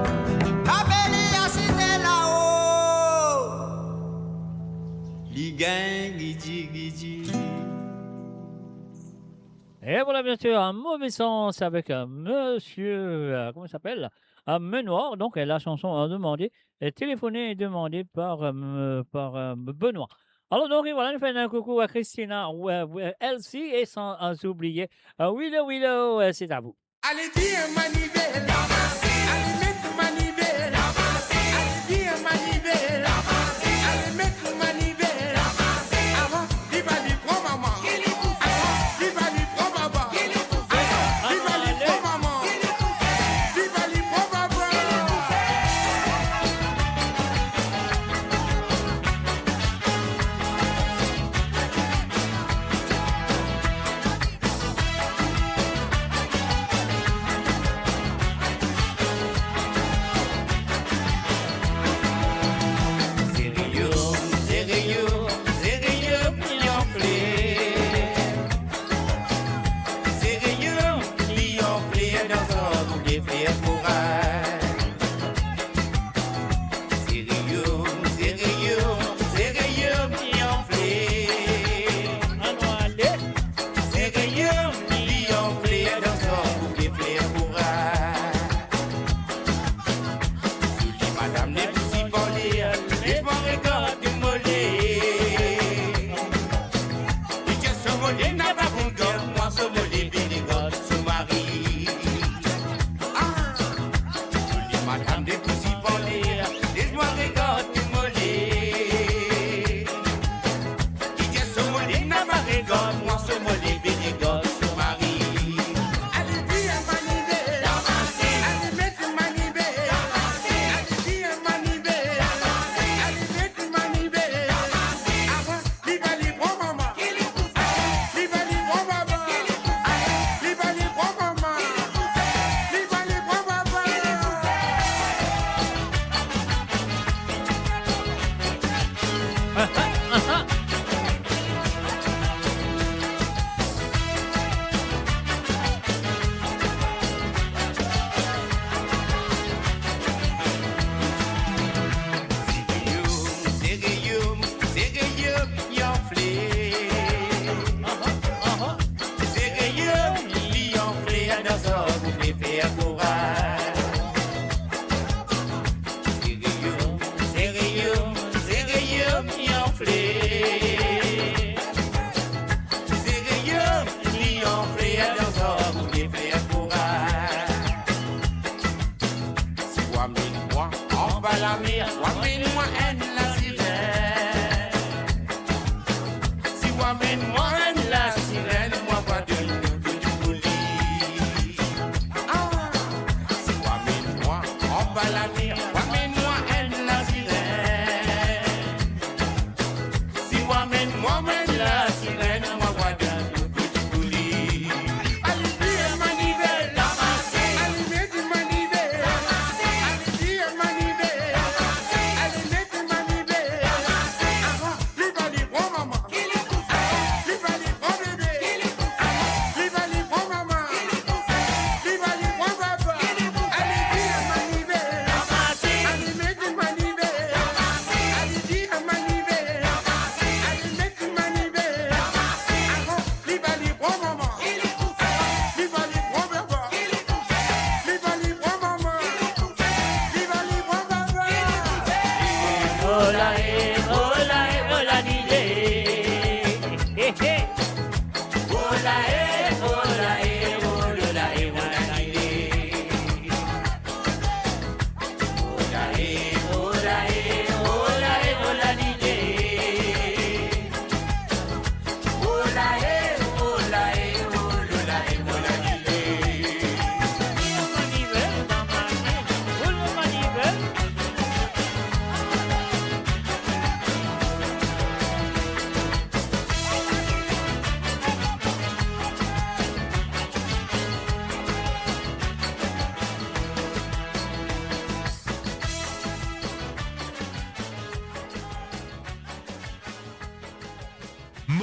abe li asize lao. Li gagn gidi gidi. Et voilà, bien sûr, un mauvais sens avec, euh, monsieur, euh, comment il s'appelle ? Euh, Menoir. Donc, euh, la chanson, euh, demandée, euh, téléphonée et demandée par, euh, par, euh, Benoît. Alors, donc, et voilà, nous faisons un coucou à Christina, ouais, ouais, Elsie, et sans, euh, oublier, euh, Willow, Willow, euh, c'est à vous. Ale dir manivèl, ale met manivèl, ale dir manivèl, ale met manivèl. Avan, li pa li pran mama. Avan, li pa li pran baba. Avan, li pa li pran mama. Li pa li pran baba.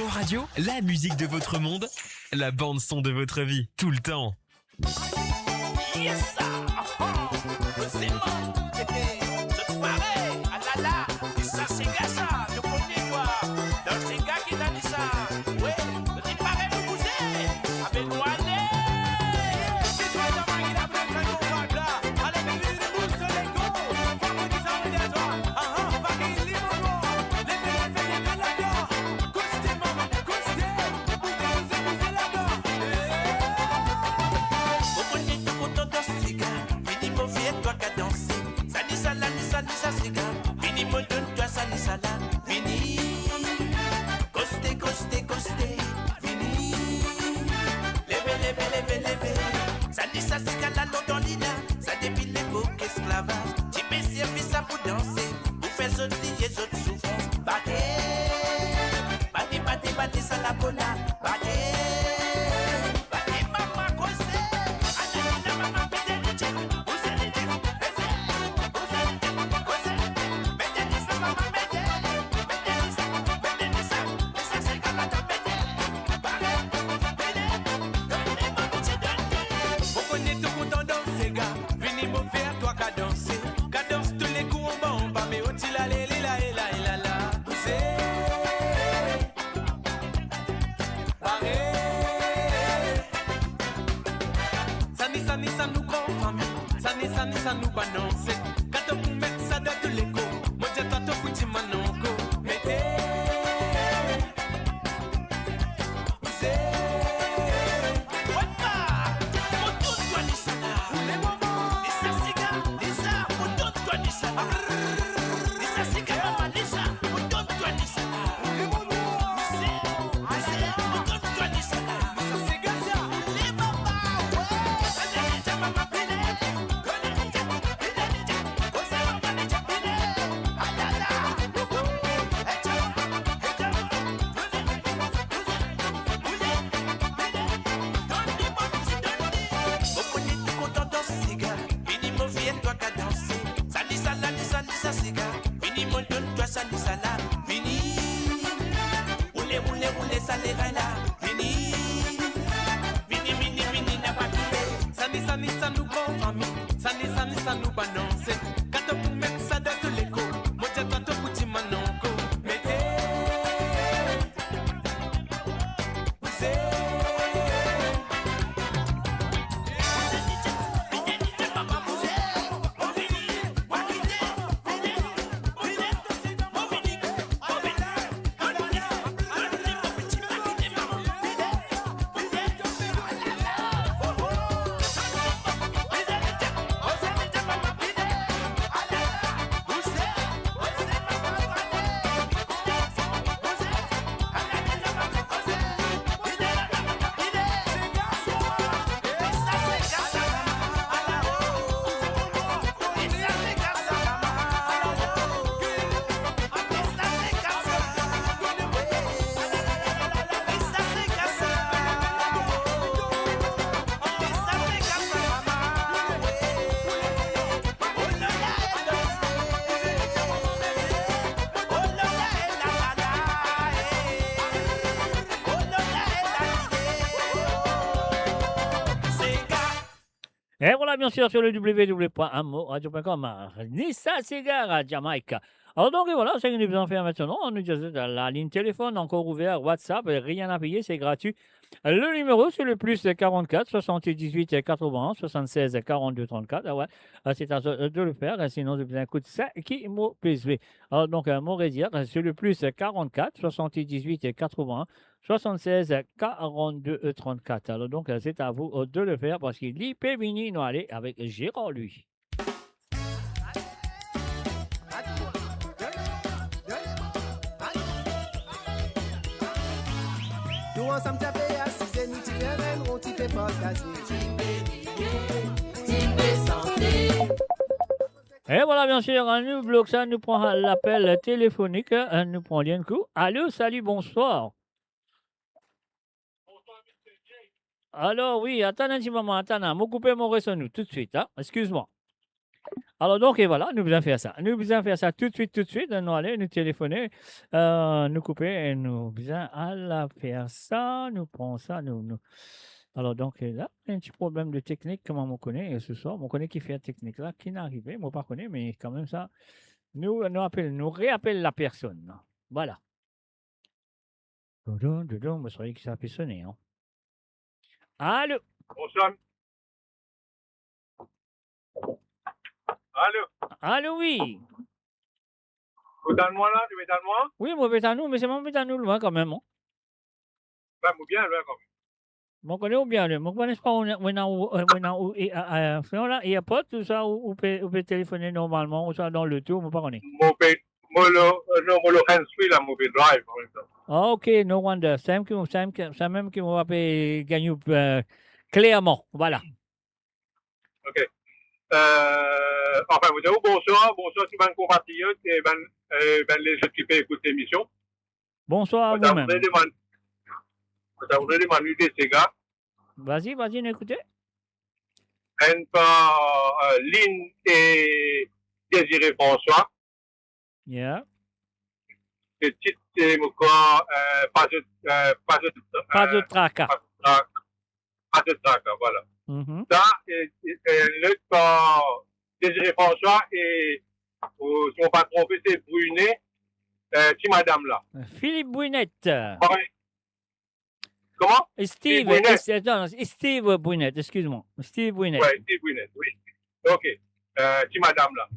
Radio, la musique de votre monde, la bande son de votre vie, tout le temps. Yes, sir. Ah, ah. Zema. Hey, hey. Zot pare? Ah la la. Sa sega sa. Zot kone twa. Dan sega ki dan sa. Wi. Zot pare pou bouze? Abe nou ale. Leve twa dan mari la, pran twa dan vag la. Ale, vini, vini, bouze lego. Fwa pou ki sa, on est à toi. Ah, ah. Fwa ki li, mon roi. Leve, leve, leve la, la. Koste, mama, koste. Bouze, bouze, bouze ladan. Eh. Mo kone to kontan dans sega. Vini mo fer twa kadanse. Sa ni sa la, ni sa, ni sa sega. Vini mo donn twa sa ni sa la. Vini. Koste, koste, koste. Vini. Leve, leve, leve, leve. Sa ni sa sega la lontan li la. Sa depi lepok esklavaz. Ti pe servi sa pou danse. Pou fer zot bliye zot soufrans. Bate, bate, bate, bate, sa la bona. Bate, bate, mama, koze. Ala, ala, mama, pete, pete, koze, pete, koze, koze, pete, sa, mama, pete, pete, sa, pete, sa, sa, se kalata, pete, pete, pete, donn li, mama, ti donn li. Mo kone to kontan dans sega. Vini mo fer twa kadanse. Kadans tou le kou anba, anba, me oti la, le, le, la, e, la, e, la, la. Bouze. Pare. Sa ni sa, ni sa nou gran fami. Sa ni sa, ni sa nou bann anset. Kato pou met sa dan tou le kou. Mo dir twa to pou dimann ankor. Mete. Bouze. Wepa! Mo donn twa ni sa la. Lisa, siga, Lisa, mo donn twa ni sa la. Lisa, siga, mama, Lisa, mo donn twa ni sa la. Lise, Lise, mo donn twa ni sa la. Lisa, siga, sa. Le mama, we. Lisa, mama, bile. Mo kone to kontan dans sega. Vini mo fer twa kadanse. Sa ni sa la, ni sa, ni sa sega. Vini mo donn twa sa ni sa la. Vini. Roule, roule, roule sa lerin la. Vini. Vini, vini, vini, napa kite. Sa ni sa, ni sa nou gran fami. Sa ni sa, ni sa nou bann anset. Kato pou met sa dan tou le kou. Mo dir twa to pou dimann ankor. Mete. Bouze. Et voilà, bien sûr, sur le w w w point amo radio point com, Nissa Segar à Jamaïque. Alors donc, et voilà, ce que nous allons faire maintenant, nous avons la ligne téléphone encore ouverte, WhatsApp, rien à payer, c'est gratuit. Le numéro, c'est le plus quarante-quatre, soixante-dix-huit, quatre-vingts, soixante-seize, quarante-deux, trente-quatre. Ah ouais, ah, c'est à toi de le faire, sinon, je vous écoute ça qui m'a plaisé. Alors donc, euh, mon rédire, c'est le plus quarante-quatre, soixante-dix-huit, quatre-vingts, soixante-seize, quarante-deux, trente-quatre. Alors donc, euh, c'est à vous, euh, de le faire parce qu'il y peut venir, nous aller avec Gérard, lui. Nou ansam ti pe asize, nou ti fer enn ron, ti pe partaze. Ti pe rire, ti pe sante. Et voilà, bien sûr, hein, nou blok sa, nou pran lapel telefonik, hein, nou pran li enn kou. Allô, salut, bonsoir. Alors, oui, atann enn ti moman, atann, hein, mo koupe mo reson nou toutswit, hein. Excuse-moi. Alor, donk, e vwala, nou bizin fer sa. Nou bizin fer sa toutswit, toutswit. Nou ale, nou telefone, eh, nou koupe, e nou bizin al fer sa, nou pran sa, nou, nou. Alor, donk, e la, enn ti problem de teknik, kouma mo kone, e seswar, mo kone ki fer teknik la, ki'nn arive, mo pa kone, me kanmem sa, nou, nou apel, nou reapel lapersonn. Vwala. Doudou, doudou, mo swaye ki sa pe sone, an. Alo? Bonswar. Alo? Alo, wi. Ou tann mwa la, ou pe tann mwa? Wi, mo pe tann ou, me selman mo pe tann ou lwin kanmem, an. Ben, mo bien lwin kanmem. Mo kone ou bien lwin, mo pa kone si ou ena, ou ena, ou, eh, ou ena, ou, eh, eh, eh, sinon la, airport, ouswa ou, ou pe, ou pe telefone normalman, ouswa dan loto, mo pa kone. Mo pe, mo lo, eh, non, mo lo hands-free la, mo pe drive an mem tan. Ah, ok, no wonder. Samem ki, samem ki, samem ki mo pa pe gagn ou, eh, klerman, vwala. Ok. Eh, anfin, mo dir ou bonswar, bonswar tou bann konpatriot e bann, eh, bann lezot ki pe ekout lemision. Bonswar a voumem. Mo ta voudre demann, mo ta voudre demann ou de sega. Vas-y, vas-y, nou ekoute. Enn par, eh, Lynn e Désiré François. Yeah. Se tit, se mo krwar, eh, pa zot, eh, pa zot, eh, pa zot traka. Pa zot traka. Pa zot traka, vwala. Mhm. Sa, e, e, e, lot par Désiré François e, eh, si mo pa tronpe, se Brunet, eh, ti madam la. Philippe Brunet. Wi. Kouma? Steve, Steve Brunet. Est-, non, non, Steve Brunet, excuse-moi. Steve Brunet. Wi, Steve Brunet, wi. Ok. Eh, ti madam la.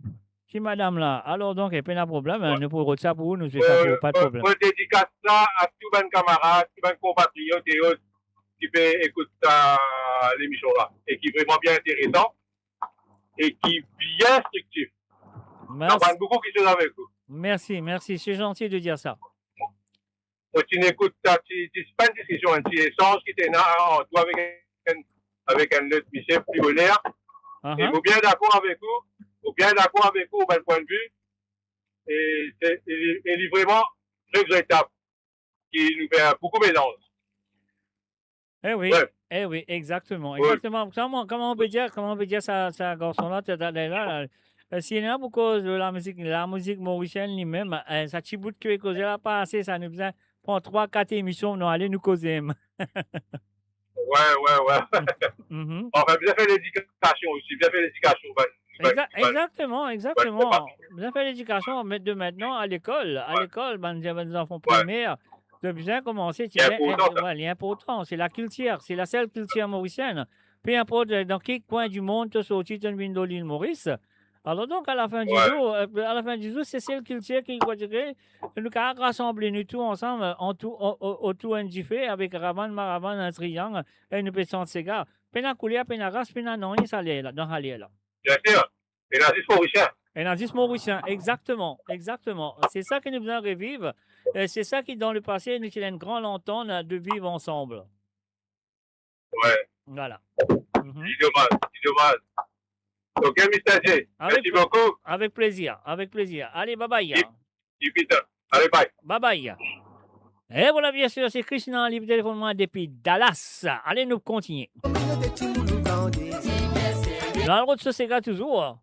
Ti madam la. Alor donk, pena problem, hein, wi, nou pou rod sa pou ou, nou pou fer sa pou ou, pa de problem. Mo, mo dedikas sa a tou bann kamarad, tou bann konpatriot e ot ki pe ekout sa lemision la e ki vreman bien interesan e ki bien instriktif. Mersi. Aprann boukou kiksoz avek ou. Mersi, mersi. C'est gentil de dire ça. Mo ti ekout sa ti, ti, pa enn diskision, enn ti esanz ki ti ena ant ou avek enn, avek enn lot misie pli boner. Aha. E mo bien dakor avek ou, mo bien dakor avek ou, bann pwin de vi. E se, e, e li vreman regretab ki nou fer boukou melanz. Eh wi, wi, eh wi, exactement, wi, exactement. Kouma, kouma ou pe dir, kouma ou pe dir sa, sa garson la, talera la, eh, si ena pou koz lor lamizik, lamizik morisienn limem, eh, sa ti bout ki koze la pa ase, sa nou bizin pran trwa, kat emision, nou ale, nou koze. Wi, wi, wi. Mhm. Anfin, bizin fer ledikasion osi, bizin fer ledikasion, ben, Exa-, exactement, exactement. Bizin fer ledikasion, met de mintnan a lekol, a lekol, bann, bann zanfan primer, to bizin koumanse, ti, li inportan, sa. Wi, li inportan, se lakiltir, se lasel kiltir morisienn. Pe inport, eh, dan ki kwin dimond to sorti, to vinn lor Lil Moris. Alor donk, a lafin di zour, eh, a lafin di zour, se sel kiltir ki, ki nou kapav rasanble nou tou ansam, eh, antou-, o-, o-, otour enn dife avek ravann, maravann, enn triyang, e nou pe sant sega. Pena kouler, pena ras, pena nanye sa ler la, dan sa ler la. Bien sir. Ena zis Morisien. Ena zis Morisien, exactement, exactement. Se sa ki nou bizin reviv. E se sa ki, dan lepase, nou ti ena enn gran lantann de viv ansanm. Wi. Vwala. Mhm. Li domaz, li domaz. Ok, Mister J. Mersi boukou. Avek plezir, avek plezir. Ale, bye bye. Li, li pita. Ale, bye. Bye bye. E vwala, biensir, se Krishna, li telefonn mwa depi Dallas. Ale, nou kontigne. Nou al rod so sega touzour.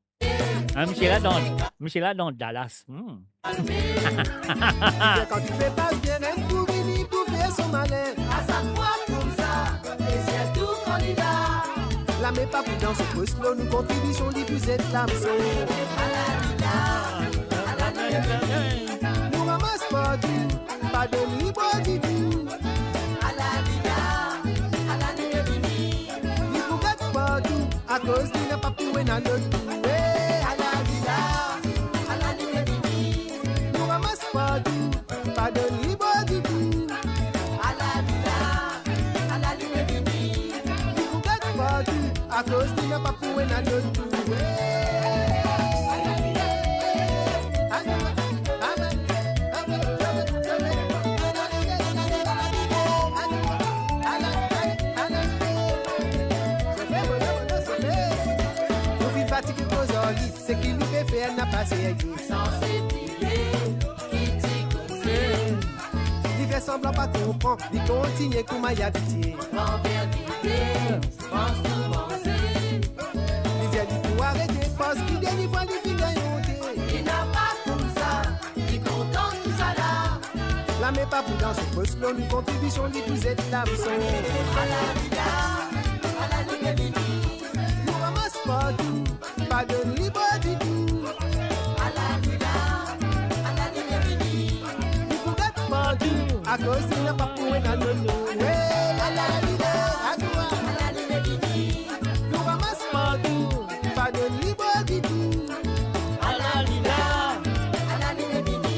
Ah, misie la dan, misie la dan Dallas. Hmm. Kan ti pe pas bien, enn kou vini pou fer so male. A sak fwa koumsa, e sirtou kan li la. Lame pa pou dans, pres lor nou kontribision, li pou zet lamson. Ala li la, ala li la. Nou ramas partou, pa donn li bor ditou. Ala li la, ala li la vini. Li pou get partou, akoz li napa pou ena lot. Eh, ala li la, ala li la vini. Nou ramas partou, pa donn li bor ditou. Ala li la, ala li la vini. Li pou get partou, akoz li napa pou ena lot. Nou finn fatige koz ar li, seki li pe fer napa serye. Sanse pile, ki ti koze. Li fer sanblan pa konpran, li kontigne kouma li abitie. Pran ver vide, pans pou manze. Li dir li pou arete, parski li Pa pou dans, pos lor nou kontribision, li pou zet lamson. Ala li la, ala li pe vini. Nou ramas partou, pa donn li bor ditou. Ala li la, ala li pe vini. Li pou gat partou, akoz li napa pou ena lot. Hey, ala li la, ala li pe vini. Nou ramas partou, pa donn li bor ditou. Ala li la, ala li pe vini.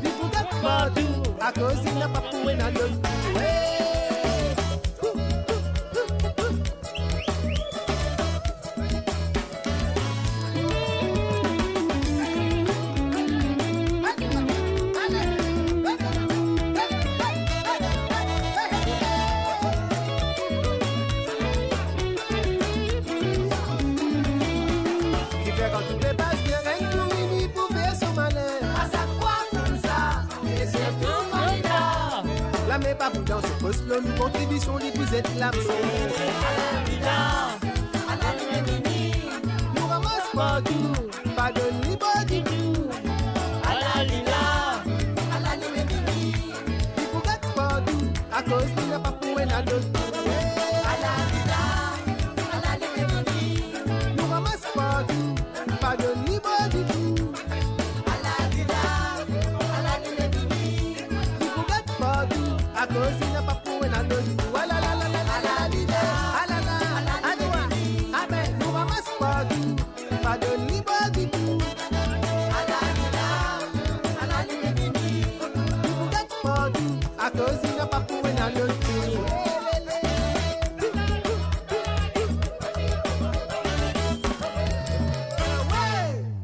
Li pou gat partou, akoz li napa pou ena lot. Hey! Kifer kan tou pe pas bien, enn tou vini pou fer so male. A sak fwa koumsa, e sirtou kandida. Lame pa pou dans, pos lor nou kontribision, li pou zet lamson. Ala li la, ala li pe vini. Nou ramas partou, pa donn li bor ditou. Ala li la, ala li pe vini. Li pou gat partou, akoz li napa pou ena lot. Ala li la, ala li pe vini. Nou ramas partou, pa donn li bor ditou. Ala li la, ala li pe vini. Li pou gat partou, akoz li napa pou ena lot. Ala la la la, ala li la, ala la, ala li pe vini. Amen, nou ramas partou, pa donn li bor ditou. Ala li la, ala li pe vini. Li pou gat partou, akoz li napa pou ena lot.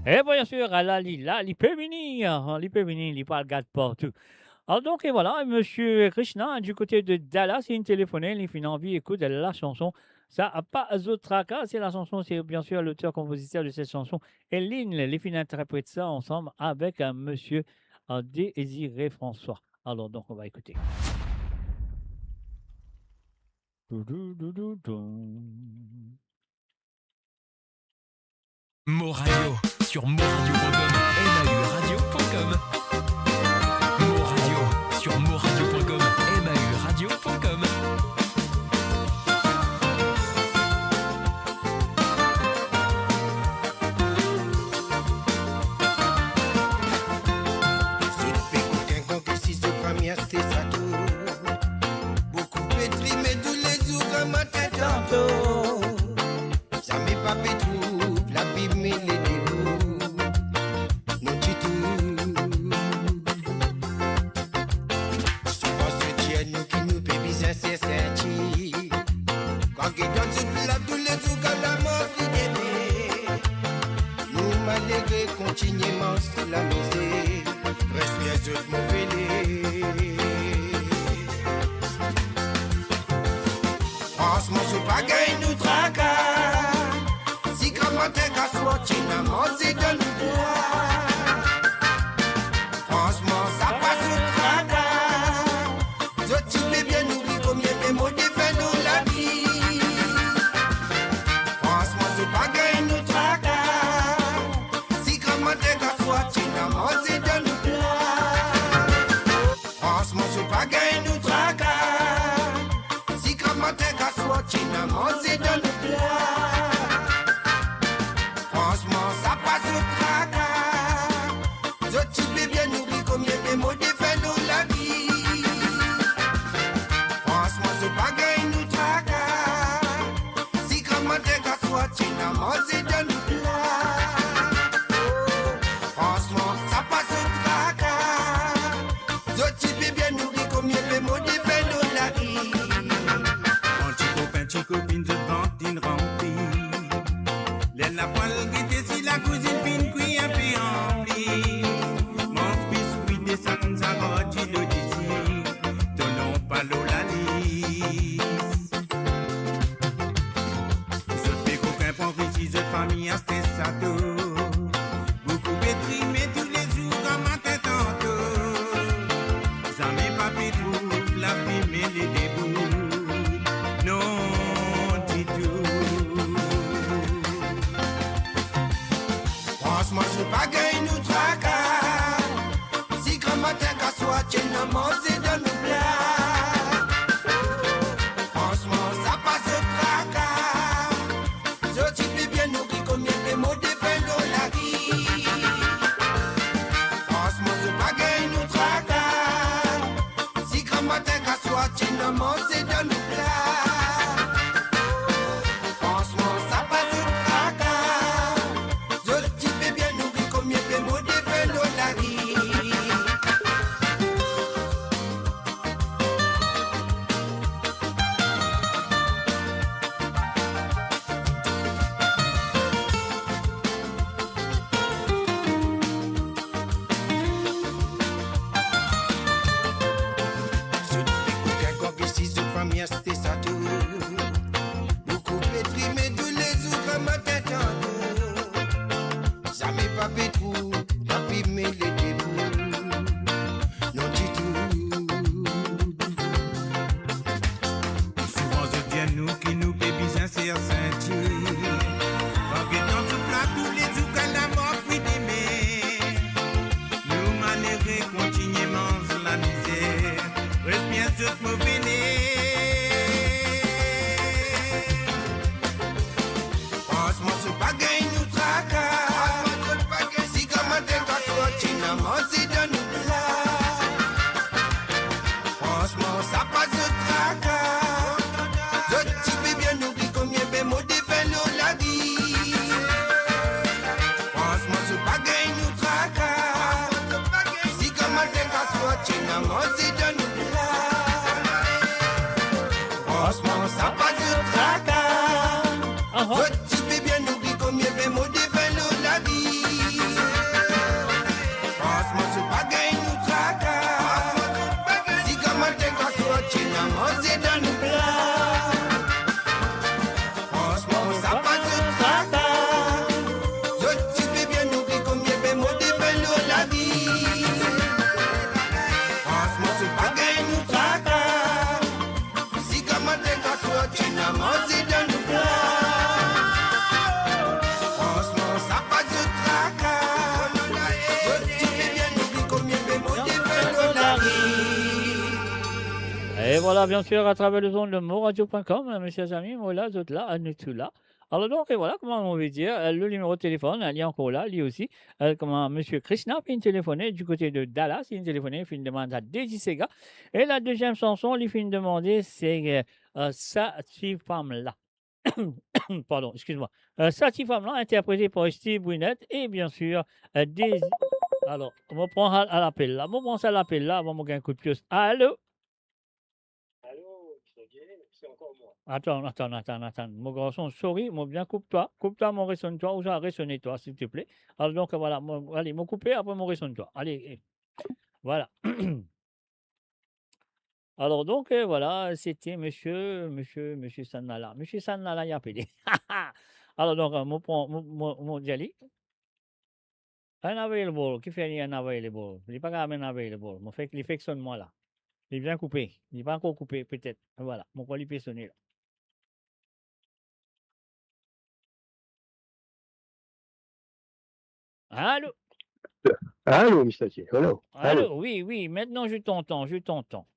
E bien sir, ala li la, li pe vini, ah, li pe vini, li pou al gat partou. Alors donc, et voilà, Monsieur Krishna, du côté de Dallas, inn telefone, li finn anvi ekout la chanson. Sa pa zot traka, c'est la chanson, c'est bien sûr l'auteur-compositeur de cette chanson, Eline, li finn interpret sa ansam avek, euh, Monsieur, euh, Désiré François. Alors donc, on va écouter. Mo Radio, sur moradio point com, M A U radio point com. Mo Radio, sur moradio point com, M A U radio point com. Zot pe kout enn kan ki si zot fami aste sato. Boukou pe trime toulezour, gramatin tanto. Zame pa pe trouv lavi mele debout. Non ditou. Souvan se dir nou ki nou pe bizin serten tir. Kan get dan zot lavi toulezour, kan lamor fini deme. Nou malere kontinie manz tou lamizer. Respir zot move ler. Fransman, zot pa gagn nou traka. Si gramatin ka sorti, ena manze dan nou bwa. Fransman, sa pa zot traka. Zot ti pe bien nouri, komie pe mo defin dan lavi. Fransman, zot pa gagn nou traka. Si gramatin ka sorti, ena manze dan nou bwa. Fransman, zot pa gagn nou traka. Si gramatin ka sorti, ena manze dan nou bwa. Fransman, sa pa zot traka. Zot ti pe bien nouri, komie pe mo defin dan lavi. Fransman, zot pa gagn nou traka. Si gramatin ka sorti, ena manze dan nou bwa. Fransman, sa pa zot traka. Zot ti pe bien nouri, komie pe mo defin dan lavi. Kan ti kopin, ti kopinn, zot vant inn ranpli. Ler lapwal gete, si lakouzinn finn kwi inpe anplis. Manz biskwi, desann sa rod, dilo disi, to nom pa lor lalis. Zot pe kokin pran risi, zot fami aste sato. Boukou pe trime toulezour, gramatin tanto. Zame pa pe trouv lavi mele debout. Non ditou. Fransman, zot pa gagn nou traka. Si gramatin ka sorti, ena manze Ti pe bien nouri, konbien pe mo defen lor lari. Fransman, zot pa gagn nou traka. Ziska matin, graswa, ti ena manze dan nou pla. Fransman, sa pa zot traka. Aha. Zot ti pe bien nouri, konbien pe mo defen lor lari. Fransman, zot pa gagn nou traka. Ziska matin, graswa, ti ena manze dan nou pla. Fransman, sa pa zot traka. Zot ti pe bien nouri, konbien pe mo defen lor lari. Fransman, zot pa gagn nou traka. Ziska matin, graswa, ti ena manze dan nou pla. Fransman, sa pa zot traka. Zot ti pe bien nouri, konbien pe mo defen lor lari. Et voilà, bien sûr, à travers les ondes de moradio point com, hein, mes chers amis, mo la, zot la, nou tou la. Alors donc, et voilà, kouma mo pe dir, euh, le numéro de téléphone, hein, li ankor la, li osi. Euh, kouma Monsieur Krishna finn telefone du côté de Dallas, li finn telefone, finn demann sa Desi Sega. Et la deuxième chanson, li finn demande, c'est, euh, euh, Sa Ti Fam La. Pardon, excuse-moi. Euh, Sa Ti Fam La, interprété par Steve Brunet et bien sûr, euh, Desi. Alors, mo pran a, a lapel la. Mo pran sa lapel la, avan mo gagn kout pios. Allô? Allô, Xavier, c'est encore moi. Atann, atann, atann, atann. Mo garson, sorry, mo bizin koup twa. Koup twa, mo resonn twa, ou sa resonn twa, silteple. Alors donc, voilà, mo, ale, mo koupe, apre mo resonn twa. Ale, eh, voilà. Alors donc, euh, voilà, c'était monsieur, monsieur, monsieur Sanala. Monsieur Sanala, li apele. Alors donc, euh, mo pran, mo, mo, mo dir li, unavailable, kifer li unavailable? Li pa kapav unavailable. Mo fek, li fek sonn mwa la. Li bizin koupe. Li pa ankor koupe, petet. Voilà. Mo krwar li pe sone la. Allô? Allô, Mister T. Allô? Allô, oui, oui, maintenant je t'entends, je t'entends.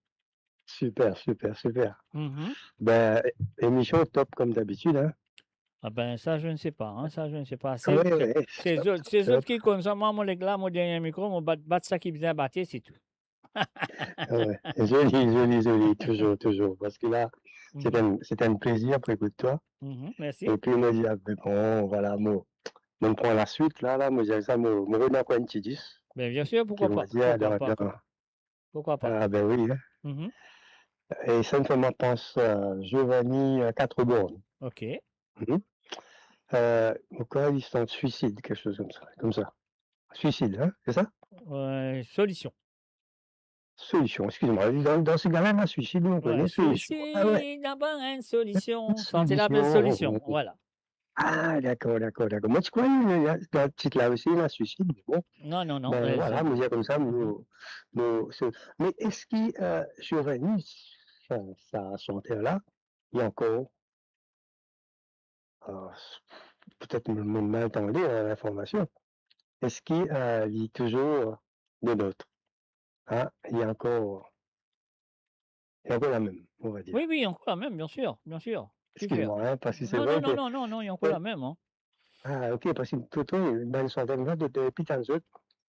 Super, super, super. Mhm. Ben, émission top comme d'habitude, hein. Ah ben, ça, je ne sais pas, hein, ça, je ne sais pas. Ah c'est, ouais, ouais, c'est top, zot, c'est top. Zot ki konn sa, mwa, mo leg la, mo dernie mikro, mo bat, bat sa ki bizin bate, c'est tout. Ah ouais. Zoli, zoli, zoli, toujours, toujours. Parce que là, c'est un, c'est un plaisir pour écouter toi. Mhm, merci. Et puis, mo dir, ah, ben, bon, voilà, mo, mo pran la suite, la, la, mo dir sa, mo, mo rod ankor enn ti dis. Ben, bien sûr, pourquoi pas, pourquoi pas. Pourquoi pas. Ah, ben oui, hein. Mhm. Et ça me fait penser à Giovanni, euh, Quatre Bornes. Ok. Mhm. Euh, pourquoi il chante suicide, quelque chose comme ça, comme ça. Suicide, hein, c'est ça? Euh, solution. Solution, excuse-moi. Dans, dans ce gars-là, la suicide, on connaît solution. Ah ouais. Suicide, napa enn solution. Solution, voilà. Ah, d'accord, d'accord, d'accord. Moi, tu croyais, le, le, le titre là aussi, la suicide, mais bon. Non, non, non. Ben, voilà, mo dir koumsa, mo, mo, se, mais est-ce que, euh, Giovanni, sa, sa chanteur-là, li ankor, euh, peut-être mo, mo mal tande, hein, l'information. Est-ce que, euh, li toujours des nôtres? Hein, li ankor, li ankor la mem, on va dire. Oui, oui, ankor la mem, bien sûr, bien sûr. Excuse-moi, hein, parce que c'est vrai que... Non, non, non, non, non, li ankor la mem, hein. Ah, ok, parce que pourtant, ben, son thème-là, de, de, depi tann zot,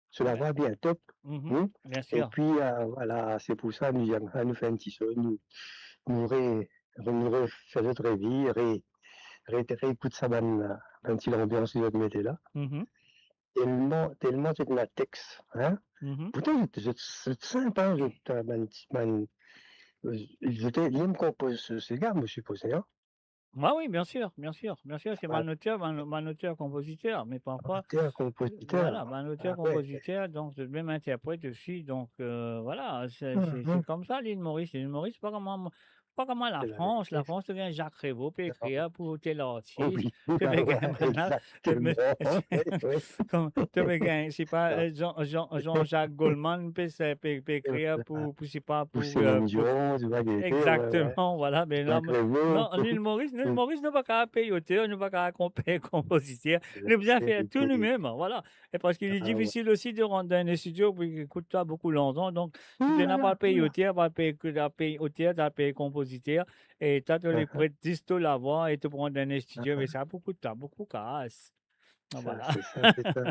so lavwa bien top. Mhm, bien sûr. Et puis, euh, voilà, c'est pour ça, nou, nou fer enn ti son, nou, nou re-, nou refer zot revi, re-, re-, reekout sa bann, bann ti lanbians ki zot mete la. Mhm. Telman, telman zot ena text, hein. Mhm. Pourtan, zot, zot, zot sinp, hein, zot, euh, bann ti, bann, euh, zot, li mem konpoz se, se gars, mo sipoze, hein. Ah oui, bien sûr, bien sûr, bien sûr, c'est bann oter, bann, bann oter, konpoziter, mais parfois, voilà, bann oter, konpoziter, donc zot mem interpret osi, donc, euh, voilà, c'est, c'est, c'est comme ça, l'île Maurice, l'île Maurice, pa kouma, pa kouma la France, la France, to gagn Jacques Revah pe ekrir pou tel artis, to pe gagn, to pe gagn, se pa, euh, Jean, Jean, Jean-Jacques Goldman pe, pe, pe ekrir pou, pou, se pa pou, euh, pou Céline Dion, tu vois, exactement, voilà, mais là, non, l'île Maurice, l'île Maurice, nou pa kapav pey oter, nou pa kapav pey konpoziter, nou bizin fer tou nou mem, voilà. E parski li difisil osi de rant dan enn studio pou kout twa boukou larzan, donk, si to ena pou al pey oter, pou al pey, pou al pey oter, to al pey konpoziter, e twa to le pret zis to lavwa e to pou rant dan enn studio, me sa pou kout twa boukou karas. Ah, voilà. C'est ça, c'est ça.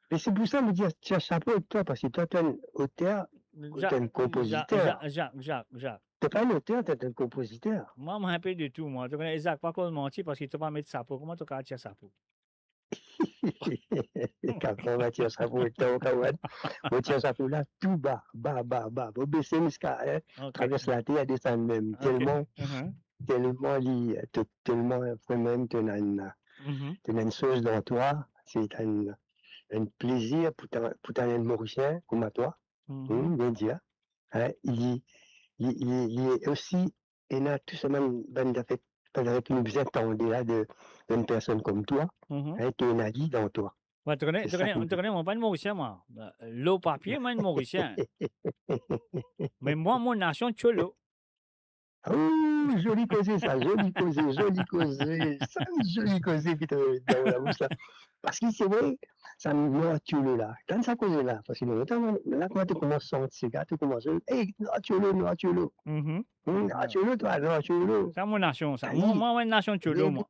Et c'est pour ça, mo dir, tir sa chapo avek twa, parski twa, to enn oter Ou Jacques, t'es un compositeur. Jacques, Jacques, Jacques, Jacques. T'es pas un auteur, t'es un compositeur. Mwa, mwa, inpe de tou, mwa. To kone, Jacques, pa koz manti, parski to pa met sapo. Kouma to kapav tir sapo? Kan ou va tir sapo, letan ou kapav, ou tir sapo la, tou ba, ba, ba, ba. Ou bese ziska, hein, Ok. travers la terre, desann mem. Ok. Telman, Mhm. telman li, to, telman, vremem, to ena enn, Mhm. to ena enn soz dan twa, se enn, enn plezir pou ta, pou ta enn Morisien kouma twa. Mhm. Hmm, bien dir. Hein, li, li, li, li osi ena tou sa bann, bann zafer, bann zafer ki nou bizin tande la de, d'enn personn kom twa, Mhm. hein, ki ena li dan twa. Wi, to kone, Se to sa kone, ki to kone, mwa pa enn Morisien, mwa. Lor papie, mwa enn Morisien. Me mwa, mo nasion Tiolo. Oh, zoli koze sa, zoli koze, zoli koze. Sa enn zoli koze ki to met dan labous la. Parski se vre, sa Nor Tiolo la. Tann sa koze la, parski lontan, la, kouma to koumans santi sega, to koumans, "Ey, Nor Tiolo, Nor Tiolo." Mhm. Hmm, Nor Tiolo, twa, Nor Tiolo. Sa mo nasion, sa. Ayi. Mwa, mwa, mwa, nasion Tiolo, mwa.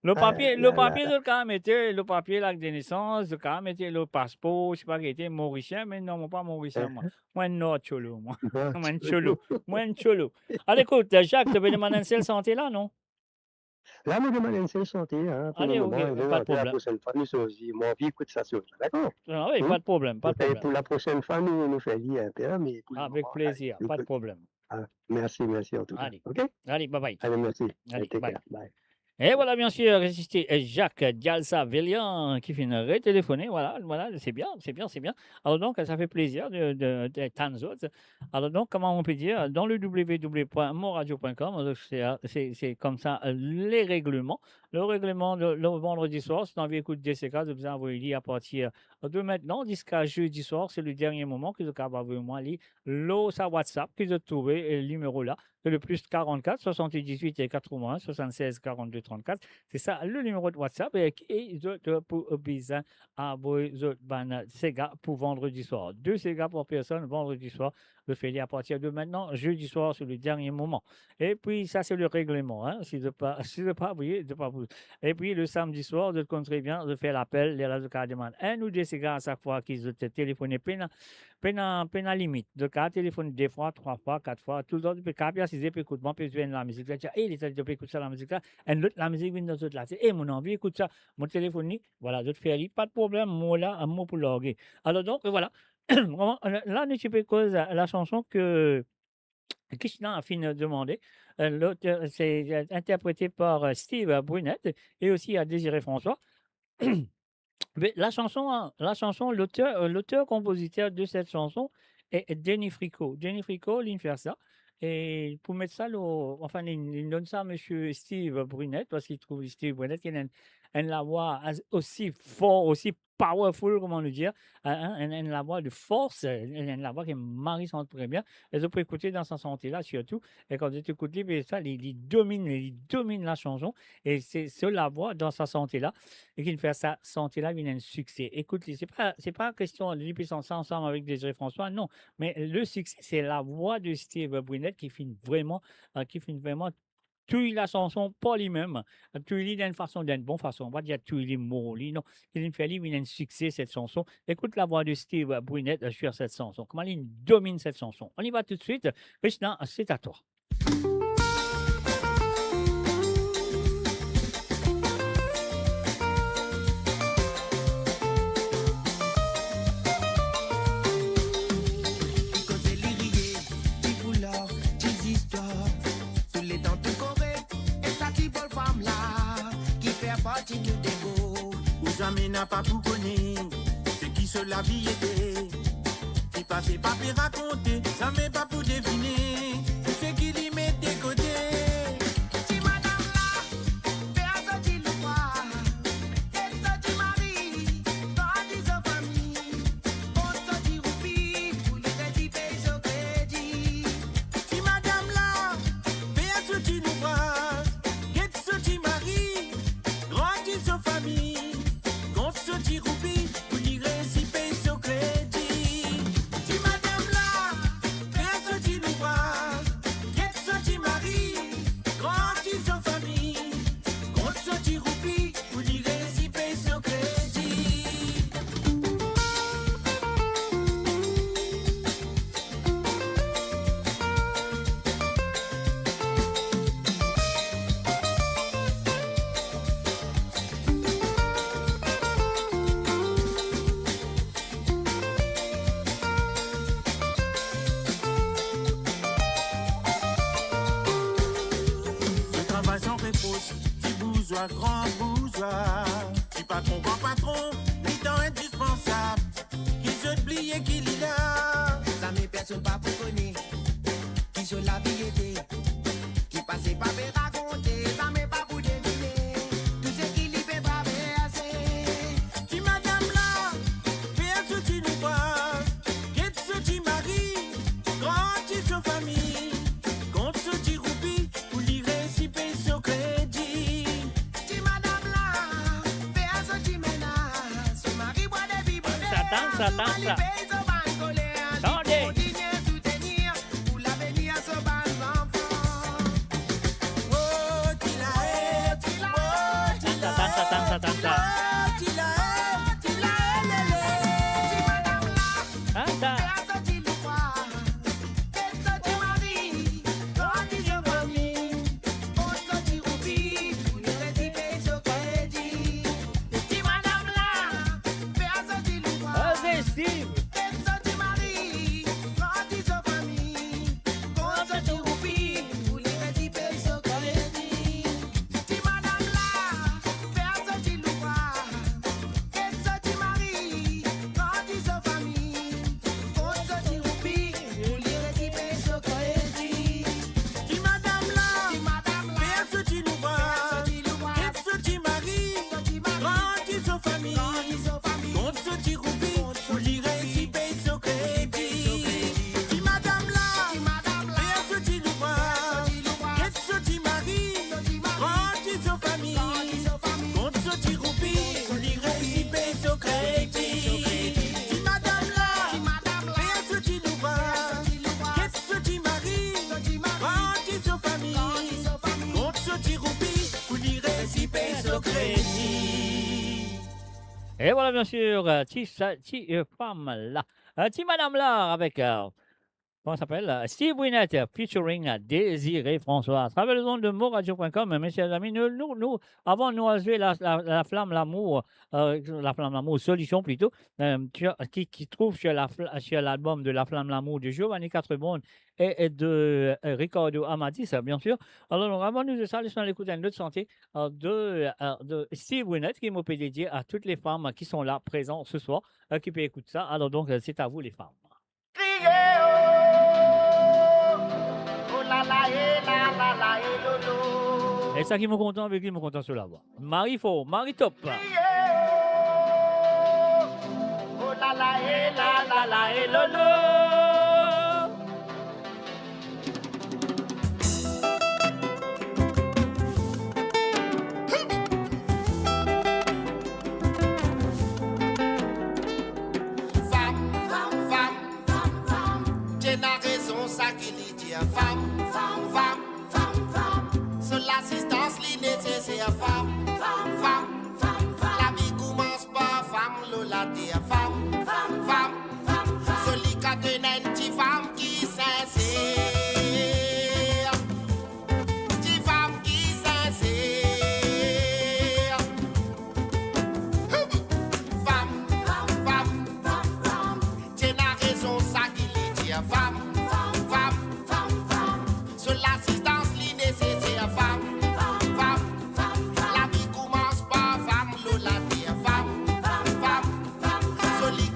Lor papie, ah, lor papie, zot kapav mete, lor papie, lakt de nesans, zot kapav mete lor paspor, sipa ki ete Morisien, me non, mo pa Morisien, mwa. Eh. Mwa enn Nor Tiolo, mwa. Nor Tiolo. Mwa enn Tiolo. Mwa enn Tiolo. Ale, ekout, Jacques, to pe demann enn sel sante la, non? La, mo demann enn sel sante, hein, pou lemoman, ok, pa de problem. La prosenn fwa, nou sorti, mo anvi ekout sa soz la, dakor? Ah wi, hmm? Pa de problem, pa de problem. Pou laprosenn fwa, nou, nou fer li inpe, hein, me pou lemoman, ale, ekout. Avek plezir, pa de problem. Ah, mersi, mersi an tou ka. Ale. Ok? Ale, bye bye. Ale, mersi. Ale, bye. Take care. Bye. Et voilà, bien sûr, c'était Jacques Dialsa-Velian ki finn retelefone. Voilà, voilà, c'est bien, c'est bien, c'est bien. Alors donc, ça fait plaisir de, de, de tann zot. Alors donc, comment on peut dire, dans le w w w point mon radio point com, c'est, c'est, c'est comme ça, euh, les règlements. Le règlement de, le vendredi soir, si t'as envie d'écouter D C K, zot bizin avoy li à partir de maintenant jusqu'à jeudi soir. C'est le dernier moment ki zot kapav avoy mwa li lor sa WhatsApp ki zot trouve, euh, nimero la. C'est le plus quarante-quatre, soixante-dix-huit et quatre-vingts, soixante-seize, quarante-deux, trente-quatre. C'est ça, le numéro de WhatsApp, et, et zot, euh, pou, euh, bizin avoy zot bann sega pou vendredi soir. Deux ségas par personne vendredi soir. Zot fer li à partir de maintenant, jeudi soir, c'est le dernier moment. Et puis, ça, c'est le règlement, hein. Si zot pa, si zot pa avoye, zot pa pou. Et puis, le samedi soir, zot konn tre bien, zot fer lapel, lerla zot kapav demann enn ou de sega a sak fwa ki zot telefone, pena, pena, pena limit. Zot kapav telefone de fwa, trwa fwa, kat fwa, toultan zot pe kapav asize, pe ekout, mwa pe zwe enn lamizik la, dir, "Ey, letan to pe ekout sa lamizik la, enn lot lamizik vinn dan zot latet, ey, mo anvi ekout sa, mo telefone li." Voilà, zot fer li, pa de problem, mo la, mo pou large. Alors donc, voilà. Kouma, la, nou ti pe koz la, la chanson que Krishna a fini demandé. Euh, l'auteur, c'est, euh, interprété par, euh, Steve Brunet et aussi à Désiré François. Mais la chanson, hein, la chanson, l'auteur, euh, l'auteur-compositeur de cette chanson est, est Denis Fricot. Denis Fricot, li fer sa. E pou met sa lor, anfin, li, li donn sa Monsieur Steve Brunet, parski li trouv Steve Brunet, li ena enn, enn lavwa as-, osi for, osi powerful, kouma nou dir, hein, hein, enn, enn lavwa de fors, enn, enn lavwa ki mari sant tre bien. E zot pou ekoute dan sa sante la, sirtou. E kan zot ekout li, be sa, li, li dominn, li dominn la chanson. E se, se lavwa dan sa sante la, e ki fer sa sante la vinn enn sikse. Ekout li, se pa, se pa kestion li pe sant sa ansam avek Désiré François, non. Me le sikse, se lavwa de Steve Brunet ki finn vreman, euh, ki finn vreman touy la chanson par limem, touy li dan enn fason, dan enn bon fason. On va dire touy li, mor li, non. Li fer li vinn enn sikse, cette chanson. Écoute la voix de Steve Brunet sur cette chanson. Kouma li dominn cette chanson. On y va tout de suite. Krishna, c'est à toi. Ti foular, ti zistwar, tou letan tou kore, e sa ti bel fam la, ki fer parti nou dego. Ou zame napa pou kone, seki so lavi ete. Ki pase pa pe rakonte, zame pa pou devine, tou seki li met de kote. Ti madam la, fer so ti louvraz, get so ti mari, grandi so fami. Kont so ti roupi, pou li resi pey so kredi. Ti madam la, fer so ti louvraz, get so ti mari, grandi so fami. Kont so ti roupi, pou li resi pey so kredi. Ti madam la, fer so ti louvraz, get so ti mari, grandi so fami. Kont so ti roupi, pou li resi pey so kredi. Fason repros, ti bouzwa, gran bouzwa. Ti patron, gran patron, li dan indispansab. Ki zot bliye ki li la. Zame personn pa pou kone ki so lavi ete. Ki pase pa pe rakonte, zame pa pou devine tou seki li pe traverse. Ti madam la, fer so ti louvraz, get so ti mari, grandi so fami, kont so ti roupi, pou li resi pey so kredi. Ti madam la, fer so ti menas, so mari bwar depi boter, tann sa, tann sa, tann sa. Li pey so bann koler, li kontinie soutenir pou lavenir so bann zanfan. Oh, ti la, eh, ti la, eh, ti la, tann sa, tann sa, tann sa, tann sa. Oh, ti la, eh, ti la, eh, le, le. Ti madam la, fer so ti louvraz, get so ti mari, grandi so fami, kont so ti roupi, pou li resi pey so kredi. Ti madam la, fer so ti louvraz, get so ti mari, grandi so fami, kont so ti roupi, pou li resi pey so kredi. Ti madam la, fer so ti louvraz, get so ti mari, grandi so fami, kont so ti roupi, pou li resi pey so kredi. Ti madam la, ti madam la, fer so ti louvraz, get so ti mari, grandi so fami, kont so ti roupi, pou li resi pey so kredi. Ti madam la, ti madam la, fer so ti louvraz, get so ti mari, grandi so fami, kont so ti roupi, pou li resi pey so kredi. Ti madam la, ti madam la, fer so ti louvraz, get so ti mari, grandi so fami, kont so ti roupi, pou li resi pey so kredi. E vwala, bien sir, euh, ti sa, ti, euh, fam la. Euh, ti madam la avek, euh, kouma i apel, euh, Steve Winnet, euh, featuring, euh, Désiré François. Travers les ondes de Mo Radio point com, euh, mesier, zami, nou, nou, nou, avan nou al zwe la, la, La Flamme Lamour, euh, La Flamme Lamour, Solution plito, euh, ki, ki trouv sur la fla-, sur l'album de La Flamme Lamour de Giovanni Quatrebonde et, et de, euh, Ricardo Amadis, euh, bien sir. Alor, donk, avan nou zwe sa, les nou al ekout enn lot sante, euh, de, euh, de Steve Winnet, ki mo pe dedie a tout les femmes qui sont là, présentes ce soir, euh, ki pe ekout sa. Alor, donk, euh, c'est à vous, les femmes. Kriye, oh, oh la la, e la la la, e lolo. E sa ki mo kontan avek li, mo kontan so lavwa. Mari for, mari top. Kriye, oh, oh la la, e la la la, e lolo. Fam, fam, fam, fam, fam. Ti ena rezon sa ki li dir. Fam, fam, fam, fam, fam. So lazistans li neseser. Fam, fam, fam, fam, fam. Lavi koumans par fam lor later. Fam, fam, fam, fam, fam. Zoli kan to ena enn ti fam ki sinser. Ti fam ki sinser. Fam, fam, fam, fam, fam. Ti ena rezon sa ki li dir. Fam, fam, fam, fam, fam. So lazistans li neseser. Fam, fam, fam, fam, fam. Lavi koumans par fam lor later. Fam, fam, fam, fam, fam. Zoli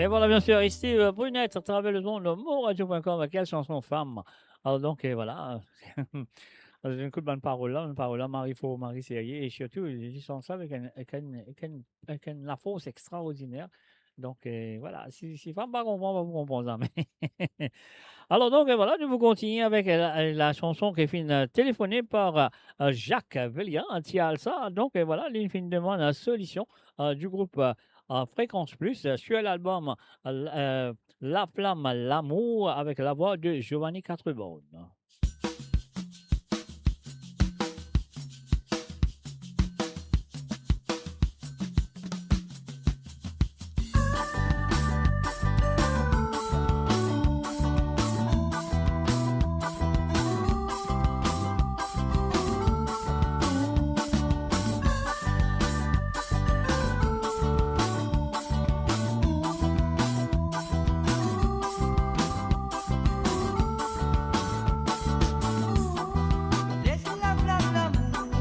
E vwala, bien sir, Steve Brunet, atravers le monde, moradio point com, quelle chanson femme. Alor donk, e vwala, zot inn ekout bann parol la, bann parol la mari for, mari serye, e sirtou, li sant sa avek enn, avek enn, avek enn, avek enn lafors extraordiner. Donk, e vwala, si, si fam pa konpran, pa pou konpran zame. Alor donk, e vwala, nou pou kontigne avek, e, la, la chanson ki finn, e, telefone par, e, Jacques Velia, ti al sa. Donk, e vwala, li finn demann, e, Solution, e, du group, e, e, Fréquence Plus, e, sur l'album, e, l-, e, La Flamme Lamour avek lavwa de Giovanni Quatrebornes. Les la flam lamour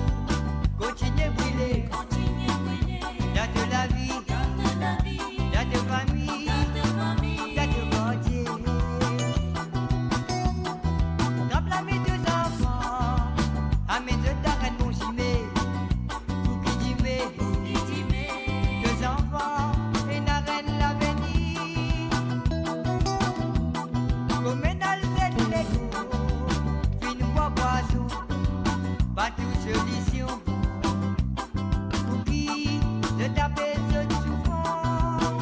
kontinie brile, kontinie brile, dan to lavi, dan to lavi, dan to fami, dan to fami, dan to kartie. Trap lame to zanfan, amenn zot dan enn bon sime. Pou ki dime, pou ki dime, to zanfan ena enn lavenir. Kouma enn al zet lego, finn bwar pwason, pa trouv solision. Pou ki zot apel zot soufrans?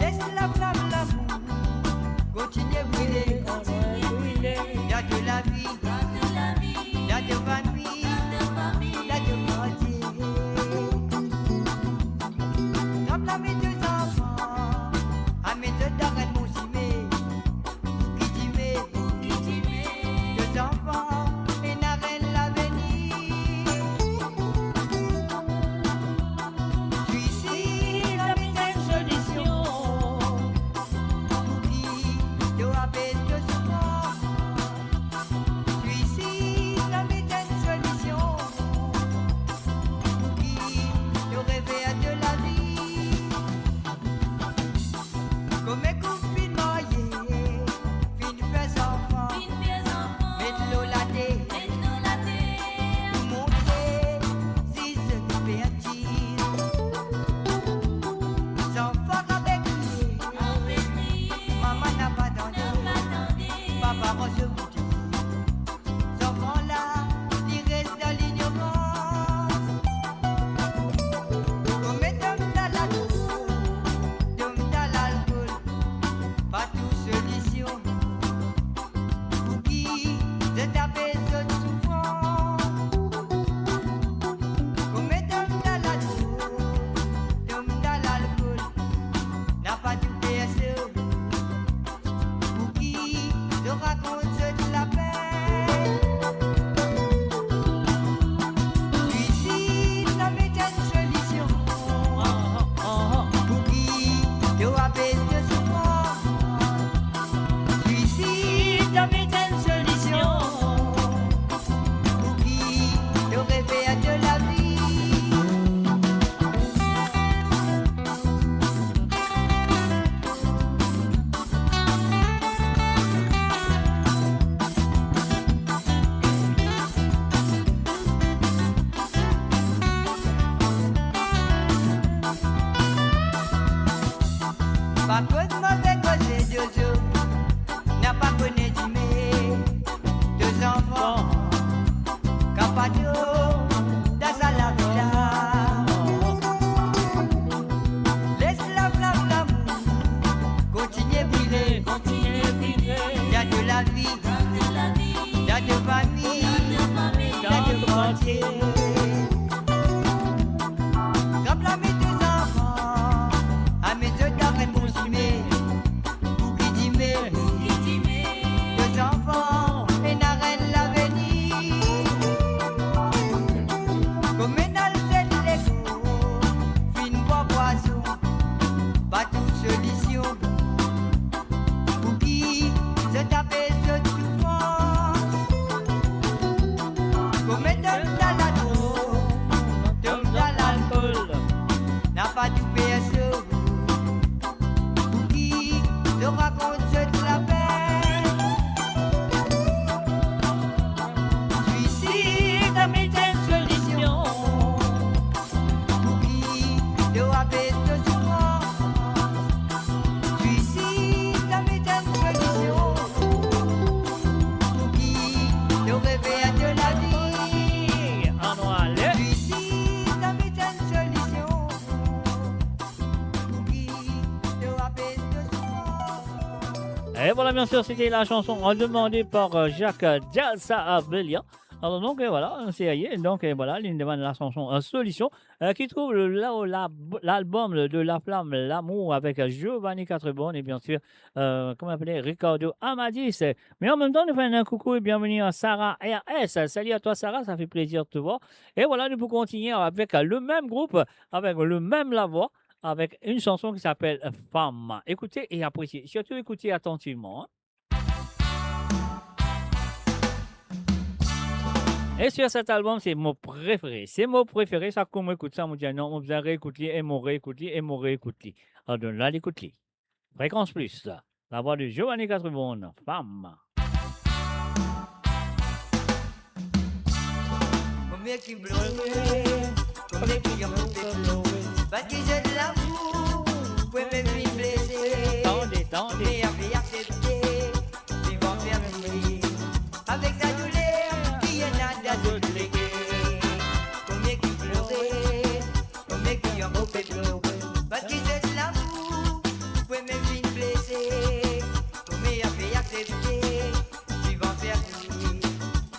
Les la flam lamour kontinie brile, kontinie brile, dan to lavi, dan to fami, dan to kartie. Trap lame to zanfan, amenn zot dan enn bon sime. Pou ki dime, pou ki dime, to zanfan ena enn lavenir. Swisid la met enn solision. Pou ki to apel to soufrans? Swisid la met enn solision. Pou ki to rever to lavi? Kouma koup finn marye, finn fer zanfan, finn fer zanfan, met lor later, met lor later, pou montre ziz nou fertil. Zanfan ape kriye, ape kriye, mama napa tande, napa tande, papa rann so koute. Zanfan la, li res dan lignorans. Kouma tom dan ladrog, tom dan lalkol, pa trouv solision. Pou ki zot apel zot soufrans? Kouma tom dan ladrog, tom dan lalkol, napa trouv personn. Pou ki to rakont zot lapenn? Swisid la met enn solision. Pou ki to apel to soufrans? Swisid la met enn solision. Pou ki to rever to lavi? Pa kot move koze, Jojo, napa kone dime. To zanfan kapato dan sa lavi la. Les la flam lamour kontinie brile, kontinie brile, dan to lavi, dan to lavi, dan to fami, dan to fami, dan to kartie. Trap lame to zanfan, amenn zot dan enn bon sime. Pou ki dime, pou ki dime, to zanfan ena enn lavenir. Et voilà, bien sûr, c'était la chanson, euh, demandée par, euh, Jacques, euh, Jalsa, euh, Belian. Alors, donc, euh, voilà, c'est, euh, donc, euh, voilà, li demann la chanson, euh, Solution, euh, ki trouv le, la, la, l'album de La Flamme, L'amour avec, euh, Giovanni Quatre Bornes et bien sûr, euh, comment appeler, Ricardo Amadis. Mais en même temps, nous faisons un coucou et bienvenue à Sarah R S. Salut à toi, Sarah, ça fait plaisir de te voir. Et voilà, nous pouvons continuer avec, euh, le même groupe, avec le même la voix, avec une chanson qui s'appelle Femme. Écoutez et appréciez. Surtout écoutez attentivement, hein. Et sur cet album, c'est mon préféré. C'est mon préféré. Sa kou mo ekout sa, mo dir non, mo bizin reekout li, e mo reekout li, e mo reekout li. Alors, donn la, ekout li. Fréquence Plus, la voix de Giovanni Quatre Bornes, Femme. Komie ki blese, komie ki anvi plore. Parski zot lamour pou mem vinn blese. Tande, tande. Komie ape aksepte viv anferme avek sa douler ki ena dan zot leker. Komie ki blese, komie ki anvi plore. Parski zot lamour pou mem vinn blese. Komie ape aksepte viv anferme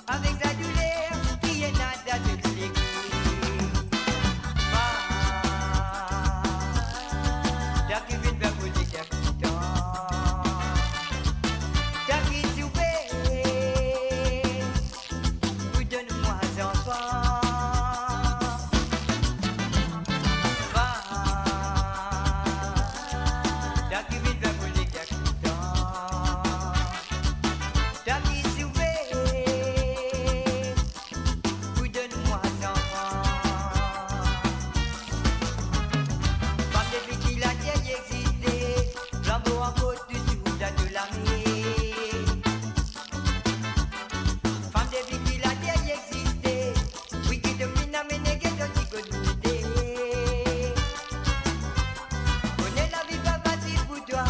avek sa douler ki ena dan zot leker. Ah, twa ki vinn fer mo leker kontan, twa ki soufer pou donn mwa zanfan. Ah, twa ki vinn fer mo leker kontan, twa ki soufer pou donn mwa zanfan. Fam depi ki later li existe, flanbo ankor touzour dan to lame. Fam depi ki later li existe, wi ki to finn amenn, get to ti kot kote. Kone lavi pa fasil pou twa,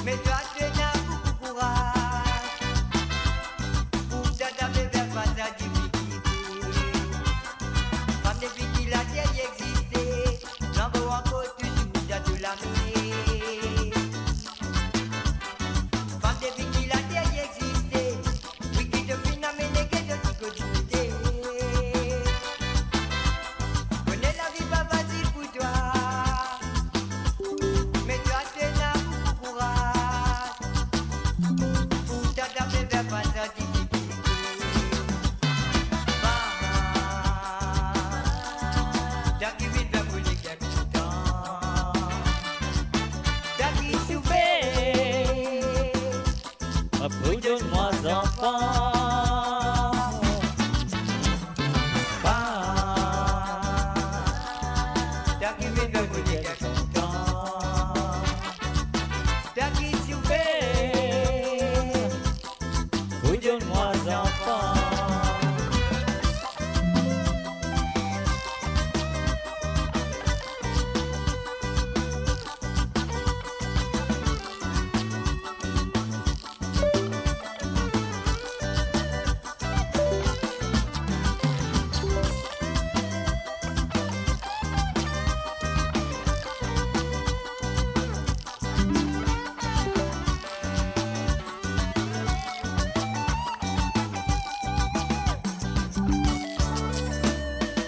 me twa to ena boukou kouraz pou twa tape fer fas a difikilte. Fam depi ki later li existe, flanbo ankor touzour dan to lame. Fam depi ki later li existe, wi ki to finn amenn, get to ti kot kote. Kone lavi pa fasil pou twa, me twa to ena boukou kouraz pou twa tape fer fas a difikilte. Fam, twa ki vinn fer mo leker kontan, twa ki soufer pou donn mwa zanfan. Fam, twa ki vinn fer mo leker kontan, twa ki soufer pou donn mwa zanfan.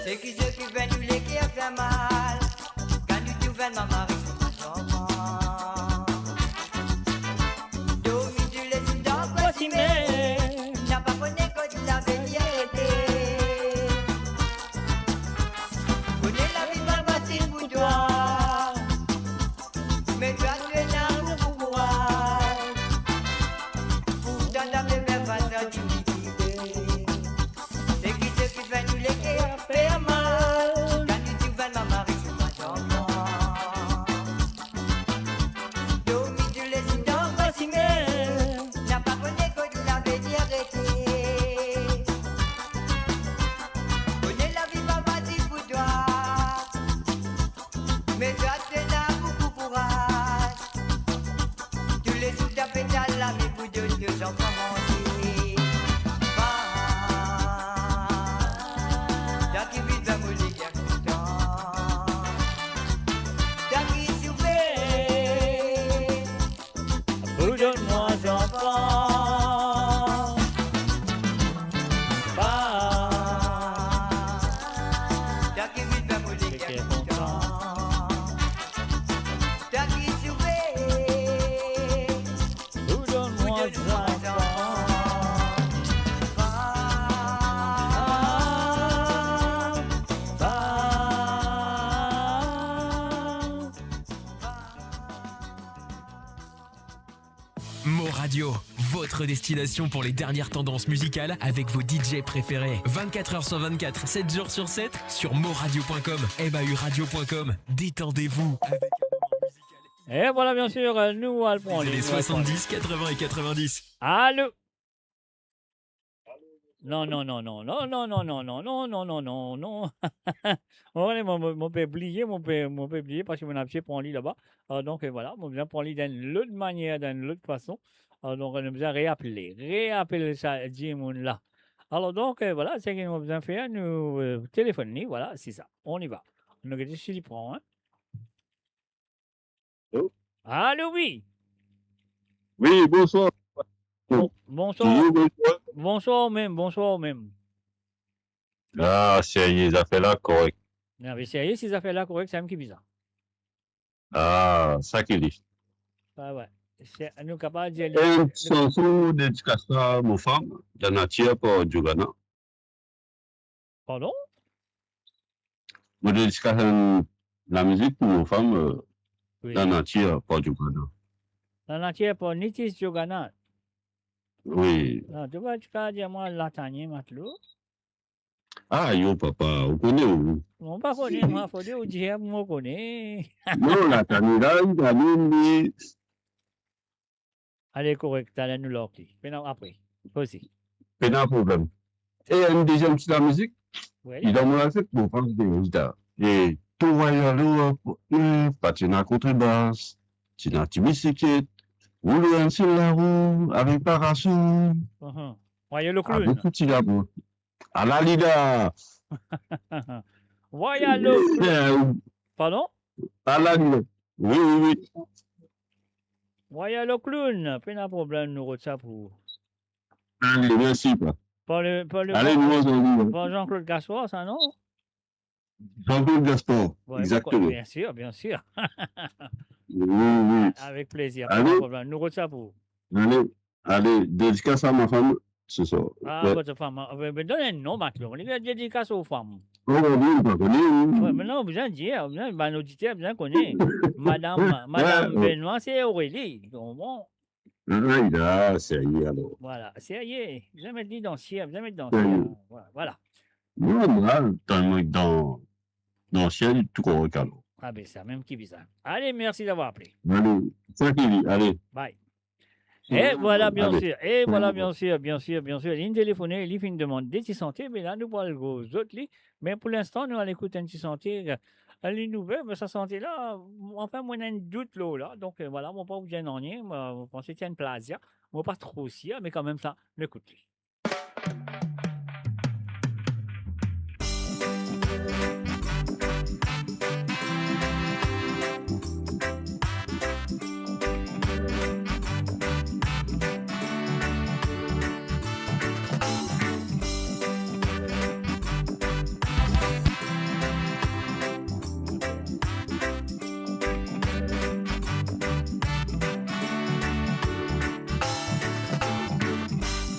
Seki, seki fer nou leker fer mal, kan nou trouv enn mari, trouv enn zanfan. Dormi toulezour dan kosime, napa kone kot lavenir ete. Kone lavi pa fasil pou twa, me twa to ena boukou kouraz pou twa tape fer fas a difikilte. Seki, seki fer nou leker fer mal, kan nou trouv enn mari, trouv enn zanfan. Dormi toulezour dan kosime, napa kone kot lavenir ete. Kone lavi pa fasil pou twa, me twa to ena boukou kouraz. Toulezour tape dan lame pou donn to zanfan manze. Fam, twa ki vinn fer mo leker kontan, twa ki soufer Mo Radio, votre destination pour les dernières tendances musicales avec vos D J préférés. Vingt-quatre heures sur vingt-quatre, sept jours sur sept, sur mo radio point com, M A U radio point com. Détendez-vous avec un moment musical. Et voilà, bien sûr, euh, nous allons prendre les années soixante-dix, quatre-vingts et quatre-vingt-dix. Allô ? Non, non, non, non. Mo, mo, mo pe bliye, mo pe, mo pe bliye parski mo ti pran li laba. Alor, donk, euh, vwala, mo bizin pran li dan enn lot manier, dan enn lot fason. Alor, donk, nou bizin reapele, reapele sa dimoun la. Alor, donk, euh, vwala, seki nou bizin fer, nou, euh, telefonn li, vwala, se sa. On y va. Nou gete si li pran, hein. Allô ? Allô, wi. Wi, bonswar. Bon, bonswar. Bonjour, bonsoir. Bonswar ou mem, bonswar ou mem. Ah, serye, zafer la korek. Non, me serye, si zafer la korek, samem ki bizin. Ah, sa ki li. Ah, wi. Se, nou kapav dir li. Enn sanson dedikasyon mo fam, Lanatir par Diougana. Pardon ? Mo dedikase enn lamizik pou mo fam, euh, wi. Lanatir par Diougana. Lanatir par Nitis Diougana. Wi. Non, to pa, to pa dir mwa Latanie Matelot. Ah, yo, papa, ou kone ou. Mo pa kone, mwa, fode ou dir, mo kone. Non, Latanie la, li, li, li, Ale, korek, taler nou larg li. Pena apre. Koze. Pena problem. E enn deziem ti lamizik, wi, li dan mo latet, bon, pa de rezilta. E tou Royal Europe, e, pa ti ena kontrebas, ti ena ti bisiklèt, roule enn sel larou avek parasol. Uhum. Royal Clown. Avek ti labo. Ala li la. Royal Clown. Eh, pardon ? Ala li la. Wi, wi, wi. Royal Clown, pena problem, nou rod sa pou ou. Ale, mersi, pa. Par le, par le, ale, nou ansanm, wi. Par Jean-Claude Gaspard, sa, non ? Jean-Claude Gaspard, wi, exactement. Bien sûr, bien sûr. Wi, wi. Avec plaisir, ale. Pena problem, nou rod sa pou ou. Ale, ale, dedikas a ma fam, se sa. Ah, wi. Votre femme, ah, ben, ben, donn enn non, Matlon. Li pe dedikas ou fam. Oh, wi, wi, pa kone, wi. Wi, me non, bizin dir, bizin, bann oditer bizin kone. Madam, Madam Benoît, se Aurélie. Bon, bon. Ah, li la, serye alor. Vwala, serye. Bizin met li dan siel, bizin met dan siel. Serye. Vwala, vwala. Non, non, tann mwa dan, dan siel, tou korek alor. Ah ben, samem ki bizin. Ale, mersi davoir apele. Ale, sa ki li, ale. Bye. E vwala, bien sir. E vwala, bien sir, bien sir, bien sir. Linn telefone, li finn demann de ti sante, me la, nou pou al gro zot li. Me pou linstan, nou al ekout enn ti sante, euh, li nouvel, me sa sante la, anfin, mo ena enn dout lor la. Donk, euh, vwala, mo pa pou dir nanye, mo, mo panse ti enn plazia. Mo pa tro sir, me kanmem sa, nou ekout li.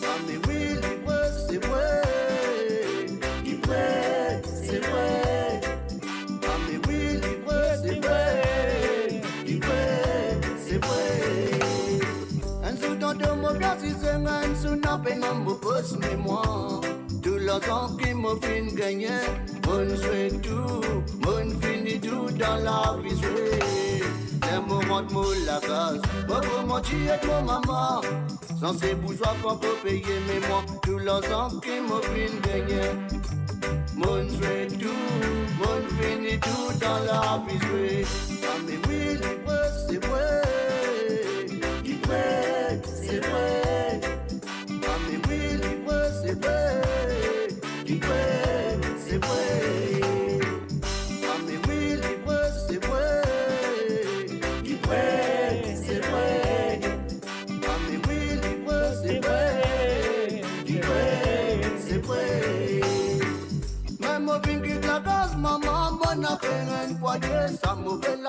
Ah, me wi, li vre, se vre. Li vre, se vre. Ah, me wi, li vre, se vre. Li vre, se vre. Enn zour dan do mo bien size, enn zour dan pena mo pos memwar. Tou larzan ki mo finn gagne, mo'nn zwe tou, mo'nn fini tou dan lavi zwe. Ler mo rant mo lakaz, mo pou manti ek mo mama. Sanse bouzwa pa pou peye, me mwa, tou larzan ki mo finn gagne, mo'nn zwe tou, mo'nn fini tou dan lavi zwe. Ah, me wi, li vre, se vre. Li vre, se vre. Ah, me wi, li vre, se vre. Li vre, se vre. Ah, me wi, li vre, se vre. Li vre, se vre. Ah, me wi, li vre, se vre. Li vre, se vre. Me mo finn kit lakaz mama, mo'nn al fer enn fwaye, sa mo fer la.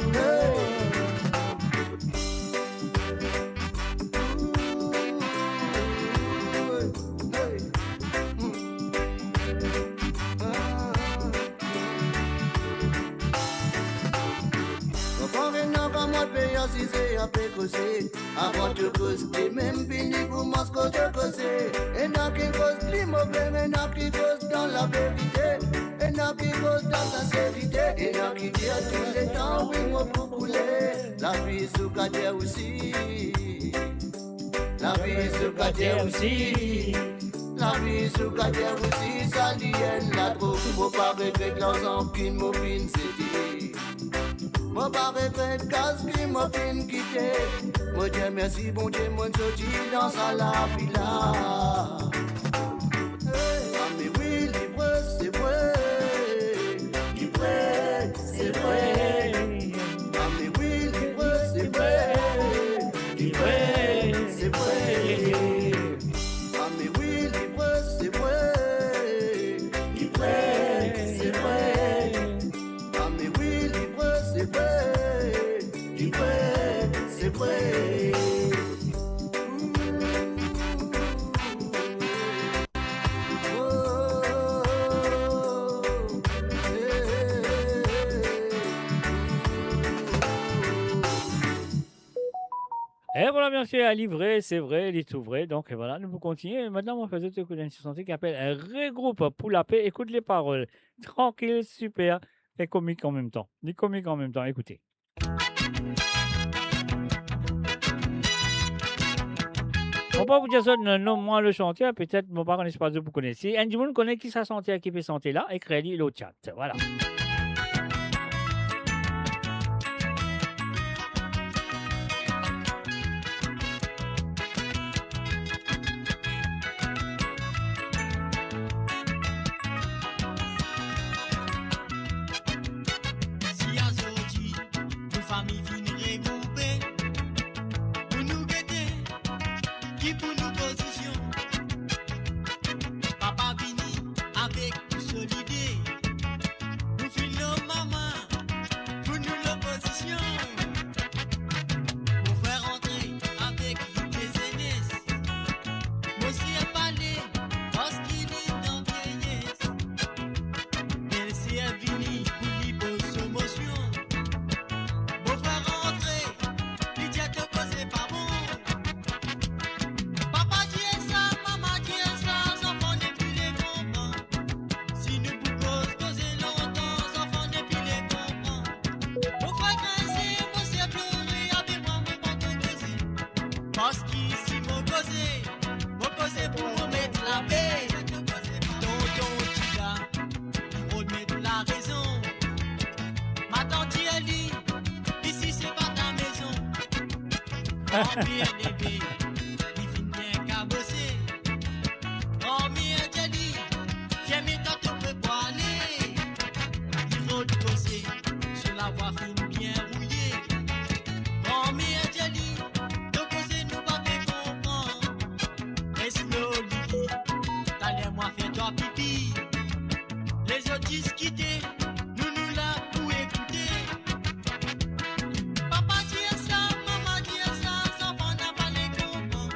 Hey. Hey. Mo pa ena kan mo pe asize ape koze. Avan tou koz, limem fini koumans koz koze. Ena ki koz pli move, ena ki koz dan laverite, ena ki koz dan sinserite, ena ki dir touletan, wi, mo pou koule. Lavi sou kater osi. Lavi sou kater osi. Lavi sou kater osi, sa li enn ladrog. Mo pa regret larzan ki mo finn sede. Mo pa regret kaz ki mo finn kite. Mo dir mersi Bondie, mo'nn sorti dan sa lavi la. Hey, ah, me wi, li vre, se vre. Li vre, se vre. Ah, me wi, li vre, se vre. Li vre, se vre. Ah, me wi, li vre, se vre. Li vre, se vre. Ah, me wi, li vre, se vre. Li vre, se vre. E vwala, mesi, li vre, se vre, li tou vre. Donk, e vwala, nou pou kontinie. Aster, mo fer zot ekout enn ti sante ki apel Regroup pou lape. Ekout le parol. Trankil, siper e komik anmemtan. Li komik anmemtan. Ekoute. Mo pa pou dir zot non, non, mwa le santer, petet, mo pa kone si pa zot pou kone. Si enn dimoun kone ki sa santer ki pe sante la, ekrir li lor chat. Vwala. Si azordi nou fami finn regroupe, pou nou gete ki pou nou pozision. Papa vini avek tou so lide. Nou finn lor mama, pou nou lopozision. Mo frer rantre avek li lezenes. Mo sir pale, parski li dan vieyes. Belsir vini pou li poz so mosion. Mo frer rantre, li dir to koze pa bon. Papa dir sa, mama dir sa, zanfan nepli le konpran. Si nou pou koz, koze lontan, zanfan nepli le konpran. Mo frer grinse, mo sir plore, avek mwa, mo pa pou koze. Parski si mo koze, mo koze pou mo met lape. Tonton Tita, li rod met larezon. Matant dir li, isi se pa ta mezon. Granmer leve, li finn bien kabose. Granmer dir li, ferme ta, to pe pou ale. Li rod koze, so lavwa finn bien rouye. Granmer dir li, to koze nou pa pe konpran. Res lor lili, taler mwa fer twa pipi. Lezot diskite, nou, nou la pou ekoute. Papa dir sa, mama dir sa, zanfan napa le konpran.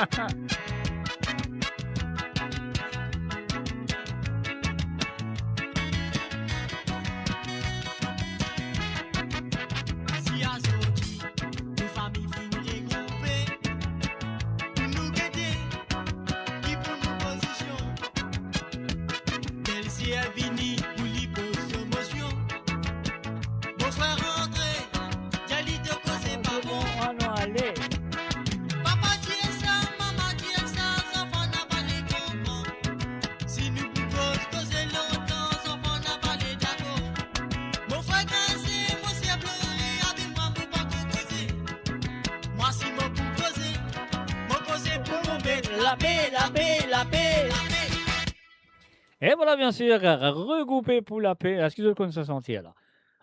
Si azordi, nou fami finn regroupe, pou nou gete ki pou nou pozision. Belser vini pou li poz so mosion. Bofrer rantre, dir li to koze pa bon. Bon, anon ale. Papa dir sa, mama dir sa, zanfan napa le konpran. Si nou pou koz koze lontan, zanfan napa le dakor. Mo frer grinse, mo ser plore, avek mwa mo pa pou koze. Mwa si mo pou koze, mo koze pou mo met lape, lape, lape, lape. E vwala, biensir, Regroupe pour la Paix. Eski zot konn sa santi la?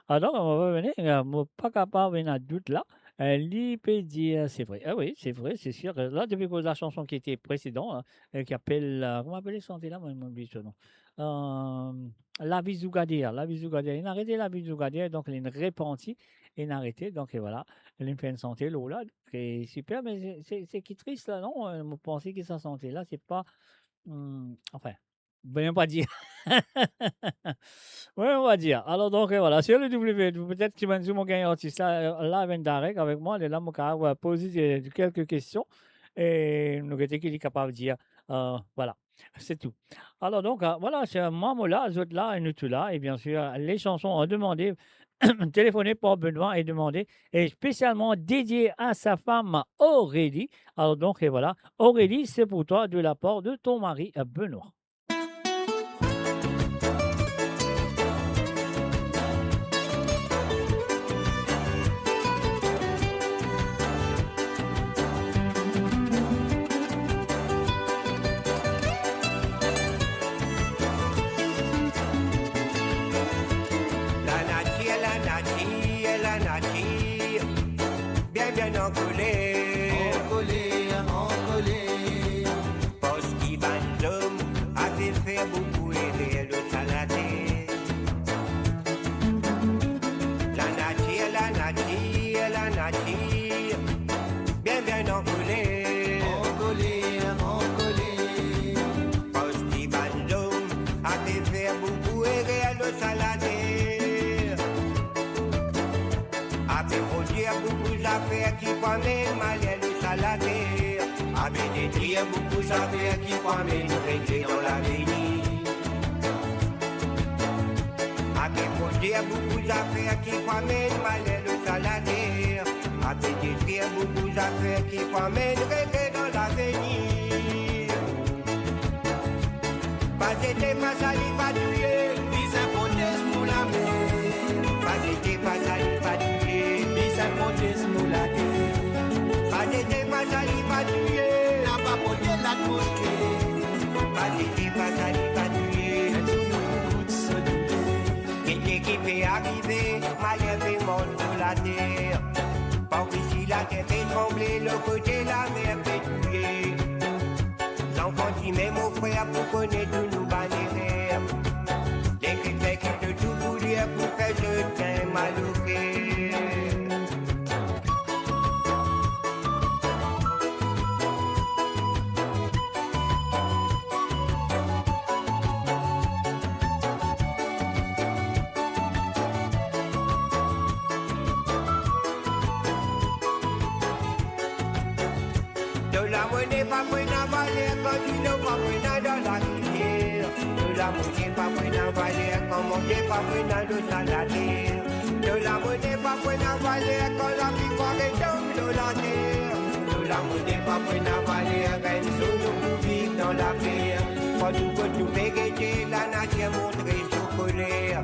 Atann, mo revini, eh, mo pa kapav ena dout la. Eh, li pe dir, se vre. Ah wi, se vre, se sir. La, depi koz lasanson ki ete presedan, la, eh, ki apel, eh, kouma apel santi la, mo, mo bliye so nom. Eh, Lavi Zougader, Lavi Zougader. Linn arete Lavi Zougader, donk linn repanti, linn arete, donk, e vwala, linn fer enn santi lor la, donk, e siper, me se, se, se ki tris la, non? Eh, mo panse ki sa santi la, se pa, hmm, anfin, Bon, mo pa dir. Wi, mo pa dir. Alor, donk, eh, vwala, sir le W W W, petet ki bann zour mo gagn artis la, eh, la, vinn direk avek mwa, lerla mo kapav, eh, poze de, de kelke kestion, e nou gete ki li kapav dir, eh, vwala, se tou. Alor, donk, eh, vwala, se mwa, mo la, zot la, e nou tou la, e biensir, les chansons à demander, téléphoner par Benoît et demander, et spécialement dédié à sa femme Aurélie. Alor, donk, e vwala, Aurélie, c'est pour toi de la part de ton mari, eh, Benoît. Lanatir, lanatir, lanatir, bien, bien ankole. Ankole, ankole. Parski bann zom ape fer boukou erer lor sa later. Lanatir, lanatir, lanatir, bien, bien ankole. Ankole, ankole. Parski bann zom ape fer boukou erer lor sa later. Ape prodwir boukou zafer ki pou amenn maler lor sa later. Ape detrir boukou zafer ki pou amenn regle dan lavenir. Ape prodwir boukou zafer ki pou amenn maler lor sa later. Ape detrir boukou zafer ki pou amenn regle dan lavenir. Pa zete, pa sali, pa touye, bizin protez nou lamer. Pa zete, pa sali, pa touye, bizin protez nou later. Pa zete, pa sali, pa touye, napa pote latmosfer. Pa zete, pa sali, pa touye, enn zour nou pou gout so douler. Gete ki pe arive, maler pe mord lor later. Parski later pe tranble, lor kote lamer pe touye. Zanfan dime, mo frer, pou kone tou nou bann erer. Lekrifer ki to tou pou lir pou fer zot gagn mal o ker. To lamone pa pou ena valer kan dilo pa pou ena dan larivier. To lamone pa pou ena valer kan manze pa pou ena lor sa later. To lamone pa pou ena valer kan lapli pa retonbe lor later. To lamone pa pou ena valer, enn zour nou pou viv dan laper. Partou kot nou pe gete, lanatir montre so koler.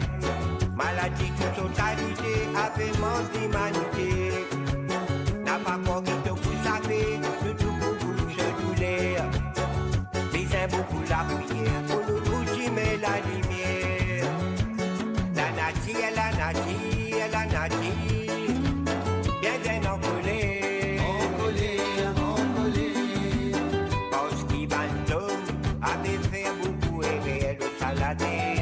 Maladi tou so kalite, ape manz limanite. Napa kor ki to pou sape, nou tou pou bouz so douler. Bizin boukou lapriyer pou nou trouv simin lalimier. Lanatir, lanatir, lanatir, bien, bien ankole. Ankole, ankole. Parski bann zom ape fer boukou erer lor sa later.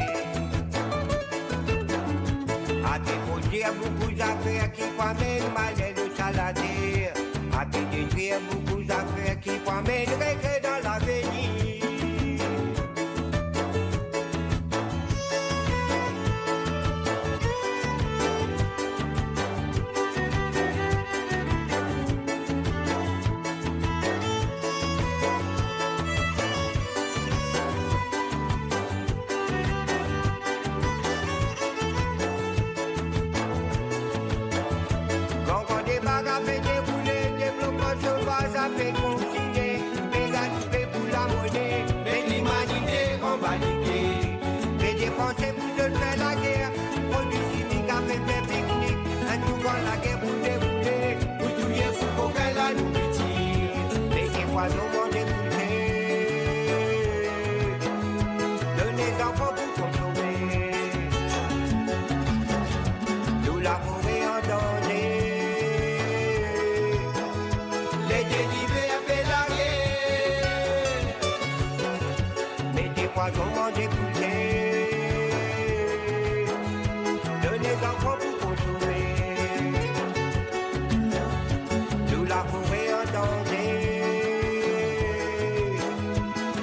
Ape prodwir boukou zafer ki pou amenn maler lor sa later. Ape detrir boukou zafer Ki pou amenn regre dan lavenir. Kan, kan debak pe deroule, devlopman sovaz pe kontinie, pe gagn pe pou lamone, me limanite anba lipie. Pe depanse pou zot fer lager, prodwi simi kafe fer piknik, enn touvan lager pou deroule, pou touye, pou kokin lanouritir, mete pwazon manze pou zot, donn zanfan pou konsome. Nou lafore an danze, lete diver pe lage, mete pwazon manze pou zot, donn zanfan pou konsome. Nou lafore an danze,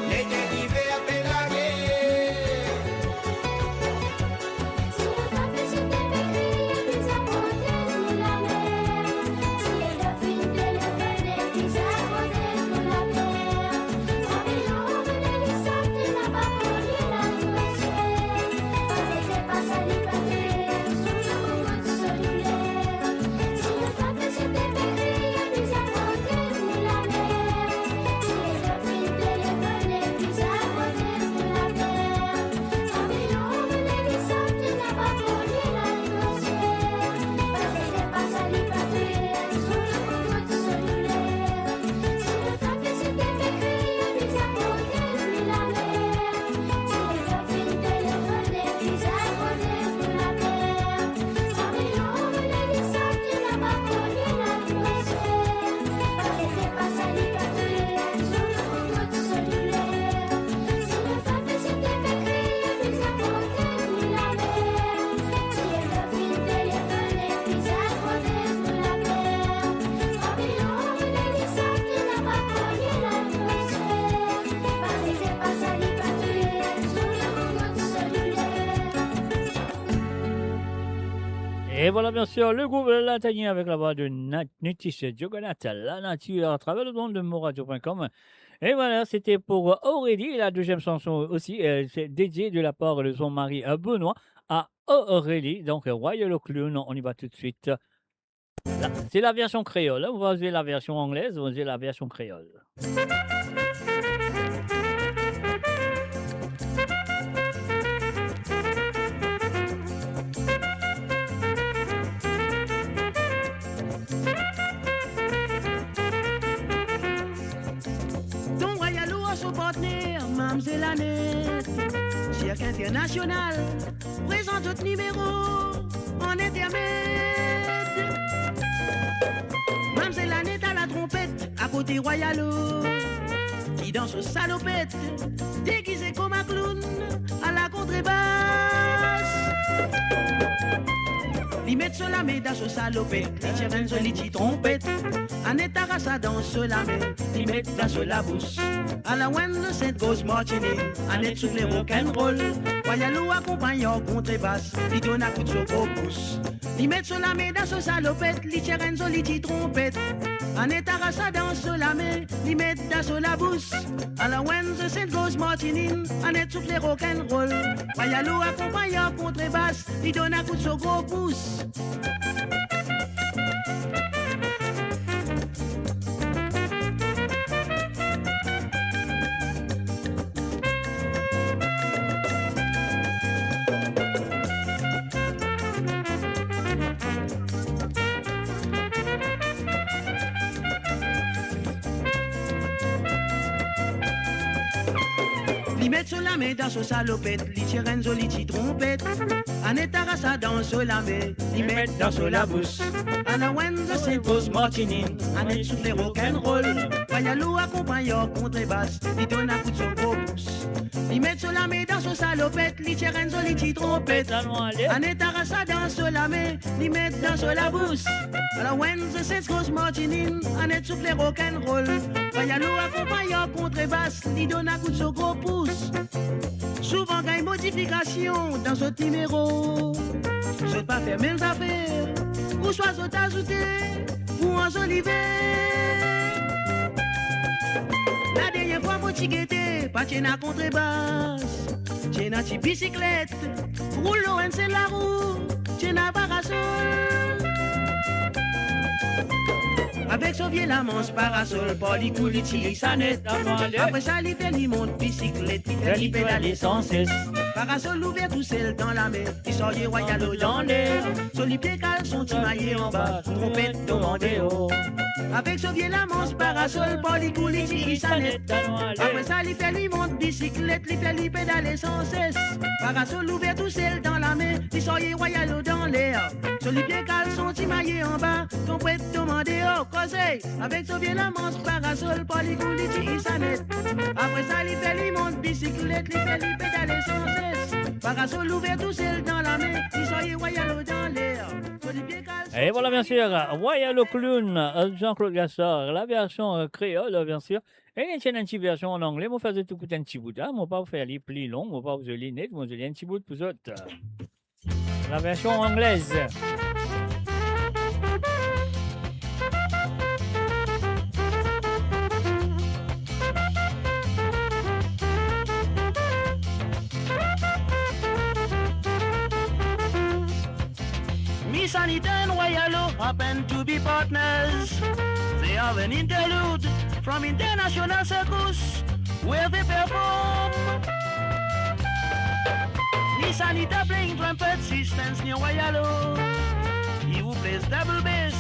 lete diver pe lage. Et voilà, bien sûr, le groupe La Tania avec la voix de Nat-, Nitish Djouganath, La Nature, à travers le monde de moradio point com. Et voilà, c'était pour Aurélie, la deuxième chanson aussi, euh, c'est dédié de la part de son mari, euh, Benoît, à Aurélie. Donc, euh, Royal Clown, on y va tout de suite. Là, c'est la version créole, hein. On va jouer la version anglaise, on va jouer la version créole. Don Royalo a so partner, Mamzel Anette, Cirque International, prezant zot nimero an intermed. Mamzel Anette a la tronpet akote Royalo, ki dans so salopet, degize kouma kloun, a la kontrebas. Li met so lame dan so salopet, li tir enn zoli ti tronpet. Anette aras sa dan so lame, li met dan so labous. Ala enn sent gros martini, Anette soufle rock'n'roll. Royalo akonpagn ar kontrebas, li donn akout so gro pous. Li met so lame dan so salopet, li tir enn zoli ti tronpet. Anette aras sa dan so lame, li met dan so labous. Ala enn sent gros martini, Anette soufle rock'n'roll. Royalo akonpagn ar kontrebas, li donn akout so gro pous. Li met so lame dan so salopet, li tir enn zoli ti tronpet. Anette aras sa dan so lame, li met dan so labous. Ala enn sent gros martini, Anette soufle rock'n'roll. Royalo akonpagn ar kontrebas, li donn akout so gro pous. Li met so lame dan so salopet, li tir enn zoli ti tronpet. Anet aras sa dan so lame, li met dan so labous. Alor when the Saints cross Martinique, Anet soufle rock'n'roll. Wayalo akonpagn ar kontrebas, li donn akout so gro pous. Souvan gagn modifikasion dan zot nimero. Zot pa fer mem zafer, ouswa zot azoute pou anzolive. Ladernie fwa mo ti gete, pa ti ena kontrebas, ti ena ti bisiklet, roul lor enn sel larou, ti ena parasol. Avek so vie lamanz parasol, par li kou li tir sa net. Apre sa, li fer li mont bisiklet, li fer li pedale sanses. Parasol ouver tousel dan lame, li sarye Wayalo dan ler. So lipie kalson ti maye anba, tronpet tom andeor. Avek so vie lamanz parasol, par li kou li tir sa net. Apre sa, li fer li mont bisiklet, li fer li pedale sanses. Parasol ouver tousel dan lame, li sarye Wayalo dan ler. So lipie kalson ti maye anba, tronpet tom andeor. Koze, avek so vie lamanz parasol, par li kou li tir sa net. Apre sa, li fer li mont bisiklet, li fer li pedale sanses. Parasol ouver tousel dan lame, li sarye Wayalo dan ler. So lipie kalson... E vwala, bien sir, Wayalo Clown, euh, Jean-Claude Gassard, la version, euh, kreol, bien sir. E li ti ena enn ti version an angle, mo fer zot ekout enn ti bout, hein, mo pa fer li pli long, mo pa fer li net, mo fer li enn ti bout pou zot. La version anglaise. Miss Anita and Wayalo happen to be partners. They have an interlude from International Circus, where they perform. Miss Anita playing trumpet, she stands near Wayalo. He who plays double bass,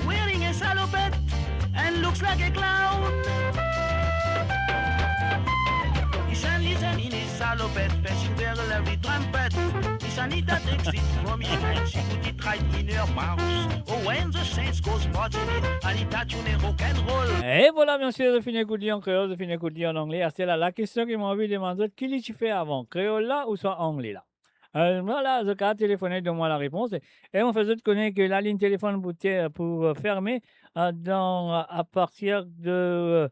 wearing a salopette and looks like a clown. Listen, listen, in his salopette, fetching barrel every trumpet. Miss Anita takes it from him and she put it right in her mouth. Oh, when the Saints goes marching in, Anita tune rock and roll. E vwala, bien sir, zot finn ekout li an kreol, zot finn ekout li an angle. Aster la, lakestion ki mo anvi demann zot, ki li ti fer avan, kreol la ouswa angle la? Euh, vwala, zot kapav telefone, donn mwa larepons. E mo fer zot kone ke lalign telefonn pou te-, pou, euh, ferme, euh, dan, à partir de, euh,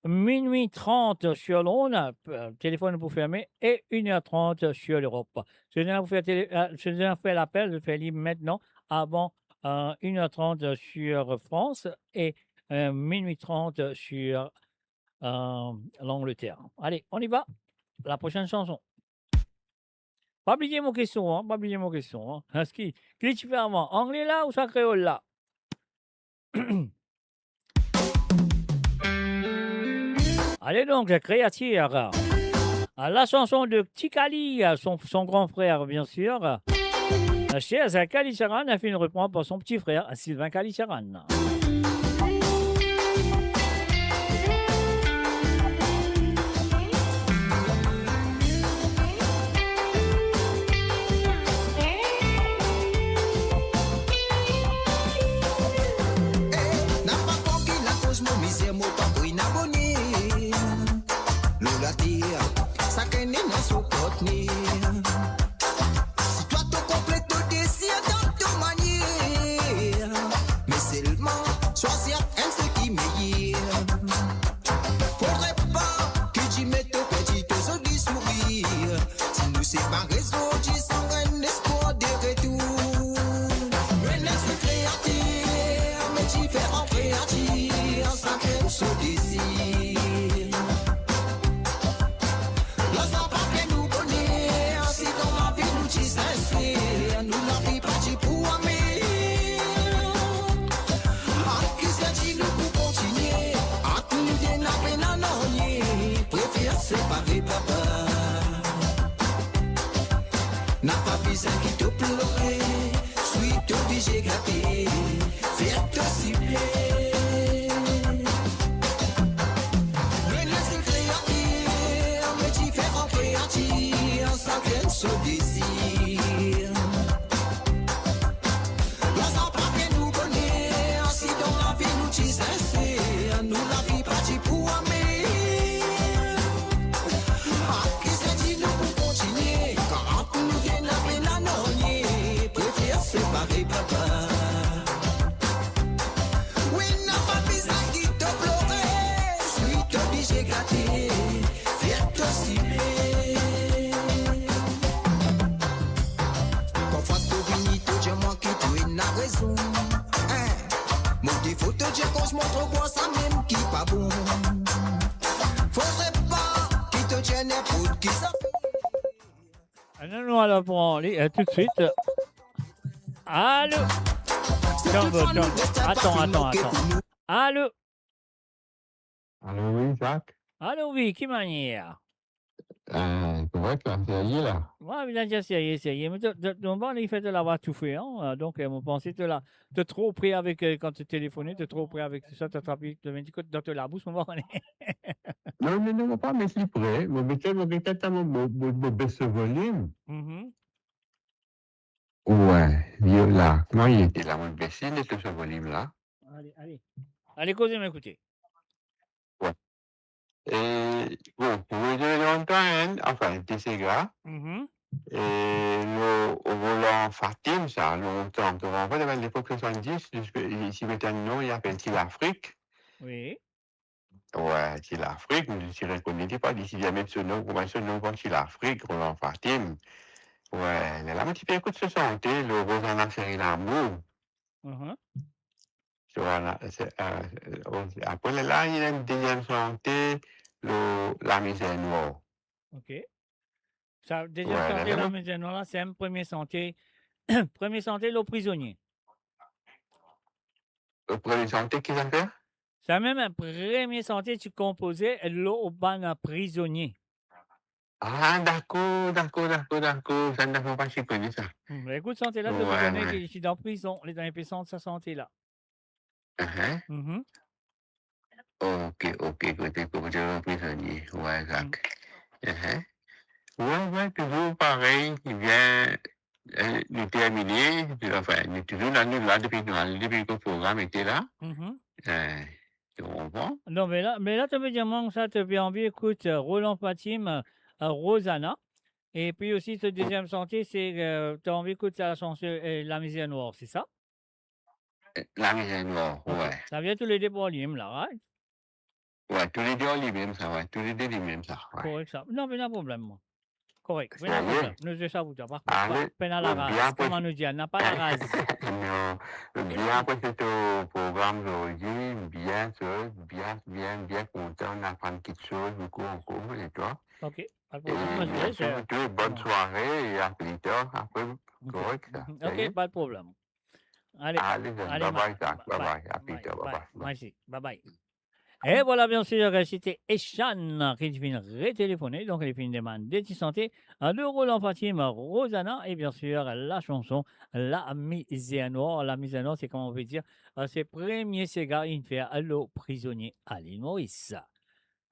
minuit trente sur Londres, euh, telefonn pou ferme, e une heure trente sur l'Europe. Si zot ena pou fer tele-, euh, si zot ena pou fer lapel, zot fer li aster, avan, euh, une heure trente sur France e, euh, minuit trente sur, euh, l'Angleterre. Allez, on y va. La prochaine chanson. Pa bliye mo kestion, hein, pa bliye mo kestion, hein. Eski, ki li ti fer avan, angle la ouswa kreol la? Allez donc, Créature. Ah, la chanson de Ti Kali, son, son grand frère, bien sûr. Cher Kali Charan, a fini repran par son petit frère, Sylvain Kali Charan. Eh, napa koki lakoz mo mizer, mo pa pou inn abone. Lor later, sakenn ena so partner. Si twa to konplet to dezir dan to manier, me selman swazir enn seki meyer. Fodre pa ki dime to perdi to zoli sourir. Si nou separe zordi san enn lespwar de retour. Nou enn sel kreatir, me diferan kreatir, sakenn so dezir. Lazar pa fer nou boner, si dan lavi nou ti sinser, nou lavi pa ti pou amer. Ak ki sa ti nou pou kontinie, ak nou de napa nanye, prefer separe papa. Napa bizin ki to plore, swi to oblize gate, fer to siple. Nou enn sel kreatir, me diferan kreatir, sakenn so dezir. Lazar pa fer nou boner, si dan lavi nou ti sinser, nou lavi pa ti pou amer. Ak ki Parfwa to vini, to dir mwa ki to ena rezon. Hein? Mo defo to dir koz mwa tro bwar, samem ki pa bon. Fodre pa ki to dir ninport ki sa. Ah non, non, alor pran li, euh, toutswit. Alo? Atann, atann, atann. Alo? Alo, wi, Zak? Alo, wi, ki manier? Eh, korek la, serye la? Mwa, vinn dir serye, serye. Me to, to, to, mo pa anvi fer to lavwa toufe, hein, donk, eh, mo panse to la, to tro pre avek, eh, kan to telefone, to tro pre avek tou sa, to trap li, to met li kot dan to labous, mo pa kone. Non, non, non, mo pa met li pre. Mo met, mo met, mo, mo, mo, mo bes so volim. Mhm. Wi, li la. Kouma li ete la, mo bes li, met so volim la. Ale, ale. Ale, koze, mo ekoute. Wi. E, bon, Roger Leontin, hein, anfin, de sega. Mhm. E, le Roland Fatim, sa, lontan, to konpran, dan lepok swasanndis, ziska, li ti met enn nom, li apel Ti Lafrik. Wi. Wi, Ti Lafrik, nou ti rekonet li, pa li ti vinn met so nom, kouma so nom, kan Ti Lafrik, Roland Fatim. Wi, lerla mo ti pe ekout so sante, le Rozana Seri Lamour. Mhm. So, ena, se, eh, apre lerla, ena enn deziem sante, le Lamizer Nwar. Ok. Sa, deziem sante, lerla, Lamizer Nwar la, se enn premie sante, premie sante, le Prizonie. Le premie sante, ki sa fer? Samem enn premie sante ti konpoze, le bann prizonie. Ah, dakor, dakor, dakor, dakor. Sa, mo pa ti kone sa. Hmm, ekout sante la, to pe kone ki, ki dan prizon, li dan enpe sant sa sante la. Ahan. Mhm. Ok, ok, kote, kote prizonie. Wi, Zak. Ahan. Wi, wi, touzour parey, bien, eh, nou termine, anfin, nou touzour la, nou la depi, nou ale depi kan program ete la. Mhm. Eh, to konpran? Non, me la, me la, to pe dir mwa sa, to pe anvi ekout, eh, Roland Fatim, eh, Rozana. E pi osi, so deziem sante, se, eh, to anvi ekout sa, la sanson, eh, Lamizer Nwar, se sa? Eh, Lamizer Nwar, ok. Wi. Sa vinn toulede par limem la, right? Wi, toulede limem sa, wi. Toulede limem sa, wi. Korek sa. Non, pena problem, mwa. Korek, pena problem. Nou dir sa pou twa. Pa, pa, pena laraz, kouma nou dir, napa laraz. Non, bien apresie to program zordi, bien soz, bien, bien, bien kontan, nou aprann kiksoz boukou ankor, e twa? Ok, pa de problem. E, mwa, mersi boukou, bonn sware, e a pli tar, apre, ok, korek sa. Mhm. Ok, pa de problem. Ale, ale, bye bye, bye bye, a pli tar, bye bye. Mersi, bye bye. E vwala, biensir, se ti Eshan ki ti finn retelefone, donk li finn demann de ti sante, eh, de Roland Fatim, Rozana, e biensir, la sanson Lamizer Nwar. Lamizer Nwar, se kouma nou pe dir, eh, se premie sega inn fer le prizonie a Lil Moris.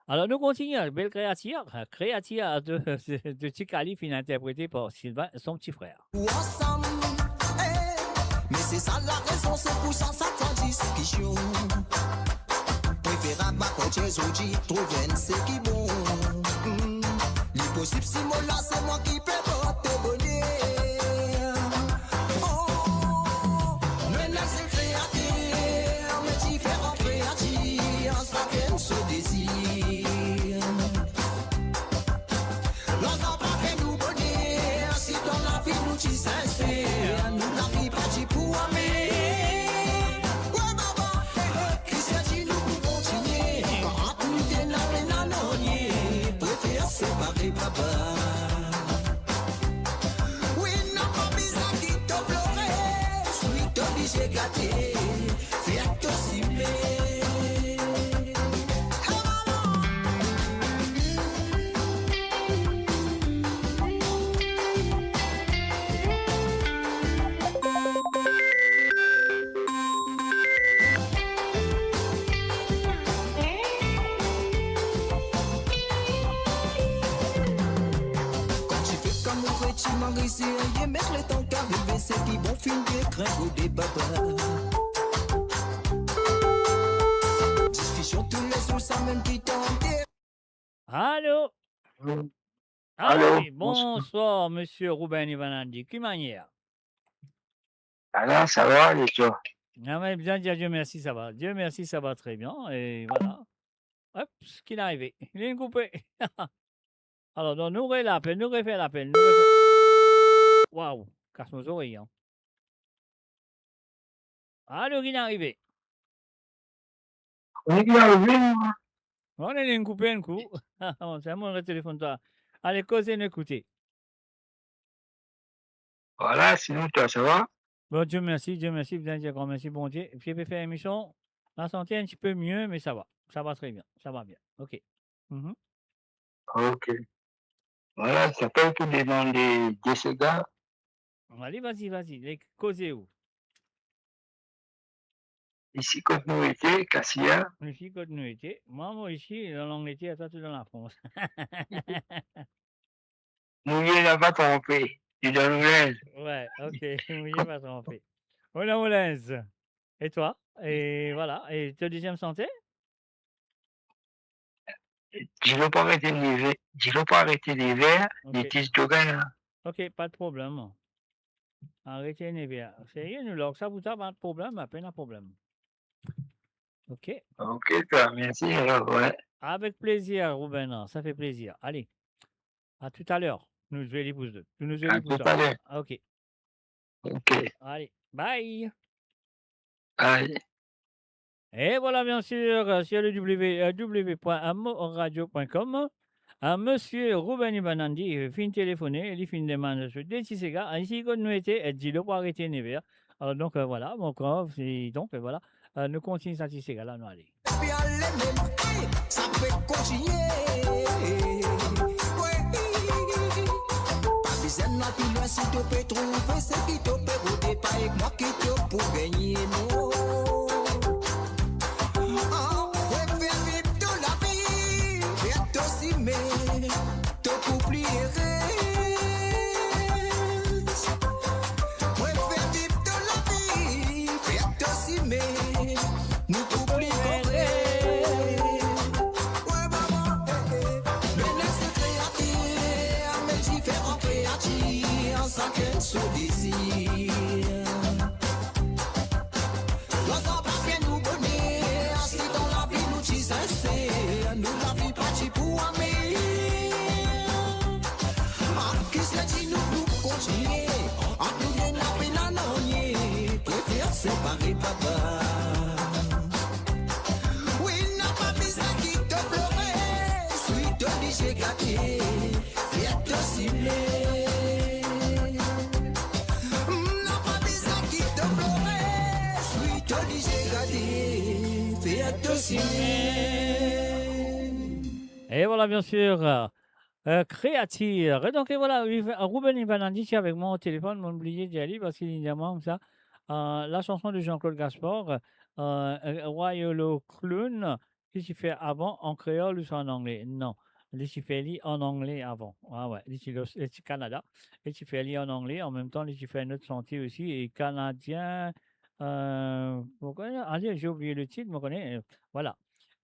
Alor, nou kontigne, bel kreatir, kreatir de, de Ti Kali, finn interprete par Sylvain, son ti frer. Ou ansam, eh, me se sa larezon, se pou sa, sa, sa diskision. Preferab akoz zordi, trouv enn seki bon. Hmm, li posib si mo la, se mwa ki pe port to boner. Oh, nou ena sel kreater, me diferan kreatir, sakenn so dezir. Lazar pa fer nou boner, si dan lavi nou ti sinser, nou lavi pa ti pou ame. Wi, baba, ki servi nou pou kontinie, kan nou ena pena nanye, prefer separe, baba. Wi, napa bizin ki to plore, swi to lizie gate, fer to sime. Kan ti fer kamour e ti mari, serye, met letan ki arive, seki bon finn degringole, baba. Diskision toulezour, samem ki tande. Alo? Alo? Ah wi, bonswar, misie Ruben Ivanandi. Ki manier? Alor, sa va, e twa? Ah, me bien, Dieu, Dieu merci, ça va. Dieu merci, ça va très bien. E vwala. Hop, ki inn arive? Li inn koupe. Alor, donk, nou relap, nou refer lapel, nou refer. Waw, kas mo zorey, an. Alo, ki'nn arive? Wi, ki'nn arive, mwa. Bon, nou inn koupe enn kou. Bon, se mwa, retelefonn twa. Ale, koze, nou ekoute. Vwala, sinon, twa, sa va? Bon, Dieu merci, Dieu merci, bien dire grand merci, Bondie. Epui, pe fer emision, la sante enn tipe mie, me sa va. Sa va tre bien, sa va bien. Ok. Mhm. Ok. Vwala, sa pe pou demann de, de sega. Ale, vazi, vazi, le koze ou. Isi kot nou ete, Kasia. Isi kot nou ete. Mwa, mo isi, dan Langleter, twa, to dan Lafrans. Mouye, la pa tranpe. Li dan nou linz. Wi, ok. Mouye, pa tranpe. Mo dan mo linz. E twa? E vwala. E to deziem sante? Dilo pou aret neve, dilo pou aret neve, ok. Letis dogan la. Ok, pa de problem. Aret neve. Serie, nou larg sa pou twa, pa de problem, pena problem. Ok. Ok, twa, mersi, alor, wi. Avek plezir, Ruben, sa fer plezir. Ale, a toutaler. Nou zwe li pou zot. Nou zwe li pou twa. A toutaler. Ok. Ok. Ale, bye. Bye. E vwala, bien sir, euh, sur le W W W point amoradio point com, euh, misie Ruben Ibanandi, euh, finn telefone, li finn demann so de ti sega, isi kot nou ete, euh, dilo pou aret neve. Alor, donk, euh, vwala, mon grav, se, donk, euh, vwala, euh, nou kontign sa ti sega la, nou ale. Epi ale mem, ey, sa pe kontigne. Wi. Pa bizin al pli lwin si to pe trouve seki to pe rode, pa ek mwa ki to pou gagne, non. Ah, wi, fer viv to lavi, fer to sime. To pou pli erez. Mwa, fer viv to lavi, fer to sime. Nou pou pli konpran. Wi, mama, eh, eh. Me les kreatir, me diferan kreatir, sakenn so dezir. Larzan pa fer nou boner, si dan lavi nou ti sinser, nou lavi pa ti pou amer. Ah, ki seki nou pou kontigne, ant nou ena pena nanye, prefer separe baba. Wi, napa bizin ki to plore, swi to lizie gate. Fer to sime. Napa bizin ki to plore, swi to lizie gate. Fer to sime. E vwala, bien sir, euh, euh, kreatir. E donk, e vwala, li, euh, Ruben Ibanandi ti avek mwa o telefonn, mo bliye dir li, parski li dir mwa koumsa, euh, la chanson de Jean-Claude Gaspard, euh, euh, Roi Yolo Clown, li ti fer avan an kreol ouswa an angle? Non, li ti fer li an angle avan. Ah wi, li ti los, li ti Kanada. Li ti fer li an angle, an mem tan, li ti fer enn lot sante osi, e kanadien, euh, mo kone, ale, j'ai oublié le titre, mo kone, euh, vwala.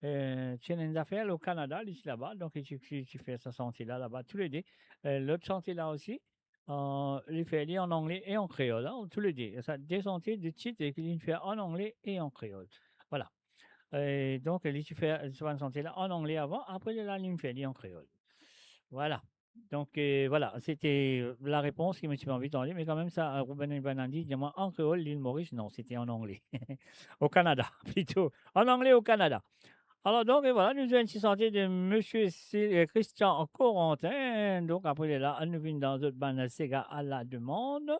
Euh, ti ena enn zafer o Kanada, li ti laba, donk li ti, ti, ti fer sa sante la, laba, toulede. Euh, lot sante la osi, euh, li fer li an angle e an kreol, hein, toulede. Sa de sante, de tit, e ki li fer an angle e an kreol. Vwala. E donk, li ti fer sa bann sante la an angle avan, apre la, li fer li an kreol. Vwala. Donk, euh, vwala, se te larepons ki mo ti pe anvi tande, me kanmem sa, euh, Ruben Ibanandi, dir mwa an kreol, Lil Moris, non, se te an angle. O Kanada, plito. An angle o Kanada. Alor donk, e vwala, nou zwenn ti sante de misie Si-, euh, Christian Corentin. Donk, apre la, nou vinn dan zot bann sega a la demann.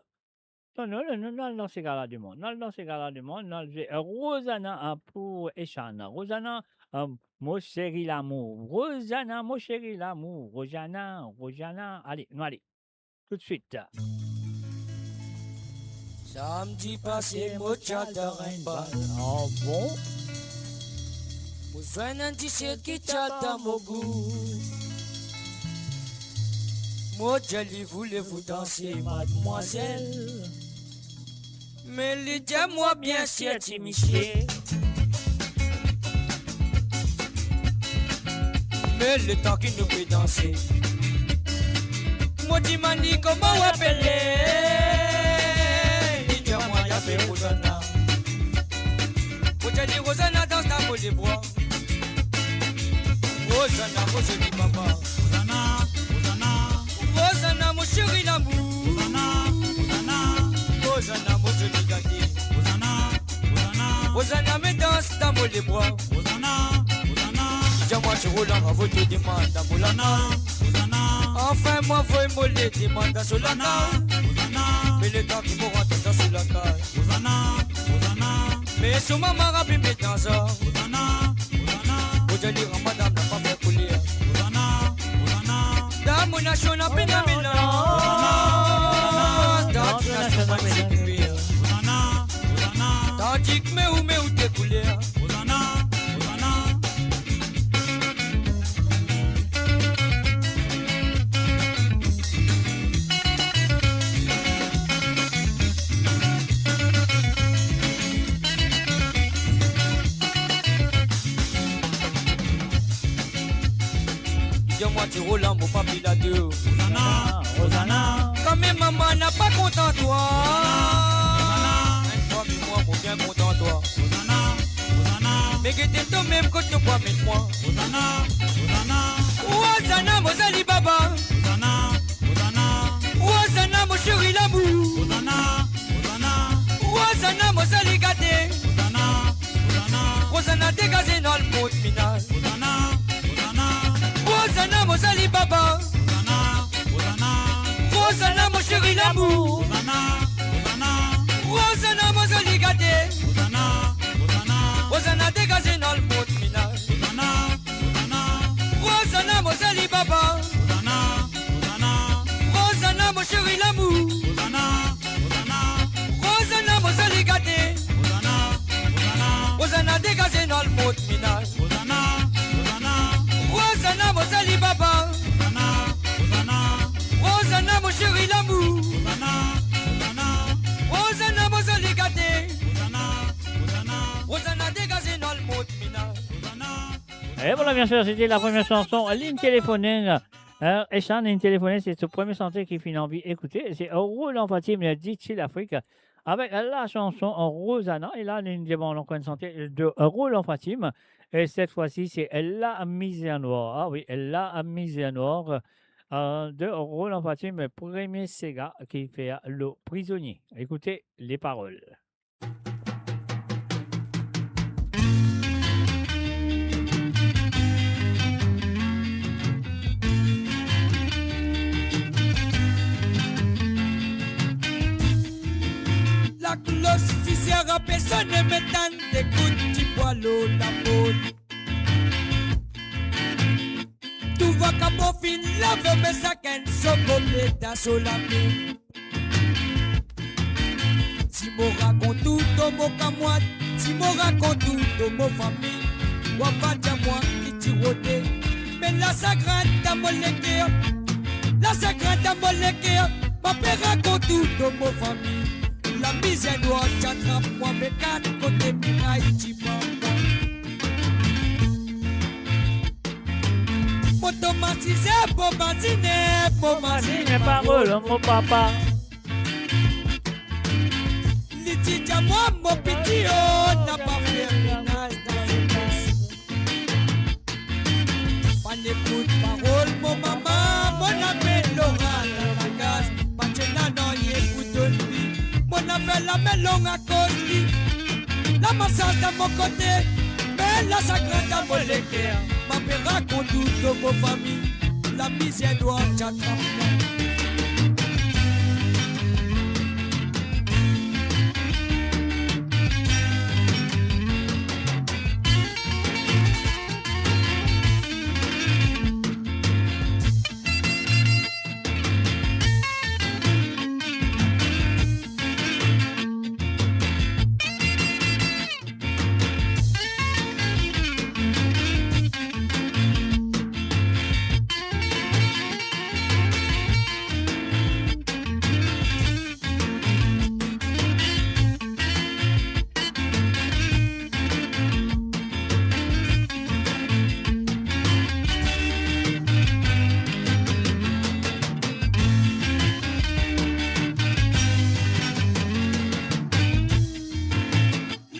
Non, non, non, non, non, non, sega la demann. Non, non, sega la demann. Non, se, euh, Rosanna, hein, pou Echann. Rosanna, euh, Mo seri lamour. Rosanna, mo seri lamour. Rosanna, Rosanna. Ale, nou ale. Toutswit. Samdi pase, mo ti al dan enn bal. Ah bon? Mo zwenn enn ti sel ki ti al dan mo gou. Mo dir li, voulez-vous danser, mademoiselle? Me li dir mwa, bien sir, ti misie. Me letan ki nou pe danse, mo dimann li, kouma ou apele? Li dir mwa, li apel Rosanna. Mo dir li, Rosanna, dans dans mo lebra. Rosanna, mo zoli mama. Rosanna, Rosanna. Roland Ravo to demann dan mo lakaz. Anfin, mo avoy mo le demann dan so lakaz. Me letan ki mo rant dan so lakaz, me so mama rapi met dan sa. Ozana, ozana. Ozana, li rann madam la pa fer koler. Ozana, ozana. Dan mo nasion, na pena melanz. Ozana, ozana. Dan mo nasion, na pena melanz. Ozana, ozana. Tandis que me ou, me ou te kouler. Ozana, ozana. Dir mwa ti Roland, mo papi la de. Ozana, ozana. Kan me mama na pa kontan twa. Ozana, ozana. Enn fwa me mwa, mo bien kontan twa. Ozana, ozana. Me gete to mem kot to pou met mwa. Ozana, ozana. Ozana, mo zali baba. Ozana, ozana. Ozana, mo seri lamour. Ozana, ozana. Ozana, mo zali gate. Ozana, ozana. Ozana, degaze dan lemond minaz. Ozana, ozana. Ozana, mo zali baba. Ozana, ozana. Ozana, mo seri lamour. Ozana, ozana. Ozana, mo zali gate. Ozana, ozana. Ozana, degaze dan lemond minaz. Ozana, ozana. Ozana, mo zali baba. Ozana, ozana. Ozana, mo seri lamour. Ozana, ozana. Ozana, mo zali gate. Ozana, ozana. Ozana, degaze dan lemond minaz. Ozana, ozana. Ozana, mo zali baba. Ozana, ozana. Ozana, mo seri lamour. Ozana, ozana. Ozana, mo zali gate. Ozana, ozana. Ozana, degaze dan lemond minaz. Ozana. Et voilà, bien sûr, c'était la première chanson, Linn Telefonen. Hein, e sa, Linn Telefonen, se so premie sante ki finn anvi ekoute. Se Roland Fatim, Diti Lafrik, avek la chanson Rozana. E la, nou demann ankor enn sante de Roland Fatim. E cette fois-ci, c'est La Misère Noire. Ah oui, La Misère Noire, euh, de Roland Fatim, premie sega ki fer lo Prizonier. Écoutez les paroles. Laklos fizye pe sone, me tann de kout dibwa lor laport. Tou vakabon finn lave, me sakenn so goble dan so lame. Si mo rakont ou to mo kamwad, si mo rakont ou to mo fami, ou ava dir mwa ki ti rode. Me lasagrin dan mo leker, lasagrin dan mo leker, mo pe rakont ou to mo fami. Lamizer nwar ti atrap mwa, me kat kote miray ti mank mwa. Mo tomatisir, mo mazine, mo mazine parol mo papa. Li ti dir mwa, mo piti, oh, napa fer menaz dan so kas. Pann ekout parol mo mama, mo amenn Lora dan lakaz. Pa ti ena nanye pou donn li, mo amenn lame long akoz li. Lamasaz dan mo kote, me lasagrin dan mo leker. Mo pe rakont ou to mo fami, lamizer nwar ti atrap mwa.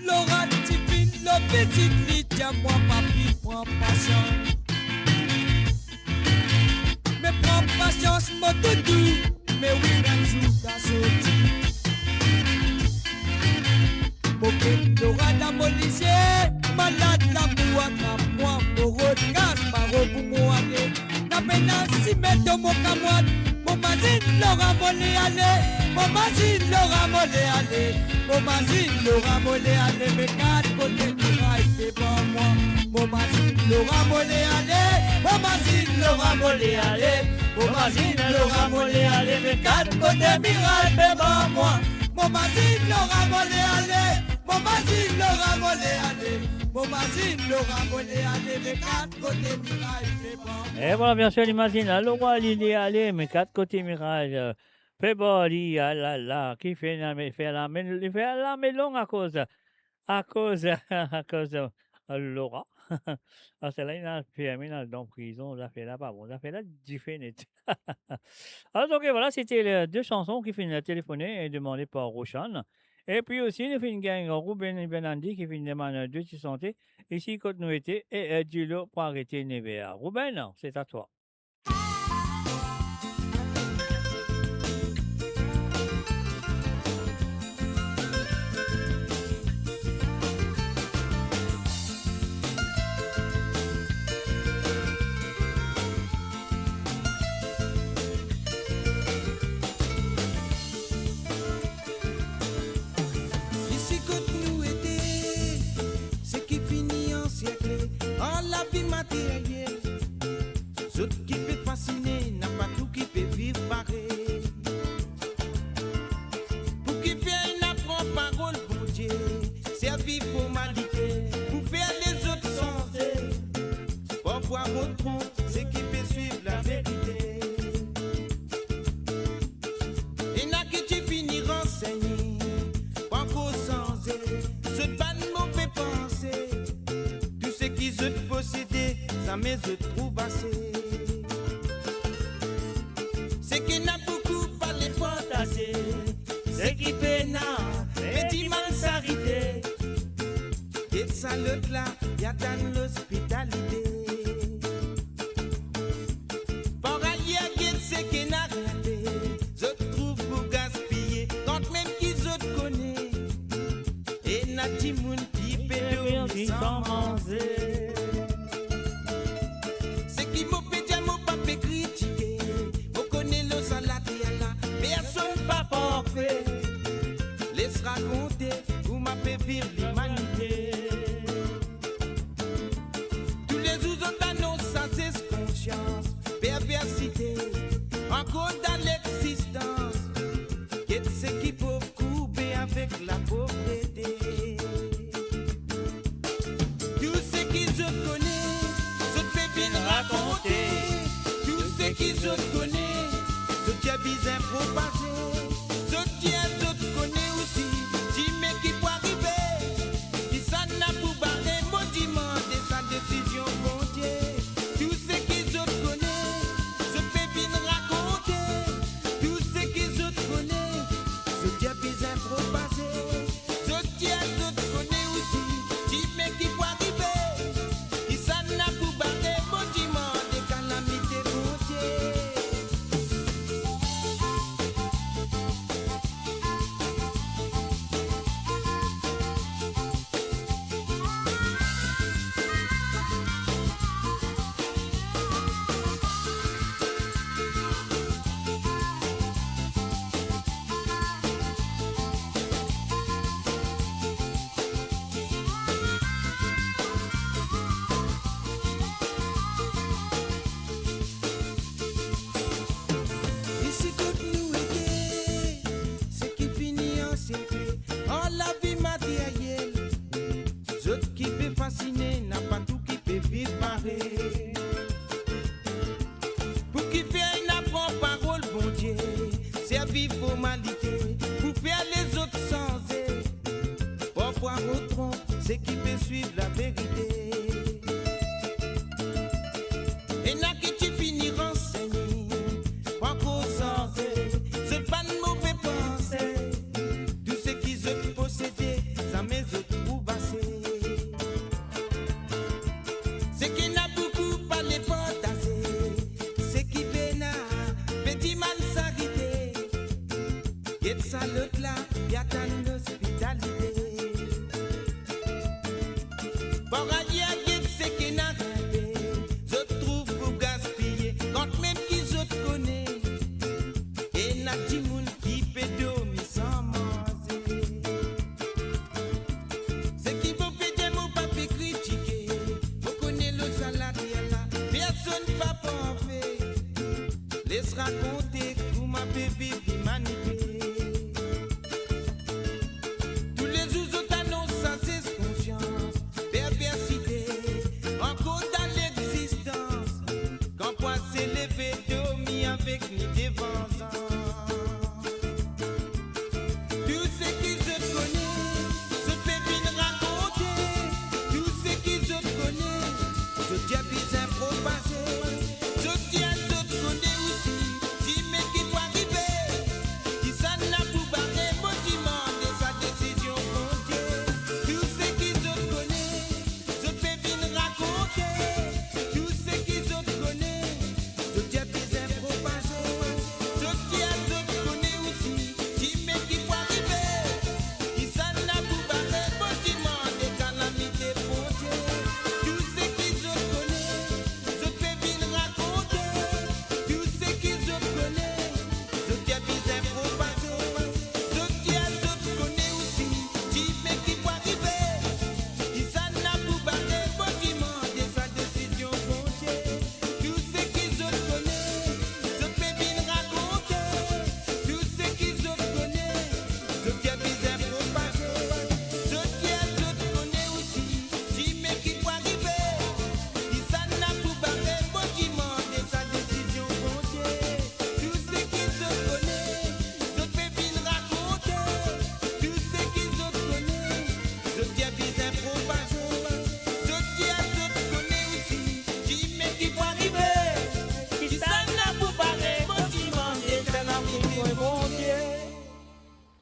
Lora ti vinn lor vizit, li dir mwa, papi, pran pasians. Me pran pasians, mo doudou, me wi, enn zour ta sorti. Mo get Lora dan mo lizie, malad lamour atrap mwa, mo rod kas, pa Mo mazinn Laura mo le ale, mo mazinn Laura mo le ale, mo mazinn Laura mo le ale, me kat kote miray pe ban mwa. Mo mazinn Laura mo le ale, mo mazinn Laura mo le ale, mo mazinn Laura mo le ale, me kat kote miray pe ban mwa. Mo mazinn Laura mo le ale, mo mazinn Laura mo le ale, mo mazinn Laura mo le ale, me kat kote miray pe ban mwa. E vwala, bien sir, li mazinn la, Laura li le ale, me kat kote miray, euh, pe ban li, alala, ki fer lame, fer lame, li fer lame long akoz, akoz, akoz, euh, Laura. Aster la, li al ferme, li al dan prizon, zafer la pa bon, zafer la dife net. Alors, donc, voilà, c'était les deux chansons qui finissent téléphonées et demandées par Roshan. Et puis aussi, nou finn gagn Ruben Bernandi ki finn demann de ti sante, Isi kot nou ete, e, e, dilo pou arete never. Ruben, c'est à toi. Isi kot nou ete, seki fini anserkle ar lavi materyel. Zot ki pe fasine, napa tou ki pe viv parey. Pou kifer ena pran parol Bondie, servi formalite pou fer lezot sanze. Parfwa mo tronp seki pe swiv laverite. Ena ki ti fini ransegne, pankor sanze zot bann move panse. Tou seki zot posede, zame zot trouv ase. Seki ena boukou pale partaze, seki pena, me dimann sarite. Get sa lot la, li atann lospitalite. Par alyer, get seki ena rete, zot trouv pou gaspiye, kantmem ki zot kone ena dimoun ki pe dormi san manze. Seki mo pe dir, mo pa pe kritike, mo kone lor sa later la, personn pa parfe. Les rakonte kouma pe viv limanite. Toulezour zot anons sazes, konsians, perversite, ankor dan lexistans. Get seki pov kourbe avek lapovrete. Tou seki zot kone, zot pe vinn rakonte. Tou seki zot kone, zot dir bizin propaze. Zot dir zot kone osi, dime ki pou arive. Kisannla pou bare, mo dimande sa desizion Bondie. Tou seki zot kone, zot pe vinn rakonte. Tou seki zot kone, zot dir bizin propaze. Zot dir zot kone osi, dime ki pou arive. Kisannla pou bare, mo dimande kalamite Bondie. Isi kot nou ete, seki fini anserkle ar lavi materyel. Zot ki pe fasine, napa tou ki pe viv parey. Pou kifer ena pran parol Bondie, servi formalite pou fer lezot sanze. Parfwa mo tronp seki pe swiv laverite. Ena ki ti fini ransegne, pankor sanze zot bann move panse. Tou seki zot posede, zame zot trouv ase. Seki ena boukou pale partaze, seki pena pe dimann sarite. Get sa lot la, li atann lospitalite. Par alyer, get seki ena rete, zot trouv pou gaspiye, kantmem ki zot kone Dimoun ki pe dormi san manze. Seki mo pe dir, mo pa pe kritike. Mo kone lor sa later la, personn pa parfe. Les rakonte kouma pe viv limanite. Toulezour zot anons sazes, konsians, perversite, ankor dan lexistans. Kan pwa se leve, dormi avek ni devan zan. Tou seki zot kone, zot pe vinn rakonte. Tou seki zot kone, zot dir bizin propaze. Zot dir zot kone osi, dime ki pou arive. Kisannla pou bare, mo dimann sa desizion Bondie. Tou seki zot kone, zot pe vinn rakonte. Tou seki zot kone, zot dir bizin propaze. Zot dir zot kone osi, dime ki pou arive. Kisannla pou bare, mo dimann kalamite Bondie. Tou seki zot kone, zot pe vinn rakonte. Tou seki zot kone, zot dir bizin propaze. Zot dir zot kone osi, dime ki pou arive. Kisannla pou bare, mo dimann sa desizion Bondie. Tou seki zot kone, zot pe vinn rakonte. Tou seki zot kone, zot dir bizin propaze. Zot dir zot kone osi, dime ki pou arive. Kisannla pou bare, mo dimann sa desizion Bondie. Tou seki zot kone, zot pe vinn rakonte. Tou seki zot kone, zot dir bizin propaze. Zot dir zot kone osi, dime ki pou arive. Kisannla pou bare, mo dimann sa desizion Bondie.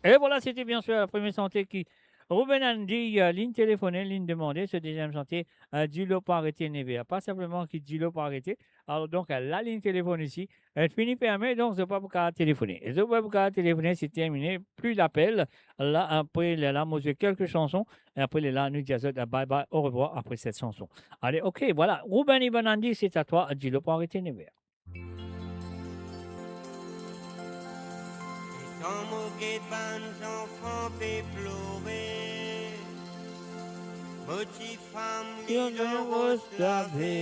Et voilà, c'était bien sûr la première chantier qui Ruben Andy, euh, linn telefone, linn demande. Ce deuxième chantier, euh, Dilo pou aret enerve. Pa sinpleman ki Dilo pou aret. Alors donc, euh, la ligne téléphone ici, euh, fini ferme, donc zot pa pou kapav telefone. Zot pa pou kapav telefone, c'est terminé. Plus d'appel. La, apre la, la, mo zwe kelke chanson. E apre la, nou dir zot, euh, bye bye, au revoir après cette chanson. Allez, ok, voilà. Ruben Ivan Andy, c'est à toi, Dilo pou aret enerve. Letan mo get bann zanfan pe plore, mo tifam li lor ros lave,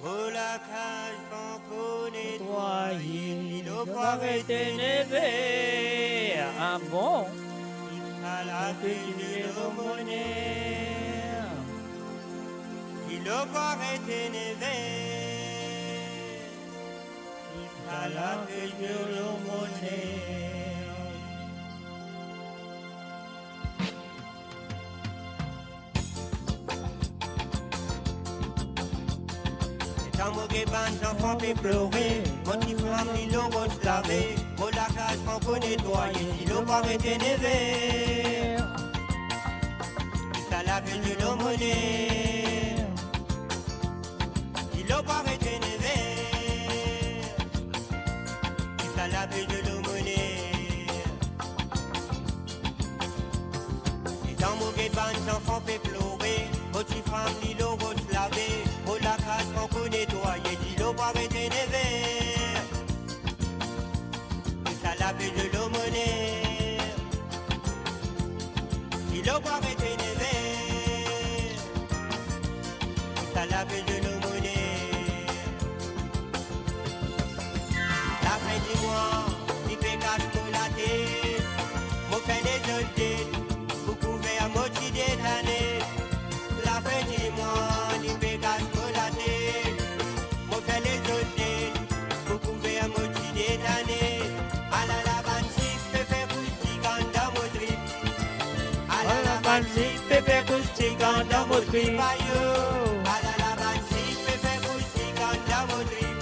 mo lakaz pankor netwaye, dilo pou aret enerve. Ah bon? Tousala pe zwe lor mo ner. Dilo pou aret enerve. Tousala pe zwe lor mo ner. Letan mo get bann zanfan pe plore, mo tifam li lor ros lave, mo lakaz pankor netwaye, dilo pou aret enerve. Tousala pe zwe lor mo ner. Dilo pou aret enerve. Tousala pe zwe lor mo ner. Letan mo get bann zanfan pe plore, mo tifam li lor ros lave, mo lakaz pankor netwaye, dilo pou aret enerve. Tousala pe zwe lor mo ner. Dilo pou aret enerve. Tousala pe zwe lor mo ner. Lafin di mwa, li pe kas mo latet. Mo fer lezot det pou kouver mo ti det ane. Lafin di mwa, li pe kas mo latet. Mo fer lezot det pou kouver mo ti det ane. Alala bann sik pe fer koustik andan mo trip. Alala bann sik pe fer koustik andan mo trip. Ayo. Alala bann sik pe fer koustik andan mo trip.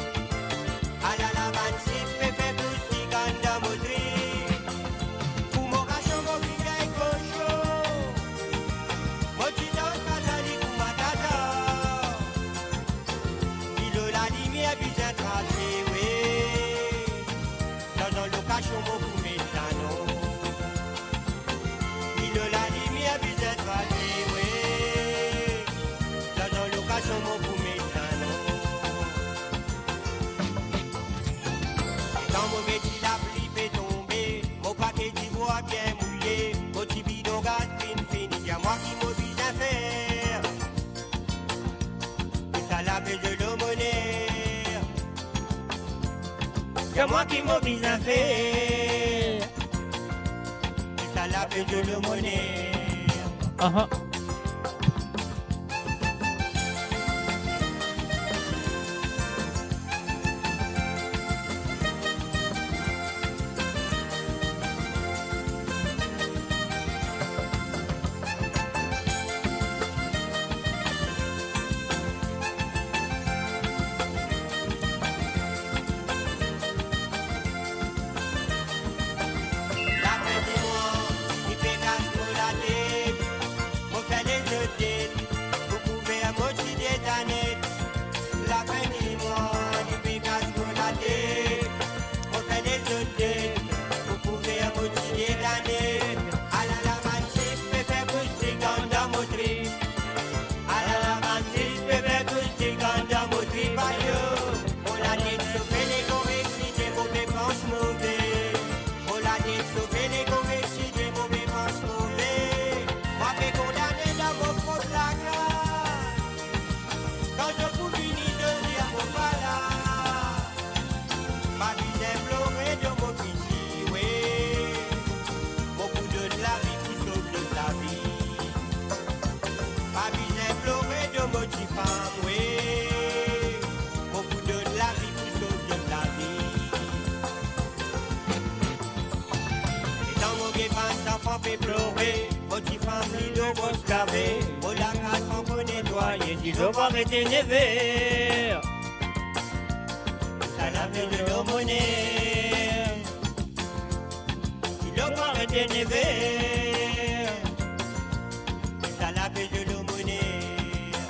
Alala bann sik pe fer koustik andan mo trip. Pou mo kason mo finn gagn koson. Mo ti tann pa sali kouma tata. Dilo lalimier bizin trase, wi. Dan zan lokasion mo pou met sa non. Dilo lalimier bizin trase, wi. Dan Kan mo get ti lapli pe tonbe, mo paket dibwa bien mouye, mo ti bidon gaz finn fini, dir mwa ki mo bizin fer. Tousala pe zwe lor mo ner. Dir mwa ki mo bizin fer. Tousala pe zwe lor mo ner. Aha. Lafin di mwa, li pe kas mo latet. Mo fer lezot det pou kouver mo ti det anet. Lafin di mwa, li pe kas mo latet. Mo fer lezot det pou kouver mo ti det anet. Ala la bann sik pe fer koustik andan mo trip. Ala la bann sik pe fer koustik andan mo trip, ayo. Mo latet sofe, le kor eksite, mo pe pans move. Mo latet sofe, le kor eksite, mo pe pans move. Mwa pe kondane dan mo prop lakaz. Kan zot pou vini, zot dir mo pa la. Pa bizin plore dan mo fiti, we. Mo pou donn lavi pou sov zot lavi. Pa bizin plore dan mo tifam, we. Mo pou donn lavi pou sov zot lavi. Letan mo get bann zanfan pe plore, mo tifam li lor bos kave, mo lakaz ankor netwaye, dilo pa rete neve. Tousala pe zwe lor mo ner. Dilo pa rete neve. Tousala pe zwe lor mo ner.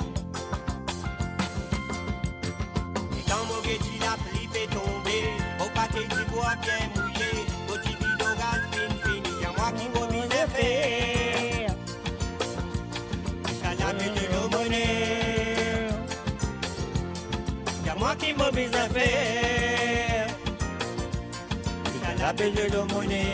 Letan mo get ti lapli pe tonbe, mo paket dibwa bien mouye, mo ti bidon gaz finn fini, dir mwa ki mo bizin fer. Tousala pe zwe lor mo ner. Dir mwa ki mo bizin fer. Tousala pe zwe lor mo ner.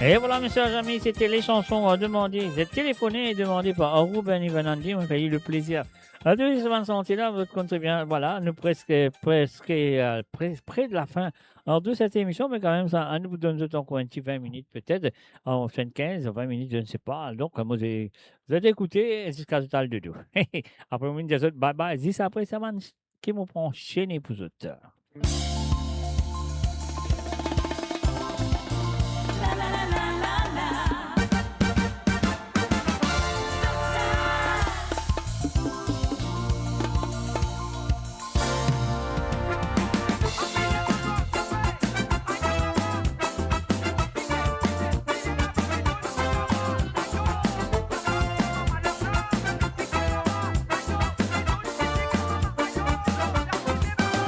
E vwala, me ser zami, se te le sanson demande, se telefone demande par Ruben Ivanandi, mo fer li le plezir. Anou, se bann santi la, zot konn tre bien, vwala, nou preske, preske, euh, pre-, pre de la fin. An tou set emision, me kanmem sa, anou pou donn zot ankor enn ti vin minit petet, an swasann-kinz, vin minit, je ne sais pas. Donk, mo, zot ekoute ziska zot al dodo. Apre, mo dir zot bye bye, zis apre sa, bann ki mo pran sene pou zot.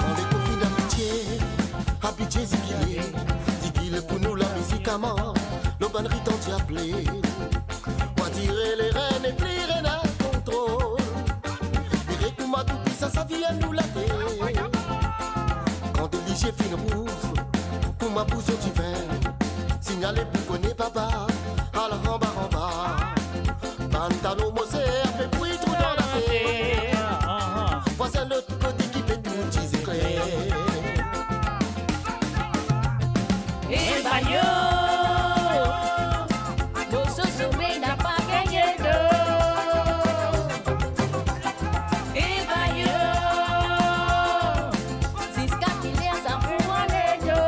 Kan lekofi abitie, abitie zigile, zigile pou nou lamizik aman, lor bann ritan diable. Mo dire lerinn nepli ena kontrol. Mire kouma Toupwisan sa vinn nou late. Kan de lizie finn rouz kouma bouson divin, signale pou kone baba al anba, anba. Bann talon mo ser pe bwi trou dan later. Vwazin lot kote ki pe tou ti zekler. E bayo, mo soso me napa gagne do. E bayo, ziska kiler sa pou ale do.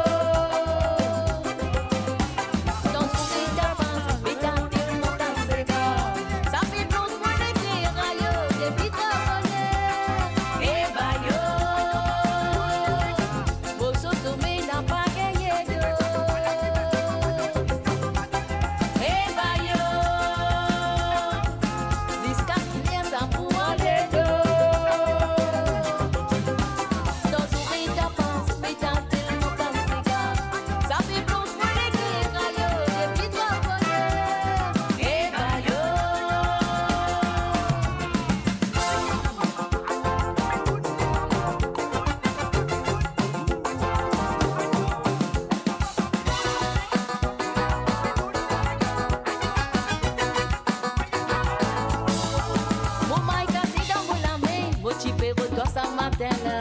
Matin la,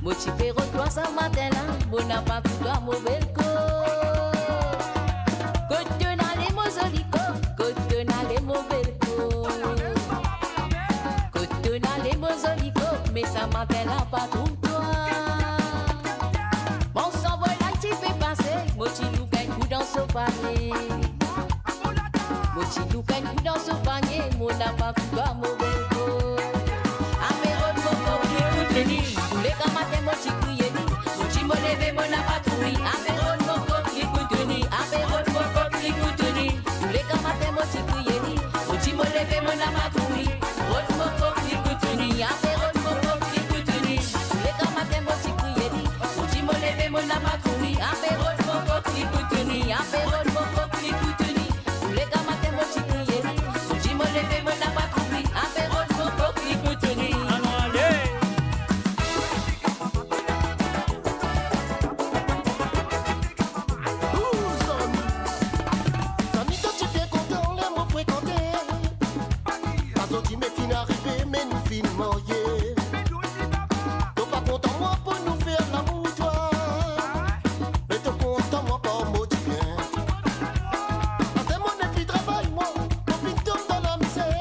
mo ti pe rod twa sa matin la, mo napa pou twa mo bel ko. Kot to'nn ale mo zoli ko, kot to'nn ale mo bel ko. Kot to'nn ale mo zoli ko, me sa matin la pa trouv twa. Mo sanvoy la ti pe pase, mo ti louk enn kou dan so panie. Mo ti louk enn kou dan so panie, mo napa pou twa mo bel ko. Ape rod mo kok li pou touni, touleka matin mo ti kriye li. Mo ti mo leve, mo napa trouv li. Ape rod mo kok li pou touni, ape rod mo kok li pou touni. Touleka matin mo ti kriye li. Mo ti mo leve, mo napa trouv li. Rod mo kok li pou touni, ape rod mo kok li pou touni. Touleka matin mo ti kriye li. Mo ti mo leve, mo napa trouv li. Ape rod mo kok li pou touni, ape rod mo kok li pou touni. Touleka matin mo ti kriye li, mo ti mo leve, mo napa trouv li. Ape rod mo kok li pou touni. Anou ale. Zanmi, zanmi, to ti bien kontan ler mo frekante. Azordi me finn arive, me nou finn marye. To pa kontan mwa pou nou fer lamour twa. Me to kontan mwa par mo dibien. Aster mo nepli travay mwa, mo finn tom dan lamizer.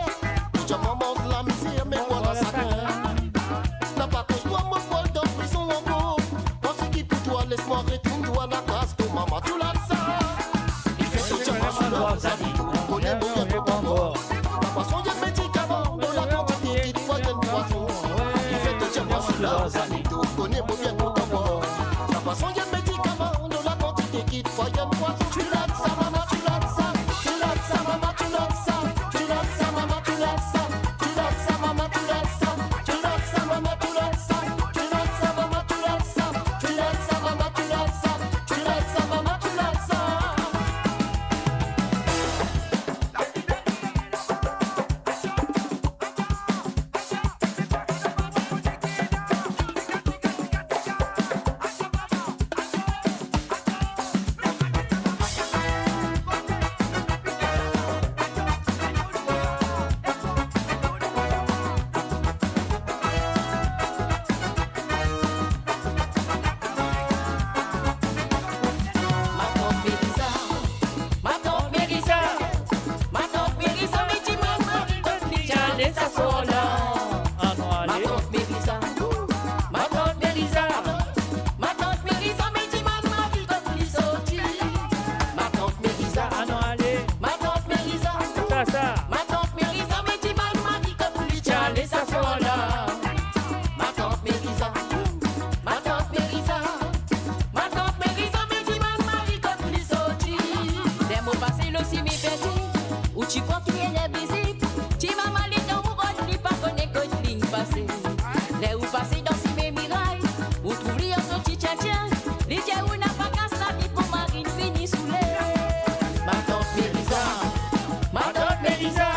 Mo ti a manz lamizer, me vwala sagrin. Napa koz twa, mo pou al dan prizon ankor. Parski pou twa, les mwa retourn twa lakaz to mama, toulasa. Li fer to diamant sou lor zanmi, to kone mo bien kontan mwa. Napa sonn medikaman, mo lakantite ki twa enn pwazon. Li fer to diamant sou lor zanmi, to kone mo bien kontan mwa. Napa sonn medikaman, mo lakantite ki twa enn pwazon. Toulasa mama, toulasa, toulasa mama, toulasa, toulasa mama, toulasa, toulasa mama, toulasa, toulasa mama, toulasa, toulasa mama, toulasa, toulasa mama, toulasa, toulasa mama, toulasa. Matant Meriza, matant Meriza, matant Meriza, me dimann mari kot li ti ale sa swar la. Anou ale. Matant Meriza, matant Meriza, matant Meriza, me dimann mari kot li sorti. Matant Meriza, anou ale. Matant Meriza, sa, sa. Matant Meriza, me dimann mari kot li ti ale sa swar la. Matant Meriza, matant Meriza, matant Meriza, me dimann mari kot li sorti. Ler mo pase lor sime Perdi, ou ti krwar ki li envizib. Ti mama letan ou rod li pa kone kot li'nn pase. Ler ou pase dan sime Miray, ou trouv li an sorti tientie. Li dir ou napa kas lavi pou marinn fini soule. Matant Meriza, matant Meriza,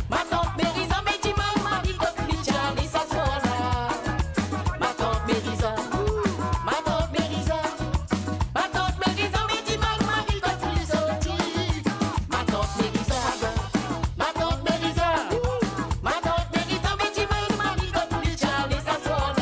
matant Meriza, me dimann mari kot li ti ale sa swar la. Matant Meriza, matant Meriza, matant Meriza, me dimann mari kot li sorti. Matant Meriza, matant Meriza, matant Meriza, me dimann mari kot li ti ale sa swar la.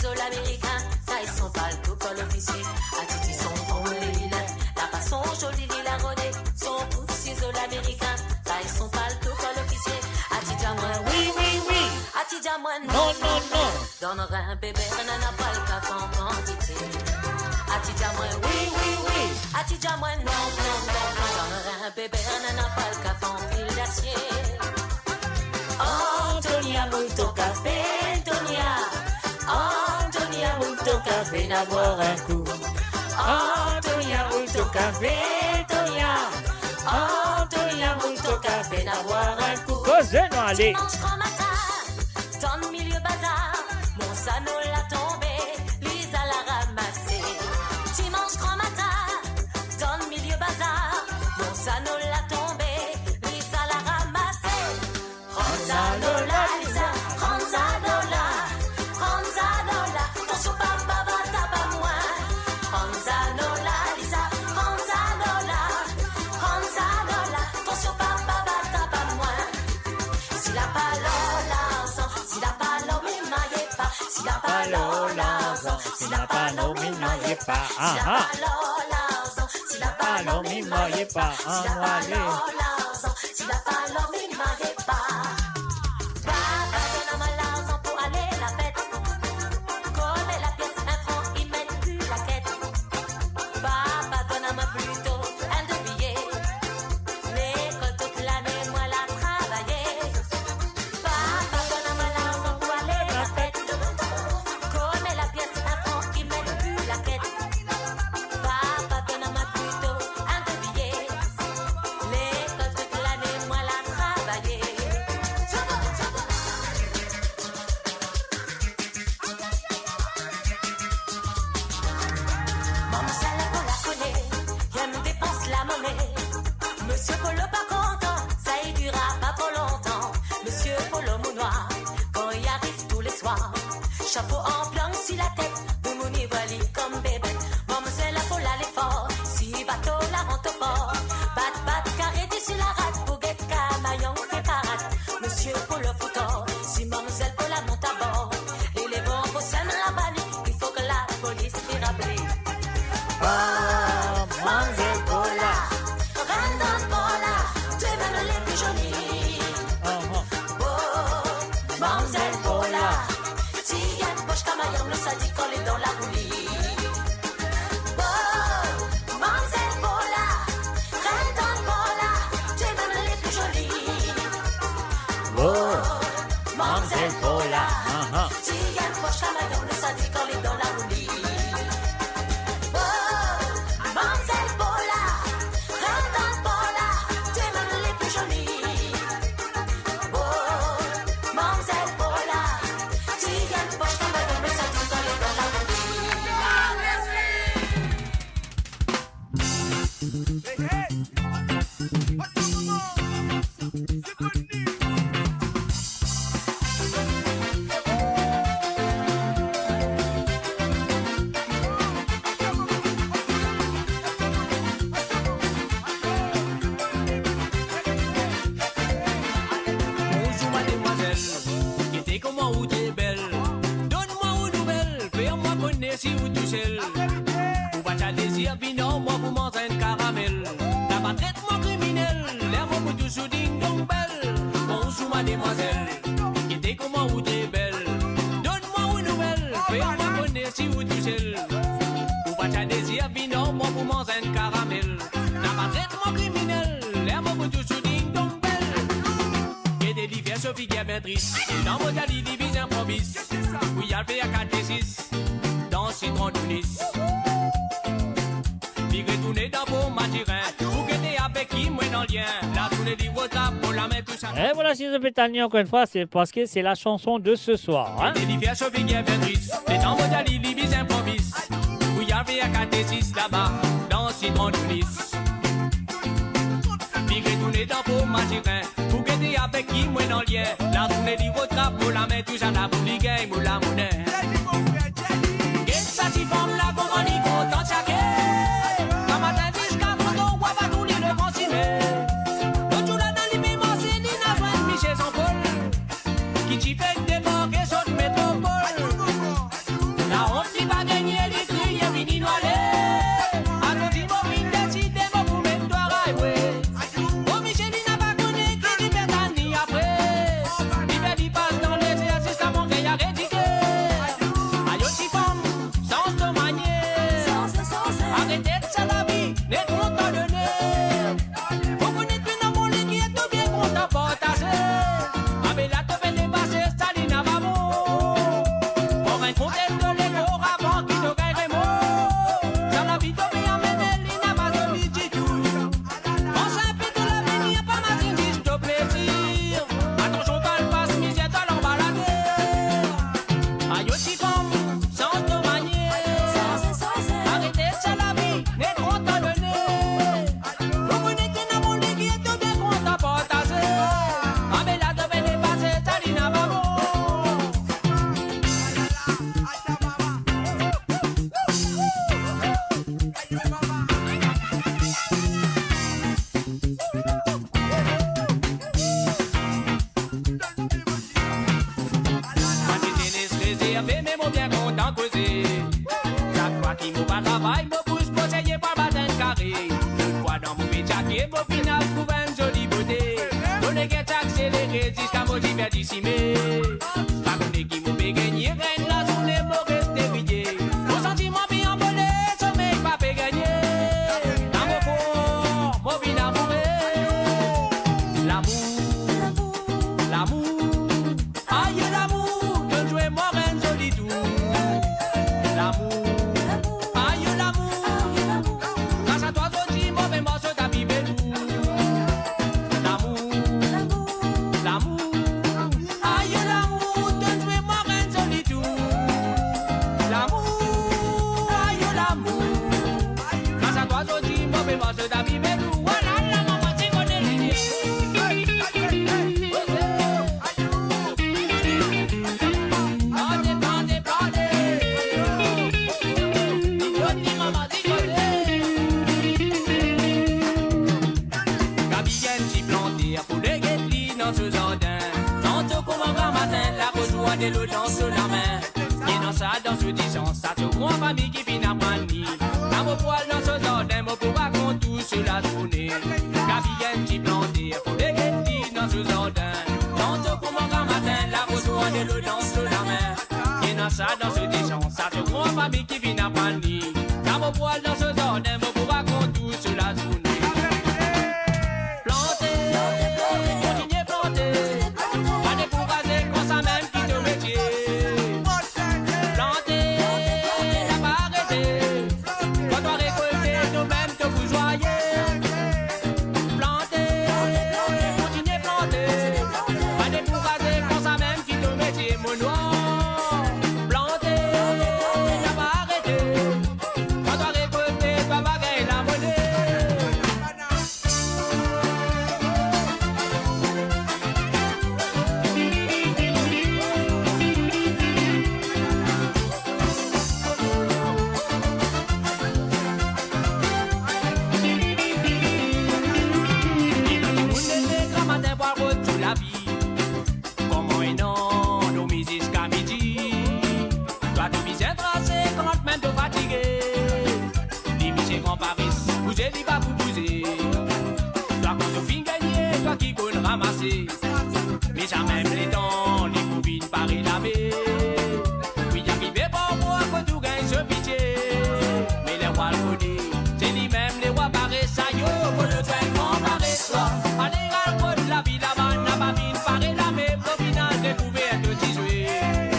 Sizo lamerikin, sa e son palto kor lofisie. Atitid son bon, li lilin, lafason zoli li la rode. Son kout sizo lamerikin, sa e son palto kor lofisie. Atitid a mwa, wi, wi, wi. Atitid a mwa, non, non, non. Donn enn bebe, nana pal kafan kantite. Atitid a mwa, wi, wi, wi. Atitid a mwa, non, non, non, non. Donn enn bebe, nana pal kafan fil dasie. Antonia, mouy to kafe, Antonia. Antonia, mouy to kafe, na bwar enn kou. Antonia, mouy to kafe, Antonia. Antonia, mouy to kafe, na bwar enn kou. Koze nou ale. Dimanz gran matin, dan milie bazar, mo zano la tonbe, li za la ramase. Dimanz gran matin, dan milie bazar, mo zano la tonbe, li za la ramase. Rann zano la, li za, rann zano la, rann zano la, atansion papa va tap amwin. Rann zano la, li za, rann zano la, rann zano la, atansion papa va tap amwin. Si la pa lor larzan, si la pa lor, me marye pa. Si la pa lor larzan, si la pa lor, me marye pa. Si la pa lor larzan, si la pa lor, me marye pa. Si la pa lor larzan, si la pa lor, me marye pa. Papa donn amwa larzan pou ale lafet. Kome lapies enn fran, li met pli laket. Papa donn amwa plito enn de biye. Lekol tout lane, mwa la travaye. Papa donn amwa larzan pou ale lafet. Kome lapies enn fran, li met pli laket. Papa donn amwa plito enn de biye. Lekol tout lane, mwa la travaye. Manmzel Paula kone, li enn depans lamone. Misie Polo pa kontan, sa i dira pa tro lontan. Misie Polo mounwar, kan li ariv touleswar, chapo an plang si latet, dimoun i vwar li kom bebe. Manmzel Paula lefor, si bato la rant o por, bat, bat kare desi larad pou get kamayon fer parad. Misie Polo foutor, si manmzel Paula mont abor, li lev an prosenn labani, il faut que la police vire apel. Oh, manmzel Paula, rant dan por la, to mem le pli zoli. Oh, manmzel Paula, ti enn pos kamayon, nou sa dir kan li dan larouli. Oh, manmzel Paula, rant dan por la, to mem le pli zoli. Oh, manmzel Paula, ti enn pos kamayon, nou sa dir kan li dan larouli. Oh, manmzel Paula, rant dan por la, to mem le pli zoli. Oh, manmzel Paula, ti enn pos kamayon, nou sa dir kan li dan larouli. Bonzour mademwazel, gete kouma ou tre bel. Donn mwa ou nouvel, fer mwa kone si ou tousel. Ou pa ti a dezir vinn ar mwa pou manz enn karamel. Laba tret mwa kriminel, ler mo pou tousou ding dong bel. Bonzour mademwazel, gete kouma ou tre bel. Donn mwa ou nouvel, fer mwa kone si ou tousel. Ou pa ti a dezir vinn ar mwa pou manz enn karamel. Laba tret mwa kriminel, ler mo pou tousou ding dong bel. Gete li fer so figir bien tris. Letan mo dir li, li bizin pran bis pou li al fer katesis dan Sitron Dounis. Li retourne dan Port Mathurin pou gete avek ki mwa ena lien. Latourne li rod trap mo lame tousala. Et voilà, si je peux t'amener encore une fois, c'est parce que c'est la chanson de ce soir, hein. Gete li fer so figir bien tris. Letan mo dir li, li bizin pran bis pou li al fer katesis laba dan Sitron Dounis. Li retourne dan Port Mathurin pou gete avek ki mwa ena lien. Latourne li rod trap mo lame tousala pou li gagn mo lamone. Get sa ti fanm la, kouma li kontan tchake. Lamatin ziska bonzour, wa pa tourne le gran sime. Lot zour la dan li pe marse, li inn zwenn misie Jean-Paul ki ti fek debarke zot metropol. Ti fanm, sanz to manier. Aret sa lavi, ne kontan done. Ou konn ena bann legi to bien kontan partaze. Abe la to vinn pase, sa li napa bon. Mwa ti zenes rezerve, me mo bien kontan koze. Sak fwa ki mo pa travay, mo bous mo seye pou al bat enn kare. Lot fwa dan mo pe tchake, mo finn al trouv enn zoli bote. Mo leker ti akselere ziska mo ti perdi sime. Pa kone ki mo pe gagne, enn lazourne mo reste eweye. Mo santi mo anvi anvole, somey pa pe gagne. Lamour for, mo vinn amoure. Lamour, lamour, ayo lamour, to zwe mo enn zoli tour. Lamour, ayo lamour, gras a twa zordi mo pe marse dan lavi velour. Lamour, lamour, ayo lamour, to zwe mo enn zoli tour. Lamour, ayo lamour, gras a twa zordi mo pe marse dan lavi velour. Wala, la mama ti kone li. Plante, plante, plante. Li kone mama ti kone. Gaby enn ti planter, fode get li dan so zardin. Tanto kouma gramatin, lakozwa delo dan so lame. Ena sa dan so disans, sa so gran fami ki finn aprann li. Lamour pou al dan so zardin, mo pou rakont tou so lazourne. Gaby enn ti planter, fode get li dan so zardin. Tanto kouma gramatin, lakozwa delo dan so lame. Ena sa dan so disans, sa so gran fami ki finn aprann li. Lamour pou al dan so zardin, mo pou rakont tou so lazourne. Plante, kontinie plante, pa dekouraze, koumsa mem ki to metie. Plante, pa arete, kan to rekolte, to mem to pou zwaye. Plante, kontinie plante, pa dekouraze, koumsa mem ki to metie, mo nwar. Plante, pa arete, kan to rekolte, to pa gagn lamone. Ena dimoun leve gramatin pou al rod so lavi. Kouma enn an dormi ziska midi, twa to bizin trase kantmem to fatige. Li misie gran pares, bouze li pa pou bouze. Twa kan to finn gagne, twa ki konn ramase. Me sa mem letan, li pou vinn pare lame. Wi, arive parfwa kot ou gagn so pitie. Me lerwa al kone, se limem lerwa pares, ayo. Mo lot enn gran pares, ale al kot lavi laba, napa vinn pare lame, pou final dekouver to ti zwe.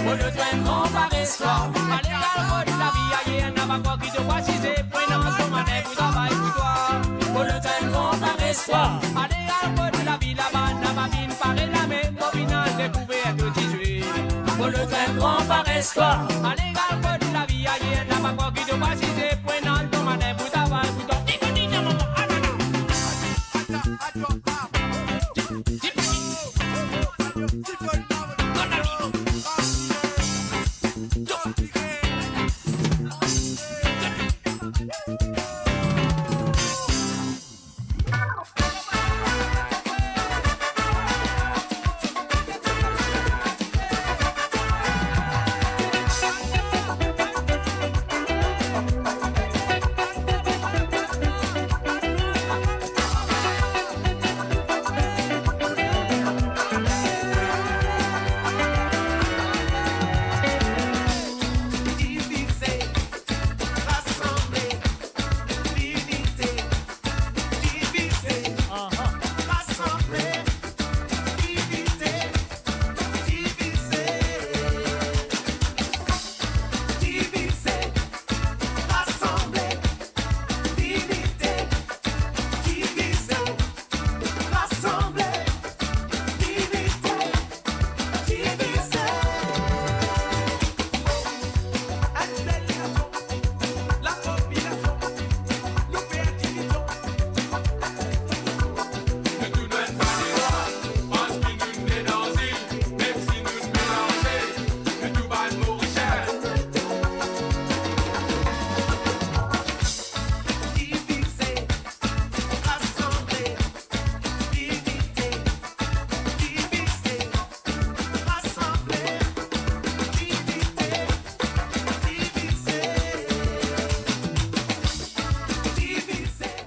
Mo lot enn gran pares, ale al kot lavi ayer, napa krwar ki to pou asize, pran to mane pou travay pou twa. Mo lot enn gran pares, ale al kot lavi laba, napa vinn pare lame, pou final dekouver to ti zwe. Mo lot enn gran pares, ale al kot lavi ayer, napa krwar ki to pou asize, pran to mane pou travay pou twa. Diko, diko, mama, anana.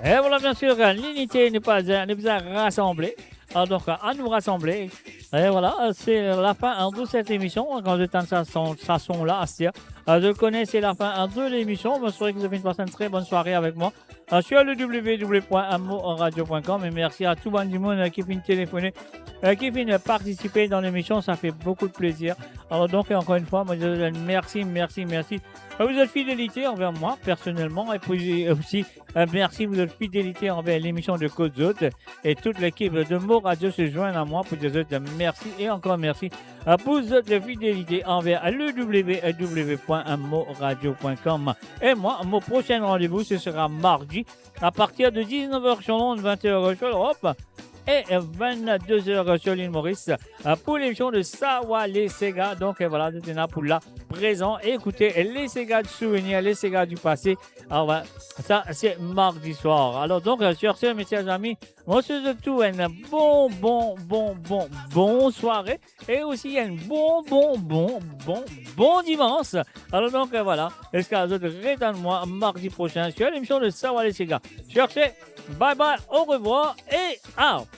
E vwala, biensir, linite, nou pa, nou bizin rasanble. Alor, donk, anou rasanble. E vwala, se lafin, an, de set emision, kan zot tann sa son, sa son la, aster. E, zot kone se lafin, an, de lemision. Mo swete ke zot finn pas enn tre bonn sware avek mwa, e, sur le w w w point mo radio point com. E mersi a tou bann dimoun, e, ki finn telefone, e, ki finn partisipe dan lemision. Sa fer boukou plezir. Alor, donk, ankor enn fwa, mo dir mersi, mersi, mersi pou zot fidelite anver mwa personelman, e pou, e, osi, e, mersi pou zot fidelite anver lemision de Kot Zot, e tout lekip de Mo Radio se zwenn a mwa pou dir zot mersi e ankor mersi, e, pou zot fidelite anver le w w w point mo radio point com. E mwa, mo prosin randevou, se sera mardi, a partir de dix-neuf heures sur l'onde, vingt heures sur l'Europe, e vennde-z-er sur l'île Maurice, e, pou lemision de Sawa Lesega. Donk, e, vwala, zot ena pou la, prezan, ekoute les ségas du souvenir, les ségas du passé. Alor, vwala, sa, se mardi swar. Alor, donk, e, sur ce, mes chers amis, mo swet zot tou enn bon, bon, bon, bon, bon sware, e osi enn bon, bon, bon, bon, bon dimans. Alor, donk, e, vwala, ziska zot retann mwa mardi prosin sur lemision de Sawa Lesega. Sur ce, bye bye, au revoir et out.